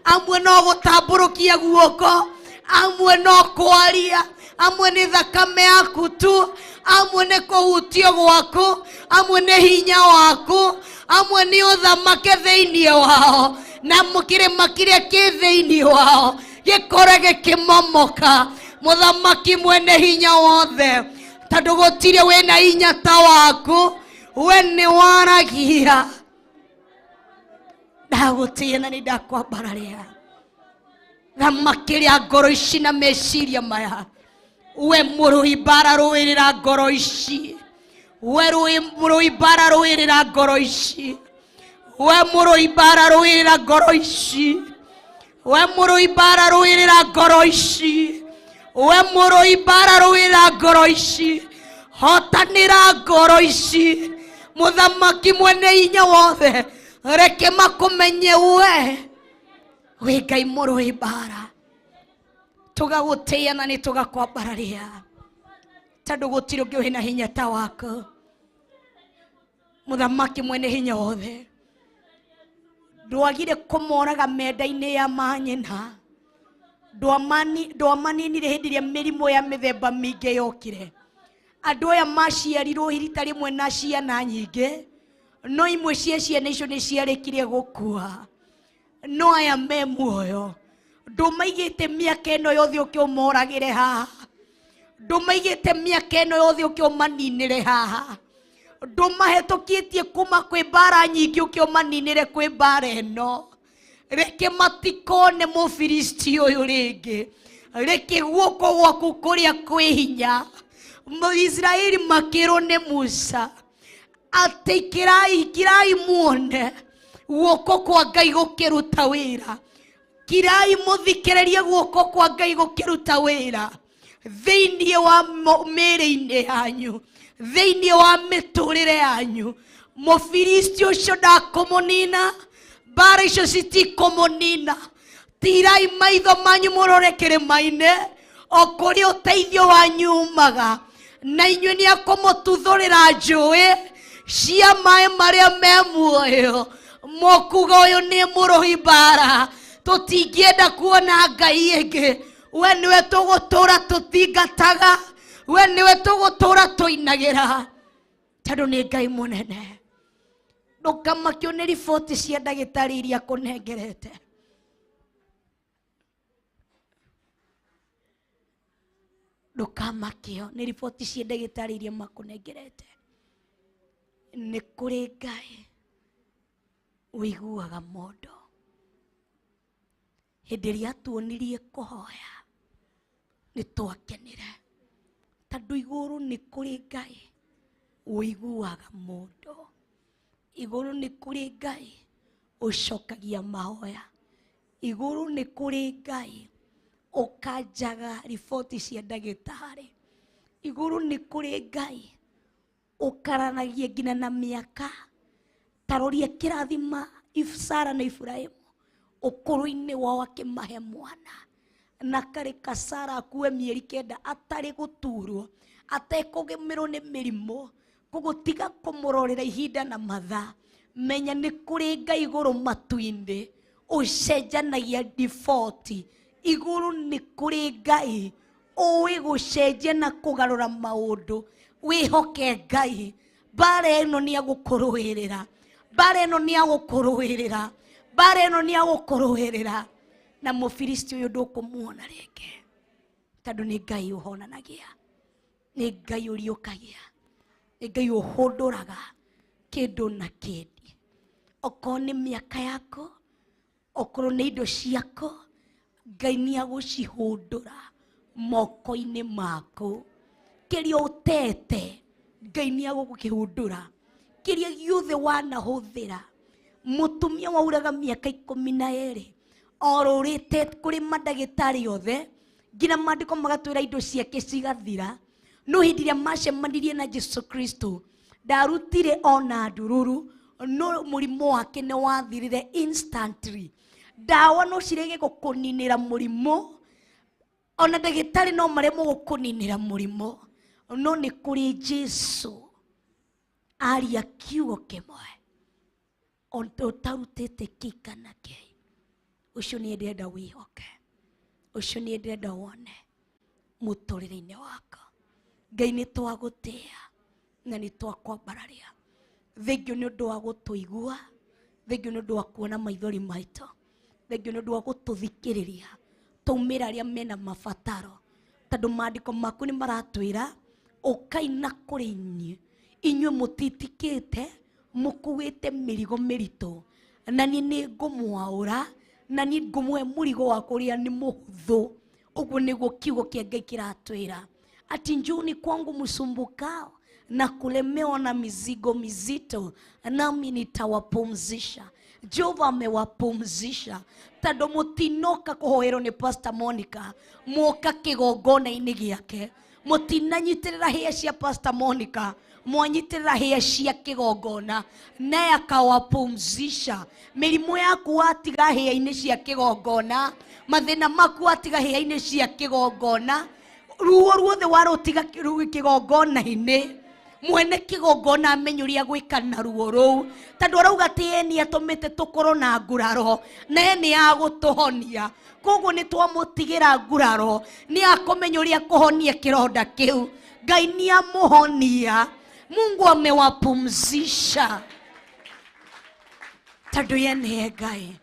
amwe no gũtambũrũkia guoko, amwe no kwaria, amwe nĩ thakame yaku tu, amwe nĩ kũhutio gwaku, amwe nĩ hinya waku, amwe nĩ ũthamake thĩinĩ wao, na kĩrĩma kĩrĩa kĩ thĩinĩ wao gĩkore gĩkĩmomoka. Mũthamaki mwene hinya wothe, tondũ gũtirĩ wĩna hinya ta waku, we nĩ waragia. Ndagũtĩĩa na nĩ ndakwambararia. Thamakĩria ngoro ici na meciria maya. We mũrũi mbara rũĩrĩra ngoro ici, we mũrũi mbara rũĩrĩra ngoro ici, we mũrũi mbara rũĩrĩra ngoro ici, we mũrũi mbara rũĩrĩra ngoro ici, we mũrũi mbara rũĩrĩra ngoro ici, hotanĩra ngoro ici. Mũthamaki mwene hinya wothe, reke makũmenye we wĩ Ngai mũrũi mbara. Tũgagũtĩĩa na nĩ tũgakwambararia, tondũ gũtirĩ ũngĩ wĩna hinya ta waku. Mũthamaki mwene hinya wothe, ndwagire kũmoraga menda-inĩ ya manyina, Ndwamaninire hĩndĩ ĩrĩa mĩrimũ ya mĩthemba mĩingĩ yokire. Andũ aya maciarirwo rita rĩmwe na ciana nyingĩ, no imwe cia ciana icio nĩ ciarĩkirie gũkua, no aya me muoyo. Ndũmaigĩte mĩaka ĩno yothe ũke ũmoragĩre haha, ndũmaigĩte mĩaka ĩno yothe ũke ũmaninĩre haha, ndũmahetũkĩtie kuma kwĩ mbara nyingĩ ũke ũmaninĩre kwĩ mbara ĩno. Reke matikone Mũfilisti ũyũ rĩngĩ, reke guoko gwaku kũrĩa kwĩ hinya. Mũisiraeli makĩrwo nĩ Musa atĩ kirai kirai muone guoko kwa Ngai gũkĩruta wĩra, kirai mũthikĩrĩrie guoko kwa Ngai gũkĩruta wĩra thĩinĩ wa mĩĩrĩ-inĩ yanyu, thĩinĩ wa mĩtũrĩre yanyu. Mũfilisti ũcio ndakũmũnina, mbara icio citikũmũnina. Tirai maitho manyu mũrore kĩrĩma-inĩ o kũrĩa ũteithio wanyu umaga, na inyuĩ nĩ akũmũtuthũrĩra njũĩ cia maĩ marĩa me muoyo. Mũkuga ũyũ nĩ mũrũhi mbara, tũtingĩenda kuona Ngai ĩngĩ. We nĩwe tũgũtũra tũtingataga, we nĩwe tũgũtũra tũinagĩra, tondũ nĩ Ngai mũnene. Ndũkamakio nĩ riboti cia ndagĩtarĩ iria akũnengerete. Ndũkamakio nĩ riboti cia ndagĩtarĩ iria makũnengerete. Nĩ kũrĩ Ngai ũiguaga mũndũ. Hĩndĩ ĩrĩa atuonirie kũhoya nĩ twakenire, tondũ igũrũ nĩ kũrĩ Ngai ũiguaga mũndũ. Igũrũ nĩ kũrĩ Ngai ũcokagia mahoya. Igũrũ nĩ kũrĩ Ngai ũkanjaga riboti cia ndagĩtarĩ. Igũrũ nĩ kũrĩ Ngai ũkaranagia nginya na mĩaka. Taroria kĩrathima Sara na Iburahĩmu ũkũrũ-inĩ wao akĩmahe mwana, na karĩka Sara akue mĩeri 9 atarĩ gũturwo, atekũgĩmĩrwo nĩ mĩrimũ, kũgũtiga kũmũrorera ihinda na mathaa. Menya nĩ kũrĩ Ngai igũrũ matu-inĩ ũcenjanagia riboti. Igũrũ nĩ kũrĩ Ngai ũĩ gũcenjia na kũgarũra maũndũ. Wĩhoke Ngai, mbara ĩno nĩ agũkũrũĩrĩra, mbara ĩno nĩ agũkũrũĩrĩra, mbara ĩno nĩ agũkũrũĩrĩra. Na Mũfilisti ũyũ ndũkũmuona rĩngĩ, tondũ nĩ Ngai ũhonanagia, nĩ Ngai ũriũkagia, nĩ Ngai ũhũndũraga kĩndũ na kĩndĩ. Okorwo nĩ mĩaka yaku, okorwo nĩ indo ciaku, Ngai nĩ agũcihũndũra moko-inĩ maku. Kĩrĩa ũtete, Ngai nĩ agũkĩhũndũra. Kĩrĩa gĩothe wanahũthĩra, mũtumia wauraga mĩaka 12 orũrĩte kũrĩ mandagĩtarĩ othe, nginya maandĩko magatwĩra indo ciake cigathira. No hĩndĩ ĩrĩa macemanirie na Jesu Kristo, ndarutire ona ndururu, no mũrimũ wake nĩ wathirire instantly. Ndawa no cirege gũkũninĩra mũrimũ, ona ndagĩtarĩ no maremwo gũkũninĩra mũrimũ, no nĩ kũrĩ Jesu aria kiugo kĩmwe ũtarutĩte kĩ kana kĩ. Ũcio nĩ ndĩrenda wĩhoke, ũcio nĩ ndĩrenda wone mũtũrĩre-inĩ wakwa. Ngai nĩ twagũtĩĩa na nĩ twakwambararia. Thengiũ nĩ ũndũ wa gũtũigua, thengiũ nĩ ũndũ wa kuona maithori maitũ, thengiũ nĩ ũndũ wa gũtũthikĩrĩria twaumĩra arĩa mena mabataro, tondũ maandĩko maku nĩ maratwĩra ũkai na kũrĩ inyuĩ, inyuĩ mũtitikĩte mũkuĩte mĩrigo mĩritũ, na niĩ nĩ ngũmwaũra, na niĩ ngũmũhe mũrigo wa kũrĩa nĩ mũhũthũ. Ũguo nĩguo kiugo kĩa Ngai kĩratwĩra, ati njooni kwangu msumbukao na kulemewa na mizigo mizito, nami nitawapumzisha. Jehova amewapumzisha, tondũ mũtinoka kũhoerwo nĩ Pastor Monica, mwoka kĩgongona-inĩ gĩake. Mũtinanyitĩrĩra hĩa cia Pastor Monica, mwanyitĩrĩra hĩa cia kĩgongona, naye akawapumzisha. Mĩrimũ yaku watiga hĩa-inĩ cia kĩgongona, mathĩna maku watiga hĩa-inĩ cia kĩgongona, ruo ruothe warũtiga kĩgongona-inĩ, Mwene kigongona amenye ũrĩa gwĩka na ruo rũu tondũ arauga atĩ ye nĩ atũmĩte tũkorwo na nguraro na ye nĩ agũtũhonia koguo nĩ twamũtigĩra nguraro nĩ akũmenya ũrĩa kũhonia kĩronda kĩu. Ngai nĩ amũhonia. Mungu amewapumzisha tondũ ye nĩye Ngai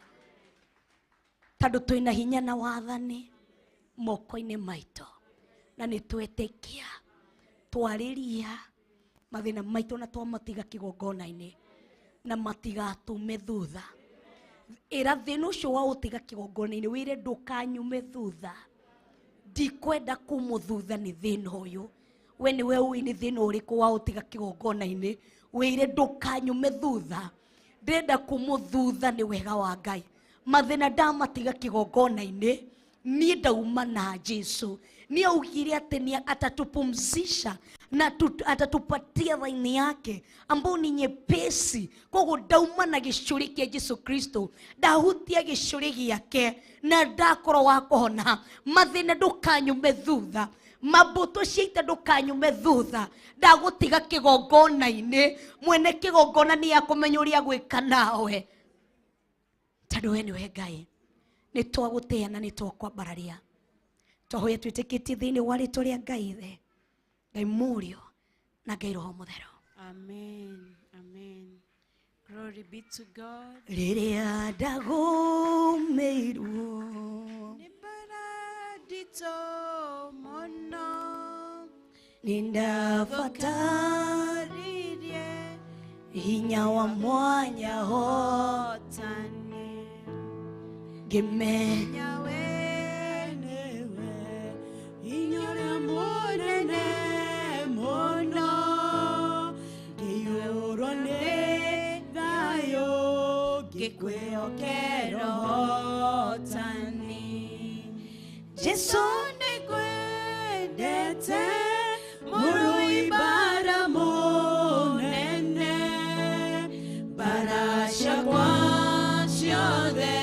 tondũ twĩna hinya na wathani moko-inĩ maitũ na nĩ twetĩkia twarĩria mathĩna maitũ na twamatiga kĩgongona-inĩ na matigatume thutha. Ĩra thĩna ũcio wa ũtiga kĩgongona-inĩ wĩre ndũkanyume thutha, ndikwenda kumwo thutha nĩ thĩna ũyũ. We nĩwe ũĩ nĩ thĩna ũrĩkũ wa ũtiga kĩgongona-inĩ, wĩre ndũkanyume thutha, ndĩrenda kumwo thutha nĩ wega wa Ngai. Mathĩna ndamatiga kĩgongona-inĩ niĩ ndauma na Jesu. Nĩ augire atĩ nĩ atatupumzisha na atatupatia raini yake ambayo ni nyepesi. Koguo ndauma na gĩcũrĩ kĩa Jesu Kristo, ndahutia gĩcũrĩ gĩake na ndakorwo wa kũhona. Mathĩna ndũkanyume thutha, mambũtũ cia ita ndũkanyume thutha, ndagũtiga kĩgongona-inĩ. Mwene kĩgongona nĩ akũmenya ũrĩa gwĩka nawe tondũ we nĩwe Ngai. Nĩ twagũtĩa na nĩ twakwambararia. Twahoya twĩtĩkĩtie thĩinĩ wa rĩtwa rĩa Ngai Ithe, Ngai Mũriũ na Ngai Roho Mũtheru. Amen. Amen. Glory be to God. Rĩrĩa ndagũmĩirwo Nĩ mbara nditũ mũno nĩ ndabataririe hinya wa mwanya hotani ngĩmenya we nĩwe hinya ũrĩa mũnene mũno ngĩiyũrwo nĩ thayũ ngĩkwĩhokera ũhotani. Jesu nĩngwendete mũrũi mbara mũnene mbara ciakwa ciothe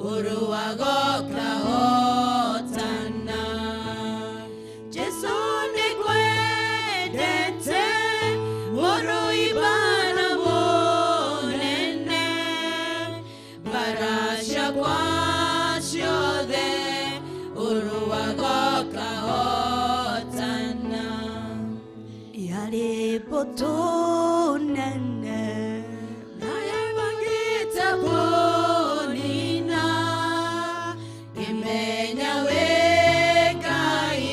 ũrũaga ũkahotana. Jesu nĩngwendete mũrũi mbara mũnene mbara ciakwa ciothe ũrũaga ũkahotana. Yarĩ mbũtũ nene Nayabangĩte kũnina ngĩmenya wĩ Ngai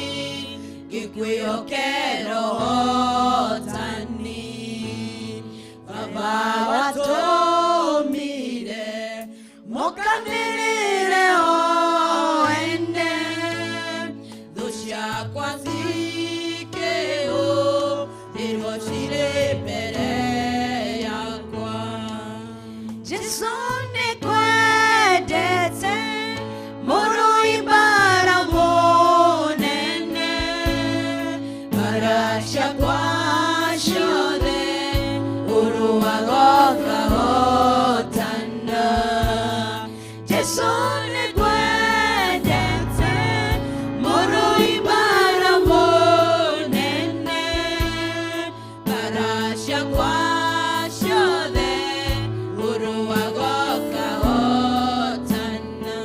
ngĩkwĩhokera ũhotani. Baba watũmire mokanĩrĩre o ene thũ ciakwa cikĩhũthĩrwo cirĩ mbere yakwa. Jesu nĩngwendete mũrũi mbara mũnene Mbara ciakwa ciothe ũrũaga ũkahotana. Jesu nĩngwendete mũrũi mbara mũnene mbara ciakwa ciothe ũrũaga ũkahotana.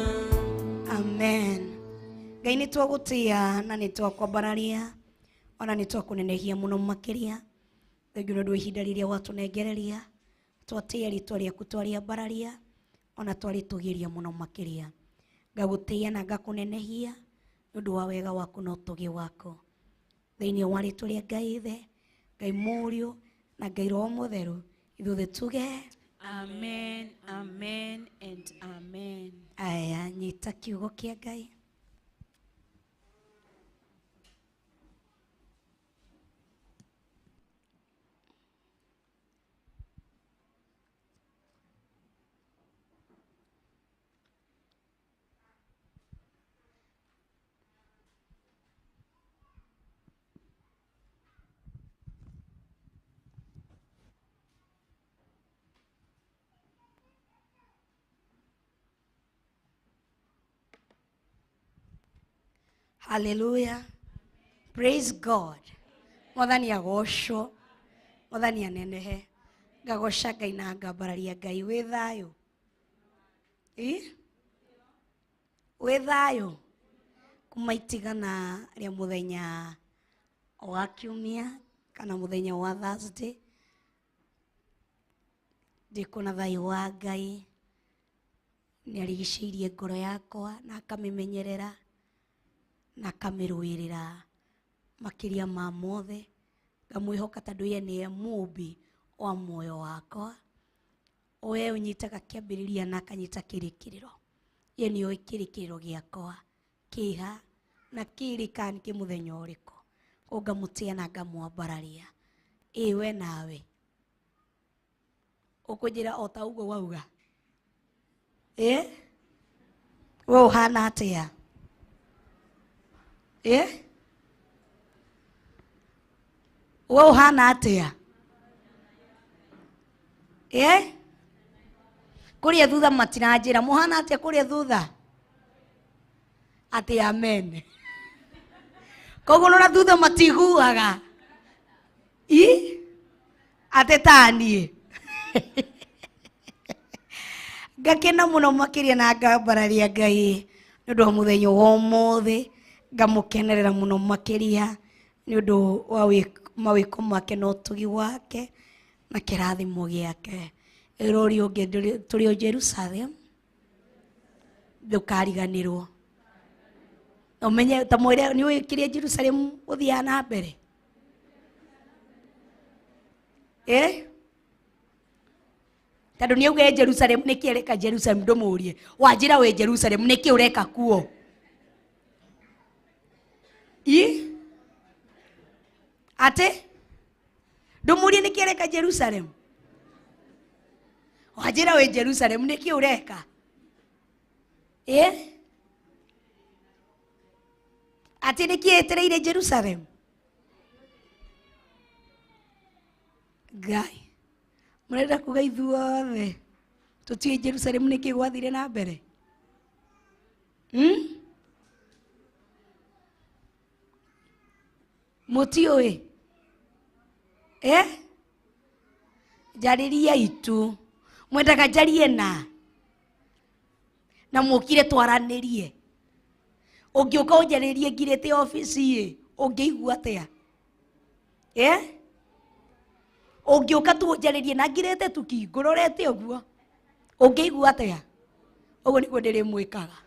Amen. Ngai nĩ twagũtĩa na nĩ twakwambararia ona nĩ twakũnenehia mũno makĩria. Thengiũ nĩ ũndũ wa ihinda rĩrĩa watũnengereria, twatĩa rĩtwa rĩaku twarĩambararia ona twarĩtũgĩria mũno makĩria. Ngagũtĩa na ngakũnenehia nĩ ũndũ wa wega waku na ũtũgĩ waku. Thĩinĩ wa rĩtwa rĩa Ngai Ithe, Ngai Mũriũ na Ngai Roho Mũtheru, ithuothe tuge Amen, amen and amen. Aya, nyita kiugo kĩa Ngai. Hallelujah. Praise God. Mwathani agocwo. Mwathani anenehe. Ngagoca Ngai na ngambararia Ngai. Wĩ thayũ? Ĩ? Wĩ thayũ? Kuma itigana rĩa mũthenya wa kiumia kana mũthenya wa Thursday, ndĩkuona thayũ wa Ngai nĩ arigicĩirie ngoro yakwa na akamĩmenyerera na akamĩrũĩrĩra makĩria ma mothe. Ngamwĩhoka tondũ ye nĩye mũmbi wa muoyo wakwa. We ũnyitaga kĩambĩrĩria na akanyita kĩrĩkĩrĩro. Ye nĩoĩ kĩrĩkĩrĩro gĩakwa kĩha na kĩrĩ kana nĩ kĩ mũthenya ũrĩkũ. Koguo ngamũtĩa na ngamwambararia. Ĩ we nawe ũkũnjĩra o ta ũguo wauga? Ĩ we ũhana atĩa? Ĩ we ũhana atĩa? Ĩ kũrĩa thutha matiranjĩra mũhana atĩa kũrĩa thutha? Atĩ amen. Koguo nona thutha matiguaga i atĩ taniĩ. Ngakena mũno makĩria na ngambararia Ngai nĩ ũndũ wa mũthenya wa ũmũthĩ. Ngamũkenerera mũno makĩria nĩ ũndũ wa mawĩko make na ũtugi wake na kĩrathimo gĩake. Ĩrũri ũngĩ tũrĩ o Jerusalem, ndũkariganĩrwo. Ũmenye ta mwĩre nĩ ũĩ kĩrĩa Jerusalem ũthiaga na mbere. Tondũ nĩ auge Jerusalem nĩkĩ areka Jerusalem, ndũmũrie wanjĩra wĩ Jerusalem nĩkĩ ũreka kuo? I atĩ ndũmũrie nĩkĩ areka Jerusalem, wanjĩra wĩ Jerusalem nĩkĩ ũreka? Atĩ nĩkĩ etereire Jerusalem? Ngai mũrenda kuga ithuothe tũtiũĩ Jerusalem nĩkĩ gwathire na mbere? Mũtiũĩ? Njarĩria itu mwendaga njarie na mũkire twaranĩrie. Ũngĩũka ũnjarĩrie ngirĩte obici ĩ, ũngĩigua atĩa? Ũngĩũka tu ũnjarĩrie na ngirĩte tu ki ngũrorete ũguo, ũngĩigua atĩa? Ũguo nĩguo ndĩrĩmwĩkaga.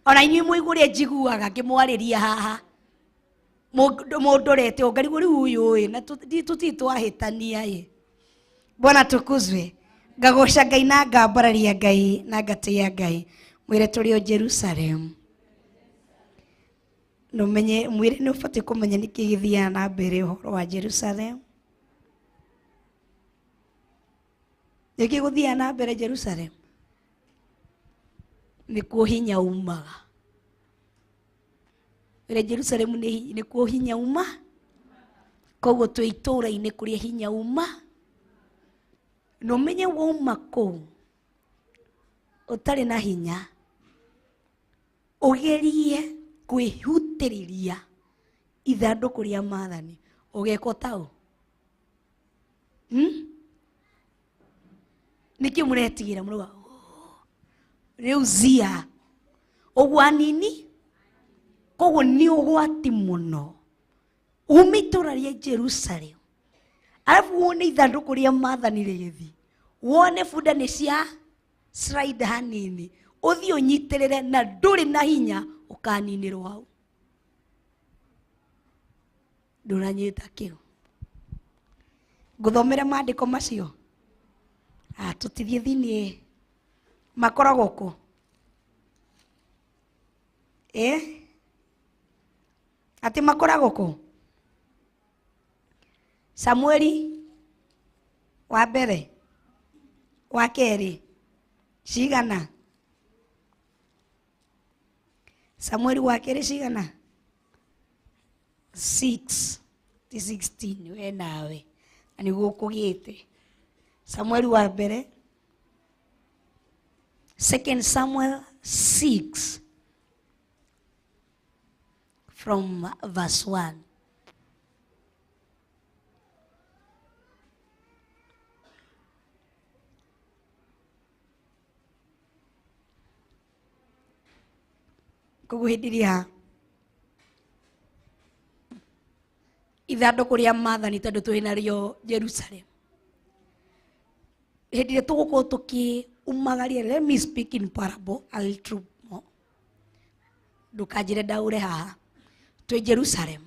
Ona inyuĩ mũigue ũrĩa njiguaga ngĩmwarĩria haha. Mũndorete ũũ, ngarigwo rĩu ũyũ ĩ, na tũtirĩ twahĩtania ĩ. Bwana tukuzwe. Ngagoca Ngai na ngambararia Ngai na ngatĩa Ngai. Mwĩre tũrĩ o Jerusalem. Nũmenye mwĩre nĩ ũbatiĩ kũmenya nĩkĩ gĩthiaga na mbere ũhoro wa Jerusalem. Nĩkĩ gũthiaga na mbere Jerusalem? Nĩkuo hinya umaga. Mwĩre Jerusalem nĩkuo hinya uma. Koguo twĩ itũũra-inĩ kũrĩa hinya uma. Na ũmenye wauma kũu ũtarĩ na hinya, ũgerie kwĩhutĩrĩria ithandũkũ rĩa maathani, ũgekwo taũ. Nĩkĩ mũretigĩra? Mũrauga, oh, rĩu zia ũguo anini. Koguo nĩ ũgwati mũno ume itũũra rĩa Jerusalem, arabu wone ithandũkũ rĩa maathani rĩgĩthiĩ, wone bunda nĩ cia slide hanini, ũthiĩ ũnyitĩrĩre na ndũrĩ na hinya, ũkaninĩrwo hau. Ndũranyita kĩu? Ngũthomere maandĩko macio? Tũtithiĩ thĩiniĩ, makoragwo kũ? Atĩ makoragwo kũ? Samueli wa mbere, wa kerĩ, cigana? Samueli wa kerĩ cigana? 6 ti 16. We nawe na nĩguo ũkũgĩte. Samueli wa mbere, 2 Samuel 6 from verse 1. Koguo hĩndĩ ĩrĩa ithandũkũ rĩa maathani tondũ twĩ narĩo Jerusalem, hĩndĩ ĩrĩa tũgũkorwo tũkĩumagaria, let me speak in parable a little more, ndũkanjĩre ndaũre haha. Twĩ Jerusalem,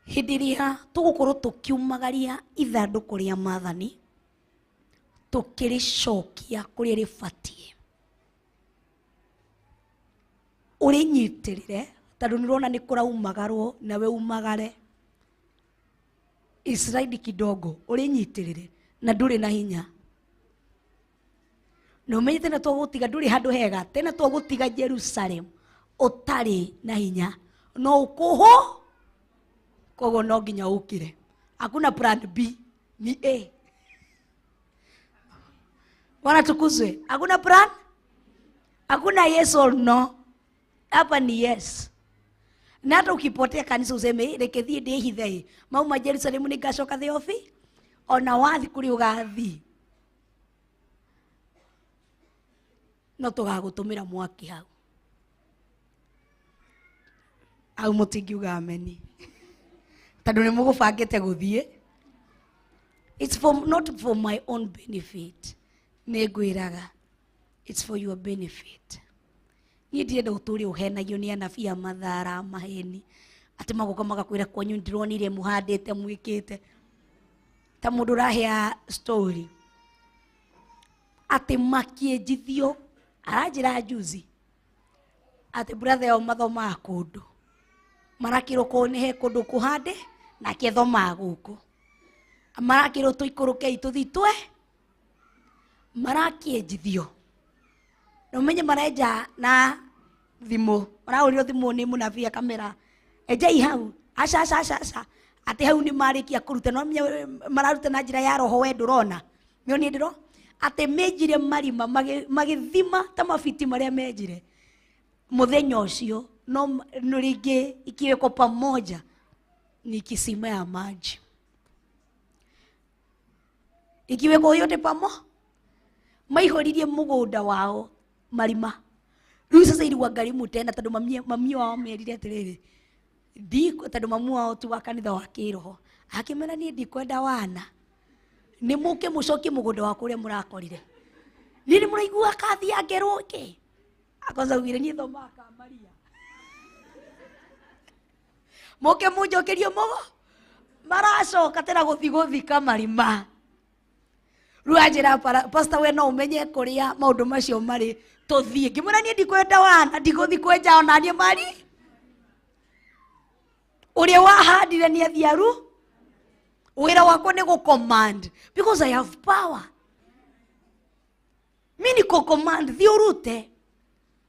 hĩndĩ ĩrĩa tũgũkorwo tũkiumagaria ithandũkũ rĩa maathani tũkĩrĩcokia kũrĩa rĩbatiĩ, ũrĩnyitĩrĩre tondũ nĩũrona nĩ kũraumagarwo nawe umagare Israeli kidogo, ũrĩnyitĩrĩre na ndũrĩ na hinya na ũmenye tena twagũtiga ndũrĩ handũ hega, tena twagũtiga Jerusalem ũtarĩ na hinya no ũkũhũ, koguo no nginya ũkire. Hakuna plan B, ni A. Bwana tukuzwe. Hakuna plan, hakuna yes or no, hapa ni yes. Na hata ukipotea kanisa useme reke thiĩ ndĩhithe mauma Jerusalem nĩngacoka thĩ obi, ona wathi kũrĩa ũgathiĩ no tũgagũtũmĩra mwaki hau. Au mũtingiuga ameni tondũ nĩ mũgũbangĩte gũthiĩ. It's for, not for my own benefit, nĩ ngwĩraga it's for your benefit. Niĩ ndirenda ũtũre ũhenagio nĩ anabii a mathara maheni atĩ magoka magakwĩra kwanyu ndĩronire mũhandĩte mwĩkĩte ta mũndũ ũrahea story atĩ makĩenjithio. Aranjĩra juzi atĩ brother yao mathomaga kũndũ marakĩrwo kũu nĩ he kũndũ kũhande nake athomaga gũkũ, marakĩrwo tũikũrũkei tũthiĩ twe marakĩenjithio na ũmenye marenja na thimũ, marahũrĩrwo thimũ nĩ mũnabii akamera enjai hau, aca aca aca aca, atĩ hau nĩ marĩkia kũruta no mararuta na njĩra ya roho, we ndũrona nĩ niĩ ndĩro atĩ menjire marima magĩthima ta mabiti marĩa menjire mũthenya ũcio, no rĩngĩ ikiwekwo pamoja ni kisima ya maji, ikiwekwo yote pamo maihũririe mũgũnda wao marima. Rĩu sasa ilikuwa gharimu tena tondũ mami wao merire atĩrĩrĩ, tondũ mamu wao tu wa kanitha wa kĩroho akĩmera niĩ ndikwenda wana, nĩ mũke mũcokie mũgũnda wa kũrĩa mũrakorire. Niĩ nĩ mũraigua kathi angerwo kĩ akoza ugire niĩ thomaga ka Maria, mũke mũnjokerie mũgo maracoka tena gũthi gũthika marima. Rĩu anjĩra pastor we no ũmenye kũrĩa maũndũ macio marĩ tũthiĩ. Ngĩmwĩra niĩ ndikwenda wana, ndigũthiĩ kwenja ona niĩ mari ũrĩa wahandire nĩ athiaru. Wĩra wakwa nĩ gũ command because I have power. Mi niko command thiĩ ũrute,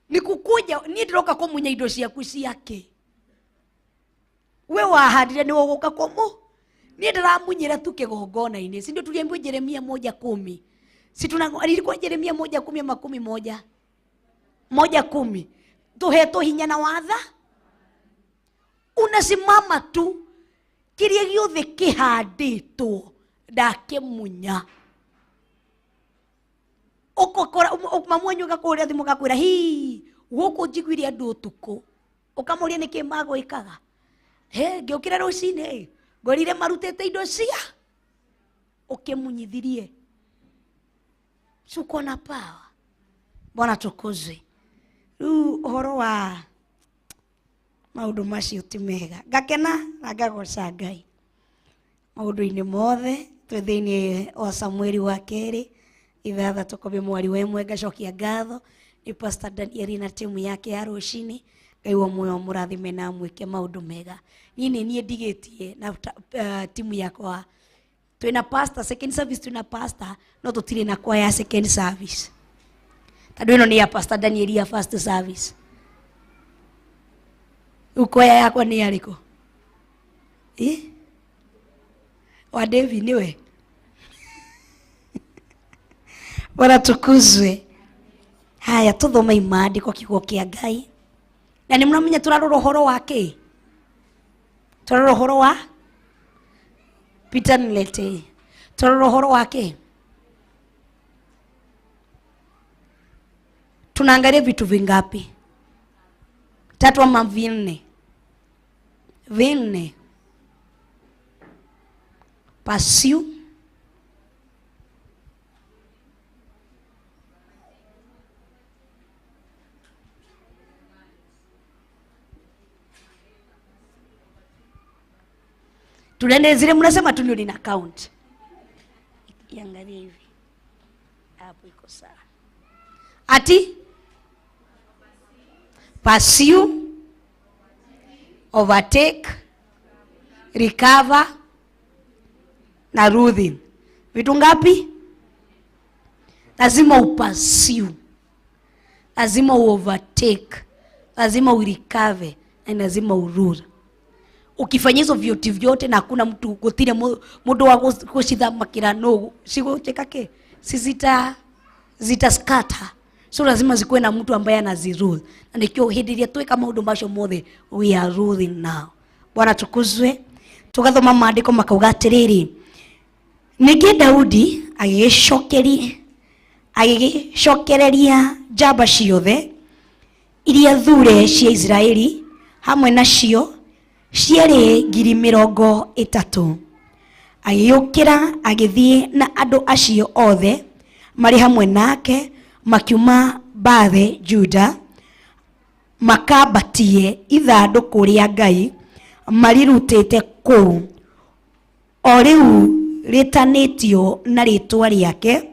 nikukuja niĩ ndĩroka kũmunya indo ciaku ciake, we wahandire nĩ ũgũka kũmũ, niĩ ndĩramunyĩra tu kĩgongona-inĩ. Si ndio tuliambiwa Jeremia 1:10? Si tuna ilikuwa Jeremia 1:10 ama 11? 1:10. Tuhetwo hinya na watha, unasimama tu kĩrĩa gĩothe kĩhandĩtwo ndakĩmunya. Ũgakora mamu wanyu agakũhũrĩra thimũ agakwĩra hi gũkũ njiguire andũ ũtukũ, ũkamũria nĩkĩ magwĩkaga, he ngĩũkĩra rũcinĩ ngorire marutĩte indo cia ũkĩmunyithirie. Uko na power. Bwana tukuzwe. Rĩu ũhoro wa maũndũ macio ti mega, ngakena na ngagoca Ngai maũndũ-inĩ mothe. Twĩ thĩinĩ wa Samueli wa kerĩ 6:1, ngacokia ngatho nĩ Pastor Daniel na timu yake ya rũcinĩ. Ngai wa muoyo mũrathime na amwĩke maũndũ mega. Niĩ nĩ niĩ ndigĩtie na timu yakwa, twĩna pastor second service, twĩna pastor no tũtirĩ na kwaya second service tondũ ĩno nĩ ya Pastor Daniel ya first service. Rĩu kwaya yakwa nĩ yarĩkũ? Wa David niwe. Bwana tukuzwe. Haya tuthome maandĩko kiugo kĩa Ngai. Na nĩ mũramenya tũrarora ũhoro wa kĩ? Tũrarora ũhoro wa Peter nilete. Tũrarora ũhoro wa kĩ? Tunaangalia vitu vingapi? Tatu ama vinne? Vinne. Pursue, tunaende zile mnasema tu ndio nina count. Iangalie hivi hapo, iko sawa. Ati pursue, overtake, recover na ruling. Vitu ngapi? Lazima upursue, lazima uovertake, lazima urecover na lazima urule. Ukifanya hizo vyote vyote na hakuna mtu gutire mundu wa gucithamakira no cigucheka ke si zita scatter. So lazima zikuwe na mtu ambaye anazirule, na nikio hindi iria twika maundu macio mothe, we are ruling now. Bwana tukuzwe. Tugathoma maandiko makauga atiriri, ningĩ Daudi agĩgĩcokereria njamba ciothe iria thure cia Isiraeli, hamwe nacio ciarĩ 30,000. Agĩũkĩra agĩthiĩ na andũ acio othe marĩ hamwe nake, makiuma Bathe Juda, makambatie ithandũkũ rĩa Ngai marirutĩte kũu, o rĩu rĩtanĩtio na rĩtwa rĩake,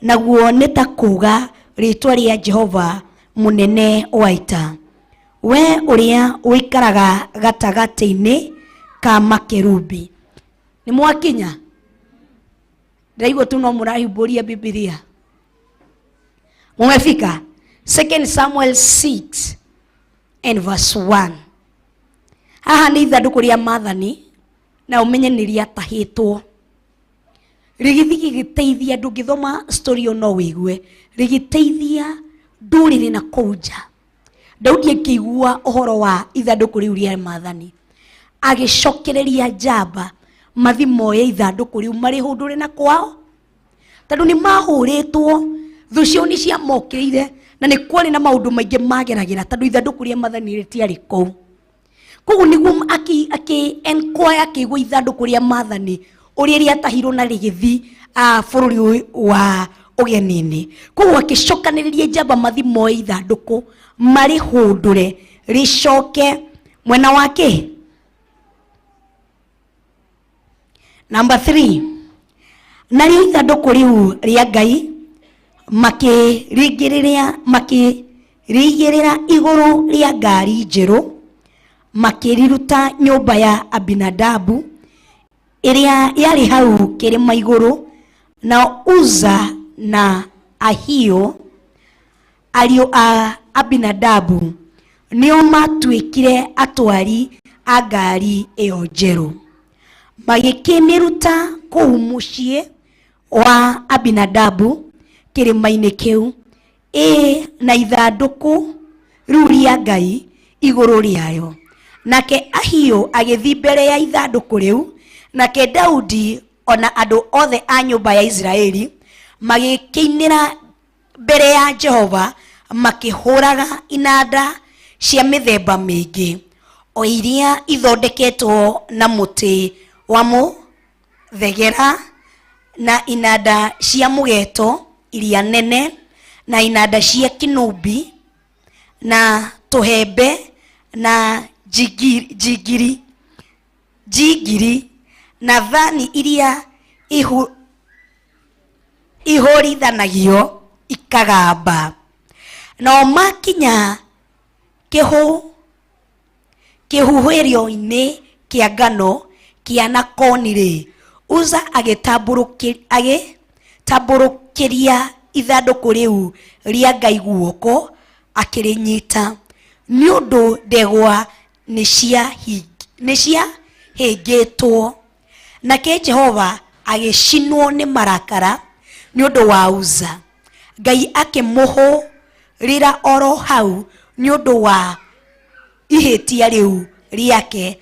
naguo nĩ ta kuga rĩtwa rĩa Jehova mũnene wa ita, we ũrĩa ũikaraga gatagatĩ-inĩ ka makerubi. Nĩ mwakinya? Ndĩraigua tu no mũrahumbũria Bibilia. Mumefika? 2 Samuel 6 and verse 1. Haha nĩ ithandũkũ rĩa maathani, na ũmenye nĩ rĩatahĩtwo. Rĩgĩthiĩ gĩgĩteithia, ndũngĩthoma story ĩyo no wĩigue, rĩgĩteithia ndũrĩrĩ na kũu nja. Daudi akĩigua ũhoro wa ithandũkũ rĩu rĩa maathani, agĩcokereria njamba mathi moye ithandũkũ rĩu marĩhũndũre na kwao, tondũ nĩ mahũrĩtwo, thũ ciao nĩ ciamokĩrĩire, na nĩ kwarĩ na maũndũ maingĩ mageragĩra, tondũ ithandũkũ rĩa maathani rĩtiarĩ kũu. Koguo nĩguo akĩ enquire, akĩigua ithandũkũ rĩa maathani ũrĩa rĩatahirwo na rĩgĩthi bũrũri wa ũgeni-inĩ. Koguo akĩcokanĩrĩria njamba mathi moe ithandũkũ marĩhũndũre rĩcoke mwena wake. Number 3, narĩo ithandũkũ rĩu rĩa Ngai makĩrĩigĩrĩra igũrũ rĩa ngari njerũ, makĩriruta nyũmba ya Abinadabu ĩrĩa yarĩ hau kĩrĩma igũrũ, na Uza na Ahio ariũ a Abinadabu nĩo matuĩkire atwari a ngari ĩyo njerũ. Magĩkĩmĩruta kũu mũciĩ wa Abinadabu kĩrĩma-inĩ kĩu, ĩ na ithandũkũ rĩu rĩa Ngai igũrũ rĩayo. Nake Ahio agĩthiĩ mbere ya ithandũkũ rĩu, nake Daudi ona andũ othe a nyũmba ya Isiraeli magĩkĩinĩra mbere ya Jehova, makĩhũraga inanda cia mĩthemba mĩingĩ, o iria ithondeketwo na mũtĩ wa mũthegera, na inanda cia mũgeto iria nene, na inanda cia kinumbi, na tũhembe, na njingiri, na thani iria ihũrithanagio ikagamba. Nao makinya kĩhuhĩrio-inĩ kĩa ngano kĩa Nakoni-rĩ, Uza agĩtambũrũkĩria ithandũkũ rĩu rĩa Ngai guoko akĩrĩnyita, nĩ ũndũ ndegwa nĩciahĩngĩtwo. Nake Jehova agĩcinwo nĩ marakara nĩ ũndũ wa Uza. Ngai akĩmũhũrĩra oro hau nĩ ũndũ wa ihĩtia rĩu rĩake,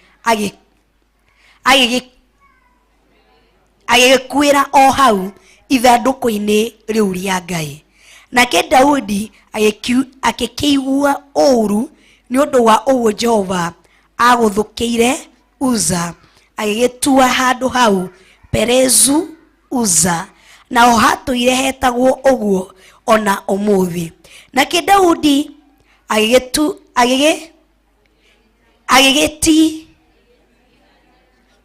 agĩgĩkuĩra o hau ithandũkũ-inĩ rĩu rĩa Ngai. Nake Daudi agĩkĩigua ũũru Nĩ ũndũ wa ũguo Jehova agũthũkĩire Uza, agĩgĩtua handũ hau Perezu Uza, naho hatũire hetagwo ũguo ona ũmũthĩ. Nake Daudi agĩgĩtu agĩgĩ agĩgĩti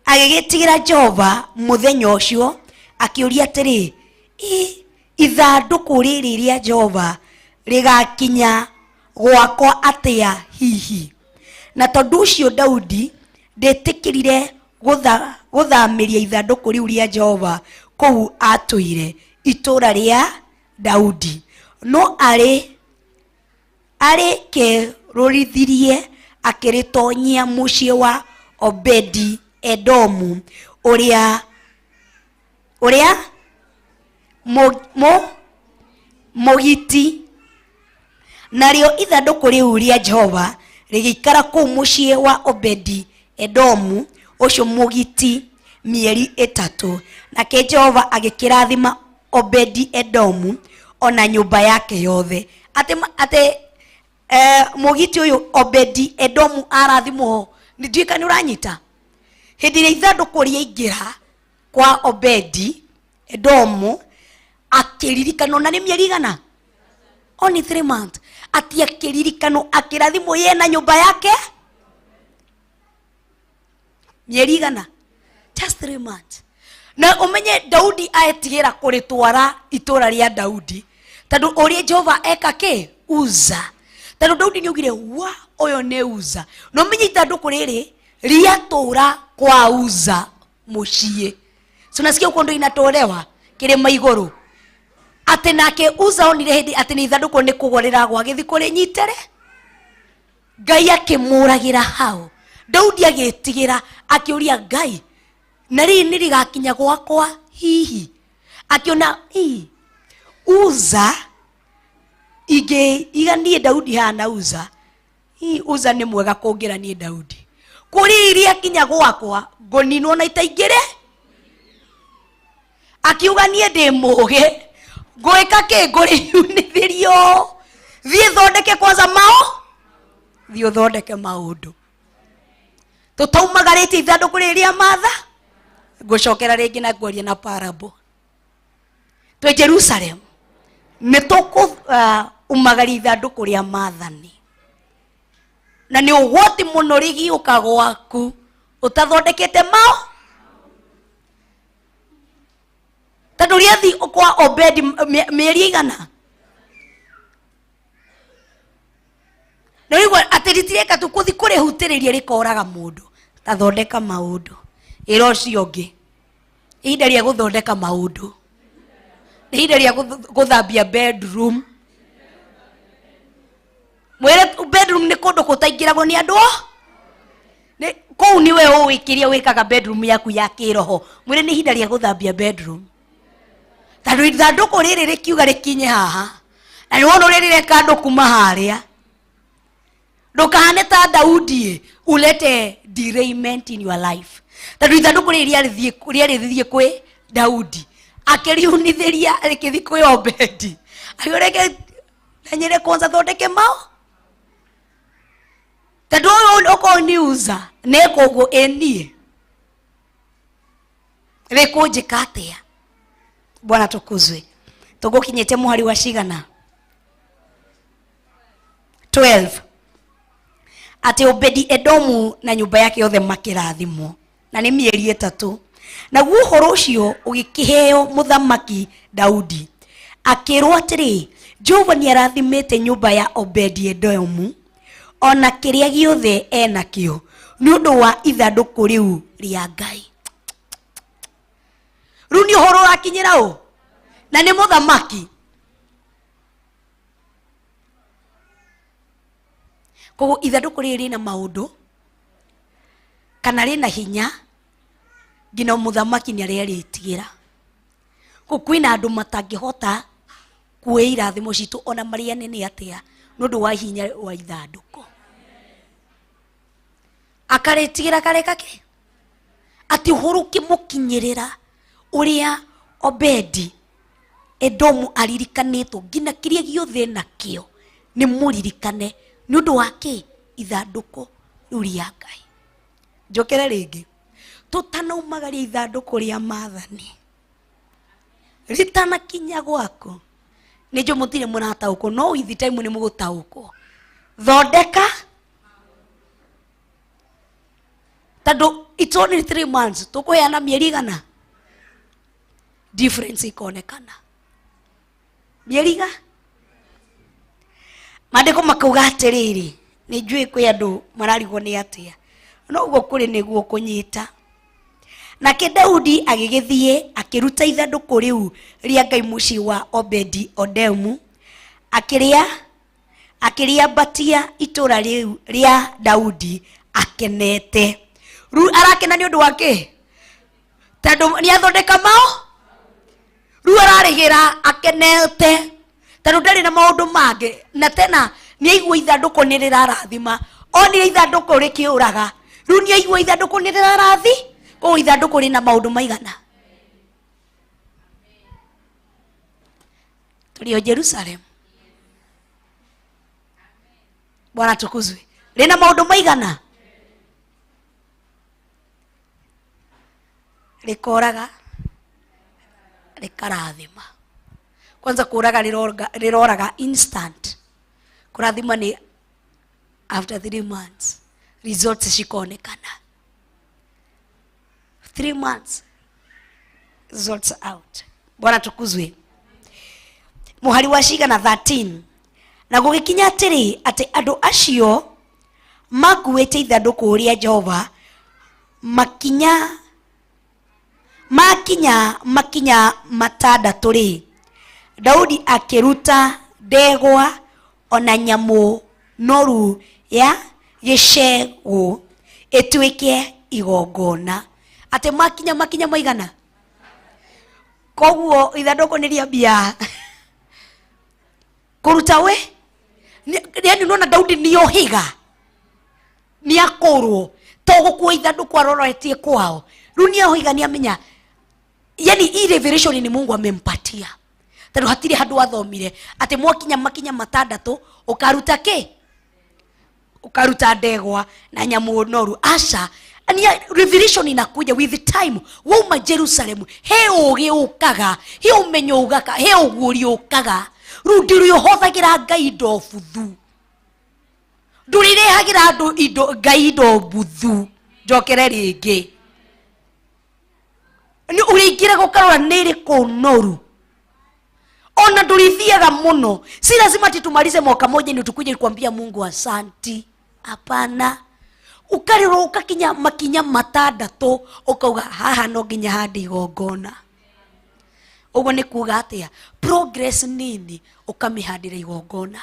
agĩgĩtigĩra Jehova mũthenya ũcio, akĩũria atĩrĩ, "Ĩ, ithandũkũ rĩrĩ rĩa Jehova rĩgakinya gwakwa atĩa hihi?" Na tondũ ũcio Daudi ndĩtĩkĩrire gũthamĩria ithandũkũ rĩu rĩa Jehova kũu atũire itũũra rĩa Daudi, no arĩ arĩkerũrithirie akĩrĩtonyia mũciĩ wa Obedi Edomu ũrĩa ũrĩa Mũgiti. Narĩo ithandũkũ rĩu rĩa Jehova rĩgĩikara kũu mũciĩ wa Obedi Edomu ũcio Mũgiti mĩeri 3, nake Jehova agĩkĩrathima Obedi Edomu ona nyũmba yake yothe. Atĩ atĩ mũgiti ũyũ Obedi Edomu arathimwo, ndiũĩ kana nĩ ũranyita. Hĩndĩ ĩrĩa ithandũkũ rĩaingĩra kwa Obedi Edomu akĩririkanwo, na nĩ mĩeri igana, only 3 months, ati akĩririkanwo akĩrathimwo ye na nyũmba yake mĩeri igana, just 3 months. Na ũmenye Daudi aetigĩra kũrĩtwara itũra rĩa Daudi tondũ ũrĩa Jehova eka kĩ Uza, tondũ Daudi nĩ augire wa ũyũ nĩ Uza. Na ũmenye ithandũkũ rĩrĩ rĩatũra kwa Uza mũciĩ, so nasikia huko ndo inatolewa kĩrĩma igũrũ, atĩ nake Uza onire hĩndĩ atĩ nĩ ithandũkũ nĩ kũgwa rĩragwa, agĩthiĩ kũrĩnyitere, Ngai akĩmũragĩra hau. Daudi agĩtigĩra, akĩũria Ngai, na rĩrĩ nĩ rĩgakinya gwakwa hihi? Akĩona ii Uza ingĩ iga niĩ Daudi hana Uza, ii Uza nĩ mwega kũngĩra niĩ Daudi, kũrĩ iria kinya gwakwa ngũninwo na itaingĩre. Akiuga niĩ ndĩ mũgĩ, ngwĩka kĩ ngũrĩunithĩrio, thiĩ thondeke kwanza mao, thiĩ ũthondeke maũndũ. Tũtaumagarĩtie ithandũkũ rĩrĩ rĩa matha, ngũcokera rĩngĩ na ngwaria na parable. Twĩ Jerusalem nĩ tũkũumagaria ithandũkũ rĩa mathani, na nĩ ũgwati mũno rĩgiũka gwaku ũtathondekete mao, tondũ rĩathi kwa Obedi mĩeri igana na rĩu atĩ ritireka tu kũthi kũrĩhutĩrĩria rĩkoraga mũndũ. Tathondeka maũndũ, ĩra ũcio ũngĩ ihinda rĩa gũthondeka maũndũ nĩ ihinda rĩa gũthambia bedroom. Mwĩre bedroom nĩ kũndũ gũtaingĩragwo nĩ andũ nĩ kũu, nĩwe ũĩ kĩrĩa wĩkaga bedroom yaku ya kĩroho. Mwĩre nĩ ihinda rĩa gũthambia bedroom, tondũ ithandũkũ rĩrĩ rĩkiuga rĩkinye haha, na nĩ wona ũrĩa rĩreka andũ kuma harĩa. Ndũkahane ta Daudi, ulete derailment in your life, tondũ ithandũkũ rĩrĩ rĩarĩ rĩthiĩ kwĩ Daudi, akĩriunithĩria rĩkĩthi kwĩ Obedi, akĩreke nanyere kwanza thondeke mao, tondũ ũyũ ũkorwo nĩ Uza nĩkũguo ĩniĩ rĩkũnjĩka atĩa? Bwana tukuzwe. Tũgũkinyĩte mũhari wa cigana? 12, atĩ Obedi Edomu na nyũmba yake yothe makĩrathimwo, na nĩ mĩeri 3. Naguo ũhoro ũcio ũgĩkĩheo mũthamaki Daudi, akĩrwo atĩrĩ, Jehova nĩ arathimĩte nyũmba ya Obedi Edomu ona kĩrĩa gĩothe enakĩo nĩ ũndũ wa ithandũkũ rĩu rĩa Ngai. Rĩu nĩ ũhoro ũrakinyĩra ũ, na nĩ mũthamaki. Koguo ithandũkũ rĩrĩ rĩna maũndũ kana rĩna hinya nginya mũthamaki nĩ arerĩtigĩra. Koguo kwĩna andũ matangĩhota kuoya irathimo citũ ona marĩ anene atĩa nĩ ũndũ wa hinya wa ithandũkũ. Akarĩtigĩra kareka kĩ atĩ ũhoro ũkĩmũkinyĩrĩra ũrĩa Obedi Edomu aririkanĩtwo nginya kĩrĩa gĩothe nakĩo nĩ mũririkane nĩ ũndũ wa kĩ. Ithandũkũ rĩu rĩa Ngai. Njokere rĩngĩ, tũtanaumagaria ithandũkũ rĩa maathani ritanakinya gwaku, nĩ njũ mũtirĩ mũrataũkwo, no with time nĩ mũgũtaũkwo. Thondeka, tondũ it's only 3 months, tũkũheana mĩeri igana, difference ikonekana mĩeri iga. Maandĩko makauga atĩrĩrĩ, nĩ njũĩ kwĩ andũ mararigwo nĩ atĩa, no ũguo kũrĩ nĩguo kũnyita. Nake Daudi agĩgĩthiĩ akĩruta ithandũkũ rĩu rĩa Ngai mũciĩ wa Obedi Odemu, akĩrĩa akĩrĩambatia itũũra rĩu rĩa Daudi akenete. Rĩu arakena nĩ ũndũ wa kĩ? Tondũ nĩ athondeka mao. Rĩu ararĩhĩra akenete tondũ ndarĩ na maũndũ mangĩ, na tena nĩ aigua ithandũkũ nĩ rĩrarathima. Onire ithandũkũ rĩkĩũraga, rĩu nĩ aigua ithandũkũ nĩ rĩrarathi. Koguo ithandũkũ rĩna maũndũ maigana. Tũrĩ o Jerusalem. Bwana tukuzwe. Rĩna maũndũ maigana, rĩkoraga, rĩkarathima. Kwanza kũraga rĩroraga instant, kũrathima nĩ after 3 months results cikonekana. 3 months, results out. Bwana tukuzwe. Mũhari wa cigana? 13. Na gũgĩkinya atĩrĩ, atĩ andũ acio makuĩte ithandũkũ rĩa Jehova makinya makinya makinya matandatũ rĩ, Daudi akĩruta ndegwa ona nyamũ noru ya gĩcegũ ĩtuĩke igongona. Atĩ makinya makinya maigana, koguo ithandũkũ nĩ rĩambia kũruta we. Yani nona Daudi nĩ ohiga, nĩ akũrwo to gũkua ithandũkũ aroretie kwao. Rĩu nĩ ohiga, nĩ amenya, yani hii revelation ni Mungu amempatia, tondũ hatirĩ handũ athomire atĩ mwakinya makinya matandatũ ũkaruta kĩ, ukaruta ndegwa na nyamũ noru. Aca. Ni revelation inakuja with time. Wauma Jerusalem, he ũgĩ ũkaga, he ũmenyo ũgaka, he ũguũri ũkaga. Rĩu ndĩrĩ ũhothagira Ngai indo buthu, ndũrĩrehagĩra andũ indo, Ngai indo buthu. Njokere rĩngĩ, nĩ ũrĩingĩra gũkarora nĩ ĩrĩkũ noru, ona ndũrĩthiaga mũno. Si lazima ati tumalize mwaka moja ndio tukuje kuambia Mungu asanti. Hapana. Ukarĩrwo ũkakinya makinya matandatũ, ũkauga haha no nginya hande igongona. Ũguo nĩ kuga atĩa? Progress nini ũkamĩhandĩra igongona,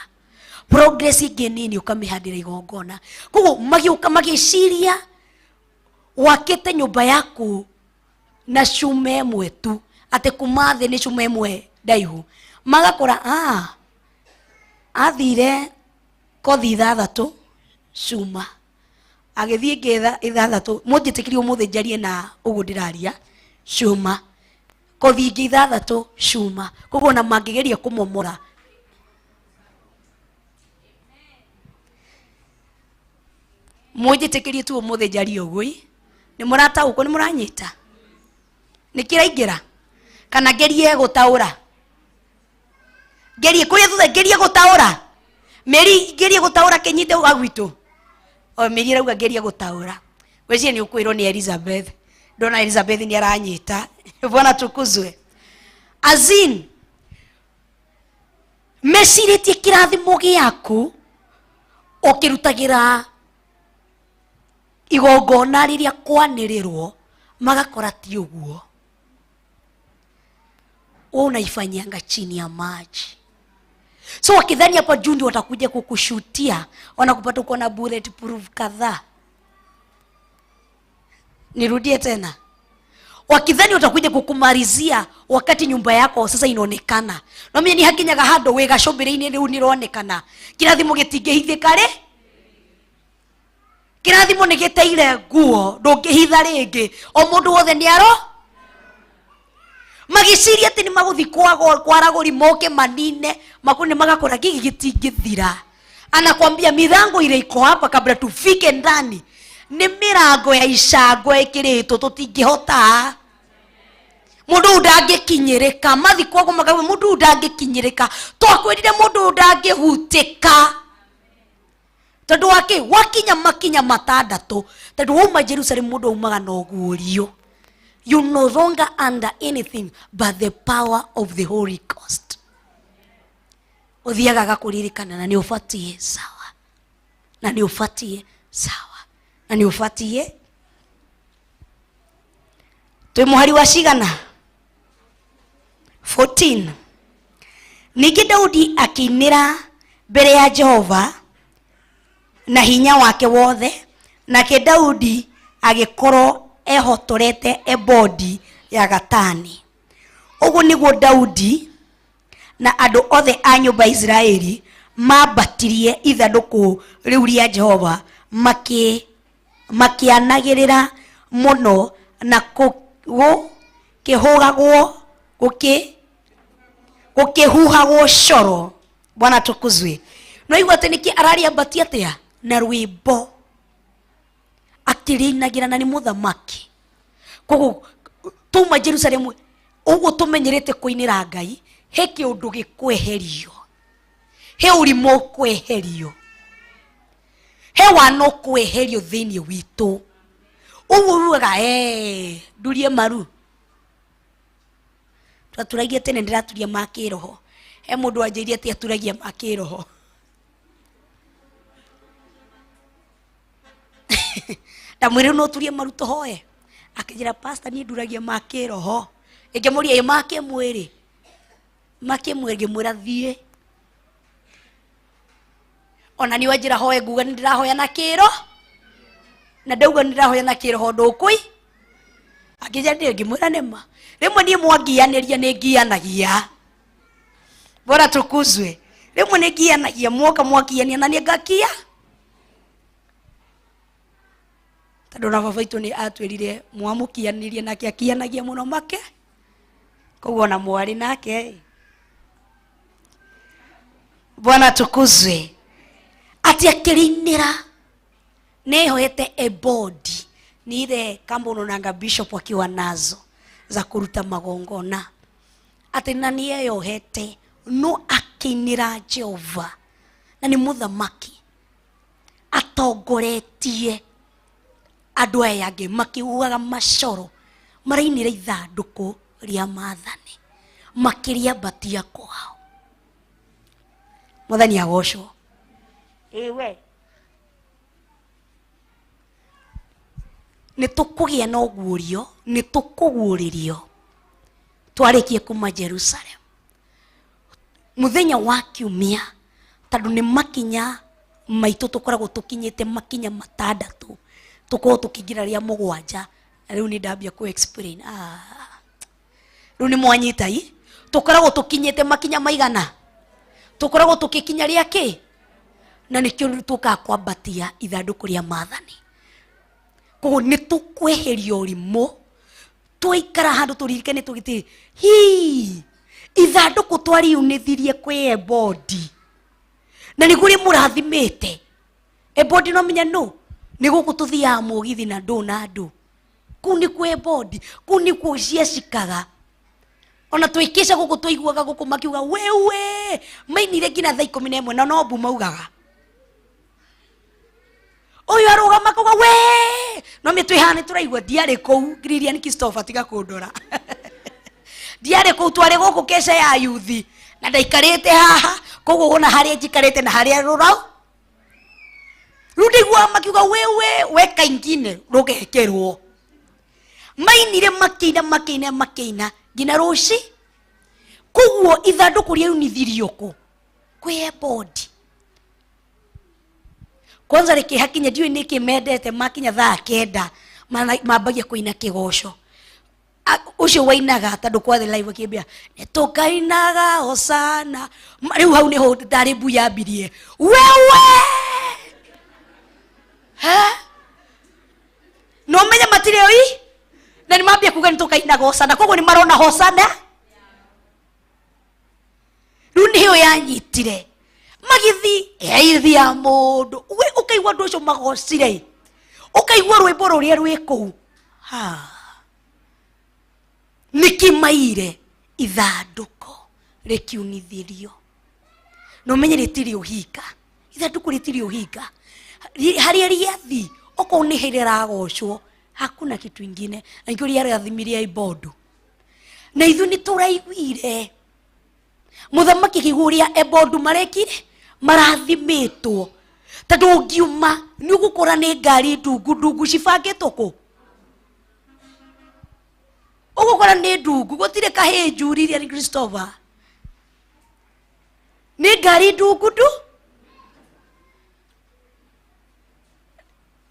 progress ĩngĩ nini ũkamĩhandĩra igongona. Koguo magĩũka magĩciria wakĩte nyũmba yaku na cuma ĩmwe tu, atĩ kuma thĩ nĩ cuma ĩmwe ndaihu, magakora athire kothi ithathatũ cuma, agĩthiĩ ĩngĩ ithathatũ. Mũnjĩtĩkĩrie ũmũthĩ njarie na ũguo ndĩraria, cuma kothi ingĩ ithathatũ cuma. Koguo ona mangĩgeria kũmomora mũnjĩtĩkĩrie tu ũmũthĩ njarie ũguo. Ĩ nĩ mũrataũkwo? Nĩ mũranyita? Nĩ kĩraingĩra kana ngerie gũtaũra? Ngerie kũrĩa thutha, ngerie gũtaũra mĩri, ngerie gũtaũra kĩnyite wa gwitũ o mĩri ĩrauga ngerie gũtaũra. Gwĩciria nĩ ũkwĩrwo nĩ Elizabeth. Ndona Elizabeth nĩ aranyita. Bwana tukuzwe. Azin mecirĩtie kĩrathimo gĩaku ũkĩrutagĩra igongona rĩrĩa kwanĩrĩrwo, magakora ti ũguo. Wewe unaifanyanga chini ya maji, so wakidhani hapa juu ndio watakuja kukushutia, wanakupata uko na bullet proof kadhaa. Nirudie tena, wakidhani watakuja kukumalizia wakati nyumba yako sasa inaonekana. No mimi ni hakinyaga handũ wĩ gacũmbĩrĩ-inĩ, rĩu nĩronekana kĩrathimo gĩtingĩhithĩka rĩ. Kĩrathimo nĩ gĩteire nguo, ndũngĩhitha rĩngĩ, o mũndũ wothe nĩ aro. Magĩciria atĩ nĩ magũthi kwaragũri moke manine makũ, nĩ magakora gĩkĩ gĩtingĩthira. Anakwambia milango ile iko hapa kabla tufike ndani ni mirango ya icango ĩkĩrĩtwo tũtingĩhota. Mũndũ ũyũ ndangĩkinyĩrĩka, mathi kwagwo makauga mũndũ ũyũ ndangĩkinyĩrĩka, twakwĩrire mũndũ ũyũ ndangĩhutĩka. Tondũ wake wakinya makinya matandatũ, tondũ wauma Jerusalem mũndũ aumaga na ũguũrio. You no longer under anything but the power of the Holy Ghost. Ũthiaga agakũririkana na nĩ ũbatiĩ sawa, na nĩ ũbatiĩ sawa, na nĩ ũbatiĩ. Twĩ mũhari wa cigana? 14. Ningĩ Daudi akĩinĩra mbere ya Jehova na hinya wake wothe, nake Daudi agĩkorwo ehotorete ebodi ya gatani. Ũguo nĩguo Daudi na andũ othe a nyũmba ya Isiraeli mambatirie ithandũkũ rĩu rĩa Jehova makĩanagĩrĩra mũno na gũkĩhũgagwo, gũkĩhuhagwo coro. Bwana tukuzwe. No igua atĩ nĩkĩ ararĩambatia atĩa na rwĩmbo akĩrĩinagĩra, na nĩ mũthamaki. Koguo tuma Jerusalemu ũguo tũmenyerete kũinĩra Ngai, he kĩũndũ gĩkweherio, he ũrimũ ũkweherio, he wana ũkweherio thĩinĩ witũ. Ũguo ugaga ndurie maru. Twaturagia tene, ndĩraturia ma kĩroho. He mũndũ wanjĩire atĩ aturagia ma kĩroho. Ndamwĩrire no turie maru tũhoe, akĩnjĩra pastor niĩ nduragia ma kĩroho. Ngĩmũria ĩ ma kĩmwĩrĩ, ma kĩmwĩrĩ, ngĩmwĩra thiĩ. Ona niĩ wanjĩra hoe nguga nĩ ndĩrahoya na kĩro, na ndauga nĩ ndĩrahoya na kĩroho ndũkũi. Akĩnjĩra ndĩ, ngĩmwĩra nĩ ma. Rĩmwe niĩ mwangianĩria nĩ ngianagia. Bora tukuzwe. Rĩmwe nĩ ngianagia, mwoka mwakiania na niĩ ngakia. Tondũ na baba witũ nĩ atwĩrire mwamũkianĩrie nake akianagia mũno make, koguo ona mwarĩ nake. Bwana tukuzwe. Atĩ akĩrĩinĩra nĩhoete ebodi, ni ile kamba unaonanga bishop akiwa nazo za kuruta magongona, atĩ na nĩeyohete no akĩinĩra Jehova, na nĩ mũthamaki atongoretie andũ aya angĩ makiugaga macoro, marainĩra ithandũkũ rĩa maathani makĩrĩambatia kwao. Mwathani agocwo. Ĩwe nĩ tũkũgĩa na ũguũrio, nĩ tũkũguũrĩrio twarĩkie kuma Jerusalem mũthenya wa kiumia, tondũ nĩ makinya maitũ tũkoragwo tũkinyĩte makinya matandatũ, tũkoragwo tũkĩingĩra rĩa mũgwanja. Na rĩu nĩ ndambia kũ explain. Rĩu nĩ mwanyita i tũkoragwo tũkinyĩte makinya maigana, tũkoragwo tũkĩkinya rĩa kĩ, na nĩkĩo rĩu tũkaga kwambatia ithandũkũ rĩa maathani. Koguo nĩ tũkweheria ũrimũ, twaikara handũ tũririkane tũgĩtĩ hi ithandũkũ twariunithirie kwĩ ebodi, na nĩguo rĩmũrathimĩte. Ebodi no menya nũ nĩ gũkũ tũthiaga mũgithi na ndũ na ndũ, kũu nĩkuo ebodi, kũu nĩkuo ciacikaga. Ona twĩkĩca gũkũ twaiguaga gũkũ makiuga wewe, mainire nginya thaa ikũmi na ĩmwe, na no mbu maugaga ũyũ arũgama kuga we no mĩ twĩ haha nĩ tũraigua. Ndiarĩ kũu, Lilian Christopher tiga kũndora, ndiarĩ kũu, twarĩ gũkũ keca ya yuthi na ndaikarĩte haha, koguo wona harĩa njikarĩte na harĩa rũrau rĩu ndaiguaga makiuga wewe weka ingine rũgekĩrwo. Mainire makĩina makĩina makĩina nginya rũci. Koguo ithandũkũ rĩaunithirio kũ? Kwĩ ebodi. Kwanza rĩkĩ hakinya ndiũĩ nĩkĩ mendete makinya thaa kenda mambagia kũina kĩgoco. Ũcio wainaga tondũ kwathe live akĩambia nĩ tũkainaga hosana. Rĩu hau nĩho ndarĩ mbu yambirie wewe. Ha? No menye matirĩ oi na nĩ mambia kuga nĩ tũkainaga hosana, koguo nĩ marona hosana. Rĩu nĩyo yanyitire. Magithi heithia mũndũ. We ũkaigua andũ acio magocire. Ũkaigua rwĩmbo rũrĩa rwĩ kũu. Ha. Nĩkĩ maire ithandũkũ rĩkiunithirio. Na ũmenye rĩtirĩ ũhinga. Ithandũkũ rĩtirĩ ũhinga. Harĩa rĩathi, okorwo nĩ rĩragocwo, hakuna kitu ingine. Na nĩkĩo rĩarathimirie Ibodu. Na ithuĩ nĩ tũraiguire mũthamaki akĩigua ũrĩa Ebodu marekire marathimĩtwo, tondũ ũngiuma nĩ ũgũkora nĩ ngari ndungu ndungu cibangĩtwo kũ, ũgũkora nĩ ndungu, gũtirĩ kahĩnju Lilian Christopher, nĩ ngari ndungu ndu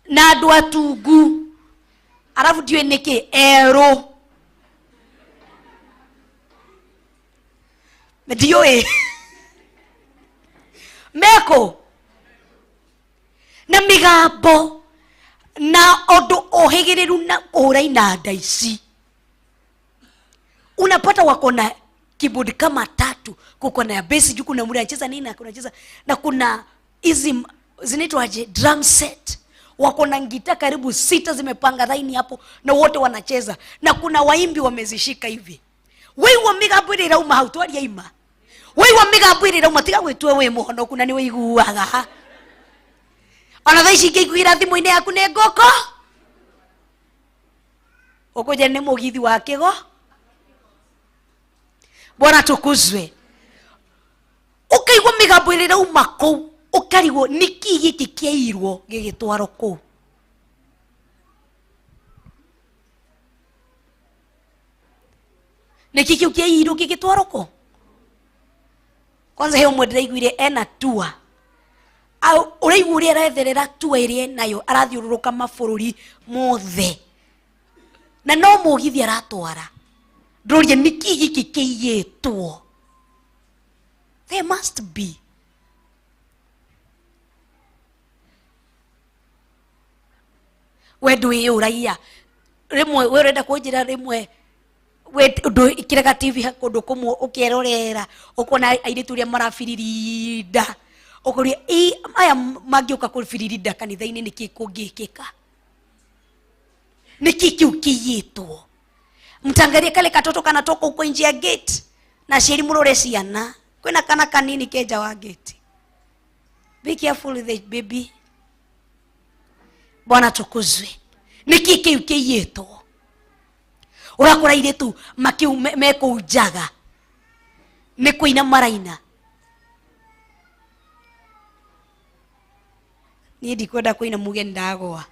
na andũ atungu, arabu ndiũĩ nĩkĩ erũ, ndiũĩ meko na mĩgambo na ũndũ ũhĩgĩrĩru na kũhũra inanda ici. Unapata wako na keyboard kama tatu, kuko na ya bass juu, kuna mule anacheza nini na kuna anacheza na kuna hizi zinaitwaje, drum set, wako na ngita karibu 6 zimepanga laini hapo na wote wanacheza, na kuna waimbi wamezishika hivi. Wewe migambo ĩrĩa ĩrauma hau twaria ima, wewe migambo ĩrĩa ĩrauma tiga gwĩtua wĩ mũhonoku na nĩ wĩiguaga. Ona thaa ici ingĩiguĩra thimũ-inĩ yaku nĩ ngũkũ, ũkũnjĩra nĩ mũgithi wa kĩgo. Bwana tukuzwe. Ũkaigua mĩgambo ĩrĩa ĩrauma kũu, ũkarigwo nĩkĩ gĩkĩ kĩairwo gĩgĩtwarwo kũu. Nĩkĩ kĩu kĩairwo gĩgĩtwarwo kũu? Kwanza he ũmwe ndĩraiguire ena tua. Au, ũraigua ũrĩa aretherera tua ĩrĩa enayo, arathiũrũrũka mabũrũri mothe. Na no mũgithi aratwara. Ndũrie nĩkĩ gĩkĩ kĩiyĩtwo? There must be. We ndwĩyũragia rĩmwe, we ũrenda kũnjĩra rĩmwe we ndwĩkĩraga TV kũndũ kũmwe ũkerorera ũkona airĩtu ũrĩa marabiririnda, ũkoria aya mangĩũka kũbiririnda kanitha-inĩ nĩkĩ kũngĩkĩka? Nĩkĩ kĩu kĩiyĩtwo? Mtangalie kale katoto kanatoka huko nje ya gate, na aciari mũrore ciana, kwĩna kana kanini ke nja wa gate. Be careful with the baby. Bwana tukuzwe. Nĩkĩ kĩu kĩiyĩtwo? Ũrakora airĩtu mekũu njaga nĩ kũina maraina. Niĩ ndikwenda kũina muge ndagwa.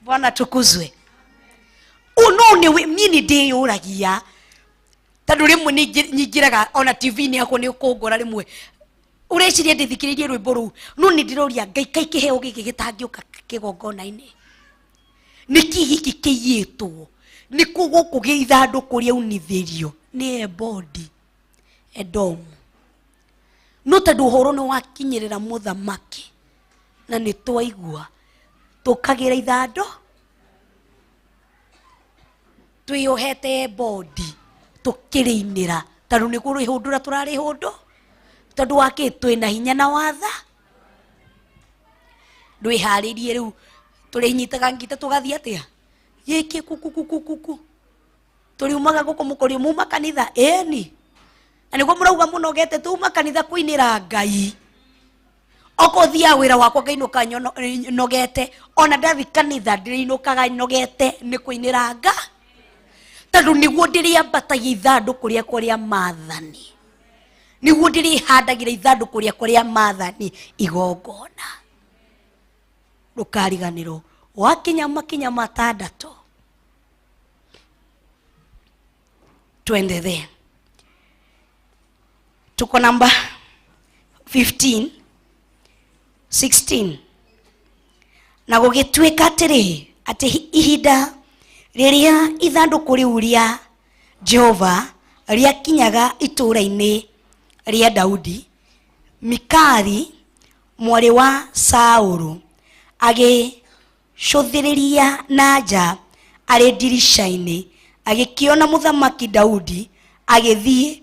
Bwana tukuzwe. No nĩ niĩ nĩ ndĩyũragia tondũ rĩmwe nyingĩraga ona TV-inĩ yakwa nĩ ũkũngora rĩmwe ũreciria ndĩthikĩrĩirie rwĩmbo rũu, no nĩ ndĩroria Ngai kaĩ kĩheo gĩkĩ gĩtangĩũka kĩgongona-inĩ? Nĩkĩ gĩkĩ kĩiyĩtwo? Nĩkũ gũkũ ithandũkũ rĩaunithĩrio nĩ Ebodi Edomu? No tondũ ũhoro nĩ wakinyĩrĩra mũthamaki na nĩ twaigua tũkagĩra ithando twĩyohete ebodi tũkĩrĩinĩra, tondũ nĩ kũrĩhũndũra tũrarĩhũndũ, tondũ wa kĩ? Twĩna hinya na watha. Ndwĩharĩrie rĩu tũrĩnyitaga ngita tũgathiĩ atĩa gĩkĩ kukukukukuku tũriumaga gũkũ mũkũrio muma kanitha ĩni, na nĩguo mũrauga mũnogete tuma kanitha kũinĩra Ngai. Okorwo thiaga wĩra wakwa ngainũka nogete, ona ndathi kanitha ndĩrĩinũkaga nogete nĩ kũinĩra Nga, tondũ nĩguo ndĩrĩambatagia ithandũkũ rĩakwa rĩa maathani, nĩguo ndĩrĩhandagĩra ithandũkũ rĩakwa rĩa maathani igongona. Ndũkariganĩrwo wakinya makinya matandatũ, twende there. Tuko namba 15 16. Na gũgĩtuĩka atĩrĩ, atĩ ihinda rĩrĩa ithandũkũ rĩu rĩa Jehova rĩakinyaga itũũra-inĩ rĩa Daudi, Mikali mwarĩ wa Saũlũ agĩcũthĩrĩria na nja arĩ ndirica-inĩ, agĩkĩona mũthamaki Daudi agĩthiĩ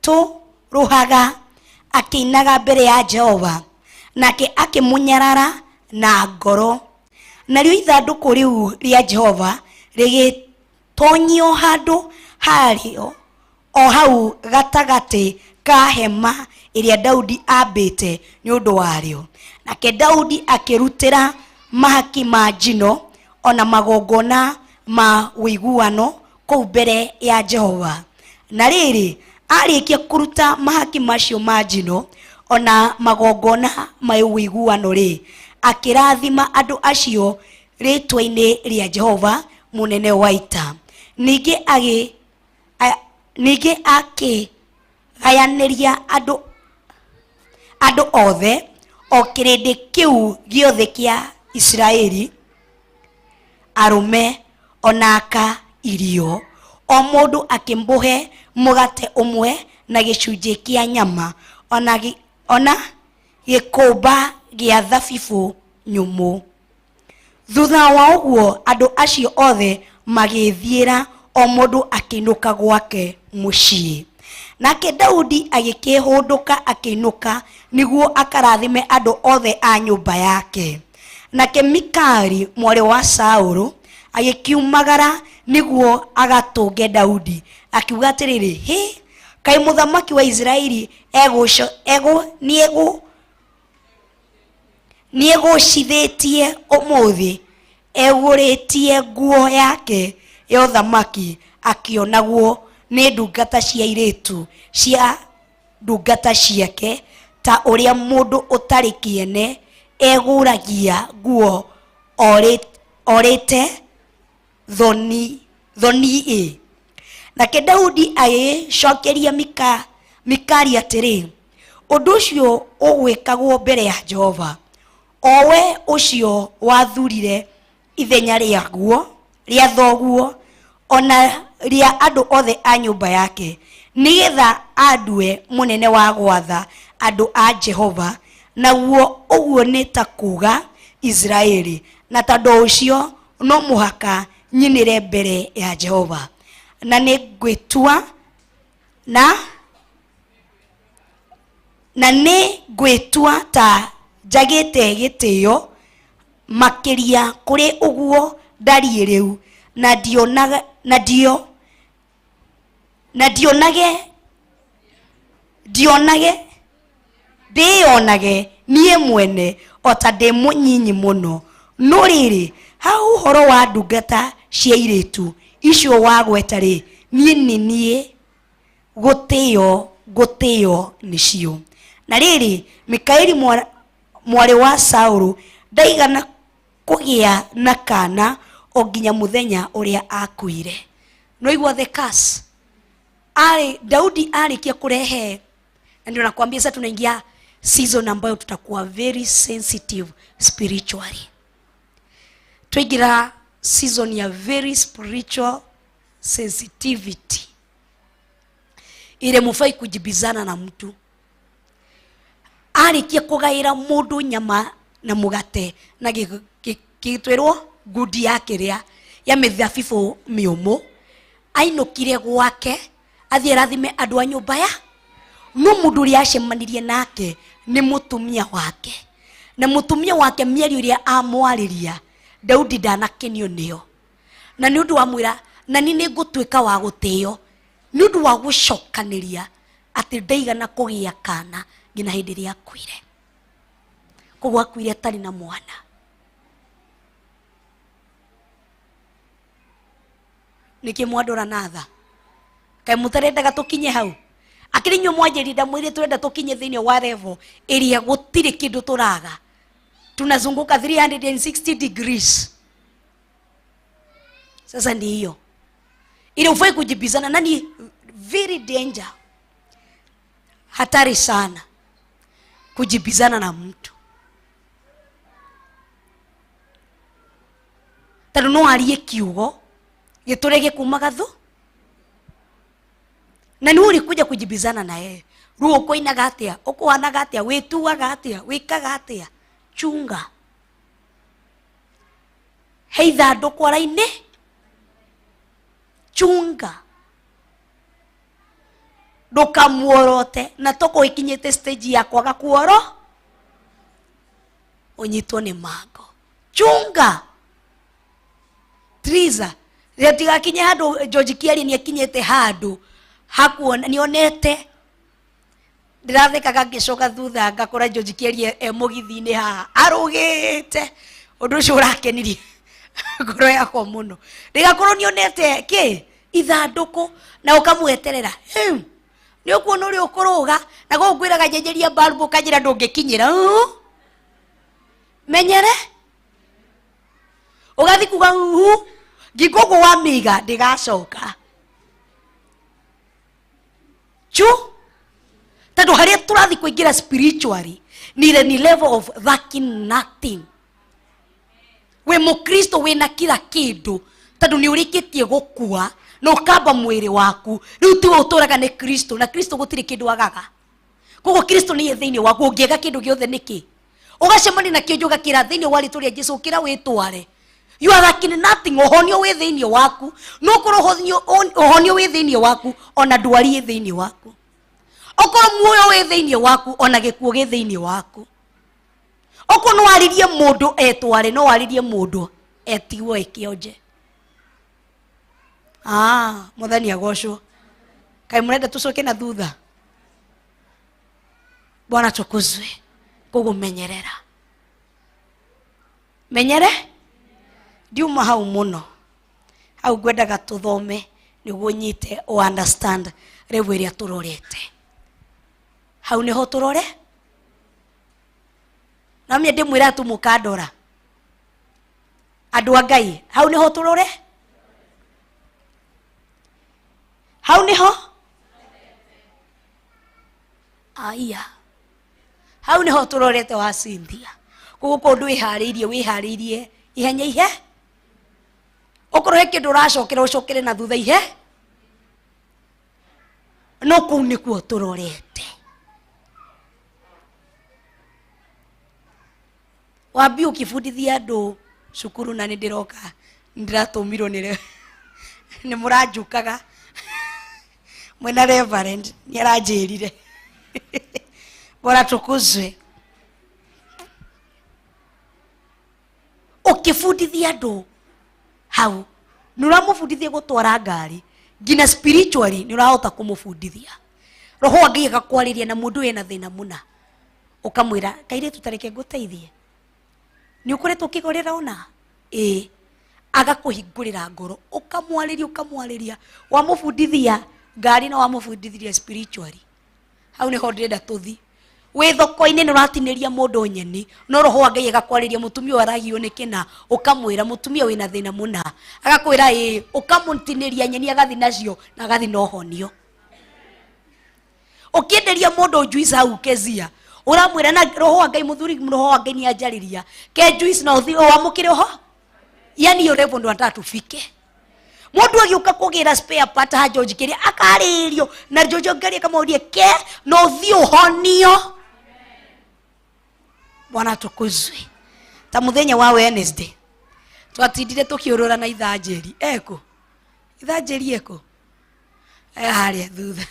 Agĩtũrũhaga akĩinaga mbere ya Jehova, nake akĩmũnyarara na ngoro. Narĩo ithandũkũ rĩu rĩa Jehova rĩgĩtonyio handũ harĩo o hau gatagatĩ ka hema ĩrĩa Daudi ambĩte nĩ ũndũ warĩo. Nake Daudi akĩrutĩra mahaki ma njino ona magongona ma ũiguano kũu mbere ya Jehova. Na rĩrĩ, arĩkia kũruta mahaki macio ma njino ona magongona ma ũiguano-rĩ, akĩrathima andũ acio rĩĩtwa-inĩ rĩa Jehova mũnene wa ita. Ningĩ agĩ ningĩ akĩgayanĩria andũ andũ othe, o kĩrĩndĩ kĩu gĩothe kĩa Isiraeli, arũme ona aka, irio, o mũndũ akĩmũhe mũgate ũmwe na gĩcunjĩ kĩa nyama ona, ona gĩkũmba gĩa thabibũ nyũmũ. Thutha wa ũguo andũ acio othe magĩĩthiĩra, o mũndũ akĩinũka gwake mũciĩ. Nake Daudi agĩkĩhũndũka akĩinũka nĩguo akarathime andũ othe a nyũmba yake. Nake Mikali mwarĩ wa Saũlũ agĩkiumagara nĩguo agatũnge Daudi, akiuga atĩrĩrĩ, Hĩ, kaĩ mũthamaki wa Isiraeli egũco egũ nĩegũ Nĩegũcithĩtie ũmũthĩ egũrĩtie nguo yake ya ũthamaki akĩonagwo nĩ ndungata cia airĩtu cia ndungata ciake, ta ũrĩa mũndũ ũtarĩ kĩene egũragia nguo orĩte thoni thoni-ĩ. Nake Daudi agĩcokeria Mika, Mikali atĩrĩ, Ũndũ ũcio ũgwĩkagwo mbere ya Jehova, o we ũcio wathurire ithenya rĩaguo rĩa thoguo o na rĩa andũ othe a nyũmba yake, nĩgetha andue mũnene wa gwatha andũ a Jehova, naguo ũguo nĩ ta kuuga Isiraeli, na tondũ ũcio no mũhaka nyinĩre mbere ya Jehova, na nĩ ngwĩtua na na nĩ ngwĩtua ta njagĩte gĩtĩo makĩria kũrĩ ũguo ndariĩ rĩu, na ndionaga na ndio na ndionage ndionage ndĩyonage niĩ mwene o ta ndĩ mũnyinyi mũno. No rĩrĩ, ha ũhoro wa ndungata cia airĩtu icio wagweta-rĩ, niĩ nĩ niĩ gũtĩo ngũtĩo nĩcio. Na rĩrĩ, Mikaeli mwarĩ wa Saũlũ ndaigana kũgĩa na kaana o nginya mũthenya ũrĩa aakuire. Nĩwaigua the curse? Arĩ Daudi arĩkia kũrehe, na ndio nakwambia sasa tunaingia season ambayo tutakuwa very sensitive spiritually. Twaingĩra season ya very spiritual sensitivity ile mufai kujibizana na mtu. Arĩkia kũgaĩra mũndũ nyama na mũgate na gĩtwĩrwo ngundi ya kĩrĩa ya mĩthabibũ mĩũmũ, ainũkire gwake athiĩ arathime andũ a nyũmba ya no mũndũ ũrĩa acemanirie nake nĩ mũtumia wake, na mũtumia wake mĩario ĩrĩa amwarĩria Daudi ndanakenio nĩyo, na nĩ ũndũ wa mwĩra na niĩ nĩ ngũtuĩka wa gũtĩo nĩ ũndũ wa gũcokanĩria atĩ ndaigana kũgĩa kana nginya hĩndĩ ĩrĩa akuire. Koguo akuire atarĩ na mwana. Nĩkĩ mwandora na tha? Kaĩ mũtarendaga tũkinye hau? Akĩrĩ inyuĩ mwanjĩrire ndamwĩrire tũrenda tũkinye thĩinĩ wa level ĩrĩa gũtirĩ kĩndũ tũraga, tunazunguka 360 degrees. Sasa ndi hiyo ile ufai kujibizana nani, very danger, hatari sana kujibizana na mtu, tondũ no arie kiugo gĩtũre gĩkumaga thu na nĩ ũrĩkuja kujibizana na yeye. Rĩu ũkũinaga atĩa, ũkũhanaga atĩa, wĩtuaga atĩa, wĩkaga atĩa? Chunga he ithandũkũ ara-inĩ, chunga. Ndũkamuorote na toko ikinyĩte stage ya kwaga kuoro ũnyitwo nĩ mango. Chunga Triza rĩtigakinye handũ George Kiarie nĩakinyĩte handũ hakuona nĩonete ndĩrathekaga ngĩcoka thutha ngakora George Kiarie e mũgithi-inĩ haha arũgĩte ũndũ ũcio ũrakenirie ngoro yakwa mũno ndĩgakorwo nĩonete kĩ ithandũkũ na ũkamweterera nĩ ũkuona ũrĩa ũkũrũga na gũkũ ngwĩraga njenjeria balbu ũkanjĩra ndũngĩkinyĩra menyere ũgathi kuga uhu ngingo ũguo wamĩiga ndĩgacoka chu tondũ harĩa tũrathi kũingĩra spiritually ni ni level of lacking nothing. Wĩ mũkristo wĩna kila kĩndũ tondũ nĩ ũrĩkĩtie gũkua na ũkamba mwĩrĩ waku rĩu tiwe ũtũraga nĩ kristo na kristo gũtirĩ kĩndũ agaga koguo kristo nĩye thĩinĩ waku ũngĩaga kĩndũ gĩothe nĩkĩ ũgacemania na kĩonjo ũgakĩra thĩinĩ wa rĩtwa rĩa Jesu ũkĩra wĩtware. You are lacking nothing. Ũhonio wĩ thĩinĩ waku no ũkorwo ũhonio wĩ thĩinĩ waku ona ndwari ĩ thĩinĩ waku okorwo muoyo wĩ thĩinĩ waku ona gĩkuũ gĩ thĩinĩ waku okorwo no waririe mũndũ etware no waririe mũndũ etigwo ĩkĩonje. Mwathani agocwo. Kaĩ mũrenda tũcoke na thutha? Bwana tukuzwe. Kũgũmenyerera menyere ndiuma hau mũno hau ngwendaga tũthome nĩguo nyite o understand rĩu ĩrĩa tũrorete hau nĩho tũrore na mie ndĩmwĩra tu mũkandora andũ a Ngai hau nĩho tũrore hau nĩho aya hau nĩho tũrorete wa Cynthia koguo kũndũ wĩharĩirie wĩharĩirie ihenya ihe okorwo he kĩndũ ũracokera ũcokere na thutha ihe no kũu nĩkuo tũrorete. Wambi ũkĩbundithia andũ cukuru na nĩ ndĩroka nĩndĩratũmirwo nĩ mũranjukaga mwena reverend nĩ aranjĩrire bora tukuzwe ũkĩbundithia andũ hau nĩ ũramũbundithia gũtwara ngari nginya spiritually nĩ ũrahota kũmũbundithia roho wa Ngai agakwarĩria na mũndũ wĩna thĩna mũna ũkamwĩra kairĩtu tareke ngũteithie nĩ ũkoretwo ũkĩgorĩra ona ĩĩ agakũhingũrĩra ngoro ũkamwarĩria ũkamwarĩria wamũbundithia ngari na wamũbundithirie spiritually hau nĩho ndĩrenda tũthi wĩ thoko-inĩ nĩ ũratinĩria mũndũ nyeni no roho wa Ngai agakwarĩria mũtumia ũyũ aragio nĩ kĩna ũkamwĩra mũtumia wĩna thĩna mũna agakwĩra ĩĩ ũkamũtinĩria nyeni agathi nacio na agathi na ũhonio ũkĩenderia mũndũ juice hau Kezia ũramwĩra na roho wa Ngai mũthuri roho wa Ngai nĩ anjarĩria ke juice na ũthi wamũkĩre ho yani hiyo level ndo nataka tufike mũndũ agĩũka kũgĩra spare part ha George kĩrĩa akarĩrio na George Ngari akamũria ke na ũthiĩ ũhonio. Bwana tukuzwe. Ta mũthenya wa Wednesday twatindire tũkĩũrũra na ithanjeri eko ithanjeri eko harĩa thutha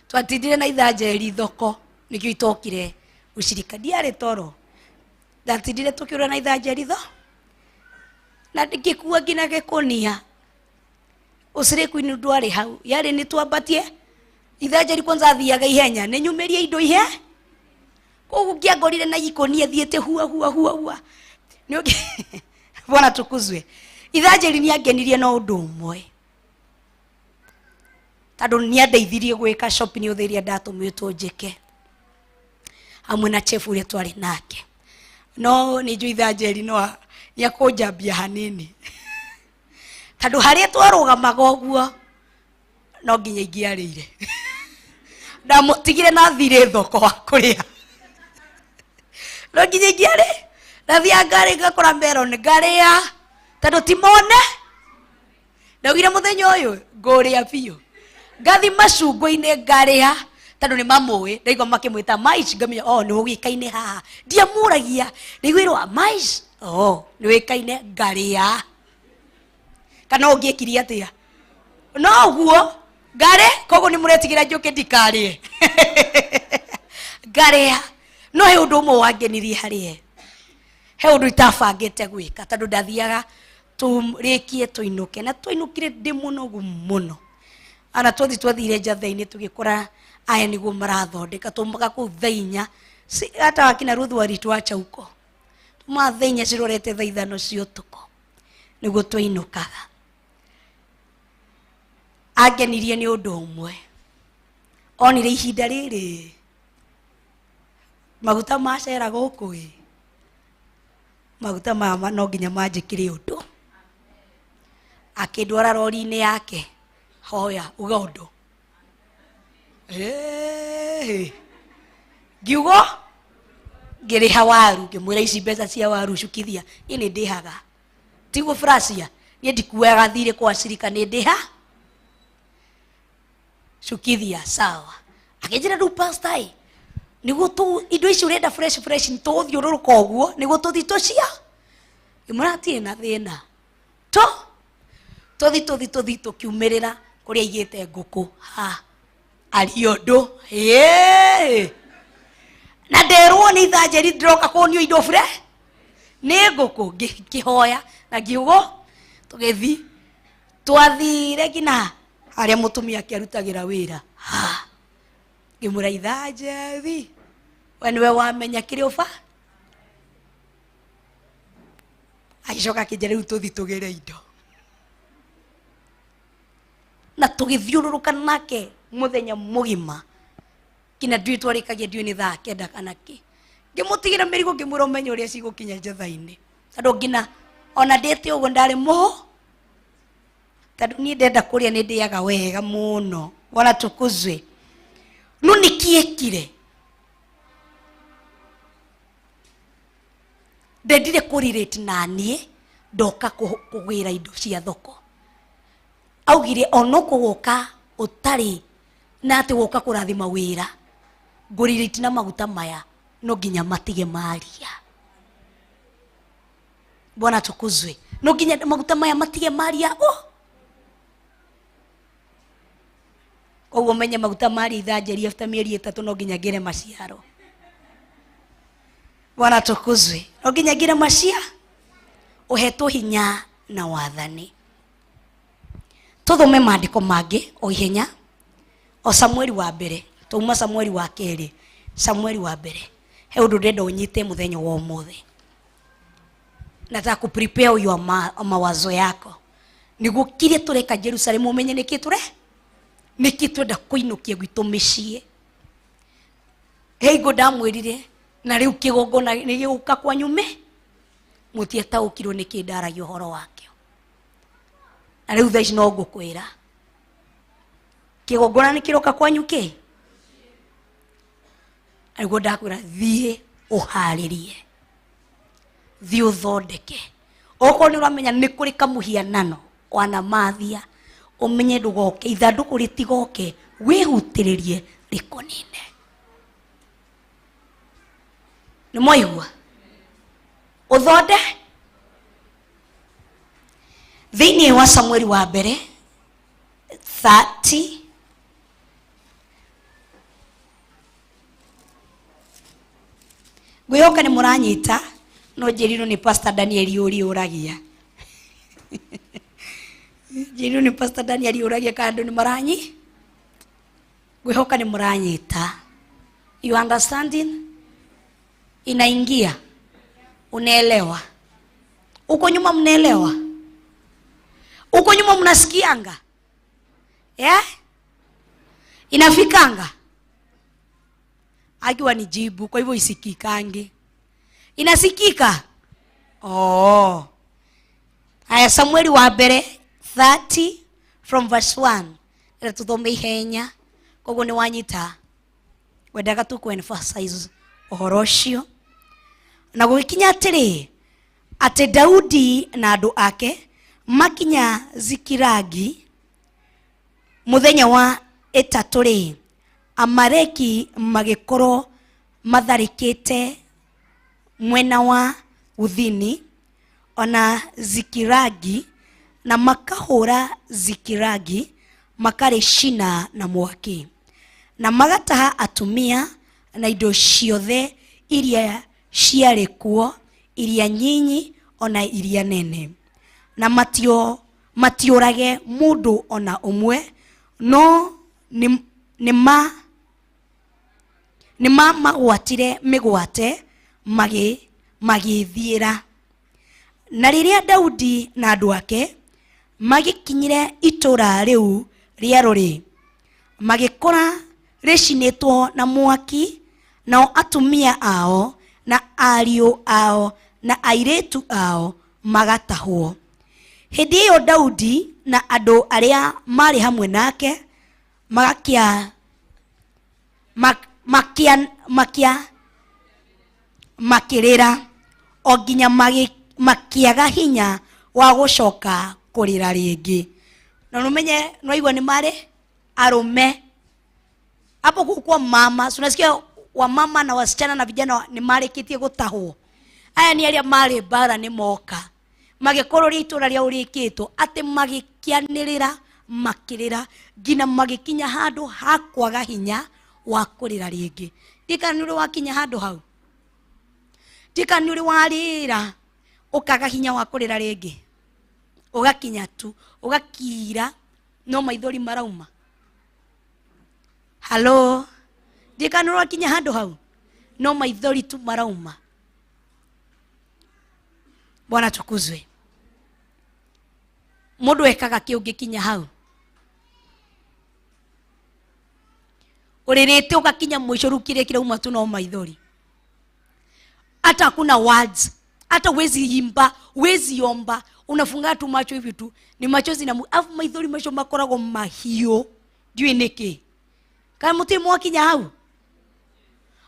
twatindire na ithanjeri thoko nĩkĩo itokire gũcirika ndiarĩ toro ndatindire tũkĩũrũra na ithanjeri tho na ngĩkua nginya gĩkũnia ũcirĩku-inĩ ndwarĩ hau yarĩ nĩ twambatie ithanjeri kwanza athiaga ihenya nĩ nyumĩrie indo ihe koguo ngĩangorire na ikũnia thiĩte hua hua hua hua nĩ Bwana tukuzwe. Ithanjeri nĩ angenirie na ũndũ ũmwe tondũ nĩ andeithirie gwĩka shopping yothe ĩrĩa ndatũmĩtwo njĩke hamwe na chef ũrĩa twarĩ nake no nĩ njũĩ ithanjeri no nĩ akũnjambia hanini tondũ harĩa twarũgamaga ũguo no nginya ingĩarĩire ndamũtigire na thirĩ thoko wa kũrĩa no nginya ingĩarĩ ndathiaga ngarĩ ngakora melon ngarĩa tondũ ti mone ndaugire mũthenya ũyũ ngũrĩa biũ ngathi macungwa-inĩ ngarĩa tondũ nĩ mamũĩ ndaigua makĩmwĩta maish ngamenya oh nĩ ũgĩkaine haha ndiamũragia ndaiguĩrwo maish oh nĩ wĩkaine ngarĩa kana ũngĩekire atĩa no ũguo Ngarĩ koguo nĩ mũretigĩra njũke ndikarĩe. Ngarĩa. No he ũndũ ũmwe wangenirie harĩ ye. He ũndũ itabangĩte gwĩka tondũ ndathiaga tũrĩkie tũinũke na twainũkire ndĩ mũnogu mũno. Ana twathi twathire njatheinĩ tũgĩkora aya nĩguo marathondeka taumaga kũu thaa inya. Si, hata wakina Ruth walituacha huko. Tumaga thaa inya cirorete thaa ithano cia ũtukũ nĩguo twainũkaga. Angenirie nĩ ũndũ ũmwe, onire ihinda rĩrĩ maguta macera gũkũ ĩ, maguta maya no nginya manjĩkĩre ũndũ. Akĩndwara rori-inĩ yake, hoya uga ũndũ. Ngiugo ngĩrĩha waru, ngĩmwĩra ici mbeca cia waru cukithia, niĩ nĩ ndĩhaga. Tiguo Frasia, niĩ ndikuaga thirĩ kwa cirika, nĩ ndĩha. Cukithia, sawa. Akĩnjĩra rĩu pastor ĩ, nĩguo tu indo ici ũrenda fresh fresh nĩ tũgũthiũrũrũka ũguo nĩguo tũthi tũcia. Ngĩmwĩra hatirĩ na thĩna. To tũthi tũthi tũthi tũkiumĩrĩra kũrĩa aigĩte ngũkũ ha aria ũndũ. Ĩĩ. Na nderwo nĩ ithanjeri ndĩroka kuonio indo bure nĩ ngũkũ. Ngĩhoya na ngiugo tũgĩthi twathire nginya harĩa mũtumia akĩarutagĩra wĩra. Ha. Ngĩmwĩra ithanjeri we nĩwe wamenya kĩrĩa ũba. Agĩcoka akĩnjĩra rĩu tũthi tũgĩre indo. Na tũgĩthiũrũrũka nake mũthenya mũgima nginya ndiũĩ twarĩkagia ndiũĩ nĩ thaa kenda kana kĩ. Ngĩmũtigĩra mĩrigo ngĩmwĩra ũmenye ũrĩa cigũkinya njetha-inĩ. Tondũ nginya ona ndĩte ũguo ndarĩ mũhũ. Tondũ niĩ ndenda kũrĩa nĩ ndĩaga wega mũno. Wala tukuzwe. No nĩkĩekire? Ndendire kũrelate na niĩ ndoka kũgĩra indo cia thoko. Augire ona ũkũgũka ũtarĩ na atĩ woka kũrathima wĩra, ngũrelate na maguta maya no nginya matige maria. Bwana tukuzwe. No nginya maguta maya matige maria. Oh! Koguo menye maguta maria ithanjeri after mĩeri ĩtatũ no nginya ngĩre maciaro. Bwana tukuzwe. No nginya ngĩre macia. Ũhetwo hinya na wathani. Tũthome maandĩko mangĩ o ihenya. O Samueli wa mbere, twauma Samueli wa kerĩ, Samueli wa mbere. He ũndũ ndĩrenda ũnyite mũthenya wa ũmũthĩ. Nataka ku prepare your mawazo yako. Nĩguo kĩrĩa tũreka Jerusalem ũmenye nĩkĩ tũre? Nĩkĩ twenda kũinũkia gwitũ mĩciĩ. He hingo ndamwĩrire na rĩu kĩgongona nĩ gĩgũka kwanyu mĩ mũtiataũkirwo nĩkĩ ndaragia ũhoro wakĩo. Na rĩu thaa ici no ngũkwĩra kĩgongona nĩ kĩroka kwanyu kĩ? Nĩguo ndakwĩra thiĩ ũharĩrie, thiĩ ũthondeke. Okorwo nĩ ũramenya nĩ kũrĩ kamũhianano wanamathia, ũmenye ndũgoke, ithandũkũ rĩtigoke, wĩhutĩrĩrie rĩkũnine. Nĩ mwaigua? Ũthonde thĩinĩ wa Samueli wa mbere 30 ngwĩhoka nĩ mũranyita, no njĩrirwo nĩ Pastor Daniel ũrĩa ũragia. Njĩrirwo nĩ Pastor Daniel ũragia kana andũ nĩ maranyi. Ngwĩhoka nĩ mũranyita. You understanding? Inaingia. Unaelewa? Uko nyuma mnaelewa? Uko nyuma mnasikianga? Yeah? Inafikanga? Akiwa nijibu, kwa hivyo isikikangi. Inasikika? Oh. Aya, Samueli wa mbere 30 from verse 1. Reke tuthome ihenya. Koguo nĩ wanyita. Wendaga tu ku emphasize ũhoro ũcio. Na gũgĩkinya atĩrĩ, atĩ Daudi na andũ ake makinya Zikilagi mũthenya wa ĩtatũ rĩ, Amaleki magĩkorwo matharĩkĩte mwena wa Uthini ona Zikilagi, na makahũra Zikilagi, Makarĩcina na mwaki, na magataha atumia na indo ciothe iria ciarĩ kuo, iria nyinyi ona iria nene, na matio matiũrage mũndũ ona ũmwe, no nĩ nĩ nĩ mamagwatire mĩgwate magĩ magĩthiĩra. Na rĩrĩa Daudi na andũ ake magĩkinyire itũra rĩu rĩerũ-rĩ, magĩkora rĩcinĩtwo na mwaki, nao atumia ao na ariũ ao na airĩtu ao magatahwo. Hĩndĩ ĩyo Daudi na andũ arĩa marĩ hamwe nake magakia makia makia makĩrĩra o nginya makĩaga hinya wa gũcoka kũrĩra rĩngĩ. Na nũmenye nwaigua nĩ marĩ arũme hapo kukua mama, si unasikia wamama na wasichana na vijana nĩ marĩkĩtie gũtahwo. Aya nĩ arĩa marĩ mbara, nĩ moka magĩkorwo rĩa itũra rĩao rĩkĩtwo atĩ magĩkĩanĩrĩra makĩrĩra nginya magĩkinya handũ ha kwaga hinya wa kũrĩra rĩngĩ. Ndikana nĩ ũrĩ wakinya handũ hau, ndikana nĩ ũrĩ warĩra ũkaga hinya wa kũrĩra rĩngĩ, ũgakinya tu ũgakira no maithori marauma. Halo, ndikana nĩ ũrĩ wakinya handũ hau no maithori tu marauma. Bwana tukuzwe. Mũndũ ekaga kĩ ũngĩkinya hau ũrĩrĩte ũgakinya mũico, rĩu kĩrĩa kĩrauma tu no maithori, hata hakuna words, hata huwezi imba, huwezi omba, unafunga tu macho hivi tu, ni machozi na afu maithori macio makoragwo mahiũ, ndiũĩ nĩkĩ. Kana mũtirĩ mwakinya hau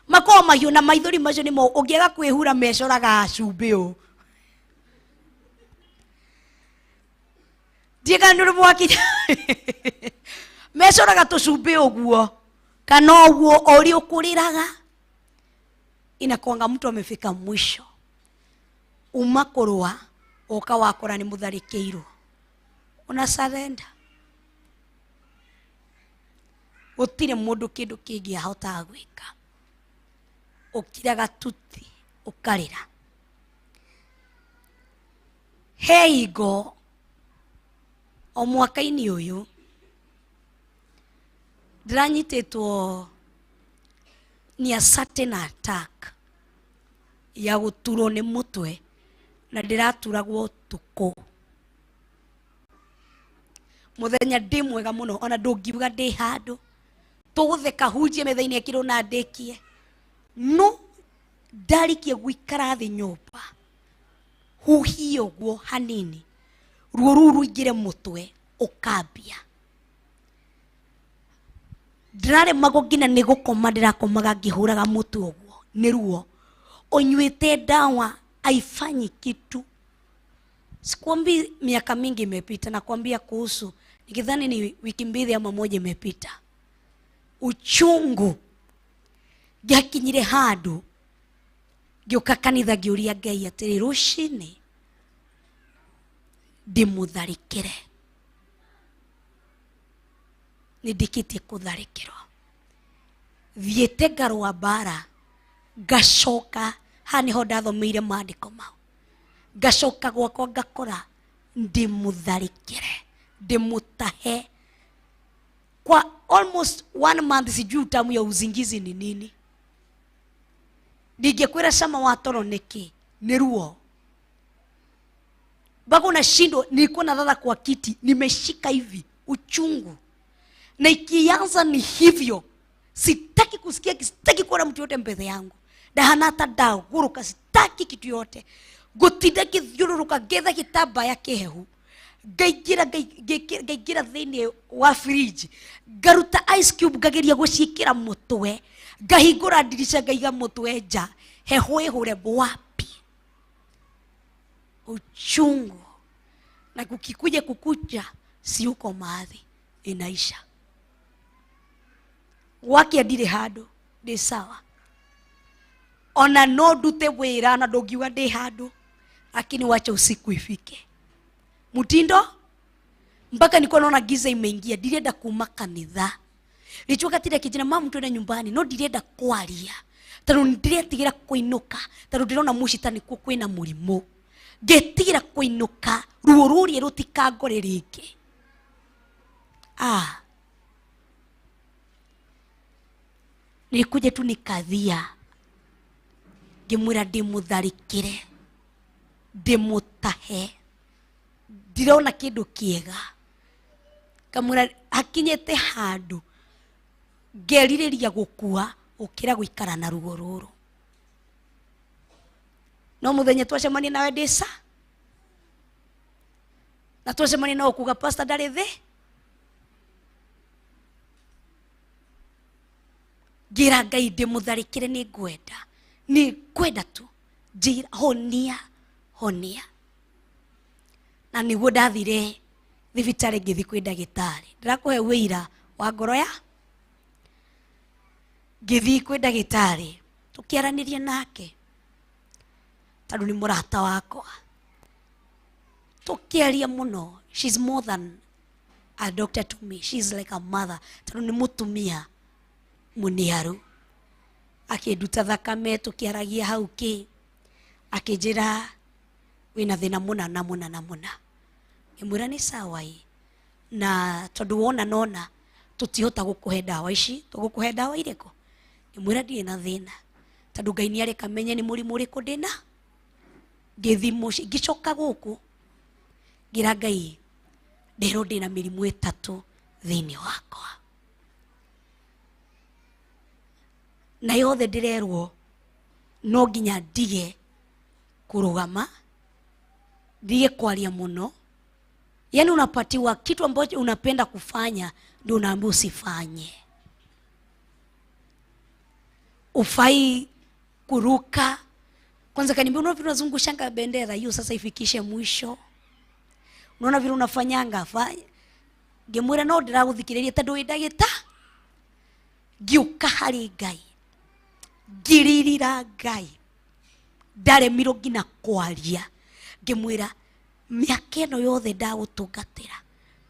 makoragwo mahiũ, na maithori macio nĩmo ũngĩaga kwĩhura mecoraga cumbĩ ũũ. Ndiĩ kana nĩ ũrĩ mwakinya mecoraga tũcumbĩ ũguo kana ũguo o ũrĩa ũkũrĩraga, inakuanga mtu amefika mwisho. Uma kũrũa ũka wakora nĩ mũtharĩkĩirwo, una surrender. Gũtirĩ mũndũ kĩndũ kĩngĩ ahotaga gwĩka, ũkiraga tuti ũkarĩra. He hingo o mwaka-inĩ ũyũ ndĩranyitĩtwo ni a certain attack ya gũturwo nĩ mũtwe, na ndĩraturagwo ũtukũ. Mũthenya ndĩ mwega mũno, ona ndũngiuga ndĩ handũ tũgũtheka hunjie metha-inĩ ĩkĩrwo na ndĩkie, no ndarikie gũikara thĩ nyũmba huhie ũguo hanini, ruo rũu rũingĩre mũtwe ũkambia. Ndĩraremagwo nginya nĩ gũkoma, ndĩrakomaga ngĩhũraga mũtwe ũguo nĩ ruo. Ũnyuĩte ndawa haifanyi kitu. Sikuambi miaka mingi imepita, nakwambia kuhusu nikidhani ni wiki 2 ama 1 imepita. Uchungu ngĩakinyire handũ ngĩũka kanitha ngĩũria Ngai atĩrĩ, rũcinĩ ndĩmũtharĩkĩre, nĩ ndĩkĩtie kũtharĩkĩrwo, thiĩte ngarũa mbara ngacoka haha nĩho ndathomeire maandĩko mau, ngacoka gwakwa ngakora ndĩmũtharĩkĩre ndĩmũtahe. Kwa almost one month sijui utamu ya uzingizi ni nini, ndingĩkwĩra cama wa toro nĩkĩ, nĩ ruo mpaka unashindwa. Nilikuwa nalala kwa kiti nimeshika hivi uchungu, na ikianza ni hivyo, sitaki kusikia, sitaki kuona mtu yote mbele yangu, ndahana hata ndaguruka, sitaki kitu yote, ngutinda ngĩthiũrũrũka ngetha gĩtambaya kĩhehu, ngaingĩra ngaingĩra thĩinĩ wa fridge, ngaruta ice cube, ngageria gũciĩkĩra mũtwe, ngahingũra ndirica, ngaiga mũtwe nja heho ĩhũre wapi. Uchungu, na kukikuja kukucha si uko mahali inaisha. Gwakia ndirĩ handũ ndĩ sawa, ona no ndute wĩra na ndũngiuga ndĩ handũ, lakini wacha usiku ifike. Mutindo Mpaka nilikuwa naona giza imeingia, ndirenda kuma kanitha. Richoka tira kijina mamu twende nyumbani, no ndirenda kwaria. Tondu ndiretigira kuinuka, tondu ndirona mucitani kuo kwina murimu. Ngetigira kuinuka, ruo ruria rutikangore ringi. Ah. Nilikuja tu nikathia. Ngimwira ndimutharikire, ndimutahe, ndirona kindu kiega. Kamwira hakinyite handu ngeririria gukua ukira guikara na ruo ruru. No muthenya twacemania nawe ndisa na twacemania nawe kuga pastor ndari thi. Ngira Ngai ndimutharikire, ni ngwenda, ni ngwenda tu njira honia honia. Na niguo ndathire thibitarĩ ngĩthiĩ kwĩ ndagĩtarĩ, ndĩrakũhe wĩira wa ngoro ya ngĩthiĩ kwĩ ndagĩtarĩ tũkĩaranĩria nake tondũ nĩ mũrata wakwa, tũkĩaria mũno. She's more than a doctor to me, she's like a mother tondũ nĩ mũtumia mũniaru. Akĩnduta thakame tũkĩaragia hau kĩ, akĩnjĩra wĩna thĩna mũna na mũna na mũna. Ngĩmwĩra nĩ sawa ĩ, na tondũ wona nona tũtihota gũkũhe ndawa ici, tũgũkũhe ndawa irĩkũ? Ngĩmwĩra ndirĩ na thĩna tondũ Ngai nĩareka menye nĩ mũrimũ ũrĩkũ ndĩna. Ngĩthiĩ mũciĩ, ngĩcoka gũkũ ngĩra Ngai nderwo ndĩna mĩrimũ ĩtatũ thĩinĩ wakwa, na yothe ndĩrerwo no nginya ndige kũrũgama, ndige kwaria mũno. Yaani unapatiwa kitu ambacho unapenda kufanya ndio unaambiwa usifanye. Ufai kuruka. Kwanza kaniambia unaona vile unazungushanga bendera hiyo sasa ifikishe mwisho. Unaona vile unafanyanga fanya. Ngĩmwĩra no ndĩragũthikĩrĩria tondũ wĩ ndagĩta. Ngĩũka harĩ Ngai, ngĩririra Ngai, ndaremirwo nginya kwaria. Ngĩmwĩra mĩaka ĩno yothe ndagũtungatĩra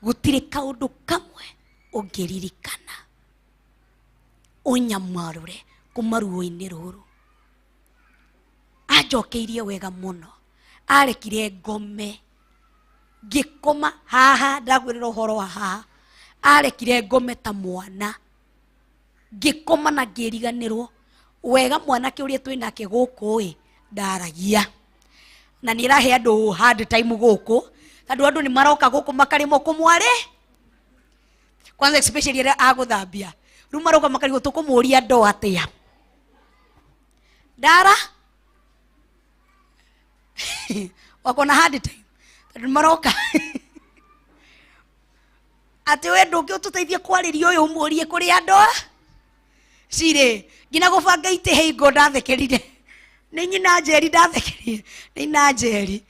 gũtirĩ kaũndũ kamwe ũngĩririkana ũnyamarũre kuma ruo-inĩ rũrũ. Anjokeirie wega mũno, arekire ngome, ngĩkoma haha, ndagwĩrĩra ũhoro wa haha, arekire ngome ta mwana, ngĩkoma na ngĩriganĩrwo wega. Mwanake ũrĩa twĩ nake gũkũ ĩ ndaragia, na nĩ ĩrahe andũ hard time gũkũ tondũ andũ nĩ maroka gũkũ makarĩmwo kũmwarĩ kwanza, especially arĩa agũthambia rĩu maroka makarigwo tũkũmũria ndoo atĩa ndara wako na hard time tondũ maroka atĩ we ndũngĩ ũtũteithie kwarĩria ũyũ ũmũrie kũrĩa andũ cirĩ nginya gũbanga itĩ hingo ndathekerire nĩ nyina Njeri, ndathekerire nĩ nyina Njeri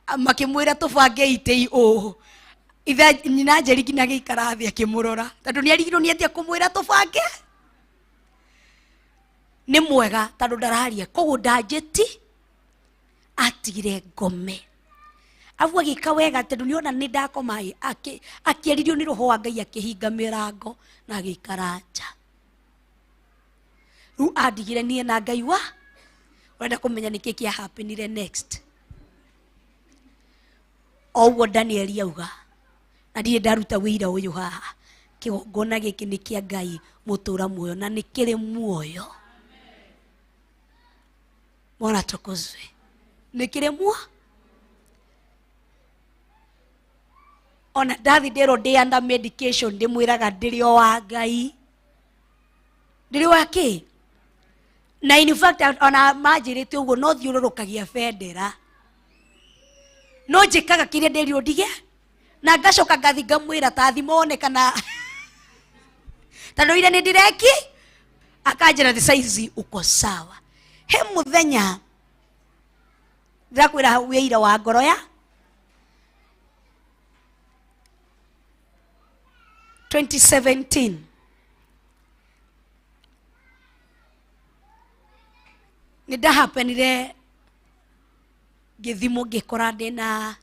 makĩmwĩra tũbange itĩ ũũ. Ithe nyina Njeri nginya agĩikara thĩ akĩmũrora tondũ nĩ arigirwo nĩ atĩa kũmwĩra tũbange. Nĩ mwega tondũ ndararia, koguo ndanjĩti atigire ngome. Abu agĩka wega tondũ nĩona nĩ ndakoma, akĩaririo nĩ roho wa Ngai akĩhinga mĩrango na agĩikara nja. Rĩu andigire niĩ na Ngai wa ũrenda kũmenya nĩkĩ kĩa happenire next. O ũguo Danieli auga, na ndirĩ ndaruta wĩira ũyũ haha, kĩgongona gĩkĩ nĩ kĩa Ngai mũtũra muoyo na nĩ kĩrĩ muoyo. Bwana atukuzwe. Nĩ kĩrĩ muoyo. Ona ndathi ndĩrwo ndĩ under medication, ndĩmwĩraga ndĩrĩ o wa Ngai, ndĩrĩ wa kĩ. Na in fact ona manjĩrĩte ũguo no thiũrũrũkagia bendera, no njĩkaga kĩrĩa ndĩrirwo ndige, na ngacoka ngathi ngamwĩra ta thimone kana tondũ ira nĩ ndĩreki, akanjĩra the size uko sawa. He mũthenya ndĩrakwĩra wĩira wa ngoro ya 2017 nĩ ndahapenire ngĩthimwo ngĩkora ndĩna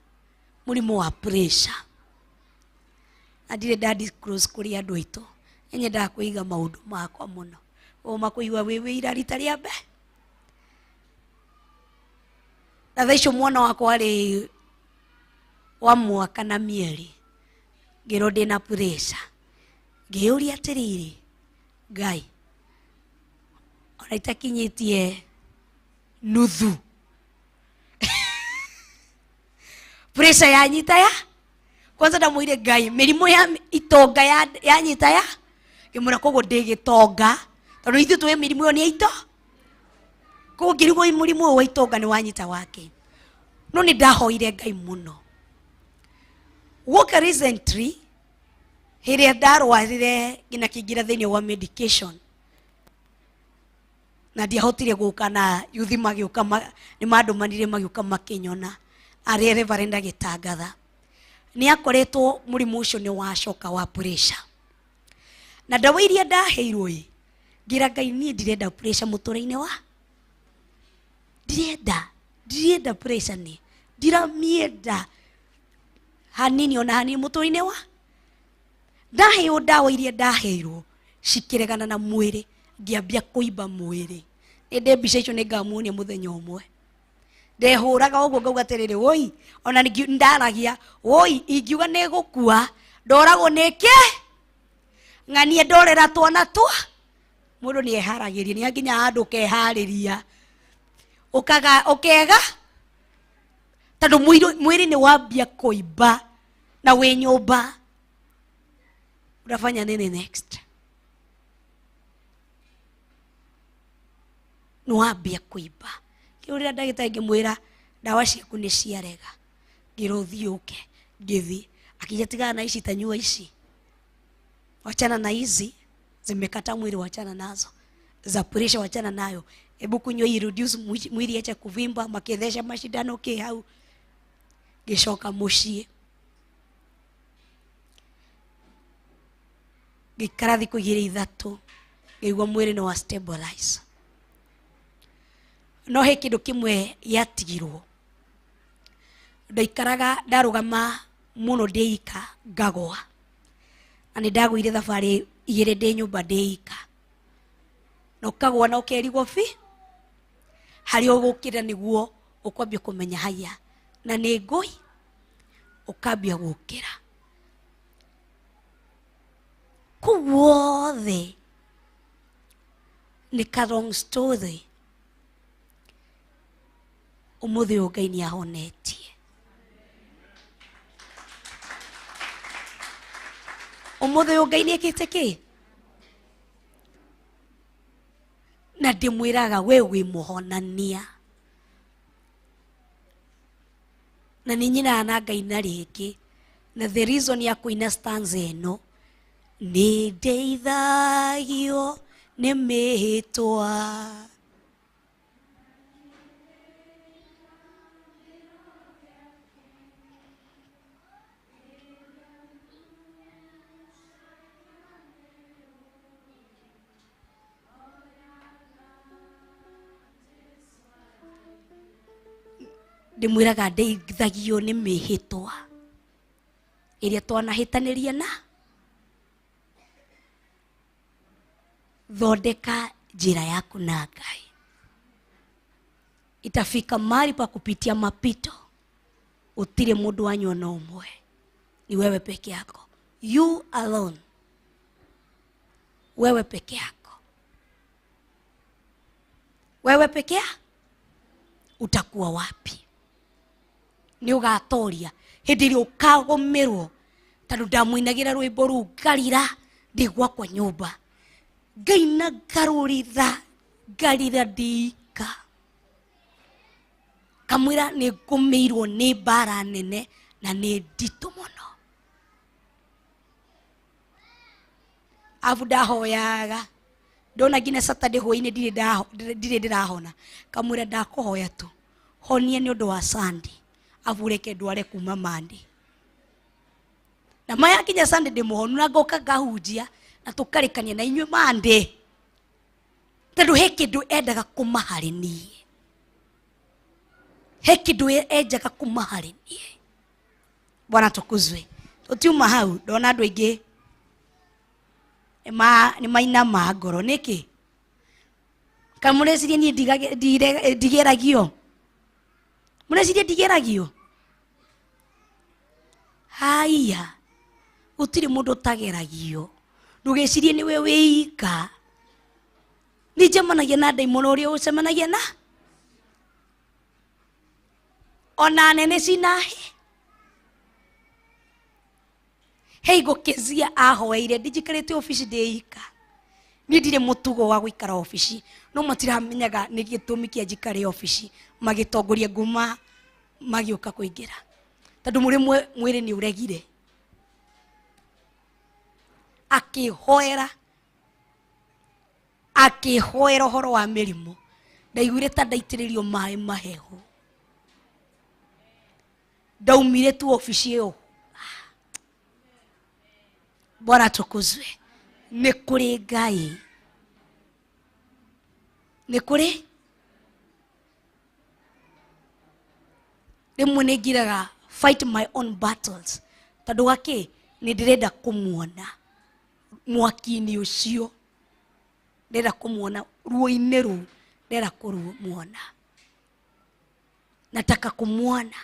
mũrimũ wa pressure. Na ndirĩ nda disclose kũrĩ andũ aitũ. Nĩnyendaga kũiga maũndũ makwa mũno. Ũma kũigua wĩ wĩira rita rĩa mbere. Na thaa icio mwana wakwa arĩ wa mwaka na mĩeri, ngĩrwo ndĩna pressure. Ngĩyũria atĩrĩrĩ, Ngai, ona itakinyĩtie nuthu pressure yanyita ya kwanza ndamwire Ngai mĩrimũ ya itonga yanyita ya ngĩmwĩra koguo ndĩ gĩtonga tondũ ithuĩ tũĩ mĩrimũ ĩyo nĩ ya ito koguo ngĩrigwo mũrimũ ũyũ wa itonga nĩ wanyita wake. No nĩ ndahoire Ngai mũno. Guoka recently hĩrĩa ndarwarire nginya kĩingĩra thĩinĩ wa medication na ndiahotire gũka na yuthi magĩũka nĩ mandũmanire magĩũka makĩnyona arĩa reverend agĩtangatha nĩ akoretwo mũrimũ ũcio nĩ wacoka wa pressure na ndawa iria ndaheirwo ĩ ngĩra Ngai niĩ ndirenda pressure mũtũrĩre-inĩ wa ndirenda pressure nĩ ndiramĩenda hanini ona hanini mũtũrĩre-inĩ wa ndaheirwo ndawa iria ndaheirwo cikĩregana na mwĩrĩ ngĩambia kũimba mwĩrĩ. Nĩ mbica icio nĩ ngamuonia mũthenya ũmwe. Ndehũraga ũguo ngauga atĩrĩrĩ, woi ona ndaragia woi ingiuga nĩ gũkua ndoragwo nĩ kĩ ng'anie ndorera twana twa mũndũ nĩ eharagĩria nĩ nginya handũ ũkeharĩria ũkaga ũkega tondũ mwĩrĩ nĩ wambia kũimba na wĩ nyũmba unafanya nini next? Nĩ wambia kũimba. Kĩũrĩra ndagĩtarĩ ngĩmwĩra ndawa ciaku nĩ ciarega ngĩrwo ũthiĩ ũke ngĩthiĩ akija tigana na ici tanyua ici wachana na hizi zimekata mwili wachana nazo za pressure wachana nayo hebu kunywa hii reduce mwili acha kuvimba makethesha mashindano ke hau gicoka muciĩ ngĩikara thikũ igĩrĩ ithatũ ngĩigua mwĩrĩ nĩ wa stabilize no he kĩndũ kĩmwe gĩatigirwo ndaikaraga ndarũgama mũno ndĩika ngagwa na nĩ ndagũire thabarĩ igĩrĩ ndĩ nyũmba ndĩika na ũkagwa na ũkerigwo bi harĩa ũgũkĩra nĩguo ũkwambia kũmenya haya na nĩ ngũi ũkambia gũkĩra kũu guothe nĩ ka long story ũmũthĩ ũyũ Ngai nĩ ahonetie ũmũthĩ ũyũ Ngai nĩ ekĩte kĩ na ndĩmwĩraga we wĩ mũhonania na nĩ nyinaga na Ngai na rĩngĩ na the reason ya kũina stanza ĩno nĩ ndeithagio nĩ mĩhĩtwa ndĩmwĩraga ndeithagio nĩ mĩhĩtwa ĩrĩa twanahĩtanĩria na thondeka njĩra yaku na Ngai. Itafika mahali pa kupitia mapito utire mundu wanyu ona ũmwe, ni wewe peke yako, you alone, wewe peke yako, wewe peke yako utakuwa wapi? Ni ũgatoria hĩndĩ ĩrĩa ũkagũmĩrwo tondũ ndamũinagĩra rwĩmbo rũu ngarira ndĩ gwakwa nyũmba ngaina ngarũrĩra ngarira ndĩika kamwĩra nĩ ngũmĩirwo nĩ mbara nene na nĩ nditũ mũno abu ndahoyaga ndona nginya Saturday hwainĩ ndirĩ ndĩrahona kamwĩra ndakũhoya tu honia nĩ ũndũ wa Sunday abu reke ndware kuma Monday na maya nginya Sunday ndĩmũhonu na ngoka ngahunjia na tũkarĩkania na inyuĩ Monday tondũ he kĩndũ endaga kuma harĩ niĩ he kĩndũ enjaga kuma harĩ niĩ. Bwana tukuzwe. Tũtiuma hau, ndona andũ aingĩ nĩ mainama ngoro. Nĩkĩ? Kana mũreciria niĩ ndigeragio? Mũreciria ndigeragio? Haiya, gũtirĩ mũndũ ũtageragio. Ndũgecirie nĩwe wĩika. Nĩ njemanagia na ndaimono ũrĩa ũcemanagia na ona nene cinahe. Hei ngũkĩzia ahoeire ndinjikarĩte obici ndĩika. Niĩ ndirĩ mũtugo wa gũikara obici, no matiramenyaga nĩ gĩtũmi kĩa njikare obici, magĩtongoria nguma magĩũka kũingĩra tondũ mũrĩmwe mwĩrĩ nĩ ũregire. Akĩhoera, akĩhoera ũhoro wa mĩrimũ, ndaiguire ta ndaitĩrĩrio maĩ mahehu. Ndaumire tu obici ĩyo. Bwana tukuzwe. Nĩ kũrĩ Ngai, nĩ kũrĩ. Rĩmwe nĩ ngiraga fight my own battles tondũ gakĩ nĩ ndĩrenda kũmuona mwaki-inĩ ũcio, ndĩrenda kũmuona ruo-inĩ rũu, ndĩrenda kũmuona, nataka kumuona.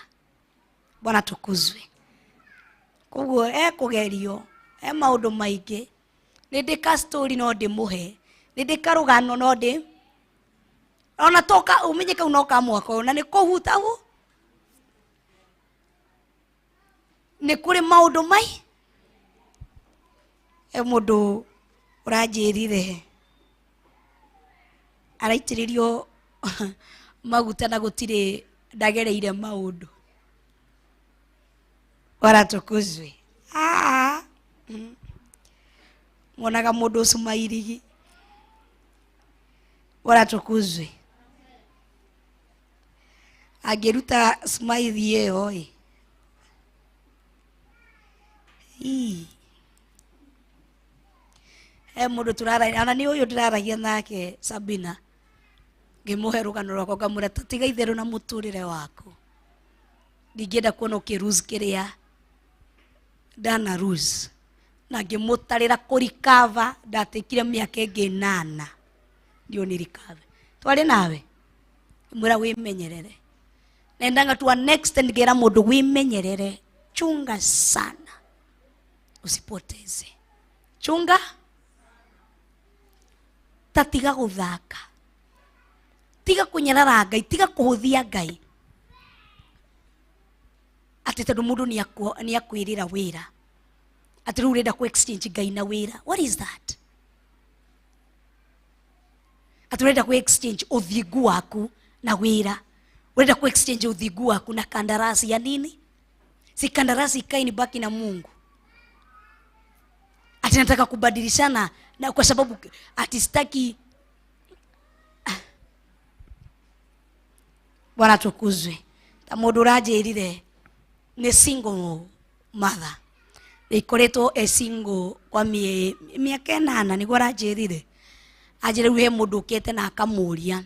Bwana tukuzwe. Koguo ekũgerio e maũndũ maingĩ. Nĩ ndĩ ka story no ndĩmũhe, nĩ ndĩ karũgano no ndĩ ona toka ũmenye kau no ka mwaka ũyũ na nĩ kũhuta hu. Nĩ kũrĩ maũndũ mai e mũndũ ũranjĩrire araitĩrĩrio maguta na gũtirĩ ndagereire maũndũ. Bwana tukuzwe. Ah. Mwonaga mũndũ ũcio mairigi. Bwana tukuzwe. Angĩruta smile ĩyo ĩ. Ii. He mũndũ tũraragia, ona nĩ ũyũ ndĩraragia nake Sabina, ngĩmũhe rũgano rwakwa ngamwĩra ta tiga itherũ na mũtũrĩre waku, ndingĩenda kuona ũkĩ lose kĩrĩa ndana lose. Na ngĩmũtarĩra kũ recover ndatikire mĩaka ĩngĩ 8 ndio ni recover. Twarĩ nawe ngĩmwĩra wĩmenyerere, nendaga to an extent ngĩra mũndũ wĩmenyerere, chunga sana usipoteze, chunga ta tiga gũthaka, tiga kũnyarara Ngai, tiga kũhũthia Ngai atĩ tondũ mũndũ nĩ akwĩrĩra wĩra atĩ rĩu ũrenda kũ exchange Ngai na wĩra. What is that? Atĩ ũrenda kũ exchange ũthingu waku na wĩra, ũrenda kũ exchange ũthingu waku na kandarasi ya nini? Si kandarasi ikae ni baki na Mungu. Ati nataka kubadilishana na kwa sababu ati sitaki. Bwana tukuzwe. Ta mũndũ ũranjĩrire nĩ single mother, ikoretwo e single kwa mĩaka 8 nĩguo aranjĩrire. Anjĩra rĩu he mũndũ ũkĩte na akamũria,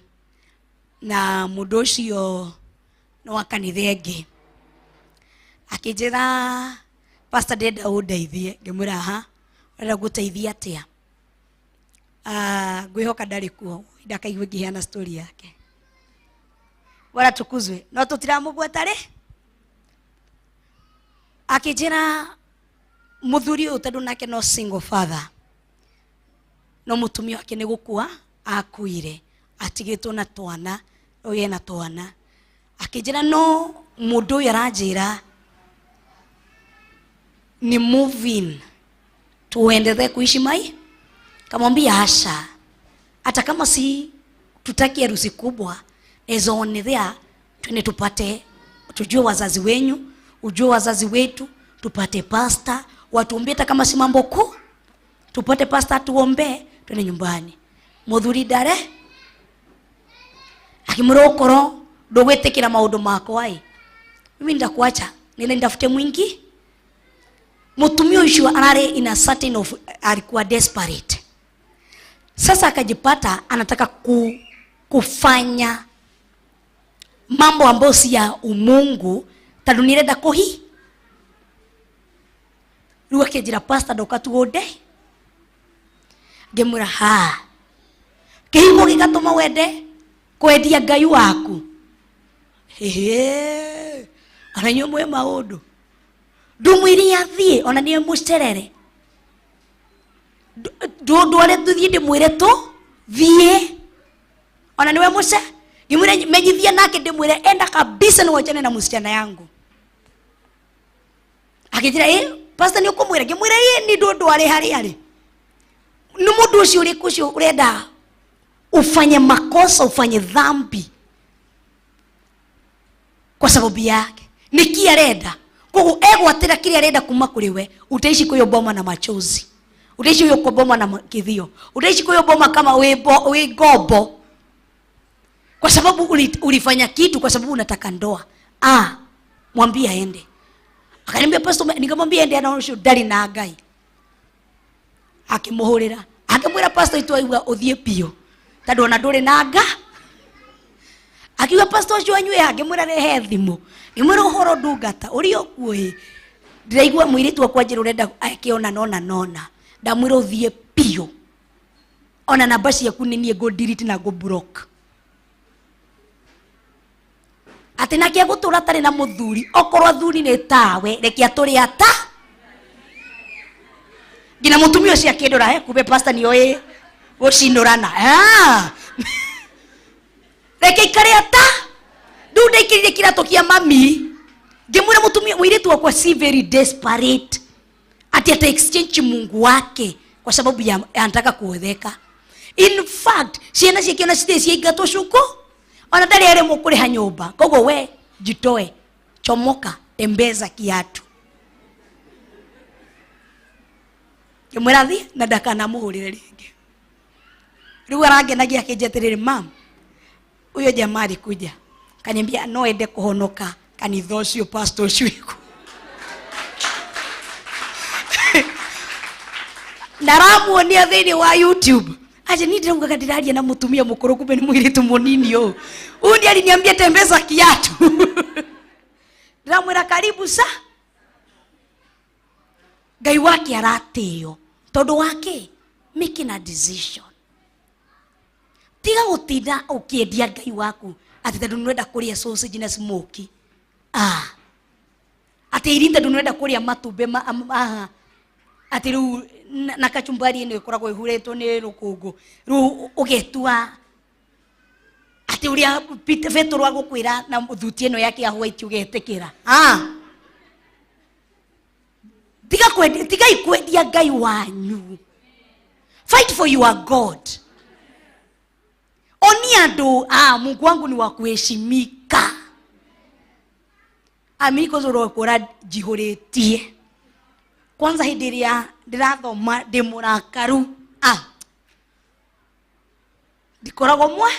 na mũndũ ũcio nĩ wa kanitha ĩngĩ. Akĩnjĩra pastor ndĩrenda ũndeithie. Ngĩmwĩra ha, ũrenda ngũteithie atĩa? Ngwĩhoka ndarĩ kuo, ndakaigue ngĩheana story yake. Bwana tukuzwe. No tũtiramũgweta rĩ. Akĩnjĩra mũthuri ũyũ tondũ nake no single father, no mũtumia wake nĩ gũkua akuire, atigĩtwo na twana, ũyũ ena twana. Akĩnjĩra no mũndũ ũyũ aranjĩra ni move in tuendelee kuishi mai. Kamwambia asha, hata kama si tutaki harusi kubwa, naweza onelea twende tupate, tujue wazazi wenyu, ujue wazazi wetu, tupate pasta watuombee, hata kama si mambo kuu, tupate pasta tuombee, twende nyumbani. Muthuri ndare akimwĩra ũkorwo ndũgwĩtĩkĩra maũndũ makwa ĩ, mimi nitakuacha nile nitafute mwingi. Mũtumia ũcio ararĩ in a certain of, alikuwa desperate. Sasa akajipata anataka kufanya mambo ambayo si ya umungu tondũ nĩarenda kũhi. Rĩu akĩnjĩra, "Pastor, ndoka tuonde." Ngĩmwĩra, "Ha, kĩhiko gĩgatũma wende kwendia Ngai waku? Hĩhĩ, ona inyuĩ mwĩ maũndũ." Ndũmwĩre athiĩ, ona nĩ mũcerere, ndware tũthiĩ, ndĩmwĩre tũ thiĩ, ona niwe mũce. Ngĩmwĩra menyithia nake, ndĩmwĩre enda kabisa ni wachane na msichana yangu. Akĩnjĩra, "Ĩ, pastor, nĩ ũkũmwĩra?" Ngĩmwĩra, "Ĩ, nĩ ndũndware harĩa arĩ. Nĩ mũndũ ũcio ũrĩkũ ũcio ũrenda ufanye makosa, ufanye dhambi kwa sababu yake? Niki arenda?" Koguo egwatĩra kĩrĩa arenda kuma kũrĩ we. Utaishi kwa hiyo boma na machozi, utaishi hiyo kwa boma na kithio, utaishi kwa hiyo boma kama wĩ ngombo, kwa sababu ulifanya kitu kwa sababu unataka ndoa. Ah, mwambie aende. Akaniambia, "Pastor," nikamwambia ende, ana ũcio ndarĩ na Ngai. Akĩmũhũrĩra, akĩmwĩra, "Pastor itwaigua ũthiĩ biũ tondũ ona ndũrĩ na nga." Akiuga, "Pastor ũcio anyue." Ngĩmwĩra, "Rehe thimũ." Ngĩmwĩra, "Ũhoro ndungata ũrĩa ũkuo ĩ, ndĩraigua mũirĩtu wakwa njĩra ũrenda eke ona nona nona. Ndamwĩra ũthiĩ biũ, ona namba ciaku nĩ niĩ ngũ delete na ngũ block, atĩ nake egũtũra atarĩ na mũthuri. Okorwo athuri nĩ tawe, reke atũre ata." Nginya mũtumia ũcio akĩndora, "He, kumbe pastor nĩoĩ gũcindũrana." Ah! Reke ikare ata. Rĩu ndaikĩrire kĩratũ kĩa mami, ngĩmwĩra mũtumia, mũirĩtu wakwa si very desperate ati ata exchange Mungu wake kwa sababu ya anataka kuodheka. In fact, ciana ciake ona citirĩ ciaingatwo cuku, ona ndarĩ aremwo kũrĩha nyũmba. Koguo we jitoe, chomoka, tembeza kiatu. Ngĩmwĩra thiĩ na ndakanamũhũrĩre rĩngĩ. Rĩu arangenagia, akĩnjia atĩrĩrĩ, "Mam, huyo jamaa alikuja kaniambia no ende kuhonoka kanitha ũcio pastor ũcio ĩkuo." Ndaramuonia thĩinĩ wa YouTube aje ni ndĩraugaga ndĩraria na mũtumia mũkũrũ, kumbe nĩ mũirĩtu mũnini. Ũũ huyu ndiye aliniambia tembeza kiatu. Ndĩramwĩra, "Karibu sa Ngai wake aratĩo tondũ wake making a decision. Tiga gũtinda ũkĩendia Ngai waku atĩ tondũ nĩũrenda kũrĩa sausage na smoky, ah, atĩ iri tondũ nĩũrenda kũrĩa matumbĩ aha, atĩ rĩu na kachumbari ĩno ĩkoragwo ĩhurĩtwo nĩ rũkũngũ, rĩu ũgetua atĩ ũrĩa Petero agũkwĩra na thuti ĩno yake ya white ũgetĩkĩra. Ah, tiga kwendia, tigai kwendia Ngai wanyu. Fight for your God. Onia andũ, ah, Mungu wangu ni wa kuheshimika. Amiko ũrokora njihũrĩtie kwanza hĩndĩ ĩrĩa ndĩrathoma ndĩ mũrakaru. Ah, ndikoragwo mwe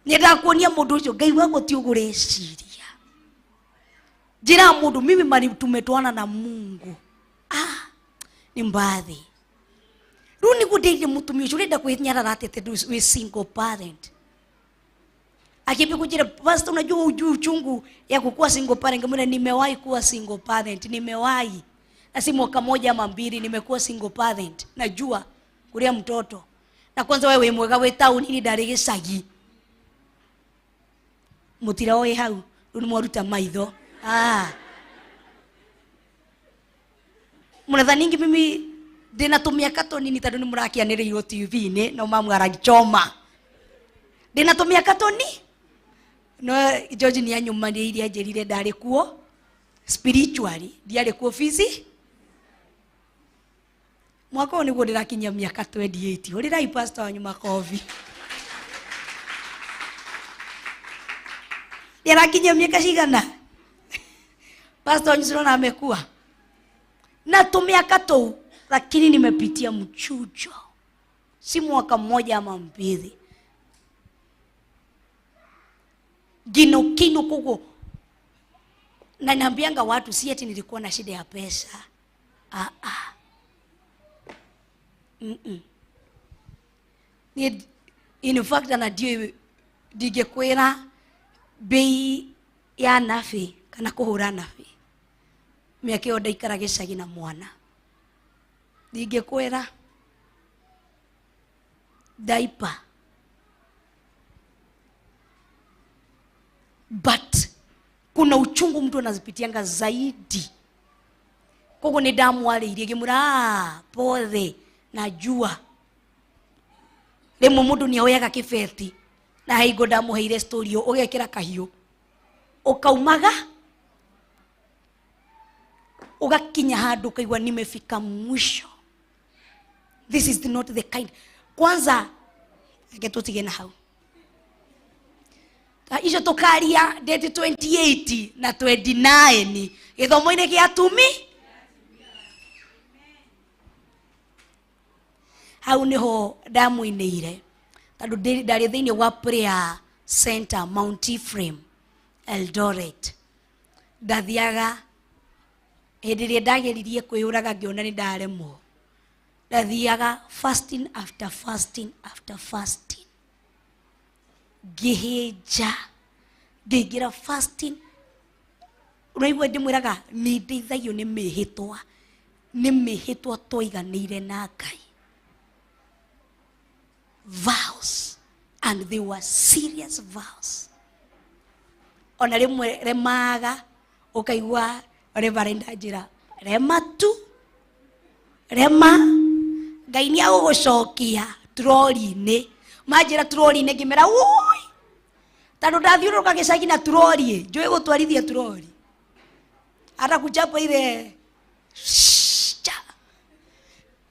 nyendaga kuonia mũndũ ũcio Ngai wakwa ti ũgũreciria. Njĩra mũndũ, mimi mali tumetwana na Mungu, ah, ni mbathi. Rĩu nĩguo ndeire mũtumia ũcio, ũrenda kwĩnyarara atĩa tondũ wĩ single parent? Akiambia kunjira, "Pastor, unajua ujui uchungu ya kukuwa single parent." Ngamwambia, "Nimewahi kuwa single parent, nimewahi, na si mwaka moja ama mbili. Nimekuwa single parent, najua kulea mtoto. Na kwanza wewe wĩ mwega, wĩ taũni, ndarĩ gĩcagi." Mũtiraoĩ hau rĩu nĩ mwaruta maitho. Ah, mũrathaningi mimi ndĩna tũmĩaka tũnini tondũ nĩ mũrakĩanĩrĩirwo TV-inĩ no mamu aragichoma. Ndĩna tũmĩaka tũni no George nĩ anyũmanĩirie, anjĩrire ndarĩ kuo spiritually, ndiarĩ kuo physi. Mwaka ũyũ nĩguo ndĩrakinyia mĩaka 28. Hũrĩrai pastor wanyu makobi. Ndĩrakinyia mĩaka cigana, pastor wanyu? Cirona amekua na tũmĩaka tũu, lakini nimepitia mchujo, si mwaka mmoja ama mbili, gino kino. Koguo na naambianga watu, si ati nilikuwa na shida ya pesa. Ah, ah. In fact, ana ndiũĩ, ndingĩkwĩra bei ya nabi kana kũhũra nabi. Mĩaka ĩyo ndaikara gĩcagi na mwana. Ndingĩkwĩra diaper. But kuna uchungu mtu anazipitianga zaidi. Koguo nĩ ndamwarĩirie ngĩmwĩra pothe najua. Rĩmwe mũndũ nĩ oyaga kĩbeti na hingo ndamũheire story ĩyo ũgekĩra kahiũ ũkaumaga ugakinya handũ ukaigua nimefika mwisho. This is not the kind. Kwanza reke tũtige na hau. Icio tũkaria date 28 na 29 gĩthomo-inĩ gĩa atumi. Hau niho ndamũinĩire tondũ ndarĩ thĩinĩ wa prayer center Mount Ephraim Eldoret. Ndathiaga hĩndĩ ĩrĩa ndageririe kwĩyũraga ngĩona nĩ ndaremwo. Ndathiaga fasting after fasting after fasting. Ngĩhĩnja ngĩingĩra fasting. Ũraigua ndĩmwĩraga nĩ ndeithagio nĩ mĩhĩtwa, nĩ mĩhĩtwa twaiganĩire na Ngai. Vows, and they were serious vows. Ona rĩmwe remaga ũkaigua Reverend anjĩra rema tu, rema Ngai nĩ agũgũcokia trori-inĩ. Manjĩra trori-inĩ ngĩmera woi, tondũ ndathiũrũrũka gĩcagi na trori, njũĩ gũtwarithia trori hata kuchapa ile cha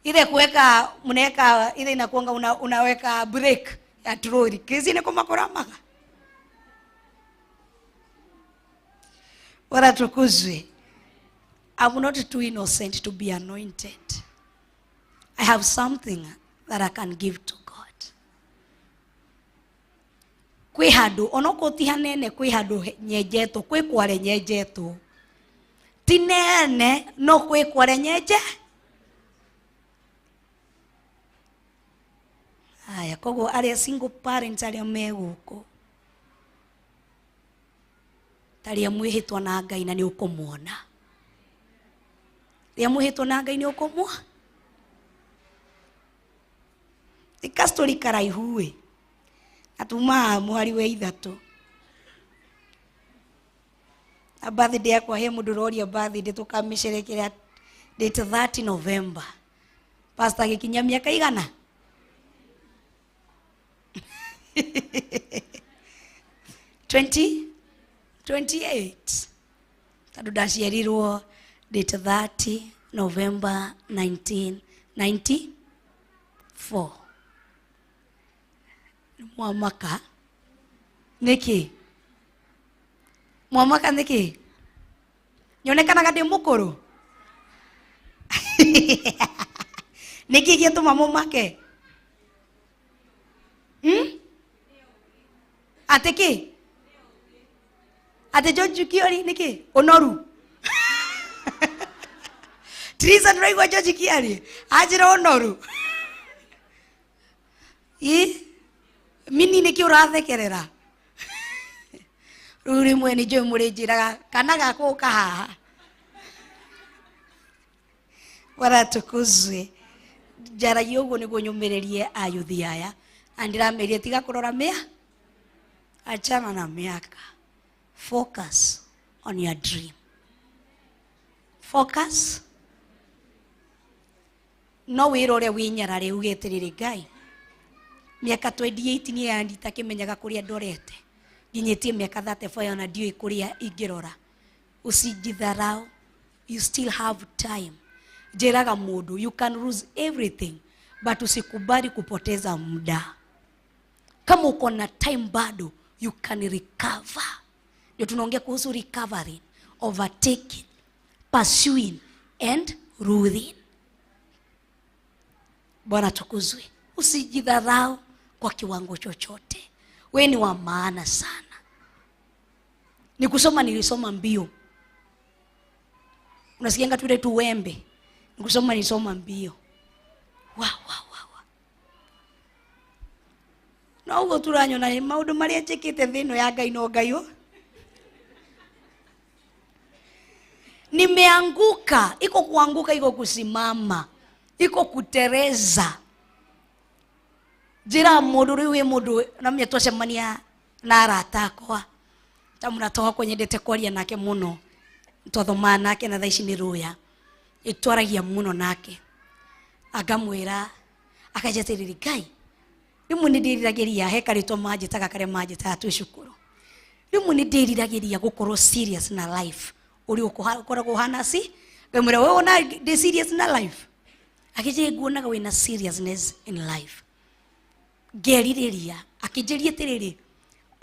ile kuweka mnaweka ile inakuanga unaweka break ya trori kizi ni kumakoramaga. Bwana tukuzwe. I'm not too innocent to be anointed. I have something that I can give to God. Kwĩ handũ onokorwo ti hanene, kwĩ handũ nyenjetwo, kwĩ kware nyenjetwo. Ti nene no kwĩ kware nyenje. Haya, koguo arĩa single parents arĩa me gũkũ, tarĩa mwĩhĩtwa na Ngai na nĩ ũkũmuona. Rĩa mwĩhĩtwa na Ngai nĩ ũkũmuona. Ti kastori karaihu ĩ, na tumaga mũhari wa 3. Na birthday yakwa he mũndũ ũroria birthday tũkamĩcerekera date 30 November. Pastor agĩkinyia mĩaka igana? 28. Tondũ ndaciarirwo date 30 November 1994. Mwamaka nĩkĩ? Mwamaka nĩkĩ? Nyonekanaga ndĩ mũkũrũ? Nĩkĩ gĩatũma mũmake? Atĩ kĩ? Atĩ George Kiori nĩkĩ? Ũnoru. Teresa ndũraigua George Kiori? Anjĩra ũnoru. Ĩ? Mini nĩkĩ ũrathekerera? Rĩu rĩmwe nĩ njũĩ mũrĩnjĩraga kana gakwa ũka haha. Bwana tukuzwe. Njaragia ũguo nĩguo nyũmĩrĩrie ayuthi aya. Na ndĩrameria tiga kũrora mĩa, achana na mĩaka. Focus on your dream. Focus. No wĩrore wĩnyarare uge atĩrĩrĩ, Ngai, mĩaka 28 nĩ yandita kĩmenyaga kũrĩa ndorete. Nginyĩtie mĩaka 34 ona ndiũĩ kũrĩa ingĩrora. Usijidharau. You still have time. Njĩraga mũndũ, you can lose everything, but usikubali kupoteza muda. Kama uko na time bado, you can recover. Ndio tunaongea kuhusu recovering, overtaking, pursuing and ruling. Bwana tukuzwe. Usijidharau kwa kiwango chochote. We ni wa maana sana. Nikusoma nilisoma mbio. Unasikianga tu ile tu wembe. Nikusoma nilisoma mbio. Wa wa wa wa. Na ugo turanyona ni maundu maria njikite thino ya Ngai no Ngai o. Nimeanguka. Iko kuanguka, iko kusimama, iko kutereza. Njĩra mũndũ rĩu wĩ mũndũ na mie twacemania na arata akwa ta mũrata wakwa nyendete kwaria nake mũno, twathomaga nake na thaa ici nĩ rũya, ĩtwaragia mũno nake, akamwĩra akanjĩra Ngai rĩmwe nĩ ndĩriragĩria he karĩtwa manjĩtaga karĩa manjĩtaga twĩ cukuru, rĩmwe nĩ ndĩriragĩria gũkorwo serious na life ũrĩa ũkoragwo ũhana si ngamwĩra wewe ona ndĩ serious na life, akĩnjĩra nguonaga wĩna seriousness in life, ngerirĩria akĩnjĩria atĩrĩrĩ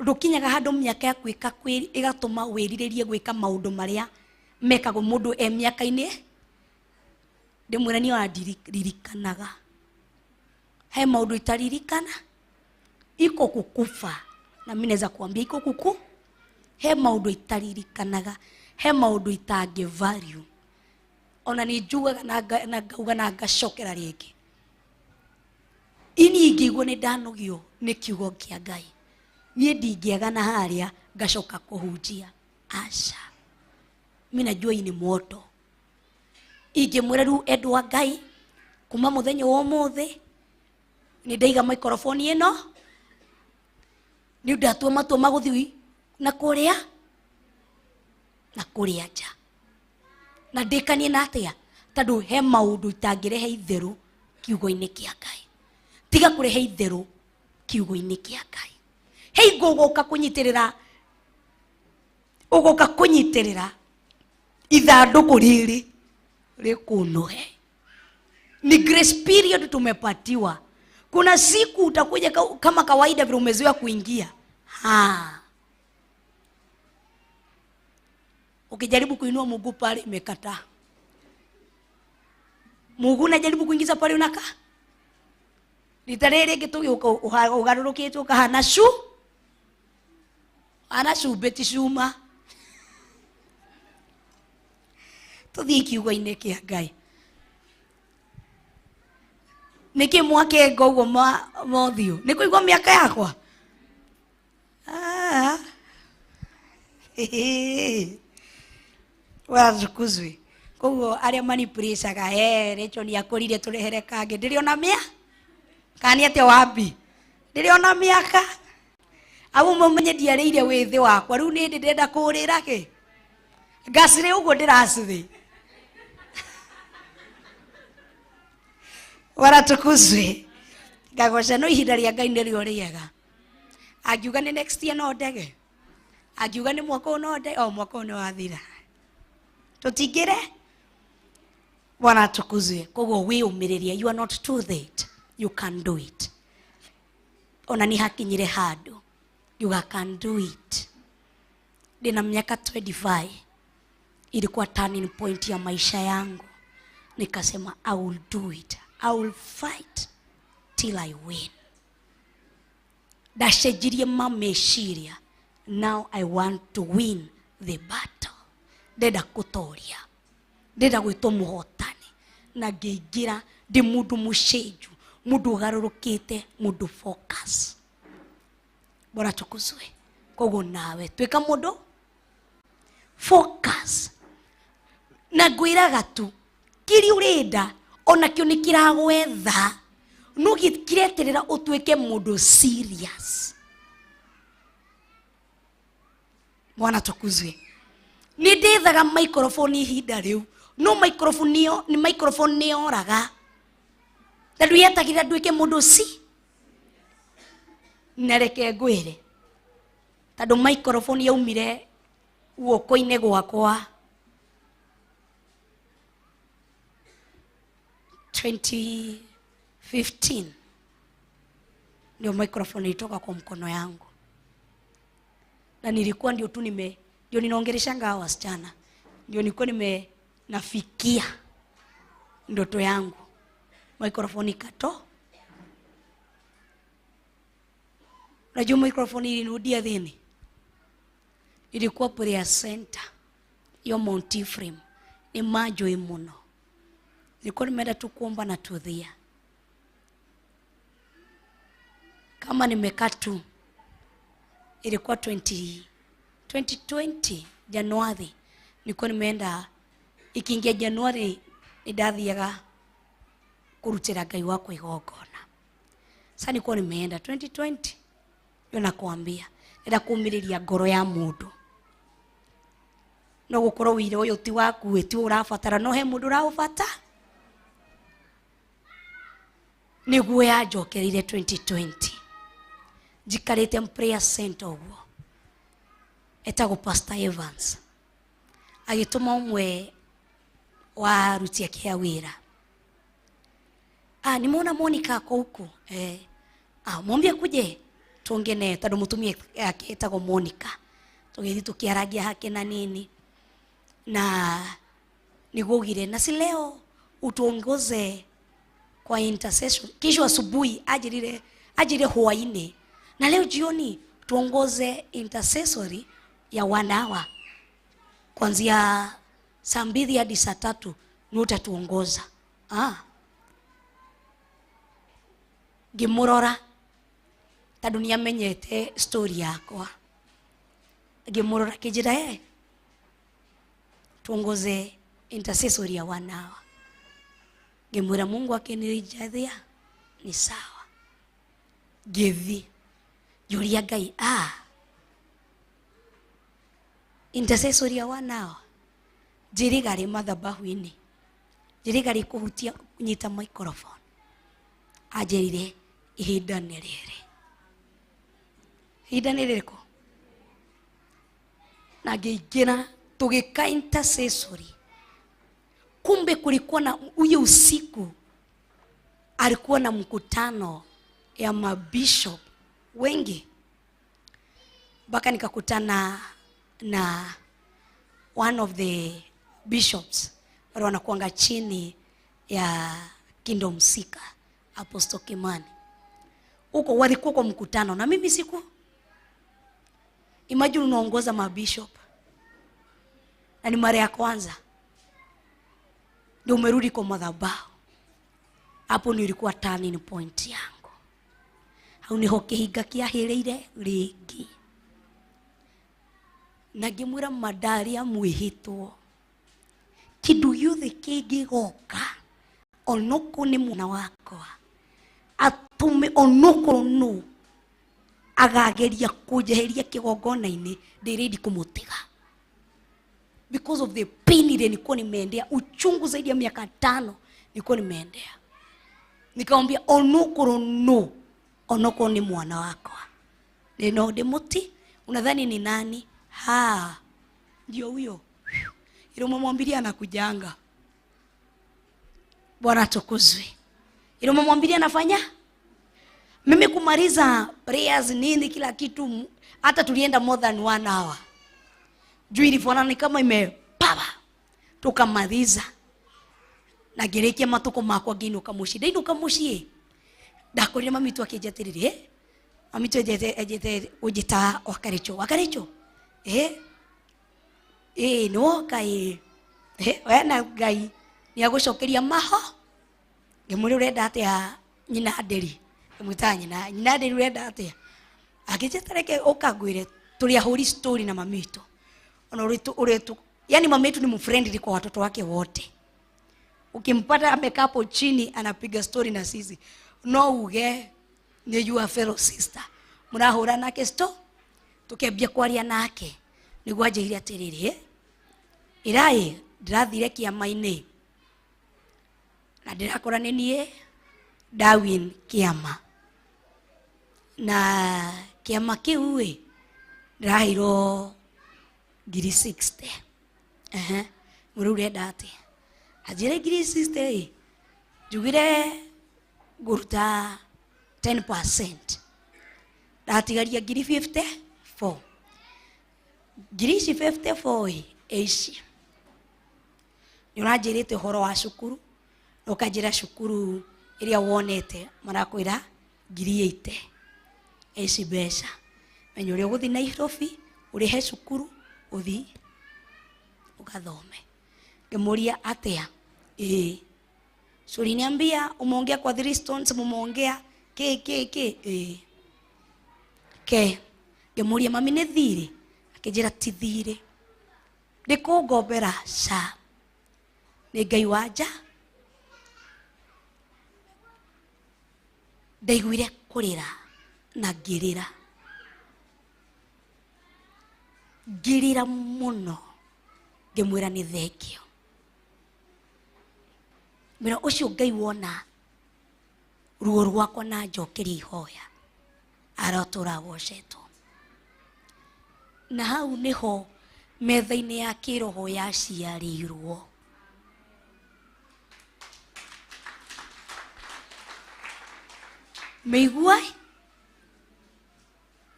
ndũkinyaga handũ mĩaka yaku ĩgatũma wĩrirĩrie gwĩka maũndũ marĩa mekagwo mũndũ e mĩaka-inĩ. Ndĩmwĩra niĩ ona ndiririkanaga he maũndũ itaririkana, iko kukufa na mimi naweza kuambia iko kuku, he maũndũ itaririkanaga, he maũndũ itangĩ value ona nĩ njugaga na ngauga na ngacokera rĩngĩ. Ini ingĩigua nĩ ndanogio nĩ kiugo kĩa Ngai, niĩ ndingĩaga na harĩa ngacoka kũhunjia, aca mimi najua hii ni moto. Ingĩmwĩra rĩu endwa Ngai kuma mũthenya wa ũmũthĩ nĩ ndaiga microphone ĩno, nĩ ndatua matua ma gũthiĩ na kũrĩa na kũrĩa nja na ndĩkanie na atĩa, tondũ he maũndũ itangĩrehe itherũ kiugo-inĩ kĩa Ngai. Tiga kũrehe itherũ kiugo-inĩ kĩa Ngai. Hei ngũgũka kũnyitĩrĩra, ũgũka kũnyitĩrĩra ithandũkũ rĩrĩ rĩkũnũhe. Ni grace period tumepatiwa. Kuna siku utakuja kama kawaida vile umezoea kuingia. Ha. Ukijaribu kuinua mguu pale imekataa. Mguu unajaribu kuingiza pale unakaa. Rita rĩrĩ rĩngĩ tũgĩũka ũgarũrũkĩte ũkahana cu. Hana cumbĩ ti cuma. Tũthiĩ kiugo-inĩ kĩa Ngai. Nĩkĩ mwakenga ũguo mothiũ? Nĩ kũigua mĩaka yakwa? Ah. Watukuzwe. Koguo arĩa manipulacaga, Rachel nĩ akũrire tũrehere kangĩ. Ndĩrĩ ona mĩa? Kana nĩ atĩa wambi? Ndĩrĩ ona mĩaka? Amu mũmenye ndiarĩire wĩthĩ wakwa, rĩu nĩ ndĩrenda kũrĩra kĩ? Ngacirĩ ũguo ndĩracithĩ. Waratukuzwe. Ngagoca no ihinda rĩa Ngai nĩrĩo rĩega. Angiuga nĩ next year no ndege. Angiuga nĩ mwaka ũyũ no ndege, o mwaka ũyũ nĩ wathira. Tũtingĩre? Bwana atukuzwe. Koguo wĩyũmĩrĩrie, you are not too late. You can do it. Ona nĩ hakinyire handũ. You can do it. Ndĩna miaka 25. Ilikuwa turning point ya maisha yangu. Nikasema I will do it. I will fight till I win. Ndacenjirie mameciria. Now I want to win the battle. Ndenda kũtoria. Ndenda gwĩtwo mũhotani. Na ngĩingĩra ndĩ mũndũ mũcenju, mũndũ ũgarũrũkĩte, mũndũ focus. Bora tukuzwe. Koguo nawe tuĩka mũndũ focus. Na ngwĩraga tu kĩrĩa ũrenda onakĩo nĩ kĩragwetha, no kĩreterera ũtuĩke mũndũ serious. Bwana tukuzwe. Nĩ ndĩthaga microphone ihinda rĩu, no microphone nĩyo, nĩ microphone nĩyoraga. Tondũ yetagĩrĩra nduĩke mũndũ si. Na reke ngwĩre, tondũ microphone yaumire guoko-inĩ gwakwa 2015 ndio microphone ilitoka kwa mkono yangu. Na nilikuwa ndio tu nime, ndio ninaongeleshanga hawa wasichana, ndio nilikuwa nime nafikia ndoto yangu. Microphone ikato. Unajua microphone ilinirudia thini. Ilikuwa prayer center yo Mount Ephraim. Ni majoi muno. Nilikuwa nimeenda tu kuomba na tudhia. Kama nimekaa tu, ilikuwa 2020 Januari. Nilikuwa nimeenda Ikiingia Januari ndathiaga kurutira Ngai wakwa igongona. Sasa nilikuwa nimeenda 2020, ndio nakwambia ndenda kumiriria ngoro ya mundu. No gukorwo wira uyu ti waku, ti urabatara, no he mundu uraubata. Niguo yanjokereire 2020 njikarite prayer center uguo, etagwo Pastor Evans, agituma umwe wa aruti ake a wira, nimeona Monica ako huku, mwambie kuje tuongee naye, tondu mutumia yake etagwo Monica. Tugithi tukiaragia hake na nini, na niguo ugire na si leo utuongoze kwa intercession. Kesho asubuhi ajire hwaini, na leo jioni tuongoze intercessory ya 1 hour kuanzia saa 2 hadi saa 3, ni utatuongoza. Ngimurora tondu niamenyete story yakwa, ngimurora kinjira, tuongoze intercessory ya 1 hour. Ngimwira Mungu akinijathia ni sawa. Ngithi ngiuria Ngai, intercessory ya 1 hour njiriga ri mathabahu-ini, njiriga ri kuhutia kunyita microphone. Anjirire ihinda nĩ rĩrĩ, ihinda nĩ rĩrĩkũ? Na ngĩingĩra tũgĩka intercessory. Kumbe kulikuwa na huyo usiku alikuwa na mkutano ya mabishop wengi, mpaka nikakutana na one of the bishops wale wanakuanga chini ya Kingdom Seeker, Apostle Kimani. Huko walikuwa kwa mkutano na mimi siku. Imagine unaongoza mabishop na ni mara ya kwanza ndio umerudi kwa madhabahu. Hapo nilikuwa turning point yangu. Hau niho kihinga kiahiriire ringi. Na ngimwira mandaria mwihitwo, kindu giothe kingigoka onoko ni mwana wakwa atume onoko no agageria kunjeheria kigongona-ini, ndi ready kumutiga because of the pain ile nilikuwa nimeendea, uchungu zaidi ya miaka 5 nilikuwa nimeendea. Nikamwambia onoko no, onoko ni mwana wakwa, nino ndimuti. Unadhani ni nani? Ha, ndio huyo. Ile umemwambilia anakujanga. Bwana atukuzwe. Ile umemwambilia anafanya? Mimi kumaliza prayers nini kila kitu, hata tulienda more than 1 hour. Juu ilifanana ni kama imepapa. Tukamaliza. Na ngirekia matuko makwa ngiinuka mucii. Ndainuka mucii. Ndakorire mami tu akĩnjatirĩrĩ, mami tu ejete unjita Wakaricho. Wakaricho. Nĩwoka ĩ. We na Ngai nĩagũcokeria maho. Ngĩmwĩra ũrenda atĩa nyina Nderi. Ngĩmwĩta nyina, nyina Nderi ũrenda atĩa? Akĩnjĩta reke ũka ngwĩre tũrĩ ahũri story na mami witũ. Ona ũrĩa yani mami wetu ni mfriendly kwa watoto wake wote. Ukimpata amekaa hapo chini anapiga story na sisi, no uge ni your fellow sister. Murahũra nake sto, tukĩambia kwaria nake. Nĩguo anjĩrire atĩrĩrĩ, ĩraĩ ndĩrathire kĩama-inĩ na ndĩrakora nĩ niĩ ndawin kĩama, na kĩama kĩu ĩ ndĩraheirwo ngiri 60. Mũrĩu ũrenda atĩa? Anjĩre ngiri 60 ĩ, njugire ngũruta 10%, ndatigaria ngiri 54. Ngiri ici 54 ĩ ici nĩ ũranjĩrĩte ũhoro wa cukuru, na ũkanjĩra cukuru ĩrĩa wonete marakwĩra ngiri 80. Ici mbeca menya ũrĩa ũgũthiĩ Nairobi ũrĩhe cukuru ũthiĩ ũgathome. Ngĩmũria atĩa? Ĩĩ. So uliniambia umeongea kwa 3 stones, mumeongea ke ke ke. Ĩĩ. Ke. Ngĩmũria mami nĩ thirĩ? Akĩnjĩra ti thirĩ. Ndĩkũngombera ca. Nĩ Ngai wa nja. Ndaiguire kũrĩra na ngĩrĩra. Ngĩrĩra mũno ngĩmwĩra nĩ thengio. Mwĩra ũcio Ngai wona ruo rwakwa na njokeria ihoya arotũra agocetwo. Na hau nĩho metha-inĩ ya kĩroho yaciarĩirwo. Mĩigua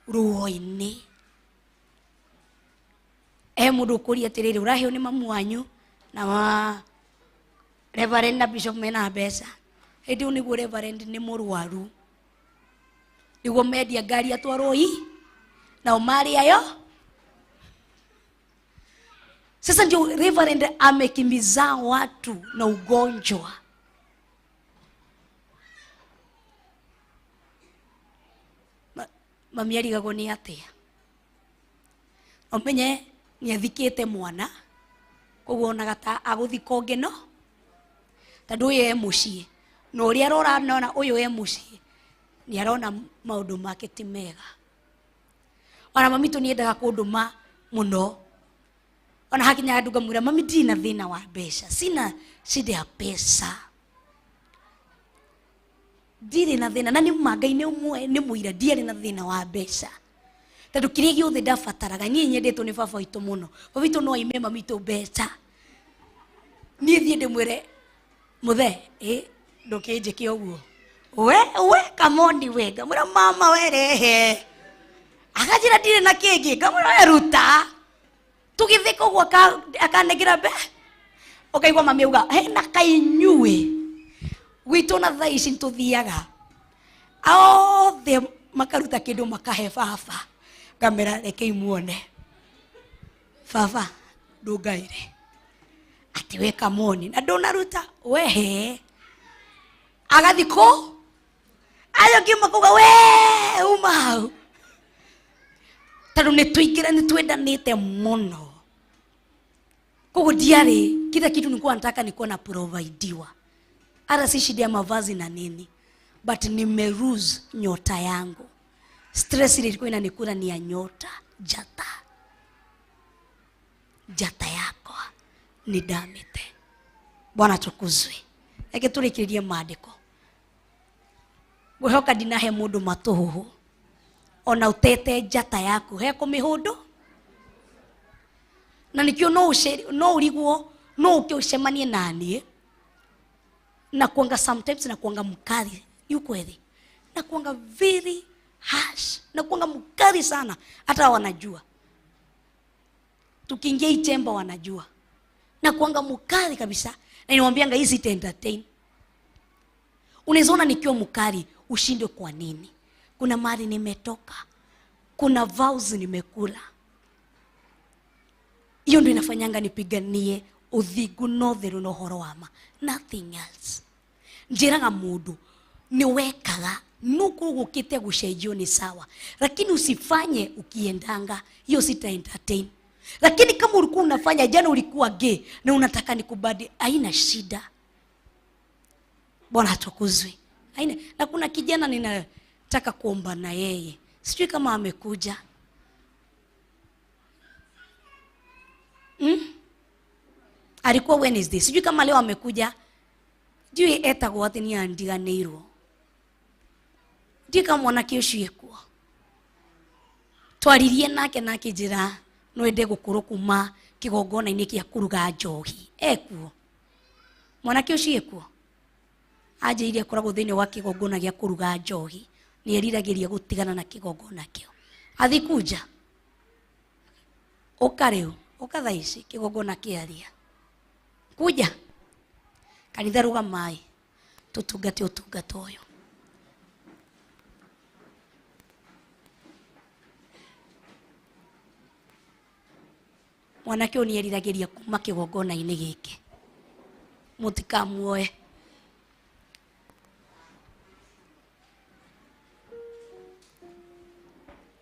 ruo-inĩ. He mũndũ ũkũria atĩrĩrĩ, ũraheo nĩ mamu wanyu na ma Reverend na Bishop mena mbeca. Hĩndĩ ĩyo nĩguo Reverend nĩ mũrwaru. Nĩguo mendia ngari atwarwo i nao marĩ ayo. Sasa ndio Reverend amekimbiza watu na ugonjwa. Mami arigagwo nĩ atĩa. Ũmenye nĩ athikĩte mwana, koguo onaga ta agũthika ũngĩ no tondũ ũyũ e mũciĩ, na ũrĩa arora nona ũyũ e mũciĩ nĩ arona maũndũ make ti mega. Ona mami tũ nĩendaga kũndũma mũno. Ona hakinya handũ ngamwĩra mami ndirĩ na thĩna wa mbeca, sina shida ya pesa, ndirĩ na thĩna. Na nĩ ma Ngai nĩ ũmwe, nĩ mũira, ndiarĩ na thĩna wa mbeca tondũ kĩrĩa gĩothe ndabataraga niĩ nyendetwo nĩ baba witũ mũno. Baba witũ no aime mami witũ mbeca, niĩ thiĩ ndĩmwĩre mũthee, ĩ ndũkĩnjĩke ũguo we we kamoni we, ngamwĩra mama we rehe, akanjĩra ndirĩ na kĩngĩ, ngamwĩra we ruta, tũgĩthĩka ũguo akanengera mbe, ũkaigua mami auga hena kainyuĩ gwitũ na thaa ici nĩtũthiaga othe makaruta kĩndũ makahe baba, ngamera rekei muone baba ndũngaĩre atĩ we kamoni na ndũnaruta wehe, agathi kũ ayo ngiuma kuga we uma hau, tondũ nĩtũingĩra nĩtwendanĩte mũno. Koguo ndiarĩ kila kitu nilikuwa nataka nilikuwa na providiwa, hata si shida ya mavazi na nini, but nimeruse nyota yangu. Stress ile ilikuwa inanikula ni ya nyota, jata jata yakwa ni ndamĩte. Bwana tukuzwe. Reke tũrĩkĩrĩrie maandĩko. Ngwĩhoka ndinahe mũndũ matũhũhũ ona ũtete njata yaku he kũmĩhũndũ, na nikio no no ũrigwo no ũke ũcemanie na niĩ na kuanga sometimes na kuanga mkali, ni ukweli, na kuanga very harsh, na kuanga mkali sana, hata wanajua tukiingia hii chamber wanajua na kuanga mkali kabisa, na niwaambianga hizi sita entertain. Unaweza ona nikiwa mkali ushindwe kwa nini? Kuna mali nimetoka, kuna vows nimekula. Hiyo ndio inafanyanga nipiganie uthingu na ũtheru na ũhoro wa ma, nothing else. Njĩraga mũndũ nĩ wekaga nuku gũkĩte gũcenjio ni sawa, lakini usifanye ukiendanga, hiyo sita entertain. Lakini kama ulikuwa unafanya jana, ulikuwa gay na unataka nikubadi, haina shida. Bwana atukuzwe. Haina. Na kuna kijana ninataka kuomba na yeye, sijui kama amekuja. Alikuwa Wednesday, sijui kama leo amekuja. Ndiũĩ etagwo atĩ nĩ andiganĩirwo. Ndiũĩ kama mwanake ũcio ekuo. Twaririe nake na akĩnjĩra no ende gũkũrwo kuma kĩgongona-inĩ kĩa kũruga njohi. Ekuo. Mwanake ũcio ekuo. Anjĩrire akoragwo thĩinĩ wa kĩgongona gĩa kũruga njohi. Nĩ eriragĩria gũtigana na kĩgongona kĩu. Athi kunja. Ũka rĩu, ũka thaa ici kĩgongona kĩaria. Kuja. Kanitha rũgamai tũtungate ũtungata ũyũ. Mwanake ũyũ nĩeriragĩria kuma kĩgongona-inĩ gĩkĩ. Mũtikamuoe.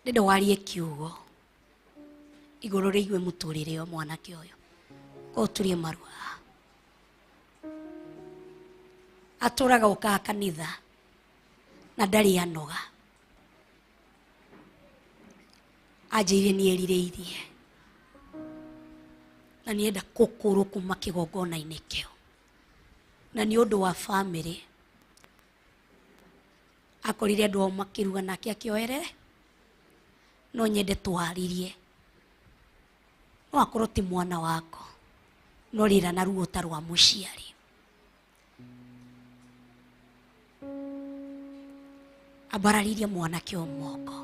Ndĩrenda warie kiugo igũrũ rĩigue mũtũrĩre wa mwanake ũyũ. Korwo turie marua haha. Atũraga ũkaga kanitha na ndarĩ anoga. Anjĩire nĩ erirĩirie na nĩenda kũkũrwo kuma kĩgongona-inĩ kĩu, na nĩ ũndũ wa famĩlĩ akorire andũ ao makĩruga nake akĩoerere. No nyende twaririe, no akorwo ti mwana wako, no rĩra na ruo ta rwa mũciari. Ambararirie mwanake o moko.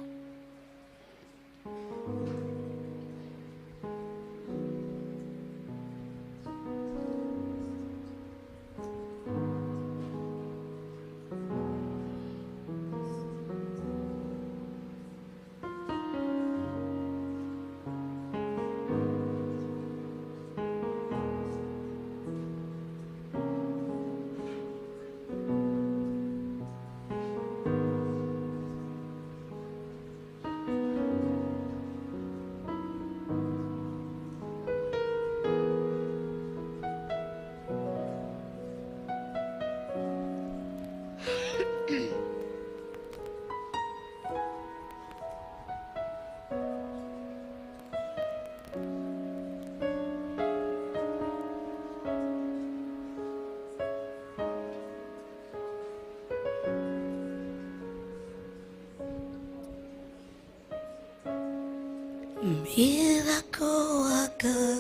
Miracle worker,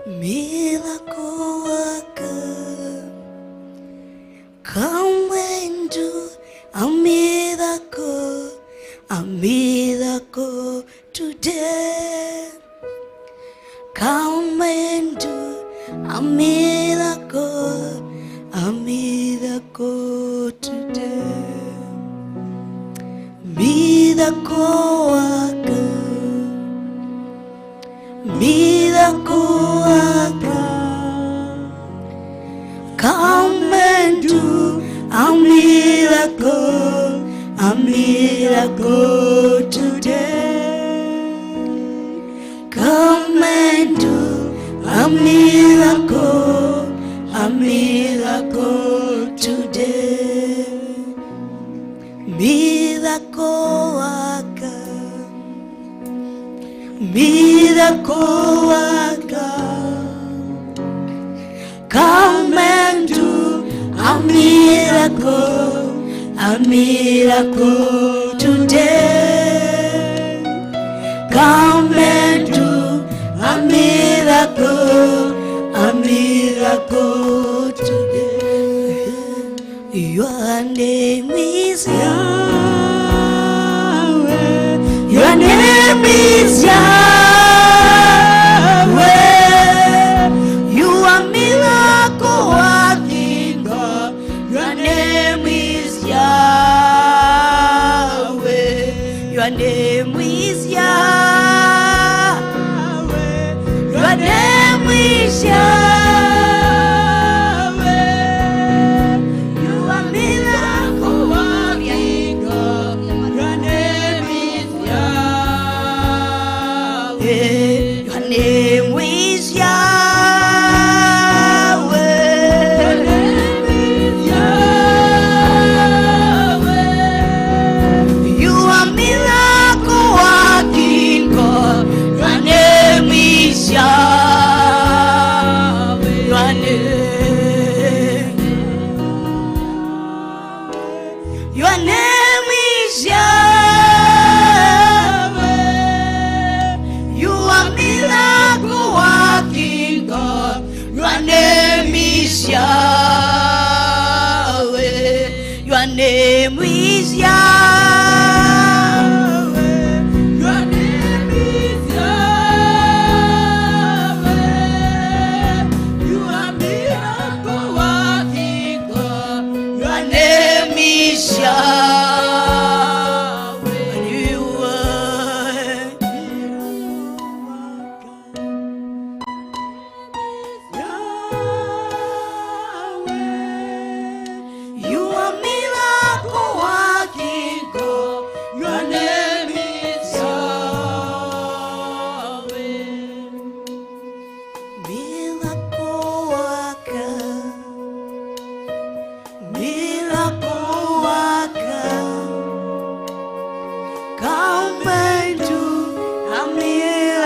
miracle worker, come and do a miracle today. Come and do a miracle today. Miracle worker, miracle worker, come and do a miracle today. Come and do a miracle today. Miracle worker, miracle worker, come and do a miracle today. Come and do a miracle today. Your name is Yahweh. Your name is Yahweh. You are miracle working God. Your name is Yahweh. Your name is Yahweh. Your name is Yahweh. You are miracle working God. Your name is Yahweh. Your name is Yahweh. Your name is Yahweh. You are miracle working God. Your name is Yahweh. Your name. Your name is Yahweh. You are miracle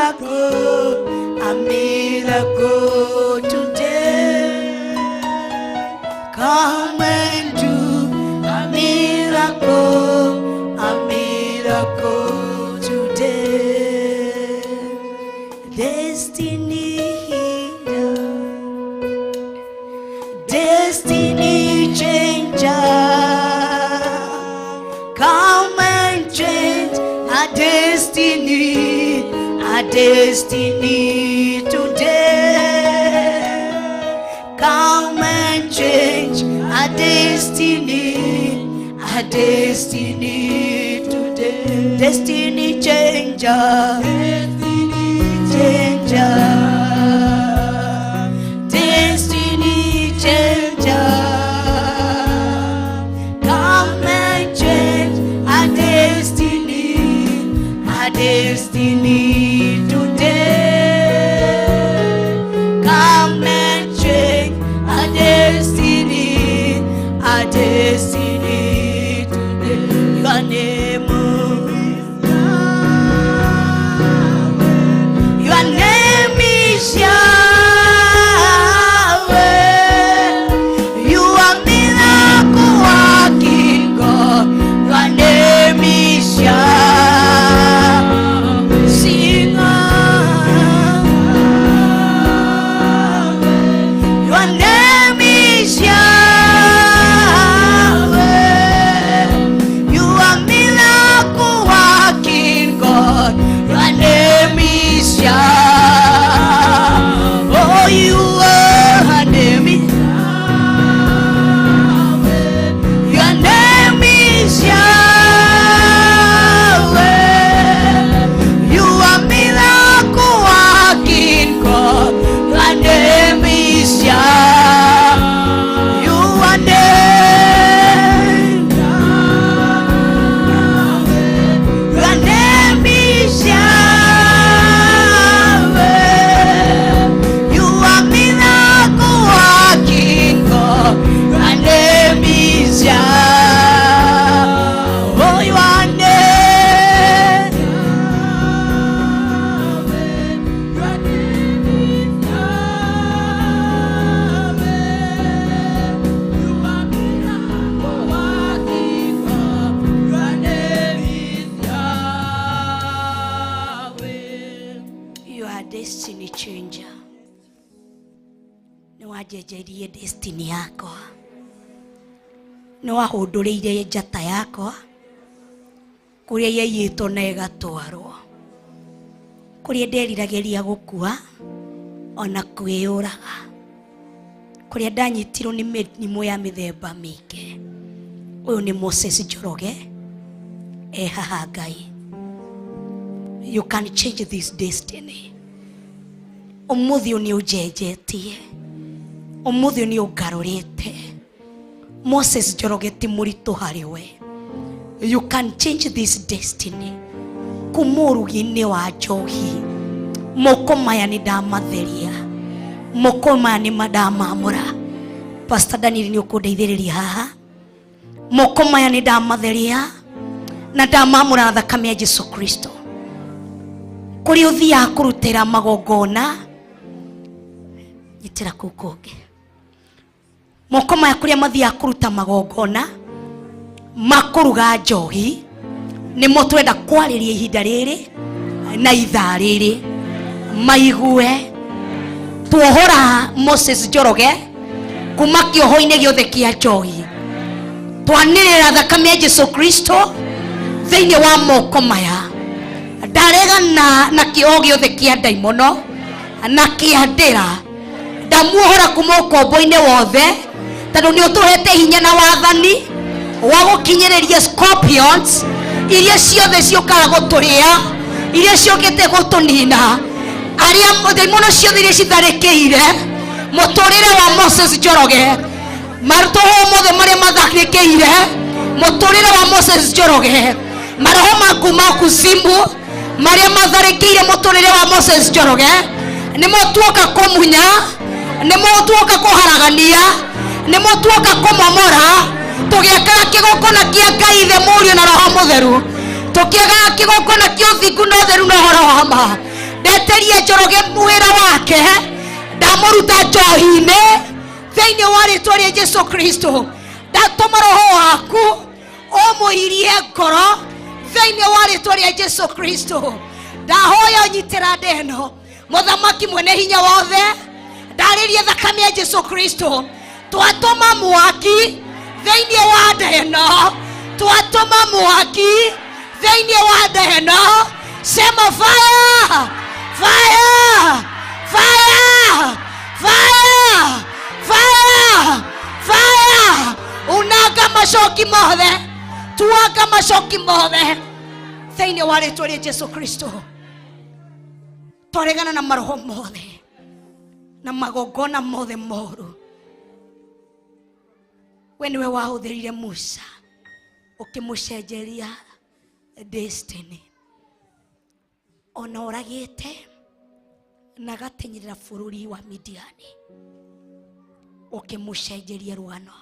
miracle, a miracle today. Come and do a miracle today. Destiny healer, destiny changer. Come and change our destiny today. Come and change our destiny today. Destiny changer, destiny changer, destiny changer. Come and change our destiny today. Come and change our destiny today. Your name is Yahweh. Your name is Yahweh. You are miracle working God. Your name is Yahweh. Sing Yahweh. Your name is Yahweh. You are miracle working God. Your name is Yahweh. Oh, you are name is Yahweh. Your name is Yahweh. You are miracle working God. Your name is Yahweh. You are name. Your name is Yahweh. You are miracle working God. Your name is Yahweh. Oh, your name. Your name is Yahweh. You are miracle working God. Your name is Yahweh. You are destiny changer. Nĩ wanjenjeirie destiny yakwa, nĩ wahũndũrĩire njata yakwa kũrĩa yaiyĩtwo na ĩgatwarwo, kũrĩa nderiragĩria gũkua ona kwĩyũraga, kũrĩa ndanyitirwo nĩ mĩrimũ ya mĩthemba mĩingĩ. Ũyũ nĩ Moses Njoroge e haha. Ngai, you can change this destiny. Ũmũthĩ ũyũ nĩ ũnjenjetie, ũmũthĩ ũyũ nĩ ũngarũrĩte. Moses Njoroge ti mũritũ harĩ we. You can change this destiny. Kuma ũrugi-inĩ wa njohi, moko maya nĩ ndamatheria, moko maya nĩ ndamamũra. Pastor Daniel, nĩ ũkũndeithĩrĩria haha. Moko maya nĩ ndamatheria na ndamamũra na thakame ya Jesu Kristo. Kũrĩa ũthiaga kũrutĩra magongona, nyitĩra kũu kũngĩ. Moko maya kũrĩa mathiaga kũruta magongona makũruga njohi, nĩmo twenda kwarĩria ihinda rĩrĩ na ithaa rĩrĩ maigue. Tuohora Moses Njoroge kuma kĩoho-inĩ gĩothe kĩa njohi. Twanĩrĩra thakame ya Jesu Kristo thĩinĩ wa moko maya. Ndaregana na kĩoho gĩothe kĩa ndaimono na kĩa ndĩra. Ndamuohora kuma ũkombo-inĩ wothe, tondũ nĩ ũtũhete hinya na wathani wa gũkinyĩrĩria scorpions iria ciothe ciũkaga gũtũrĩa, iria ciũkĩte gũtũnina, arĩa ndaimono ciothe iria citharĩkĩire mũtũrĩre wa Moses Njoroge, maroho mothe marĩa matharĩkĩire mũtũrĩre wa Moses Njoroge, maroho ma kuma kuzimu marĩa matharĩkĩire mũtũrĩre wa Moses Njoroge, nĩmo tuoka kũmunya, nĩmo tuoka kũharagania, nĩmo tuoka kũmomora, tũgĩakaga kĩgongona kĩa Ngai Ithe, Mũriũ na Roho Mũtheru, tũkĩagaga kĩgongona kĩa ũthingu na ũtheru na ũhoro wa ma. Ndeterie Njoroge wĩra wake, ndamũruta njohi-inĩ thĩinĩ wa rĩtwa rĩa Jesu Kristo. Ndatũma roho waku ũmũirie ngoro thĩinĩ wa rĩtwa rĩa Jesu Kristo. Ndahoya ũnyitĩra nda ĩno, mũthamaki mwene hinya wothe, ndarĩrie thakame ya Jesu Kristo. Twatũma mwaki thĩinĩ wa nda ĩno, twatũma mwaki thĩinĩ wa nda ĩno. Sema fire, fire, fire, fire, fire, fire. Unanga macoki mothe, tuanga macoki mothe thĩinĩ wa rĩtwa rĩa Jesu Kristo. Twaregana na maroho mothe na magongona mothe moru. We niwe wahũthĩrire Musa ũkĩmũcenjeria destiny, ona ũragĩte na agatenyerera bũrũri wa Midiani, ũkĩmũcenjeria rũgano.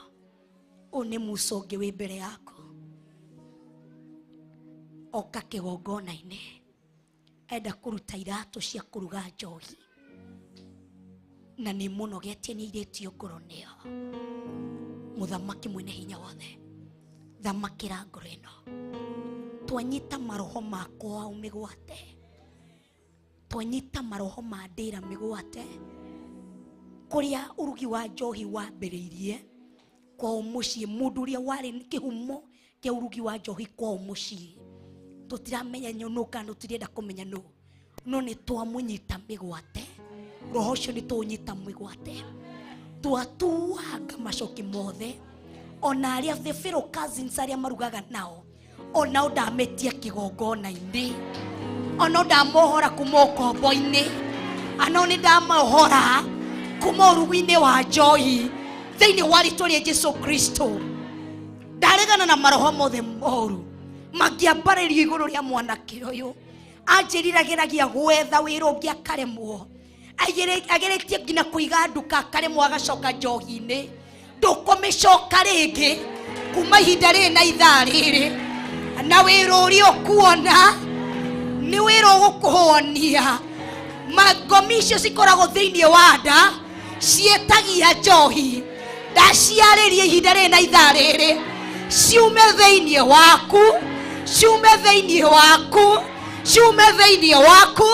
Ũyũ nĩ Musa ũngĩ wĩ mbere yaku, oka kĩgongona-inĩ enda kũruta iratũ cia kũruga njohi, na nĩ mũnogetie, nĩ airĩtio ngoro nĩyo. Mũthamaki mwene hinya wothe, thamakĩra ngoro ĩno. Twanyita maroho ma kwao mĩgwate, twanyita maroho ma ndĩra mĩgwate, kũrĩa ũrugi wa njohi wambĩrĩirie kwao mũciĩ, mũndũ ũrĩa warĩ kĩhumo kĩa ũrugi wa njohi kwao mũciĩ, tũtiramenya nũ kana tũtirenda kũmenya nũ, no nĩ twamũnyita mĩgwate. Roho ũcio nĩ tũũnyita mĩgwate, twatuanga macoki mothe, ona arĩa the fellow cousins arĩa marugaga nao, onao ndametia kĩgongona-inĩ, onao ndamohora kuma ũkombo-inĩ, anao nĩ ndamohora kuma ũrugi-inĩ wa njohi thĩinĩ wa rĩtwa rĩa Jesu Kristo. Ndaregana na maroho mothe moru mangĩambarĩrio igũrũ rĩa mwanake ũyũ. Anjĩriragĩragia gwetha wĩra ũngĩ akaremwo, ageretie nginya kũiga nduka akaremwo, agacoka njohi-inĩ. Ndũkũmĩcoka rĩngĩ kuma ihinda rĩrĩ na ithaa rĩrĩ, na wĩra ũrĩa ũkuona nĩ wĩra ũgũkũhũnia. Ngomi icio cikoragwo thĩinĩ wa nda ciĩtagia njohi, ndaciarĩria ihinda rĩrĩ na ithaa rĩrĩ, ciume thĩinĩ waku, ciume thĩinĩ waku, ciume thĩinĩ waku,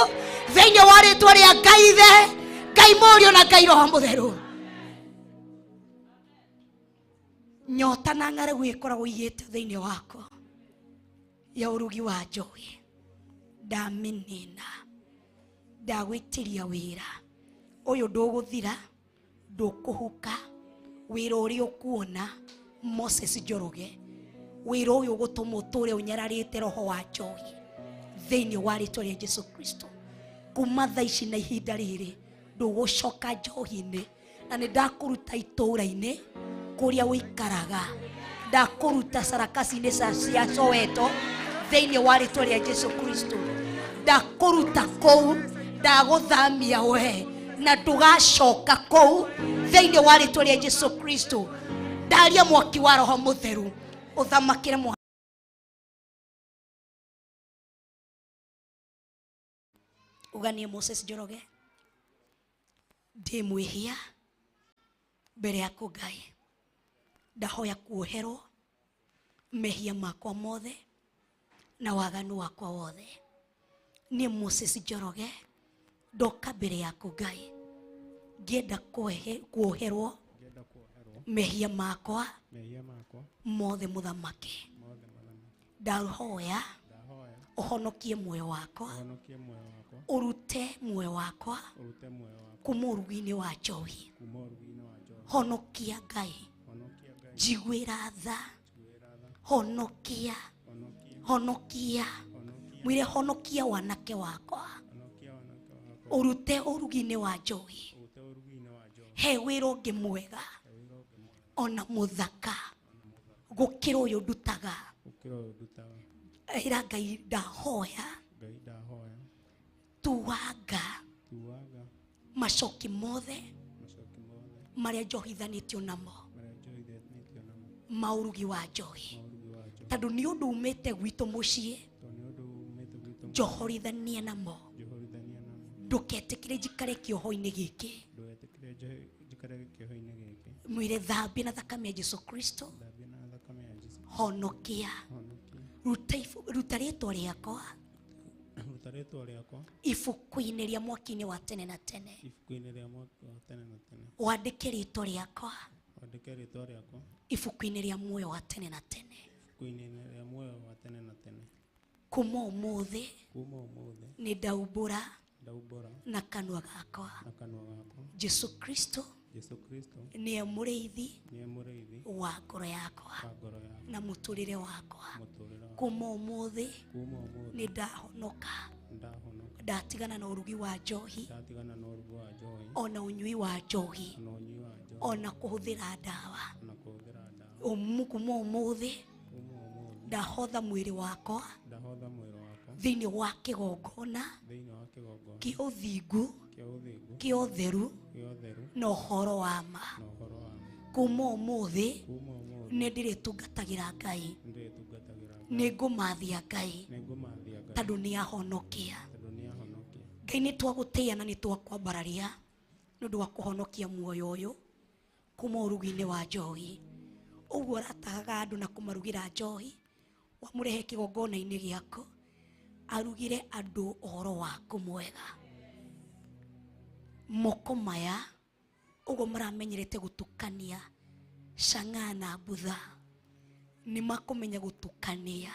thĩinĩ wa rĩtwa rĩa Ngai Ithe, Ngai Mũriũ na Ngai Roho Mũtheru. Nyota na ng'aragu ĩkoragwo igĩte thĩinĩ wakwa ya ũrugi wa njohi, ndamĩnina, ndagwĩtĩria wĩra ũyũ ndũgũthira, ndũkũhuka. Wĩra ũrĩa ũkuona Moses Njoroge, wĩra ũyũ ũgũtũma ũtũre ũnyararĩte roho wa njohi thĩinĩ wa rĩtwa rĩa Jesu Kristo. Kuma thaa ici na ihinda rĩrĩ ndũgũcoka njohi-inĩ, na nĩ ndakũruta itũũra-inĩ kũrĩa ũikaraga, ndakũruta sarakasi-inĩ cia Soweto thĩinĩ wa rĩtwa rĩa Jesu Kristo. Ndakũruta kũu, ndagũthamia we na ndũgacoka kũu thĩinĩ wa rĩtwa rĩa Jesu Kristo. Ndaria mwaki wa Roho Mũtheru ũthamakĩre mwa uganie Moses Njoroge, ndĩ mwĩhia mbere yaku Ngai, ndahoya kuoherwo mehia makwa mothe na waganu wakwa wothe. Niĩ Moses Njoroge ndoka mbere yaku Ngai, ngĩenda kuoherwo mehia makwa mothe mũthamaki. Ndahoya ũhonokie muoyo wakwa, ũrute muoyo wakwa kuma ũrugi-inĩ wa njohi. Honokia Ngai, njiguĩra tha, honokia, honokia, mwĩre honokia wanake wakwa, ũrute ũrugi-inĩ wa njohi, he wĩra ũngĩ mwega ona mũthaka gũkĩra ũyũ ndutaga. Ĩra Ngai ndahoya tuanga macoki mothe marĩa njohithanĩtio namo ma ũrugi wa njohi, tondũ nĩ ũndũ umĩte gwitũ mũciĩ, njohorithanie namo Ndũketĩkĩre njikare kĩoho-inĩ gĩkĩ. Ndũgetĩkĩre njikare kĩoho-inĩ gĩkĩ. Mwĩre thambia na thakame ya Jesu Kristo. Thambia na thakame ya Jesu. Honokia. Honokia. Ruta rĩtwa rĩakwa. Ruta rĩtwa rĩakwa. Ibuku-inĩ rĩa mwaki-inĩ wa tene na tene. Ibuku-inĩ rĩa mwaki wa tene na tene. Wandĩke rĩtwa rĩakwa. Wandĩke rĩtwa rĩakwa. Ibuku-inĩ rĩa muoyo wa tene na tene. Ibuku-inĩ rĩa muoyo wa tene na tene. Kuma ũmũthĩ. Kuma ũmũthĩ. Nĩ ndaumbũra. Ndaumbũra. Na kanua gakwa. Na kanua gakwa. Jesu Kristo. Jesu Kristo. Nĩwe mũrĩithi. Nĩwe mũrĩithi. Wa ngoro yakwa. Wa ngoro yakwa. Na mũtũrĩre wakwa. Mũtũrĩre wakwa. Kuma ũmũthĩ. Kuma ũmũthĩ. Nĩ ndahonoka. Ndahonoka. Ndatigana na ũrugi wa njohi. Ndatigana na ũrugi wa njohi. Ona ũnyui wa njohi. Ona ũnyui wa njohi. Ona kũhũthĩra ndawa. Ona kũhũthĩra ndawa. Kuma ũmũthĩ. Kuma ũmũthĩ. Ndahotha mwĩrĩ wakwa. Ndahotha mwĩrĩ wakwa. Thĩinĩ wa kĩgongona. Thĩinĩ wa kĩgongona. Kĩa ũthingu. Kĩa ũthingu. Kĩa ũtheru. Kĩa ũtheru. Na ũhoro wa ma. Na ũhoro wa ma. Kuma ũmũthĩ. Kuma ũmũthĩ. Nĩ ndĩrĩtungatagĩra Ngai. Nĩ ndĩrĩtungatagĩra Ngai. Nĩ ngũmathia Ngai. Nĩ ngũmathia Ngai. Tondũ nĩ ahonokia. Tondũ nĩ ahonokia. Ngai nĩ twagũtĩĩa na nĩ twakwambararia nĩ ũndũ wa kũhonokia muoyo ũyũ kuma ũrugi-inĩ wa njohi. Ũguo ũratahaga andũ na kũmarugĩra njohi, wamũrehe kĩgongona-inĩ gĩaku, arugire andũ ũhoro waku mwega. Moko maya ũguo maramenyerete gũtukania cang'aa na mbutha, nĩ makũmenya gũtukania.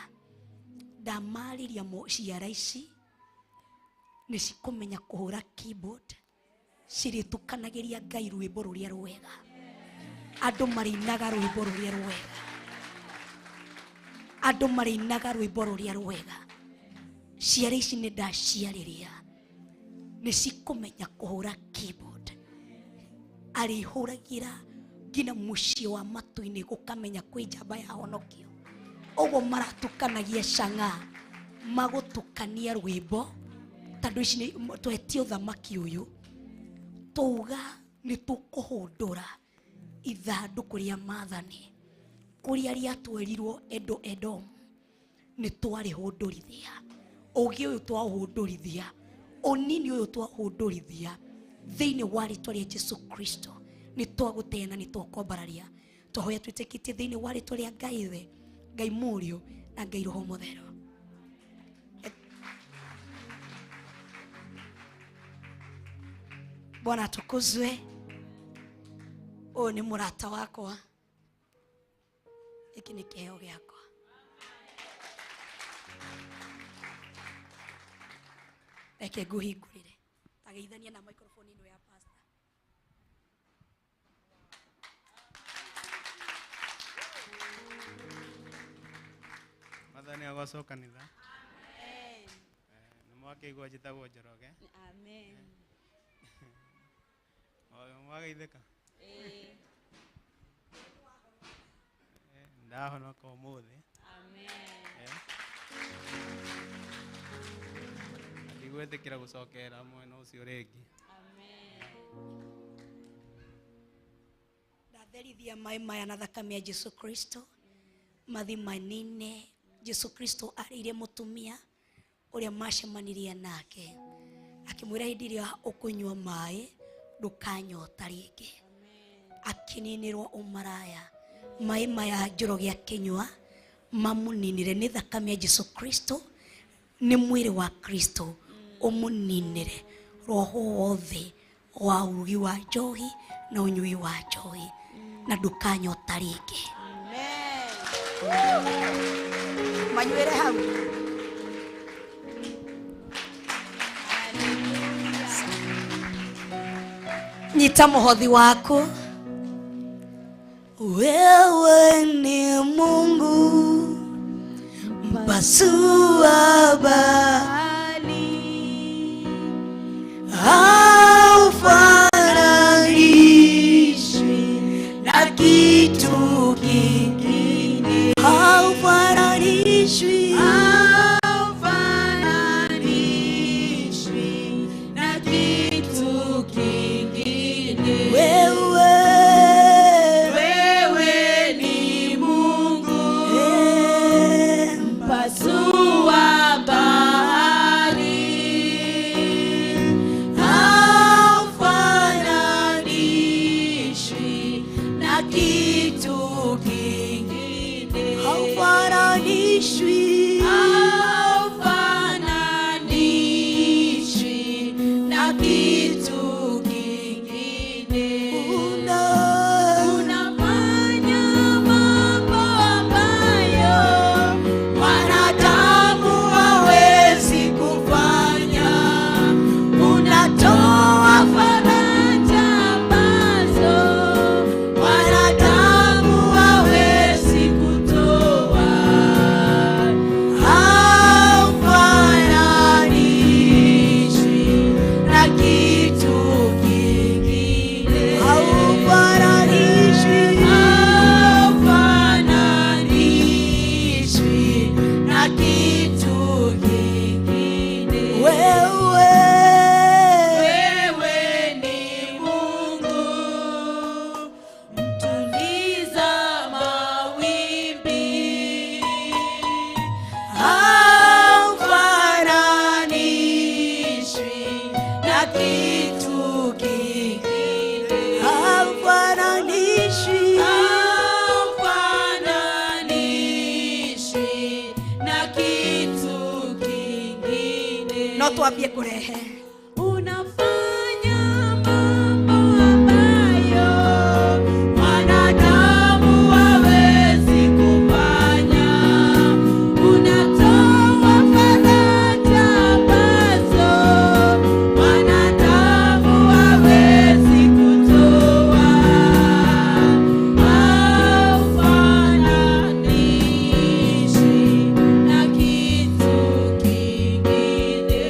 Ndamarĩria ciara ici nĩ cikũmenya kũhũra keyboard, cirĩtukanagĩria Ngai rwĩmbo rũrĩa rwega. Andũ marĩinaga rwĩmbo rũrĩa rwega. Andũ marĩinaga rwĩmbo rũrĩa rwega. Ciara ici nĩ ndaciarĩria, nĩ cikũmenya kũhũra keyboard. Arĩhũragĩra nginya mũciĩ wa matu-inĩ gũkamenya kwĩ njamba ya honokio. Ũguo maratukanagia cang'aa, magũtukania rwĩmbo, tondũ ici nĩ twetie ũthamaki ũyũ, twauga nĩ tũkũhũndũra ithandũkũ rĩa maathani kũrĩa rĩatwerirwo Edo Edom, nĩ twarĩhũndũrithia. Ũgĩ ũyũ twaũhũndũrithia, ũnini ũyũ twaũhũndũrithia thĩinĩ wa rĩtwa rĩa Jesu Kristo, nĩ twagũtĩĩa na nĩ twakwambararia. Twahoya twĩtĩkĩtie thĩinĩ wa rĩtwa rĩa Ngai Ithe, Ngai Mũriũ na Ngai Roho Mũtheru. Bwana atukuzwe. Ũyũ nĩ mũrata wakwa, gĩkĩ nĩ kĩheo gĩakwa. Reke ngũhingũrĩre, tageithania na microphone ĩno ya pastor. Mwathani agocwo kanitha. Amen. Nĩ mwakĩigua njĩtagwo Njoroge. Amen. Mwageithĩka? Ĩĩ. Ndahonoka ũmũthĩ. Amen. Ndigwĩtĩkĩra gũcokera mwena ũcio rĩngĩ. Amen. Ndatherithia maĩ maya na thakame ya Jesu Kristo mathi manine. Jesu Kristo arĩire mũtumia ũrĩa macemanirie nake, akĩmwĩra hĩndĩ ĩrĩa ũkũnyua maĩ ndũkanyota rĩngĩ. Akĩninĩrwo ũmaraya. Maĩ maya Njoroge akĩnyua mamũninire nĩ thakame ya Jesu Kristo, nĩ mwĩrĩ wa Kristo ũmũninĩre roho wothe wa ũrugi wa njohi na ũnyui wa njohi, na ndũkanyota rĩngĩ. Amen. Manyuĩre hau. Nyita mũhothi waku. Wewe ni Mungu mpasua bahari, haufananishwi na kitu kingine, haufananishwi, Haufananishwi na kitu kingine. Wewe, wewe ni Mungu mpasua bahari. na kitu kingine. Unafanya mambo ambayo wanadamu hawezi kufanya. Unatoa faraja ambazo wanadamu hawezi kutoa. Haufananishwi na kitu kingine. Haufananishwi. Haufananishwi na kitu kingine. Wewe, wewe ni Mungu mtuliza mawimbi. Haufananishwi na kitu kingine. Haufananishwi. Haufananishwi na kitu kingine. No twambie kũrehe. Unafanya mambo ambayo wanadamu hawezi kufanya. Unatoa faraja ambazo wanadamu hawezi kutoa. Haufananishwi na kitu kingine.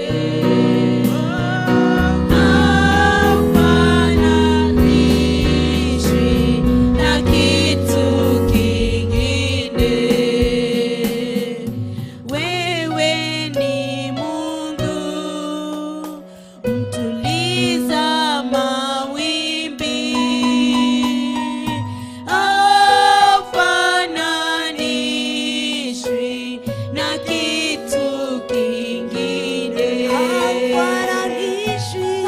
Haufananishwi na kitu kingine. Wewe ni Mungu mtuliza mawimbi. Haufananishwi na kitu kingine. Haufananishwi.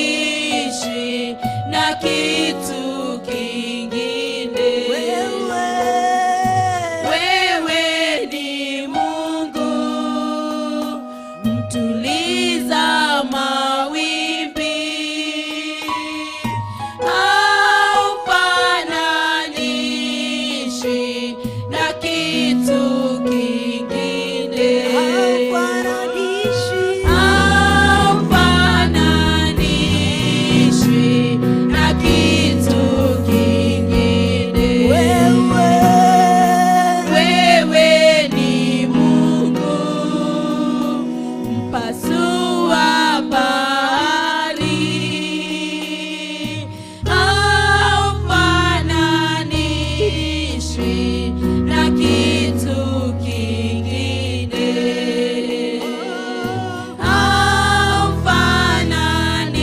Haufananishwi na kitu kingine. Wewe, Wewe ni Mungu mtuliza mawimbi. Haufananishwi na kitu kingine. Haufananishwi. Haufananishwi na kitu kingine. Wewe, Wewe ni Mungu mpasua bahari. Haufananishwi na kitu kingine.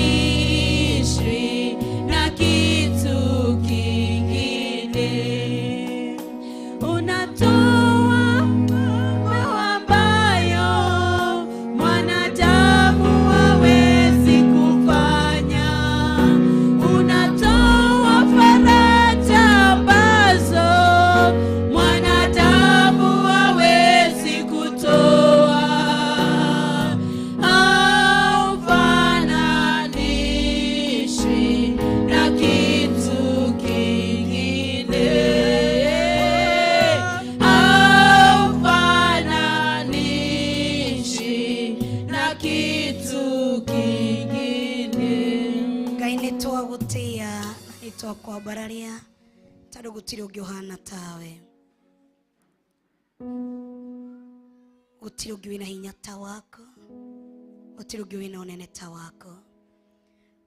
Haufananishwi na kitu kingine. Unatoa mambo ambayo mwanadamu hawezi kufanya. Unatoa faraja ambazo mwanadamu hawezi kutoa. Haufananishwi na kitu kingine. Haufananishwi na kitu kingine. Ngai nĩ twagũtĩĩa na nĩ twakwambararia tondũ gũtirĩ ũngĩ ũhana tawe, gũtirĩ ũngĩ wĩna hinya ta waku, gũtirĩ ũngĩ wĩna ũnene ta waku.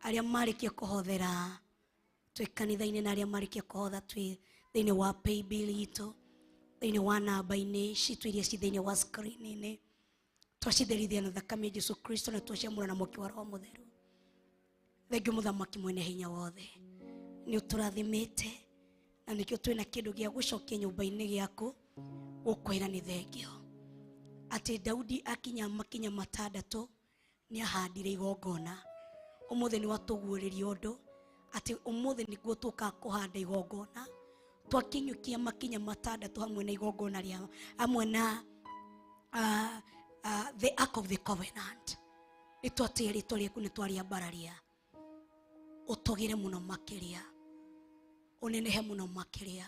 Arĩa marĩkia kũhothera twĩ kanitha-inĩ na arĩa marĩkia kũhotha twĩ thĩinĩ wa paybill itũ, thĩinĩ wa namba-inĩ citũ iria ci thĩinĩ wa screen-inĩ, twacitherithia na thakame ya Jesu Kristo na twaciamũra na mwaki wa Roho Mũtheru. Thengio mũthamaki mwene hinya wothe, nĩ ũtũrathimĩte na nĩkĩo twĩna kĩndũ gĩa gũcokia nyũmba-inĩ gĩaku gũkwĩra nĩ thengio. Atĩ Daudi akinya makinya matandatũ nĩ ahandire igongona. Ũmũthĩ nĩ watũguũrĩria ũndũ atĩ ũmũthĩ nĩguo tũkaga kũhanda igongona, twakinyũkia makinya matandatũ hamwe na igongona rĩa hamwe na the Ark of the Covenant. Nĩ twatĩĩa rĩtwa rĩaku, nĩ twarĩambararia. Ũtũgĩre mũno makĩria, ũnenehe mũno makĩria,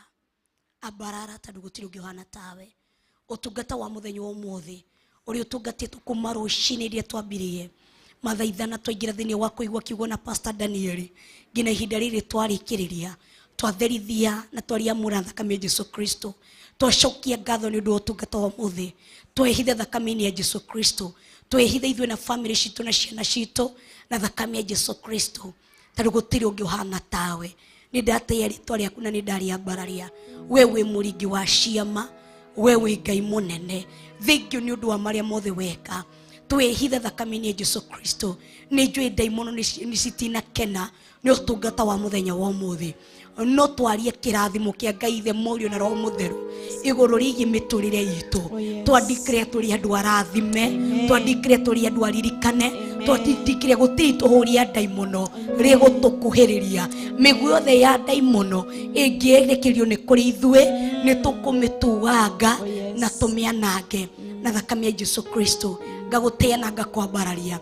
ambarara tondũ gũtirĩ ũngĩ ũhana tawe. Ũtungata wa mũthenya wa ũmũthĩ ũrĩa ũtungatĩtwo kuma rũcinĩ rĩrĩa twambirie mathaa ithana twaingĩra thĩinĩ wa kũigua kiugo na Pastor Daniel nginya ihinda rĩrĩ twarĩkĩrĩria, twatherithia na twariamũra thakame ya Jesu Kristo, twacokia ngatho nĩ ũndũ wa ũtungata wa ũmũthĩ, twehithe thakame-inĩ ya Jesu Kristo, twehithe ithuĩ na famĩlĩ citũ na ciana citũ na thakame ya Jesu Kristo, tondũ gũtirĩ ũngĩ ũhana tawe. Nĩ ndatĩĩa rĩtwa rĩaku na nĩ ndarĩambararia. We wĩ mũringi wa ciama, we wĩ Ngai mũnene. Thengiũ nĩ ũndũ wa marĩa mothe weka. Twehithe thakame-inĩ ya Jesu Kristo. Nĩ njũĩ ndaimono nĩ citinakena nĩ ũtungata wa mũthenya wa ũmũthĩ, no twarie kĩrathimo kĩa Ngai Ithe, Mũriũ na Roho Mũtheru igũrũ rĩgiĩ mĩtũrĩre itũ. Twa declare tũrĩ andũ arathime, twa declare tũrĩ andũ aririkane, twa declare gũtirĩ itũhũria ndaimono rĩgũtũkuhĩrĩria. Mĩguĩ yothe ya ndaimono ĩngĩerekerio nĩ kũrĩ ithuĩ, nĩ tũkũmĩtuanga na tũmĩanange na thakame ya Jesu Kristo. Ngagũtĩĩa na ngakwambararia.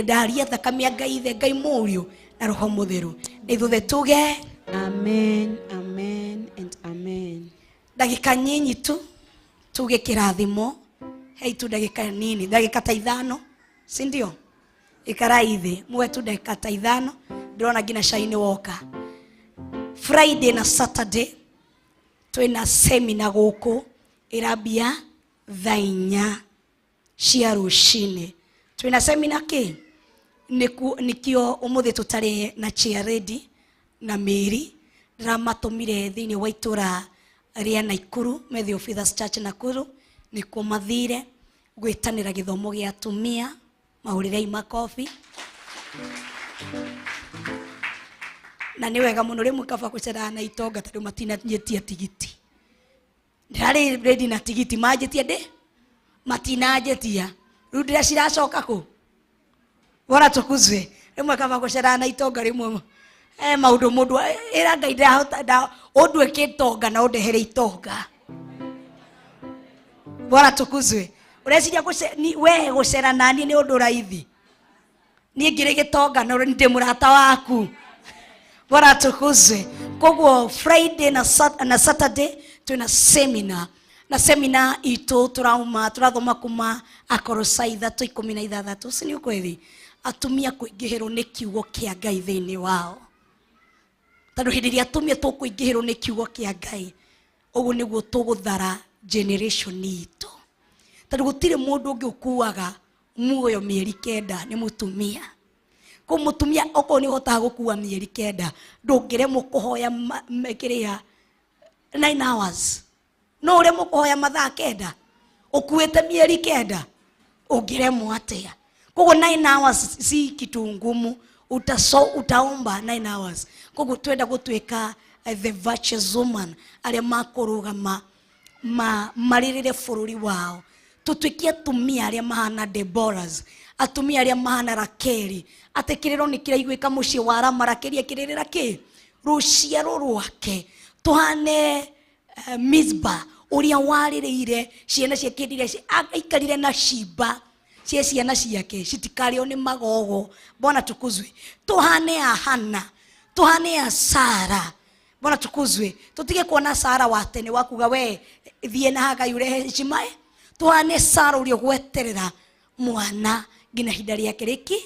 Ndaria thakame ya Ngai Ithe, Ngai Mũriũ na Roho Mũtheru. Na ithuothe tuge amen, amen and amen. Ndagĩka nyinyi tu tuge kĩrathimo. Hei tu ndagĩka nini, ndagĩka ta ithano, si ndio? Ikarai thĩ muwe tu ndagĩka ta ithano. Ndĩrona nginya cai nĩ woka. Friday na Saturday twĩna semina gũkũ ĩrambia thaa inya cia rũcinĩ. Twĩna semina kĩ? Nĩkĩo ũmũthĩ tũtarĩ na chair ready na mĩri. Ndĩramatũmire thĩinĩ wa itũra rĩa Nakuru, Matthew Fathers Church Nakuru, nĩkuo mathire gwĩtanĩra gĩthomo gĩa atumia. Mahũrĩrei makobi. Na nĩ wega mũno rĩmwe kaba gũceraga na itonga tondũ matinanjĩtia tigiti. Ndĩrarĩ ready na tigiti, manjĩtie ndĩ matinanjĩtia. Rĩu ndĩra ciracoka kũ? Bora tukuzwe. Rĩmwe kaba gũceraga na itonga, rĩmwe maũndũ mũndũ ĩra Ngai ndahota ũnduĩke itonga na ũndehere itonga. Bora tukuzwe. Ũreciria we gũcera naniĩ nĩ ũndũ raithi? Niĩ ngĩrĩ gĩtonga na ndĩ mũrata waku. Bora tukuzwe. Koguo Friday na Saturday twĩna seminar. Na seminar itũ tũrauma tũrathoma kuma Akolosai 3:16, si nĩ ũkweli? Atumia kũingĩhĩrwo nĩ kiugo kĩa Ngai thĩinĩ wao. Tondũ hĩndĩ ĩrĩa atumia tũkũingĩhĩrwo nĩ kiugo kĩa Ngai, ũguo nĩguo tũgũthara generation itũ. Tondũ gũtirĩ mũndũ ũngĩ ũkuaga muoyo mĩeri 9 nĩ mũtumia. Kũu mũtumia okorwo nĩ ũhotaga gũkua mĩeri 9, ndũngĩremwo kũhoya kĩrĩa 9 hours. No ũremwo kũhoya mathaa 9, ũkuĩte mĩeri 9, ũngĩremwo atĩa? Koguo 9 hours si kitu ngumu, utaomba 9 hours. Koguo twenda gũtuĩka the virtuous woman arĩa makũrũgama marĩrĩre bũrũri wao. Tũtuĩke atumia arĩa mahana Deborahs, atumia arĩa mahana Rakeli, atĩ kĩrĩro nĩ kĩraiguĩka mũciĩ wa Rama, Rakeli akĩrĩrĩra kĩ? Rũciaro rwake. Tũhane Mizpa ũrĩa warĩrĩire ciana ciake hĩndĩ ĩrĩa aikarire na ciimba cia ciana ciake citikarĩo nĩ magogo. Bwana tukuzwe. Tũhane a Hana, tũhane a Sara. Bwana tukuzwe. Tũtige kuona Sara wa tene wa kuga we thiĩ na Hagai ũrehe Ishmael. Tũhane Sara ũrĩa ũgweterera mwana nginya ihinda rĩake rĩki.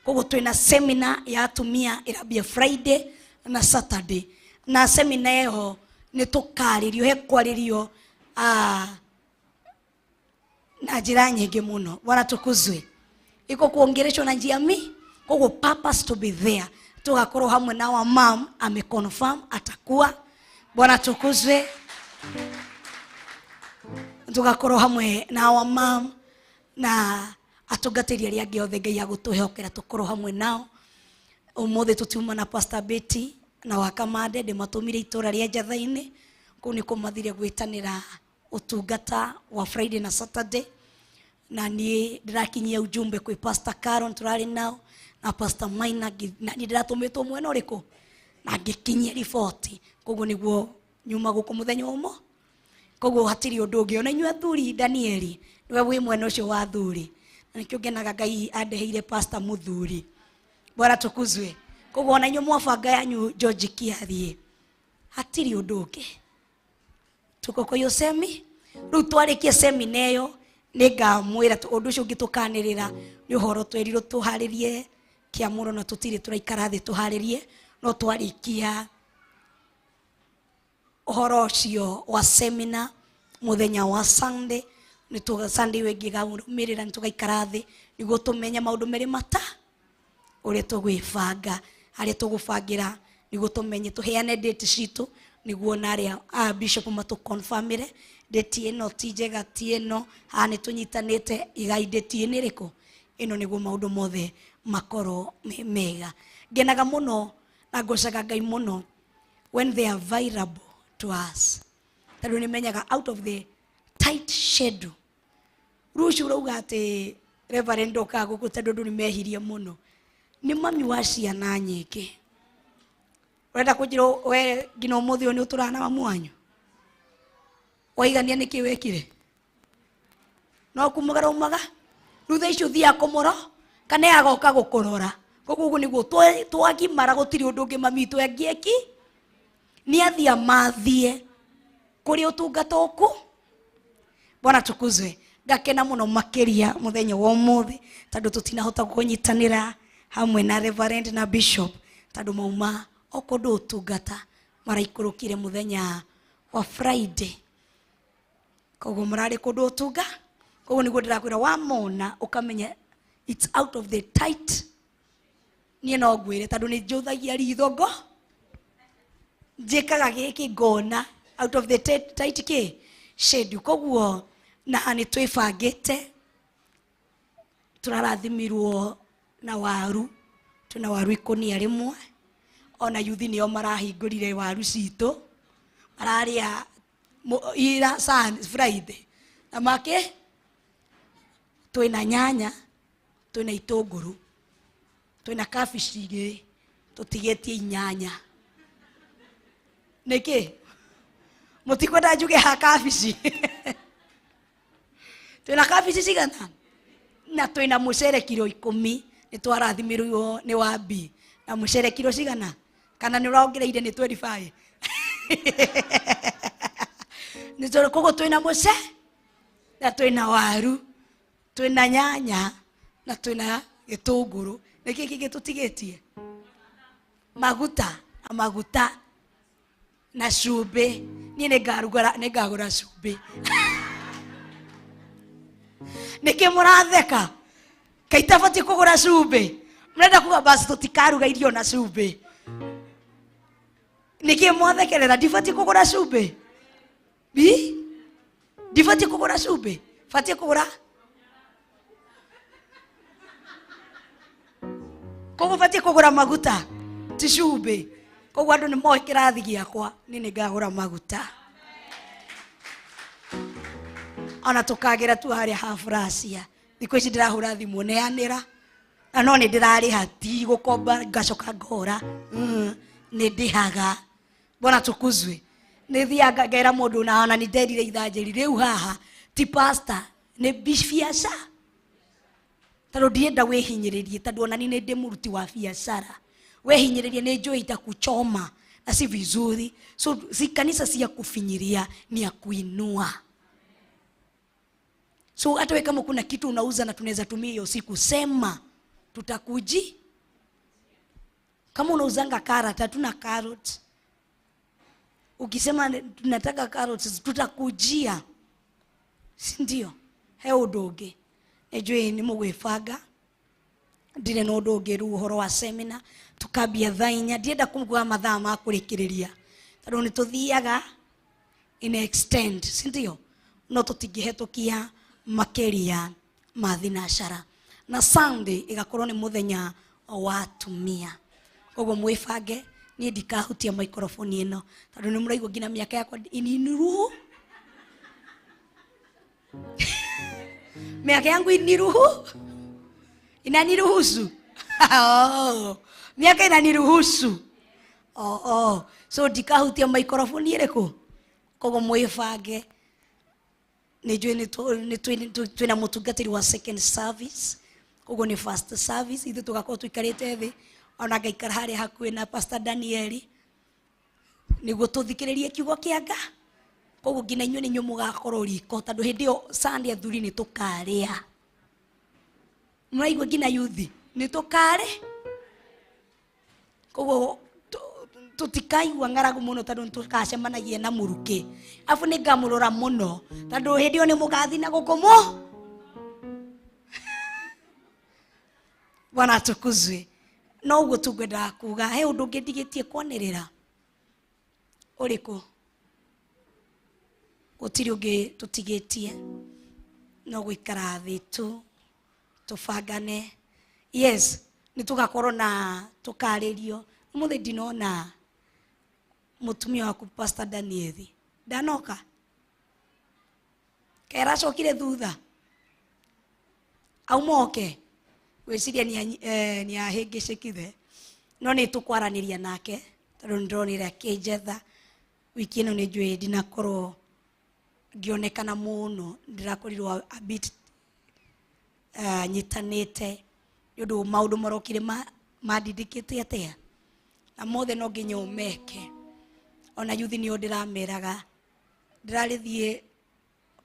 Koguo twĩna seminar ya atumia ĩrambia Friday na Saturday. Na seminar ĩyo nĩ tũkarĩrio, he kwarĩrio, na njĩra nyingĩ mũno. Bwana tukuzwe. Iko kuongereshwa na njia mi. Koguo purpose to be there. Tugakorwo hamwe na wa mom ameconfirm atakuwa. Bwana tukuzwe. Tugakorwo hamwe na wa mom na atungatĩri arĩa angĩ othe Ngai agũtũhokera tũkorwo hamwe nao. Ũmũthĩ tũtiuma na Pastor Betty na Wakamande, ndĩmatũmire itũra rĩa Njatha-inĩ. Kũu nĩkuo mathire gwĩtanĩra ũtungata wa Friday na Saturday. Na niĩ ndĩrakinyia ujumbe kwĩ Pastor Caron tũrarĩ nao na Pastor Maina, na niĩ ndĩratũmĩtwo mwena ũrĩkũ na ngĩkinyia riboti. Koguo nĩguo nyuma gũkũ mũthenya ũmwe. Koguo hatirĩ ũndũ ũngĩ. Ona inyuĩ athuri Danieli Niwe wĩ mwena ũcio wa athuri, na nĩkĩo ngenaga Ngai andeheire pastor mũthuri. Bwana tukuzwe. Koguo ona inyuĩ mwabanga yanyu George Kĩarie, hatirĩ ũndũ ũngĩ. Tuko kwa hiyo semi. Rĩu twarĩkia semina ĩyo nĩngamwĩra ũndũ ũcio ũngĩ tũkanĩrĩra nĩ ũhoro twerirwo tũharĩrie kĩamũro, na tũtirĩ tũraikara thĩ tũharĩrie, no twarĩkia ũhoro ũcio wa semina mũthenya wa Sunday, nĩ Sunday ĩyo ĩngĩ ĩkarũmĩrĩra nĩ tũgaikara thĩ nĩguo tũmenye maũndũ merĩ mata ũrĩa tũgwĩbanga, harĩa tũgũbangĩra nĩguo tũmenye tũheane date citũ nĩguo na arĩa a bishop matũconfirmĩre date ĩno ti njega, ti ĩno, haha nĩ tũnyitanĩte, igai date ĩno ĩrĩkũ ĩno, nĩguo maũndũ mothe makorwo me mega. Ngenaga mũno na ngocaga Ngai mũno when they are available to us, tondũ nĩ menyaga out of the tight schedule. Rũciũ ũrauga atĩ Reverend ndokaga gũkũ tondũ andũ nĩ mehirie mũno. Nĩ mami wa ciana nyingĩ. Ũrenda kũnjĩra we nginya ũmũthĩ ũyũ nĩ ũtũraga na mamu wanyu? Waigania nĩkĩ wekire? No kumagara umaga. Rĩu thaa ici ũthiaga kũmũro kana ye agoka gũkũrora. Koguo ũguo nĩguo twagimara, gũtirĩ ũndũ ũngĩ mami witũ angĩeki. Nĩ athiĩ amathie kũrĩ ũtungata ũkũ. Bwana tukuzwe. Ngakena mũno makĩria mũthenya wa ũmũthĩ tondũ tũtinahota kũnyitanĩra hamwe na Reverend na Bishop tondũ mauma o kũndũ ũtungata maraikũrũkire mũthenya wa Friday. Koguo mũrarĩ kũndũ ũtunga. Koguo nĩguo ndĩrakwĩra wamona ũkamenya it's out of the tight. Niĩ no ngwĩre tondũ nĩ njũthagia ritho ngo njĩkaga gĩkĩ ngona out of the tight kĩ schedule. Koguo na nĩ twĩbangĩte, tũrarathimirwo na waru, twĩna waru ikũnia rĩmwe, ona yuthi nĩo marahingũrire waru citũ, mararĩa ira Friday na make. Twĩna nyanya, twĩna itũngũrũ, twĩna kabici igĩrĩ, tũtigĩtie inyanya. Nĩkĩ mũtikwenda njuge ha kabici? Twĩna kabici cigana? Na twĩna mũcere kiro 10, nĩ twarathimirwo nĩ wambi na mũcere kiro cigana? Kana nĩ ũrongereire nĩ 25? Nĩ tondũ koguo twĩna mũcere na twĩna waru, twĩna nyanya na twĩna gĩtũngũrũ. Nĩkĩ kĩngĩ tũtigĩtie? Maguta na maguta na cumbĩ. Niĩ nĩngagũra cumbĩ. Nĩkĩ mũratheka? Kaĩ itabatiĩ kũgũra cumbĩ? Mũrenda kuga basi tũtikaruga irio na cumbĩ? Nĩkĩ mwathekerera? Ndibatiĩ kũgũra cumbĩ? Bi? Ndibatiĩ kũgũra cumbĩ? Batiĩ kũgũra? Koguo batiĩ kũgũra maguta ti cumbĩ. Koguo andũ nĩ moĩ kĩrathi gĩakwa, niĩ nĩ ngagũra maguta. Ona tũkagĩra tu harĩa ha Furacia. Thikũ ici ndĩrahũra thimũ neanĩra, na no nĩ ndĩrarĩha, ti gũkomba ngacoka ngora. Nĩ ndĩhaga. Bwana tukuzwe. Nĩ thiaga ngera mũndũ na ona nĩ nderire ithanjĩri rĩu haha ti pastor nĩ biacara. Tondũ ndienda wĩhinyĩrĩrie, tondũ ona niĩ nĩ ndĩ mũruti wa biacara. Wehinyĩrĩrie nĩ njũĩ itakuchoma na si vizuri. So si kanisa si ya kufinyiria, ni ya kuinua. So hata wewe kama kuna kitu unauza na tunaweza tumia hiyo siku, sema tutakuji. Kama unauzanga carrot, hatuna carrot. Ukisema tunataka carrots, tutakujia. Si ndio? He ũndũ ũngĩ. Nĩnjũĩ nĩ mũgwĩbanga. Ndirĩ na ũndũ ũngĩ rĩu ũhoro wa seminar. Tukambia thaa inya. Ndienda kuga mathaa ma kũrĩkĩrĩria. Tondũ nĩ tũthiaga in extend, si ndio? No tũtingĩhetũkia makĩria ma thinacara. Na Sunday ĩgakorwo nĩ mũthenya wa atumia. Koguo mwĩbange, niĩ ndikahutia microphone ĩno tondũ nĩ mũraigua nginya mĩaka yakwa iniruhu. Miaka yangu iniruhu, inaniruhusu. Oh, miaka inaniruhusu. Oh, oh. So ndikahutia microphone ĩrĩkũ? Koguo mwĩbange. Nĩ njũĩ nĩ twĩna mũtungatĩri wa second service, koguo nĩ first service ithuĩ tũgakorwo tũikarĩte thĩ, ona ngaikara harĩa hakuhĩ na Pastor Danieli nĩguo tũthikĩrĩrie kiugo kĩa Ngai. Koguo nginya inyuĩ nĩ inyuĩ mũgakorwo riko, tondũ hĩndĩ ĩyo Sunday athuri nĩ tũkarĩa. Mũraigua nginya yuthi nĩ tũkarĩ. Koguo tũtikaigua ng'aragu mũno tondũ nĩ tũkacemanagia na mũrukĩ. Afu nĩ ngamũrora mũno tondũ hĩndĩ ĩyo nĩ mũgathi na gũkũmũ. Bwana atukuzwe. No ũguo tu ngwendaga kuga. He ũndũ ũngĩ ndigĩtie kwanĩrĩra ũrĩkũ? Gũtirĩ ũngĩ tũtigĩtie, no gũikara thĩ tu tũbangane. Yes, nĩ tũgakorwo na tũkarĩrio. Ũmũthĩ ndinona mũtumia waku Pastor Daniel ndanoka, keracokire thutha auma oke gwĩciria nĩ ahĩngĩcĩkire, no nĩ tũkwaranĩria nake tondũ nĩ ndĩronire akĩnjetha wiki ĩno. Nĩ njũĩ ndinakorwo ngĩonekana mũno, ndĩrakorirwo a bit nyitanĩte nĩ ũndũ maũndũ marokire mandindĩkĩte atĩa, na mothe no nginya ũmeke. Ona yuthi nĩo ndĩrameraga, ndĩrarĩthiĩ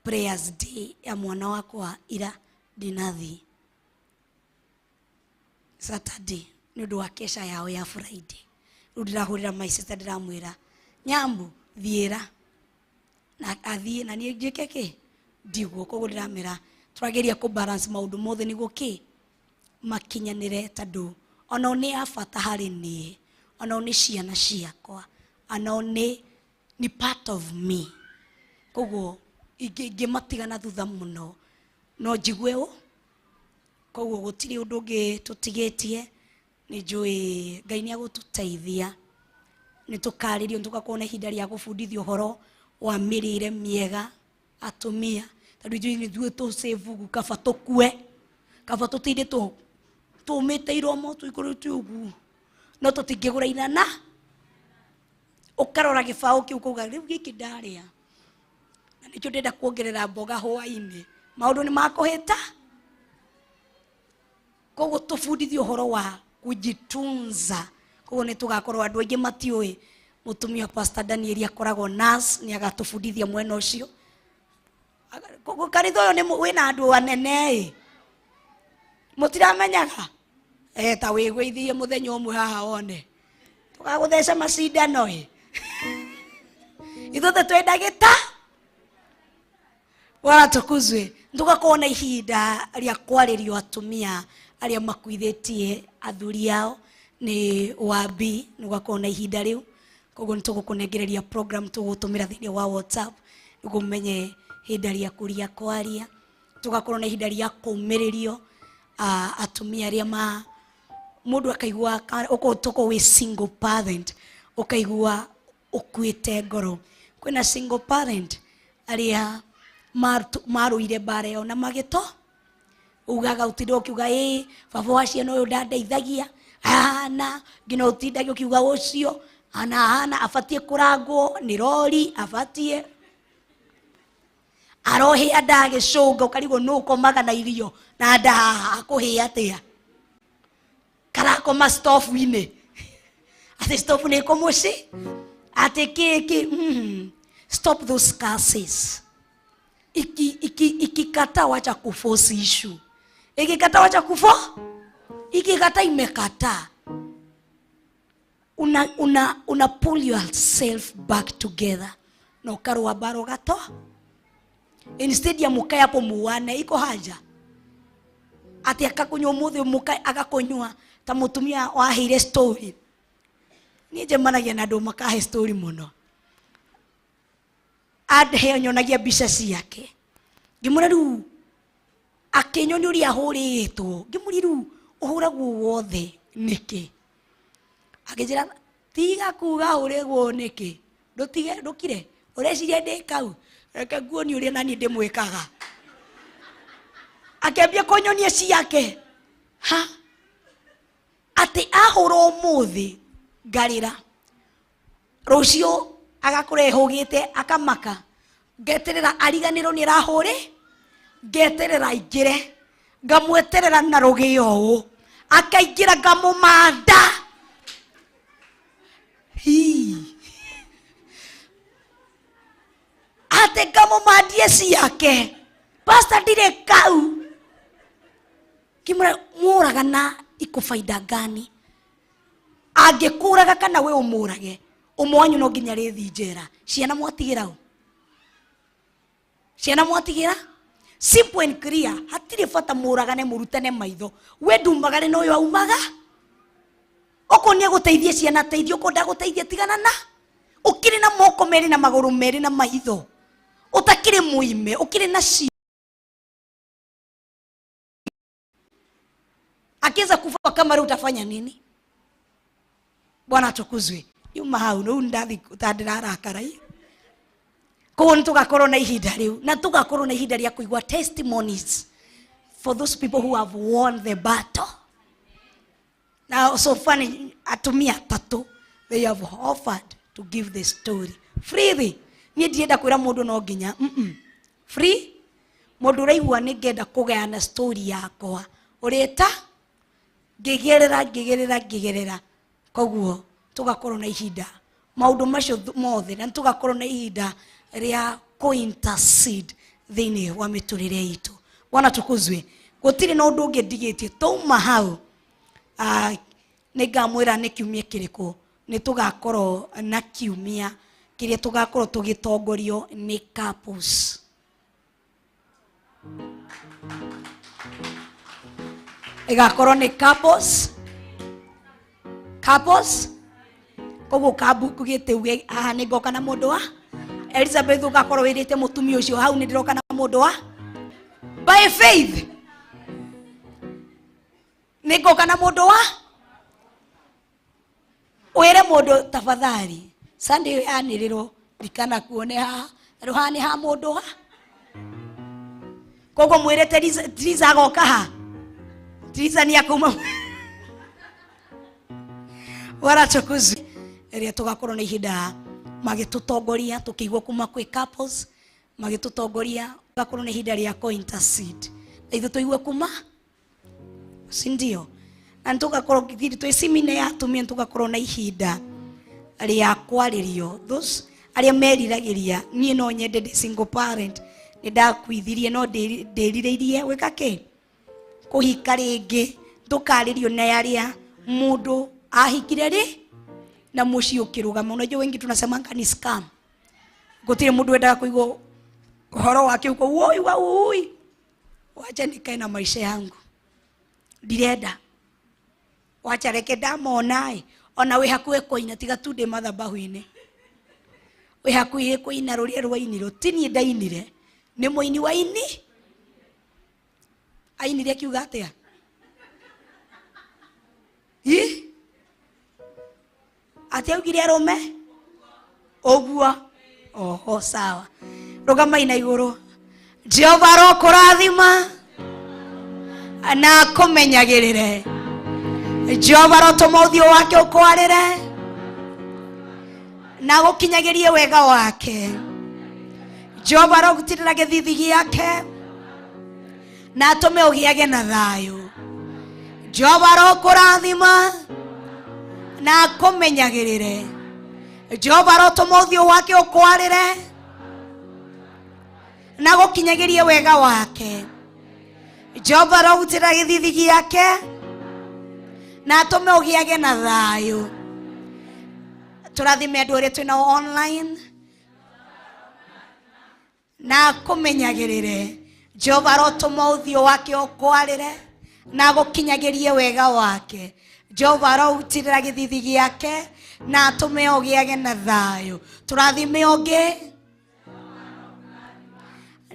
prayers day ya mwana wakwa ira, ndinathiĩ Saturday nĩ ũndũ wa kesha yao ya Friday. Rĩu ndĩrahũrĩra my sister, ndĩramwĩra nyambu thiĩra na athiĩ na niĩ njĩke kĩ ndigwo. Koguo ndĩramera tũrageria kũ balance maũndũ mothe nĩguo kĩ makinyanĩre, tondũ onao nĩ a bata harĩ niĩ, onao nĩ ciana ciakwa, onao nĩ part of me. Koguo ingĩmatigana thutha mũno no njigue ũ. Koguo gũtirĩ ũndũ ũngĩ tũtigĩtie. Nĩ njũĩ Ngai nĩ agũtũteithia, nĩ tũkarĩrio, nĩ tũgakorwo na ihinda rĩa gũbundithio ũhoro wa mĩrĩre mĩega atumia, tondũ ithuĩ nĩ ithuĩ tũcĩbugu, kaba tũkue, kaba tũtinde tũmĩte iromo tũikũrĩte ũguo, no tũtingĩgũra inana. Ũkarora gĩbaũ kĩu ũkauga rĩu gĩkĩ ndarĩa na nĩkĩo ndĩrenda kuongerera mboga hwainĩ, maũndũ nĩ makũhĩta. Koguo tũbundithio ũhoro wa kujitunza. Koguo nĩ tũgakorwo andũ aingĩ matiũĩ mũtumia Pastor Daniel akoragwo nurse, nĩ agatũbundithia mwena ũcio. Koguo kanitha ũyũ nĩ wĩna andũ anene ĩ, mũtiramenyaga ta wĩgũithie mũthenya ũmwe haha wone tũgagũtheca macindano ĩ. Ithuothe twĩ ndagĩta. Bwana tukuzwe. Tũgakorwo na ihinda rĩa kwarĩrio atumia arĩa makuithĩtie athuri ao nĩ wambi, nĩ ũgakorwo na ihinda rĩu. Koguo nĩ tũgũkũnengereria program tũgũtũmĩra thĩinĩ wa WhatsApp nĩguo ũmenye ihinda rĩaku rĩa kwaria. Tũgakorwo na ihinda rĩa kũmĩrĩrio atumia arĩa ma mũndũ akaigua ũkorwo wĩ single parent, ũkaigua ũkuĩte ngoro. Kwĩna single parent arĩa marũire mbara ĩyo na magĩto ugaga ũtinde ũkiuga ĩ baba wa ciana ũyũ ndandeithagia ahana, nginya ũtindage ũkiuga ũcio ana ahana abatiĩ kũrangwo nĩ rori, abatiĩ arohĩa ndagĩcũnga, ũkarigwo nũ ũkomaga na irio na nda haha akũhĩa atĩa, karakoma stofu-inĩ, atĩ stofu nĩ ĩkũmũci atĩ kĩ kĩ. Stop those curses. Ikikata wacha kuforce issue. Ikikata wacha kufo, ikikata imekata. Una pull yourself back together na ukarũa mbara ũgato instead ya mukae hapo muane. Iko haja ati akakunywa umuthi mukae agakunywa ta mutumia waheire story. Niĩ njemanagia na andũ makahe story mũno, andehe nyonagia mbica ciake, ngĩmwĩra rĩu akĩnyonia ũrĩa ahũrĩtwo, ngĩmũria rĩu ũhũragwo wothe nĩkĩ? Akĩnjĩra tiga kuga hũrĩgwo nĩkĩ, ndũtige ndũkire ũreciria ndĩ kau, reke nguonie ũrĩa naniĩ ndĩmwĩkaga. Akĩambia kũnyonia ciake ha atĩ ahũra ũmũthĩ ngarĩra, rũciũ agakũra ĩhũgĩte akamaka. Ngeterera ariganĩrwo nĩ arahũre, ngeterera aingĩre, ngamweterera na rũgĩo ũũ, akaingĩra ngamũmanda. Hii. Atĩ ngamũmandie ciake. Pastor ndirĩ kau. Kimura mũragana iko faida gani? Angĩkũraga kana we ũmũrage, ũmwe wanyu no nginya rĩthi njera. Ciana mwatigĩra ũ? Ciana mwatigĩra? Simple and clear. Hatirĩ bata mũragane mũrutane maitho. We ndumagare na ũyũ aumaga. Okorwo nĩ egũteithia ciana teithia, okorwo ndagũteithia tigana na. Ũkĩrĩ na moko merĩ na magũrũ merĩ na maitho. Ũtakĩrĩ mũime, ũkĩrĩ na ci. Akiweza kufa kama leo utafanya nini? Bwana atukuzwe. Yuma hau no ndathi tandirarakara. Koguo nĩ tũgakorwo na ihinda rĩu, na tũgakorwo na ihinda rĩa kũigua testimonies for those people who have won the battle. Now so funny, atumia atatũ they have offered to give the story freely. Niĩ ndirenda kwĩra mũndũ no nginya free. Mũndũ ũraigua nĩ ngenda kũgayana story yakwa ũrĩta ngĩgerera ngĩgerera ngĩgerera. Koguo tũgakorwo na ihinda maũndũ macio mothe, na tũgakorwo na ihinda rĩa kũ-intercede thĩinĩ wa mĩtũrĩre itũ. Bwana tukuzwe. Gũtirĩ na ũndũ ũngĩ ndigĩtie. Twauma hau, nĩ ngamwĩra nĩ kiumia kĩrĩkũ nĩ tũgakorwo na kiumia kĩrĩa tũgakorwo tũgĩtongorio nĩ couples. Ĩgakorwo nĩ couples. Couples. Koguo kambuku gĩtĩ haha nĩ ngoka na mũndũ wa Elizabeth, ũgakorwo wĩrĩte mũtumia ũcio hau nĩ ndĩroka na mũndũ wa by faith. Nĩ ngoka na mũndũ wa wĩre mũndũ tafadhali Sunday ĩyo yanĩrĩrwo ndikana kuone haha rĩu haha nĩ ha mũndũ wa. Koguo mwĩre Teresa agoka ha. Teresa nĩ akuma. Bwana tukuzwe. Rĩrĩa tũgakorwo na ihinda magĩtũtongoria tũkĩigua kuma kwĩ couples magĩtũtongoria, tũgakorwo na ihinda rĩa kũ-intercede na ithuĩ tũigue kuma, si ndio? Na nĩtũgakorwo twĩ cimine ya atumia, nĩtũgakorwo na ihinda rĩa kwarĩrio those arĩa meriragĩria. Niĩ no nyende ndĩ single parent, nĩ ndakuithirie no ndĩrirĩirie gwĩka kĩ kũhika rĩngĩ. Tũkarĩrio na arĩa mũndũ ahikire rĩ na mũciĩ ũkĩrũgama. Unajua wengi tunasemanga ni scam. Gũtirĩ mũndũ wendaga kũigua ũhoro wake uko woi wa ui, wacha nikae na maisha yangu, ndirenda, wacha reke ndamona ĩ. Ona wĩ hakuhĩ kũina, tiga tu ndĩ mathabahu-inĩ, wĩ hakuhĩ kũina rũrĩa rwainirwo, ti niĩ ndainire, nĩ mũini waini ainire akiuga atĩa? Ĩ atĩ augire arũme ũguo. Oho, sawa, rũgamai na igũrũ. Jehova arokũrathima na akũmenyagĩrĩre. Jehova arotũma ũthiũ wake ũkwarĩre na agũkinyagĩrie wega wake. Jehova arogũtirĩra gĩthithi gĩake na atũme ũgĩage na thayũ. Jehova arokũrathima na akũmenyagĩrĩre. Jehova arotũma ũthiũ wake ũkwarĩre na gũkinyagĩrie wega wake. Jehova arogutĩra gĩthithi gĩake na atũme ũgĩage na thayũ. Tũrathime andũ arĩa twĩnao online na akũmenyagĩrĩre. Jehova arotũma ũthiũ wake ũkwarĩre na agũkinyagĩrie wega wake. Jehova arohutirĩra gĩthithi gĩake na atũme ũgĩage na thayũ. Tũrathime ũngĩ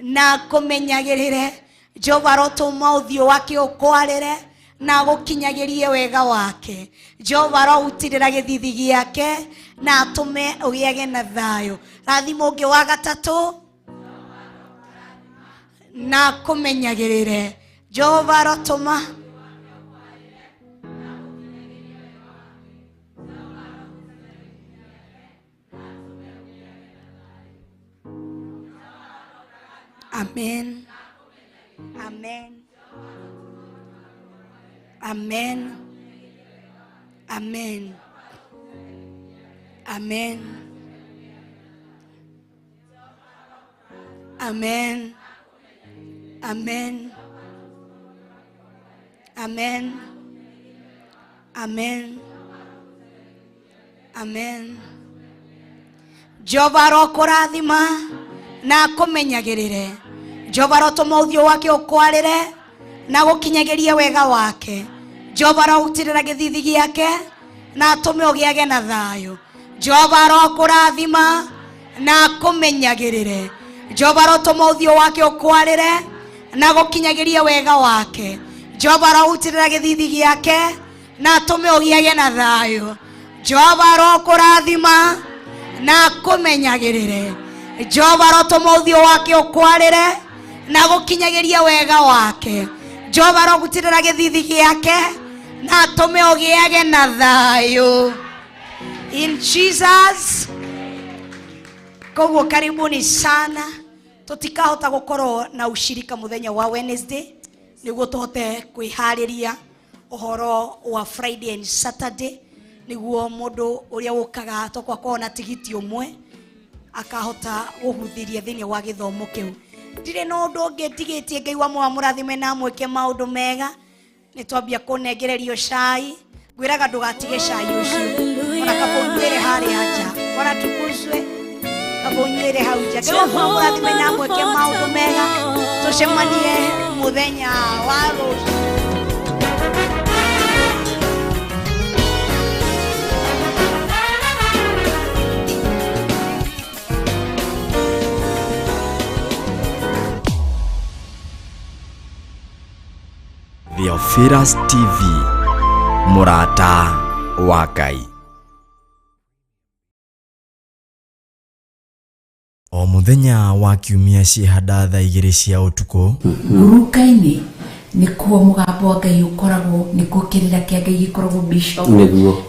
na akũmenyagĩrĩre. Jehova arotũma ũthiũ wake ũkwarĩre na agũkinyagĩrie wega wake. Jehova arohutirĩra gĩthithi gĩake na atũme ũgĩage na thayũ. Rathima ũngĩ wa gatatũ na akũmenyagĩrĩre. Jehova arotũma Amen. Amen. Amen. Amen. Amen. Amen. Amen. Amen. Jehova arokũrathima na akũmenyagĩrĩre. Jehova arotũma ũthiũ wake ũkwarĩre na gũkinyagĩrie wega wake. Jehova arogũtirĩra gĩthithi gĩake na atũme ũgĩage na thayũ. Jehova arokũrathima na akũmenyagĩrĩre. Jehova arotũma ũthiũ wake ũkwarĩre na gũkinyagĩrie wega wake. Jehova arogũtirĩra gĩthithi gĩake na atũme ũgĩage na thayũ. Jehova arokũrathima na akũmenyagĩrĩre. Jehova arotũma ũthiũ wake ũkwarĩre na gũkinyagĩria wega wake. Jehova arogũtirĩra gĩthithi gĩake na atũme ũgĩage na thayũ. In Jesus. Koguo karibuni sana. Tutikahota gukorwo na ushirika muthenya wa Wednesday niguo tuhote kwihariria uhoro wa Friday and Saturday niguo mundu uria ukaga tokwa na tigiti umwe akahota guhuthiria thiini wa githomo kiu. Ndire na undu ungi ntigitie. Ngai wa mwamurathime na mwike maundu mega. Ni twambia kunengererio cai, ngwiraga ndugatige cai ucio ona kabũnyuĩre harĩa nja, ona tukuzwe kabũnyuĩre hau nja. Ngai wa mwamurathime na mwike maundu mega. Tucemanie muthenya wa rũciũ. Theophilus TV, mũrata wa Ngai. O mũthenya wa kiumia ciĩhanda thaa 2 cia ũtukũ. Nguruka-inĩ nĩkuo mũgambo wa Ngai ũkoragwo, nĩkuo kĩrĩra kĩa Ngai gĩkoragwo, bishop,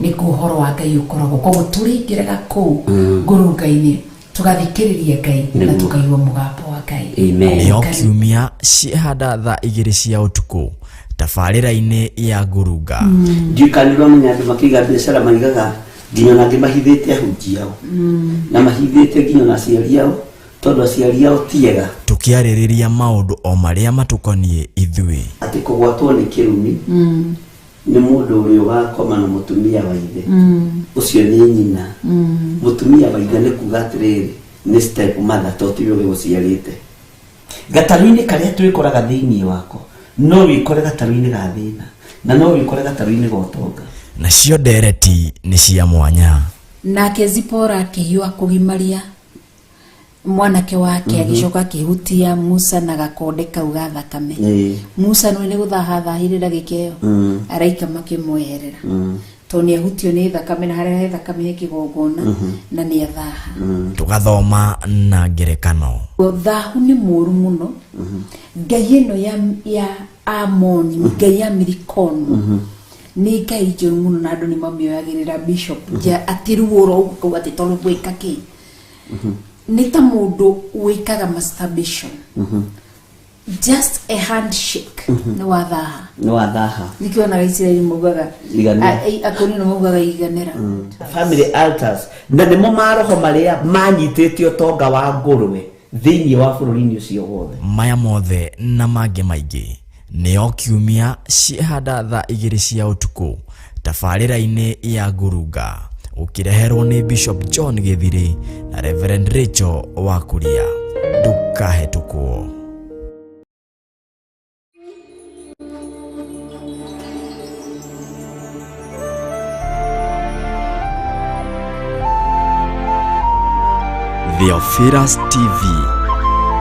nĩkuo ũhoro wa Ngai ũkoragwo. Koguo tũrĩingĩraga kũu ngurunga-inĩ tũgathikĩrĩria Ngai na tũkaigua mũgambo wa Ngai. Nĩo kiumia ciĩhanda thaa 2 cia ũtukũ tabarĩra-inĩ ya ngurunga. Ndiũkanirwo menya andũ makĩiga biacara maigaga nginya ona angĩ mahithĩte ahunjia ao na mahithĩte nginya ona aciari ao, tondũ aciari ao ti ega. Tũkĩarĩrĩria maũndũ o marĩa matũkoniĩ ithuĩ. Atĩ kũgwatwo nĩ kĩrumi nĩ mũndũ ũrĩa ũgakoma na mũtumia wa ithe, ũcio nĩ nyina. Mũtumia wa ithe nĩ kuga atĩrĩrĩ, nĩ step mother, to tiwe ũgĩgũciarĩte. Gatarũ-inĩ karĩa twĩkoraga thĩinĩ wako, no wĩkore gatarũ-inĩ ga thĩna na no wĩkore gatarũ-inĩ ga ũtonga. Nacio ndereti nĩ cia mwanya. Nake Zipora akĩhiũha kũgimaria mwanake wake, agĩcoka akĩhutia Musa na gakonde kau ga thakame. Musa nĩ nĩ gũthahathahire ndagĩka ĩyo, araika makĩmweherera tondũ nĩ ahutio nĩ thakame, na harĩa he thakame he kĩgongona na nĩ athaha. Tũgathoma na ngerekano. Thahu nĩ mũũru mũno. Ngai ĩno ya Amoni, ngai ya Mirikono, nĩ ngai njũru mũno na andũ nĩ mamĩoyagĩrĩra, bishop, atĩ ruo ũguo atĩ tondũ gwĩka kĩ nĩ ta mũndũ wĩkaga masturbation, just a handshake nĩ wathaha. Nĩ wathaha. Nĩkĩo onaga Isiraeli maugaga akũrinũ maugaga iganĩra. Family altars na nĩmo maroho marĩa manyitĩte ũtonga wa ngũrwe thĩinĩ wa bũrũri-inĩ ũcio wothe. Maya mothe na mangĩ maingĩ nĩo kiumia ciĩhanda thaa 2 cia ũtukũ tabarĩra-inĩ ya ngurunga, ũkĩreherwo nĩ Bishop John Gĩthirĩ na Reverend Rachel Wakuria. Ndũkahetũkwo. Theophilus TV,